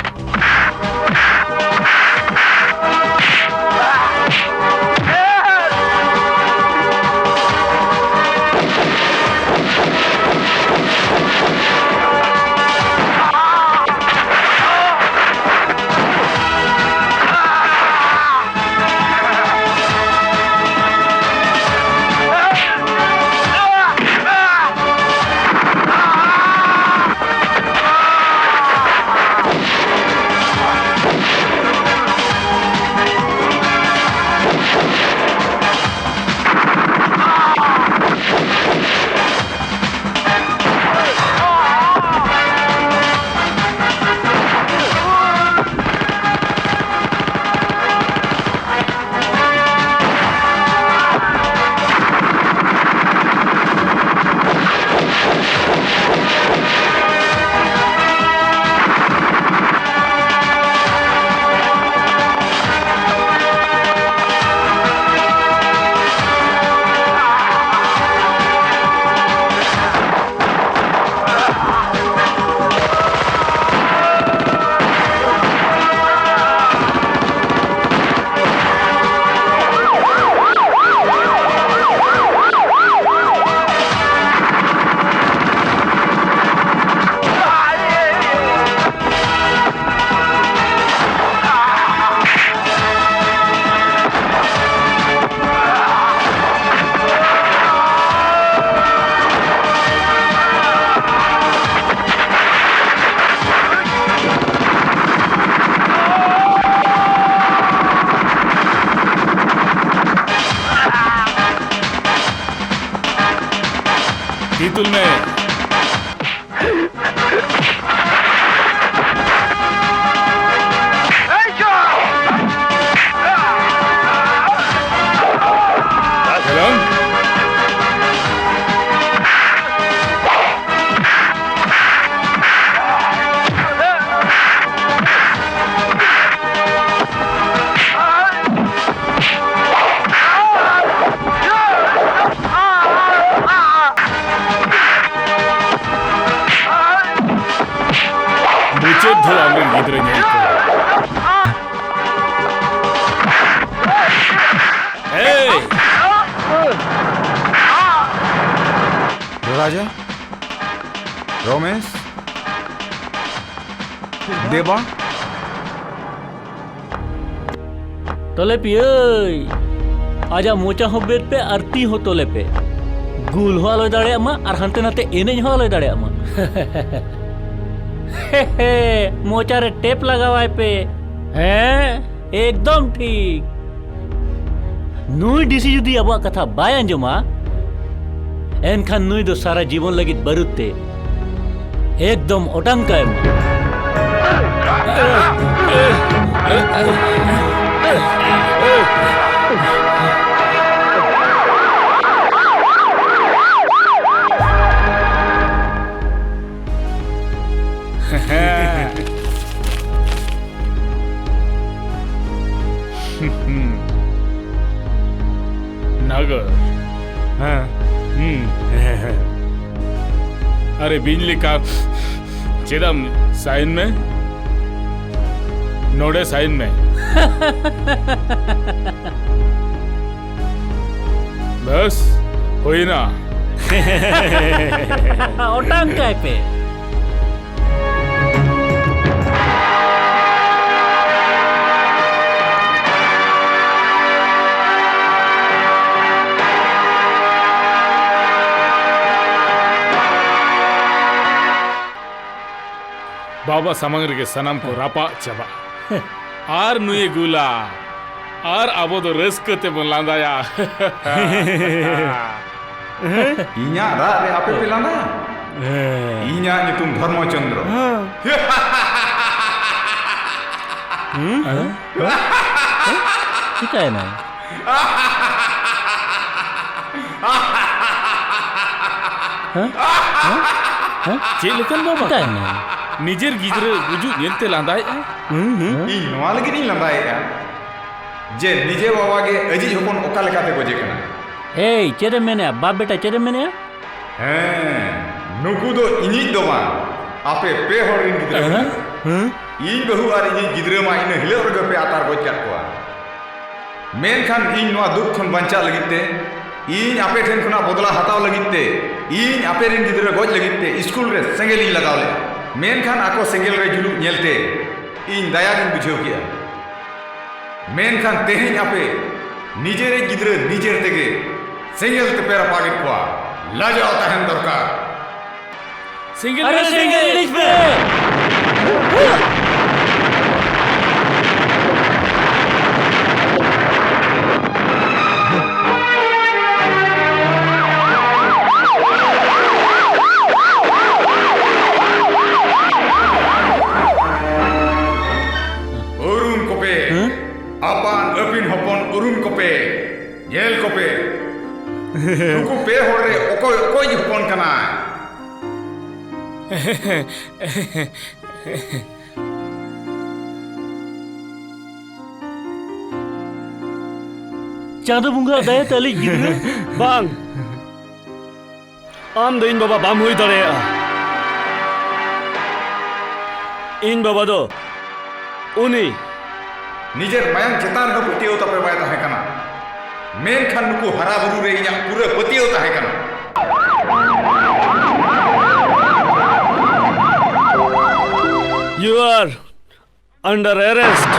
ᱛᱤ ᱛᱩᱞ ᱢᱮ᱾ ᱜᱤᱫᱽᱨᱟᱹ ᱧᱮᱞ ᱠᱚ᱾ ᱮᱭ! ᱨᱟᱡᱟ, ᱨᱚᱢᱮᱥ, ᱫᱮᱵᱟ᱾ ᱛᱚᱞᱮ ᱯᱤᱭᱟᱹᱭ, ᱟᱡᱟᱜ ᱢᱚᱪᱟ ᱦᱚᱸ ᱵᱮᱫ ᱯᱮ ᱟᱨ ᱛᱤ ᱦᱚᱸ ᱛᱚᱞᱮ ᱯᱮ᱾ ᱜᱩᱞ ᱦᱚᱸ ᱟᱞᱚᱭ ᱫᱟᱲᱮᱭᱟᱜ ᱢᱟ ᱟᱨ ᱦᱟᱱᱛᱮ ᱱᱟᱛᱮ ᱮᱱᱮᱡ ᱦᱚᱸ ᱟᱞᱚᱭ ᱫᱟᱲᱮᱭᱟᱜ ᱢᱟ᱾ ᱢᱚᱪᱟ ᱨᱮ ᱴᱮᱯ ᱞᱟᱜᱟᱣᱟᱭ ᱯᱮ᱾ ᱦᱮᱸ, ᱮᱠᱫᱚᱢ ᱴᱷᱤᱠ᱾ ᱱᱩᱭ ᱰᱤᱥᱤ ᱡᱩᱫᱤ ᱟᱵᱚᱣᱟᱜ ᱠᱟᱛᱷᱟ ᱵᱟᱭ ᱟᱸᱡᱚᱢᱟ, ᱮᱱᱠᱷᱟᱱ ᱱᱩᱭ ᱫᱚ ᱥᱟᱨᱟ ᱡᱤᱵᱚᱱ ᱞᱟᱹᱜᱤᱫ ᱵᱟᱹᱨᱩᱫ ᱛᱮ ᱮᱠᱫᱚᱢ ᱚᱴᱟᱝ ᱠᱟᱭ ᱢᱟ᱾ ᱱᱟᱜᱚᱨ᱾ ᱦᱮᱸ᱾ ᱦᱩᱸ᱾ ᱟᱨᱮ ᱵᱤᱧ ᱞᱮᱠᱟ ᱪᱮᱫᱟᱜ ᱮᱢ ᱥᱟᱭᱤᱱ ᱢᱮ? ᱱᱚᱰᱮ ᱥᱟᱭᱤᱱ ᱢᱮ᱾ ᱵᱮᱥ, ᱦᱩᱭᱱᱟ᱾ ᱚᱴᱟᱝ ᱠᱟᱭ ᱯᱮ᱾ ᱵᱟᱵᱟ ᱥᱟᱢᱟᱝ ᱨᱮᱜᱮ ᱥᱟᱱᱟᱢ ᱠᱚ ᱨᱟᱯᱟᱜ ᱪᱟᱵᱟᱜᱼᱟ᱾ ᱟᱨ ᱱᱩᱭᱮ ᱜᱩᱞᱟ, ᱟᱨ ᱟᱵᱚ ᱫᱚ ᱨᱟᱹᱥᱠᱟᱹ ᱛᱮᱵᱚᱱ ᱞᱟᱸᱫᱟᱭᱟ᱾ ᱤᱧᱟᱜ ᱨᱟᱜ ᱨᱮ ᱟᱯᱮ ᱯᱮ ᱞᱟᱸᱫᱟᱭᱟ? ᱦᱮᱸ᱾ ᱤᱧᱟᱜ ᱧᱩᱛᱩᱢ ᱫᱷᱚᱨᱢᱚ ᱪᱚᱱᱫᱨᱚ᱾ ᱦᱮᱸ᱾ ᱦᱩᱸ? ᱦᱮᱸ? ᱪᱤᱠᱟᱹᱭᱮᱱᱟ? ᱦᱮᱸ? ᱦᱮᱸ? ᱪᱮᱫ ᱞᱮᱠᱟᱱ ᱵᱟᱵᱟ? ᱪᱤᱠᱟᱹᱭᱮᱱᱟ? ᱱᱤᱡᱮᱨ ᱜᱤᱫᱽᱨᱟᱹ ᱜᱩᱡᱩᱜ ᱧᱮᱞᱛᱮ ᱞᱟᱸᱫᱟᱭᱮᱫᱼᱟᱭ? ᱦᱩᱸ, ᱦᱩᱸ᱾ ᱤᱧ ᱱᱚᱣᱟ ᱞᱟᱹᱜᱤᱫ ᱤᱧ ᱞᱟᱸᱫᱟᱭᱮᱫᱼᱟ ᱡᱮ ᱱᱤᱡᱮ ᱵᱟᱵᱟ ᱜᱮ ᱟᱹᱡᱤᱡ ᱦᱚᱯᱚᱱ ᱚᱠᱟ ᱞᱮᱠᱟᱛᱮ ᱜᱚᱡᱮ ᱠᱟᱱᱟ᱾ ᱮᱭ, ᱪᱮᱫ ᱮᱢ ᱢᱮᱱᱮᱜᱼᱟ ᱵᱟᱯ ᱵᱮᱴᱟ, ᱪᱮᱫ ᱮᱢ ᱢᱮᱱᱮᱜᱼᱟ? ᱦᱮᱸ, ᱱᱩᱠᱩ ᱫᱚ ᱤᱧᱤᱡ ᱫᱚ ᱵᱟᱝ, ᱟᱯᱮ ᱯᱮ ᱦᱚᱲ ᱨᱤᱱ ᱜᱤᱫᱽᱨᱟᱹ ᱠᱟᱱᱟ ᱠᱚ᱾ ᱤᱧ ᱵᱟᱹᱦᱩ ᱟᱨ ᱤᱧᱤᱡ ᱜᱤᱫᱽᱨᱟᱹ ᱢᱟ ᱤᱱᱟᱹ ᱦᱤᱞᱳᱜ ᱨᱮᱜᱮ ᱯᱮ ᱟᱛᱟᱨ ᱜᱚᱡ ᱠᱟᱫ ᱠᱚᱣᱟ᱾ ᱢᱮᱱᱠᱷᱟᱱ ᱤᱧ ᱱᱚᱣᱟ ᱫᱩᱠ ᱠᱷᱚᱱ ᱵᱟᱧᱪᱟᱜ ᱞᱟᱹᱜᱤᱫ ᱛᱮ, ᱤᱧ ᱟᱯᱮ ᱴᱷᱮᱱ ᱠᱷᱚᱱᱟᱜ ᱵᱚᱫᱞᱟ ᱦᱟᱛᱟᱣ ᱞᱟᱹᱜᱤᱫ ᱛᱮ, ᱤᱧ ᱟᱯᱮ ᱨᱮᱱ ᱜᱤᱫᱽᱨᱟᱹ ᱜᱚᱡ ᱞᱟᱹᱜᱤᱫ ᱛᱮ ᱥᱠᱩᱞ ᱨᱮ ᱥᱮᱸᱜᱮᱞ ᱤᱧ ᱞᱟᱜᱟᱣ ᱞᱮᱫᱼᱟ᱾ ᱢᱮᱱᱠᱷᱟᱱ ᱟᱠᱚ ᱥᱮᱸᱜᱮᱞ ᱨᱮ ᱡᱩᱞᱩᱜ ᱧᱮᱞᱛᱮ ᱤᱧ ᱫᱟᱭᱟ ᱜᱤᱧ ᱵᱩᱡᱷᱟᱹᱣ ᱠᱮᱫᱼᱟ᱾ ᱢᱮᱱᱠᱷᱟᱱ ᱛᱮᱦᱮᱧ ᱟᱯᱮ ᱱᱤᱡᱮᱨᱤᱡ ᱜᱤᱫᱽᱨᱟᱹ ᱱᱤᱡᱮᱨ ᱛᱮᱜᱮ ᱥᱮᱸᱜᱮᱞ ᱛᱮᱯᱮ ᱨᱟᱯᱟᱜᱮᱫ ᱠᱚᱣᱟ᱾ ᱞᱟᱡᱟᱣ ᱛᱟᱦᱮᱱ ᱫᱚᱨᱠᱟᱨ᱾ ᱥᱮᱸᱜᱮᱞ ᱟᱨᱮ ᱨᱮ ᱥᱮᱸᱜᱮᱞ ᱥᱮᱸᱜᱮᱞ ᱤᱲᱤᱡ ᱯᱮ! ᱩᱨᱩᱢ ᱠᱚᱯᱮ᱾ ᱦᱮᱸ? ᱟᱯᱟᱱ ᱟᱹᱯᱤᱱ ᱦᱚᱯᱚᱱ ᱩᱨᱩᱢ ᱠᱚᱯᱮ᱾ ᱧᱮᱞ ᱠᱚᱯᱮ᱾ ᱱᱩᱠᱩ ᱯᱮ ᱦᱚᱲ ᱨᱮ ᱚᱠᱚᱭ ᱚᱠᱚᱭᱤᱡ ᱦᱚᱯᱚᱱ ᱠᱟᱱᱟᱭ? ᱪᱟᱸᱫᱚ ᱵᱚᱸᱜᱟ ᱫᱟᱭᱟ ᱛᱮ ᱟᱞᱮᱭᱤᱡ ᱜᱤᱫᱽᱨᱟᱹ᱾ ᱵᱟᱝ᱾ ᱟᱢ ᱫᱚ ᱤᱧ ᱵᱟᱵᱟ ᱵᱟᱢ ᱦᱩᱭ ᱫᱟᱲᱮᱭᱟᱜᱼᱟ᱾ ᱤᱧ ᱵᱟᱵᱟ ᱫᱚ ᱩᱱᱤ ᱱᱤᱡᱮᱨ ᱢᱟᱭᱟᱝ ᱪᱮᱛᱟᱱ ᱨᱮᱦᱚᱸ ᱯᱟᱹᱛᱭᱟᱹᱣ ᱛᱟᱯᱮ ᱵᱟᱭ ᱛᱟᱦᱮᱸ ᱠᱟᱱᱟ, ᱢᱮᱱᱠᱷᱟᱱ ᱱᱩᱠᱩ ᱦᱟᱨᱟ ᱵᱩᱨᱩ ᱨᱮ ᱤᱧᱟᱜ ᱯᱩᱨᱟᱹ ᱯᱟᱹᱛᱭᱟᱹᱣ ᱛᱟᱦᱮᱸ ᱠᱟᱱᱟ᱾ You are under arrest.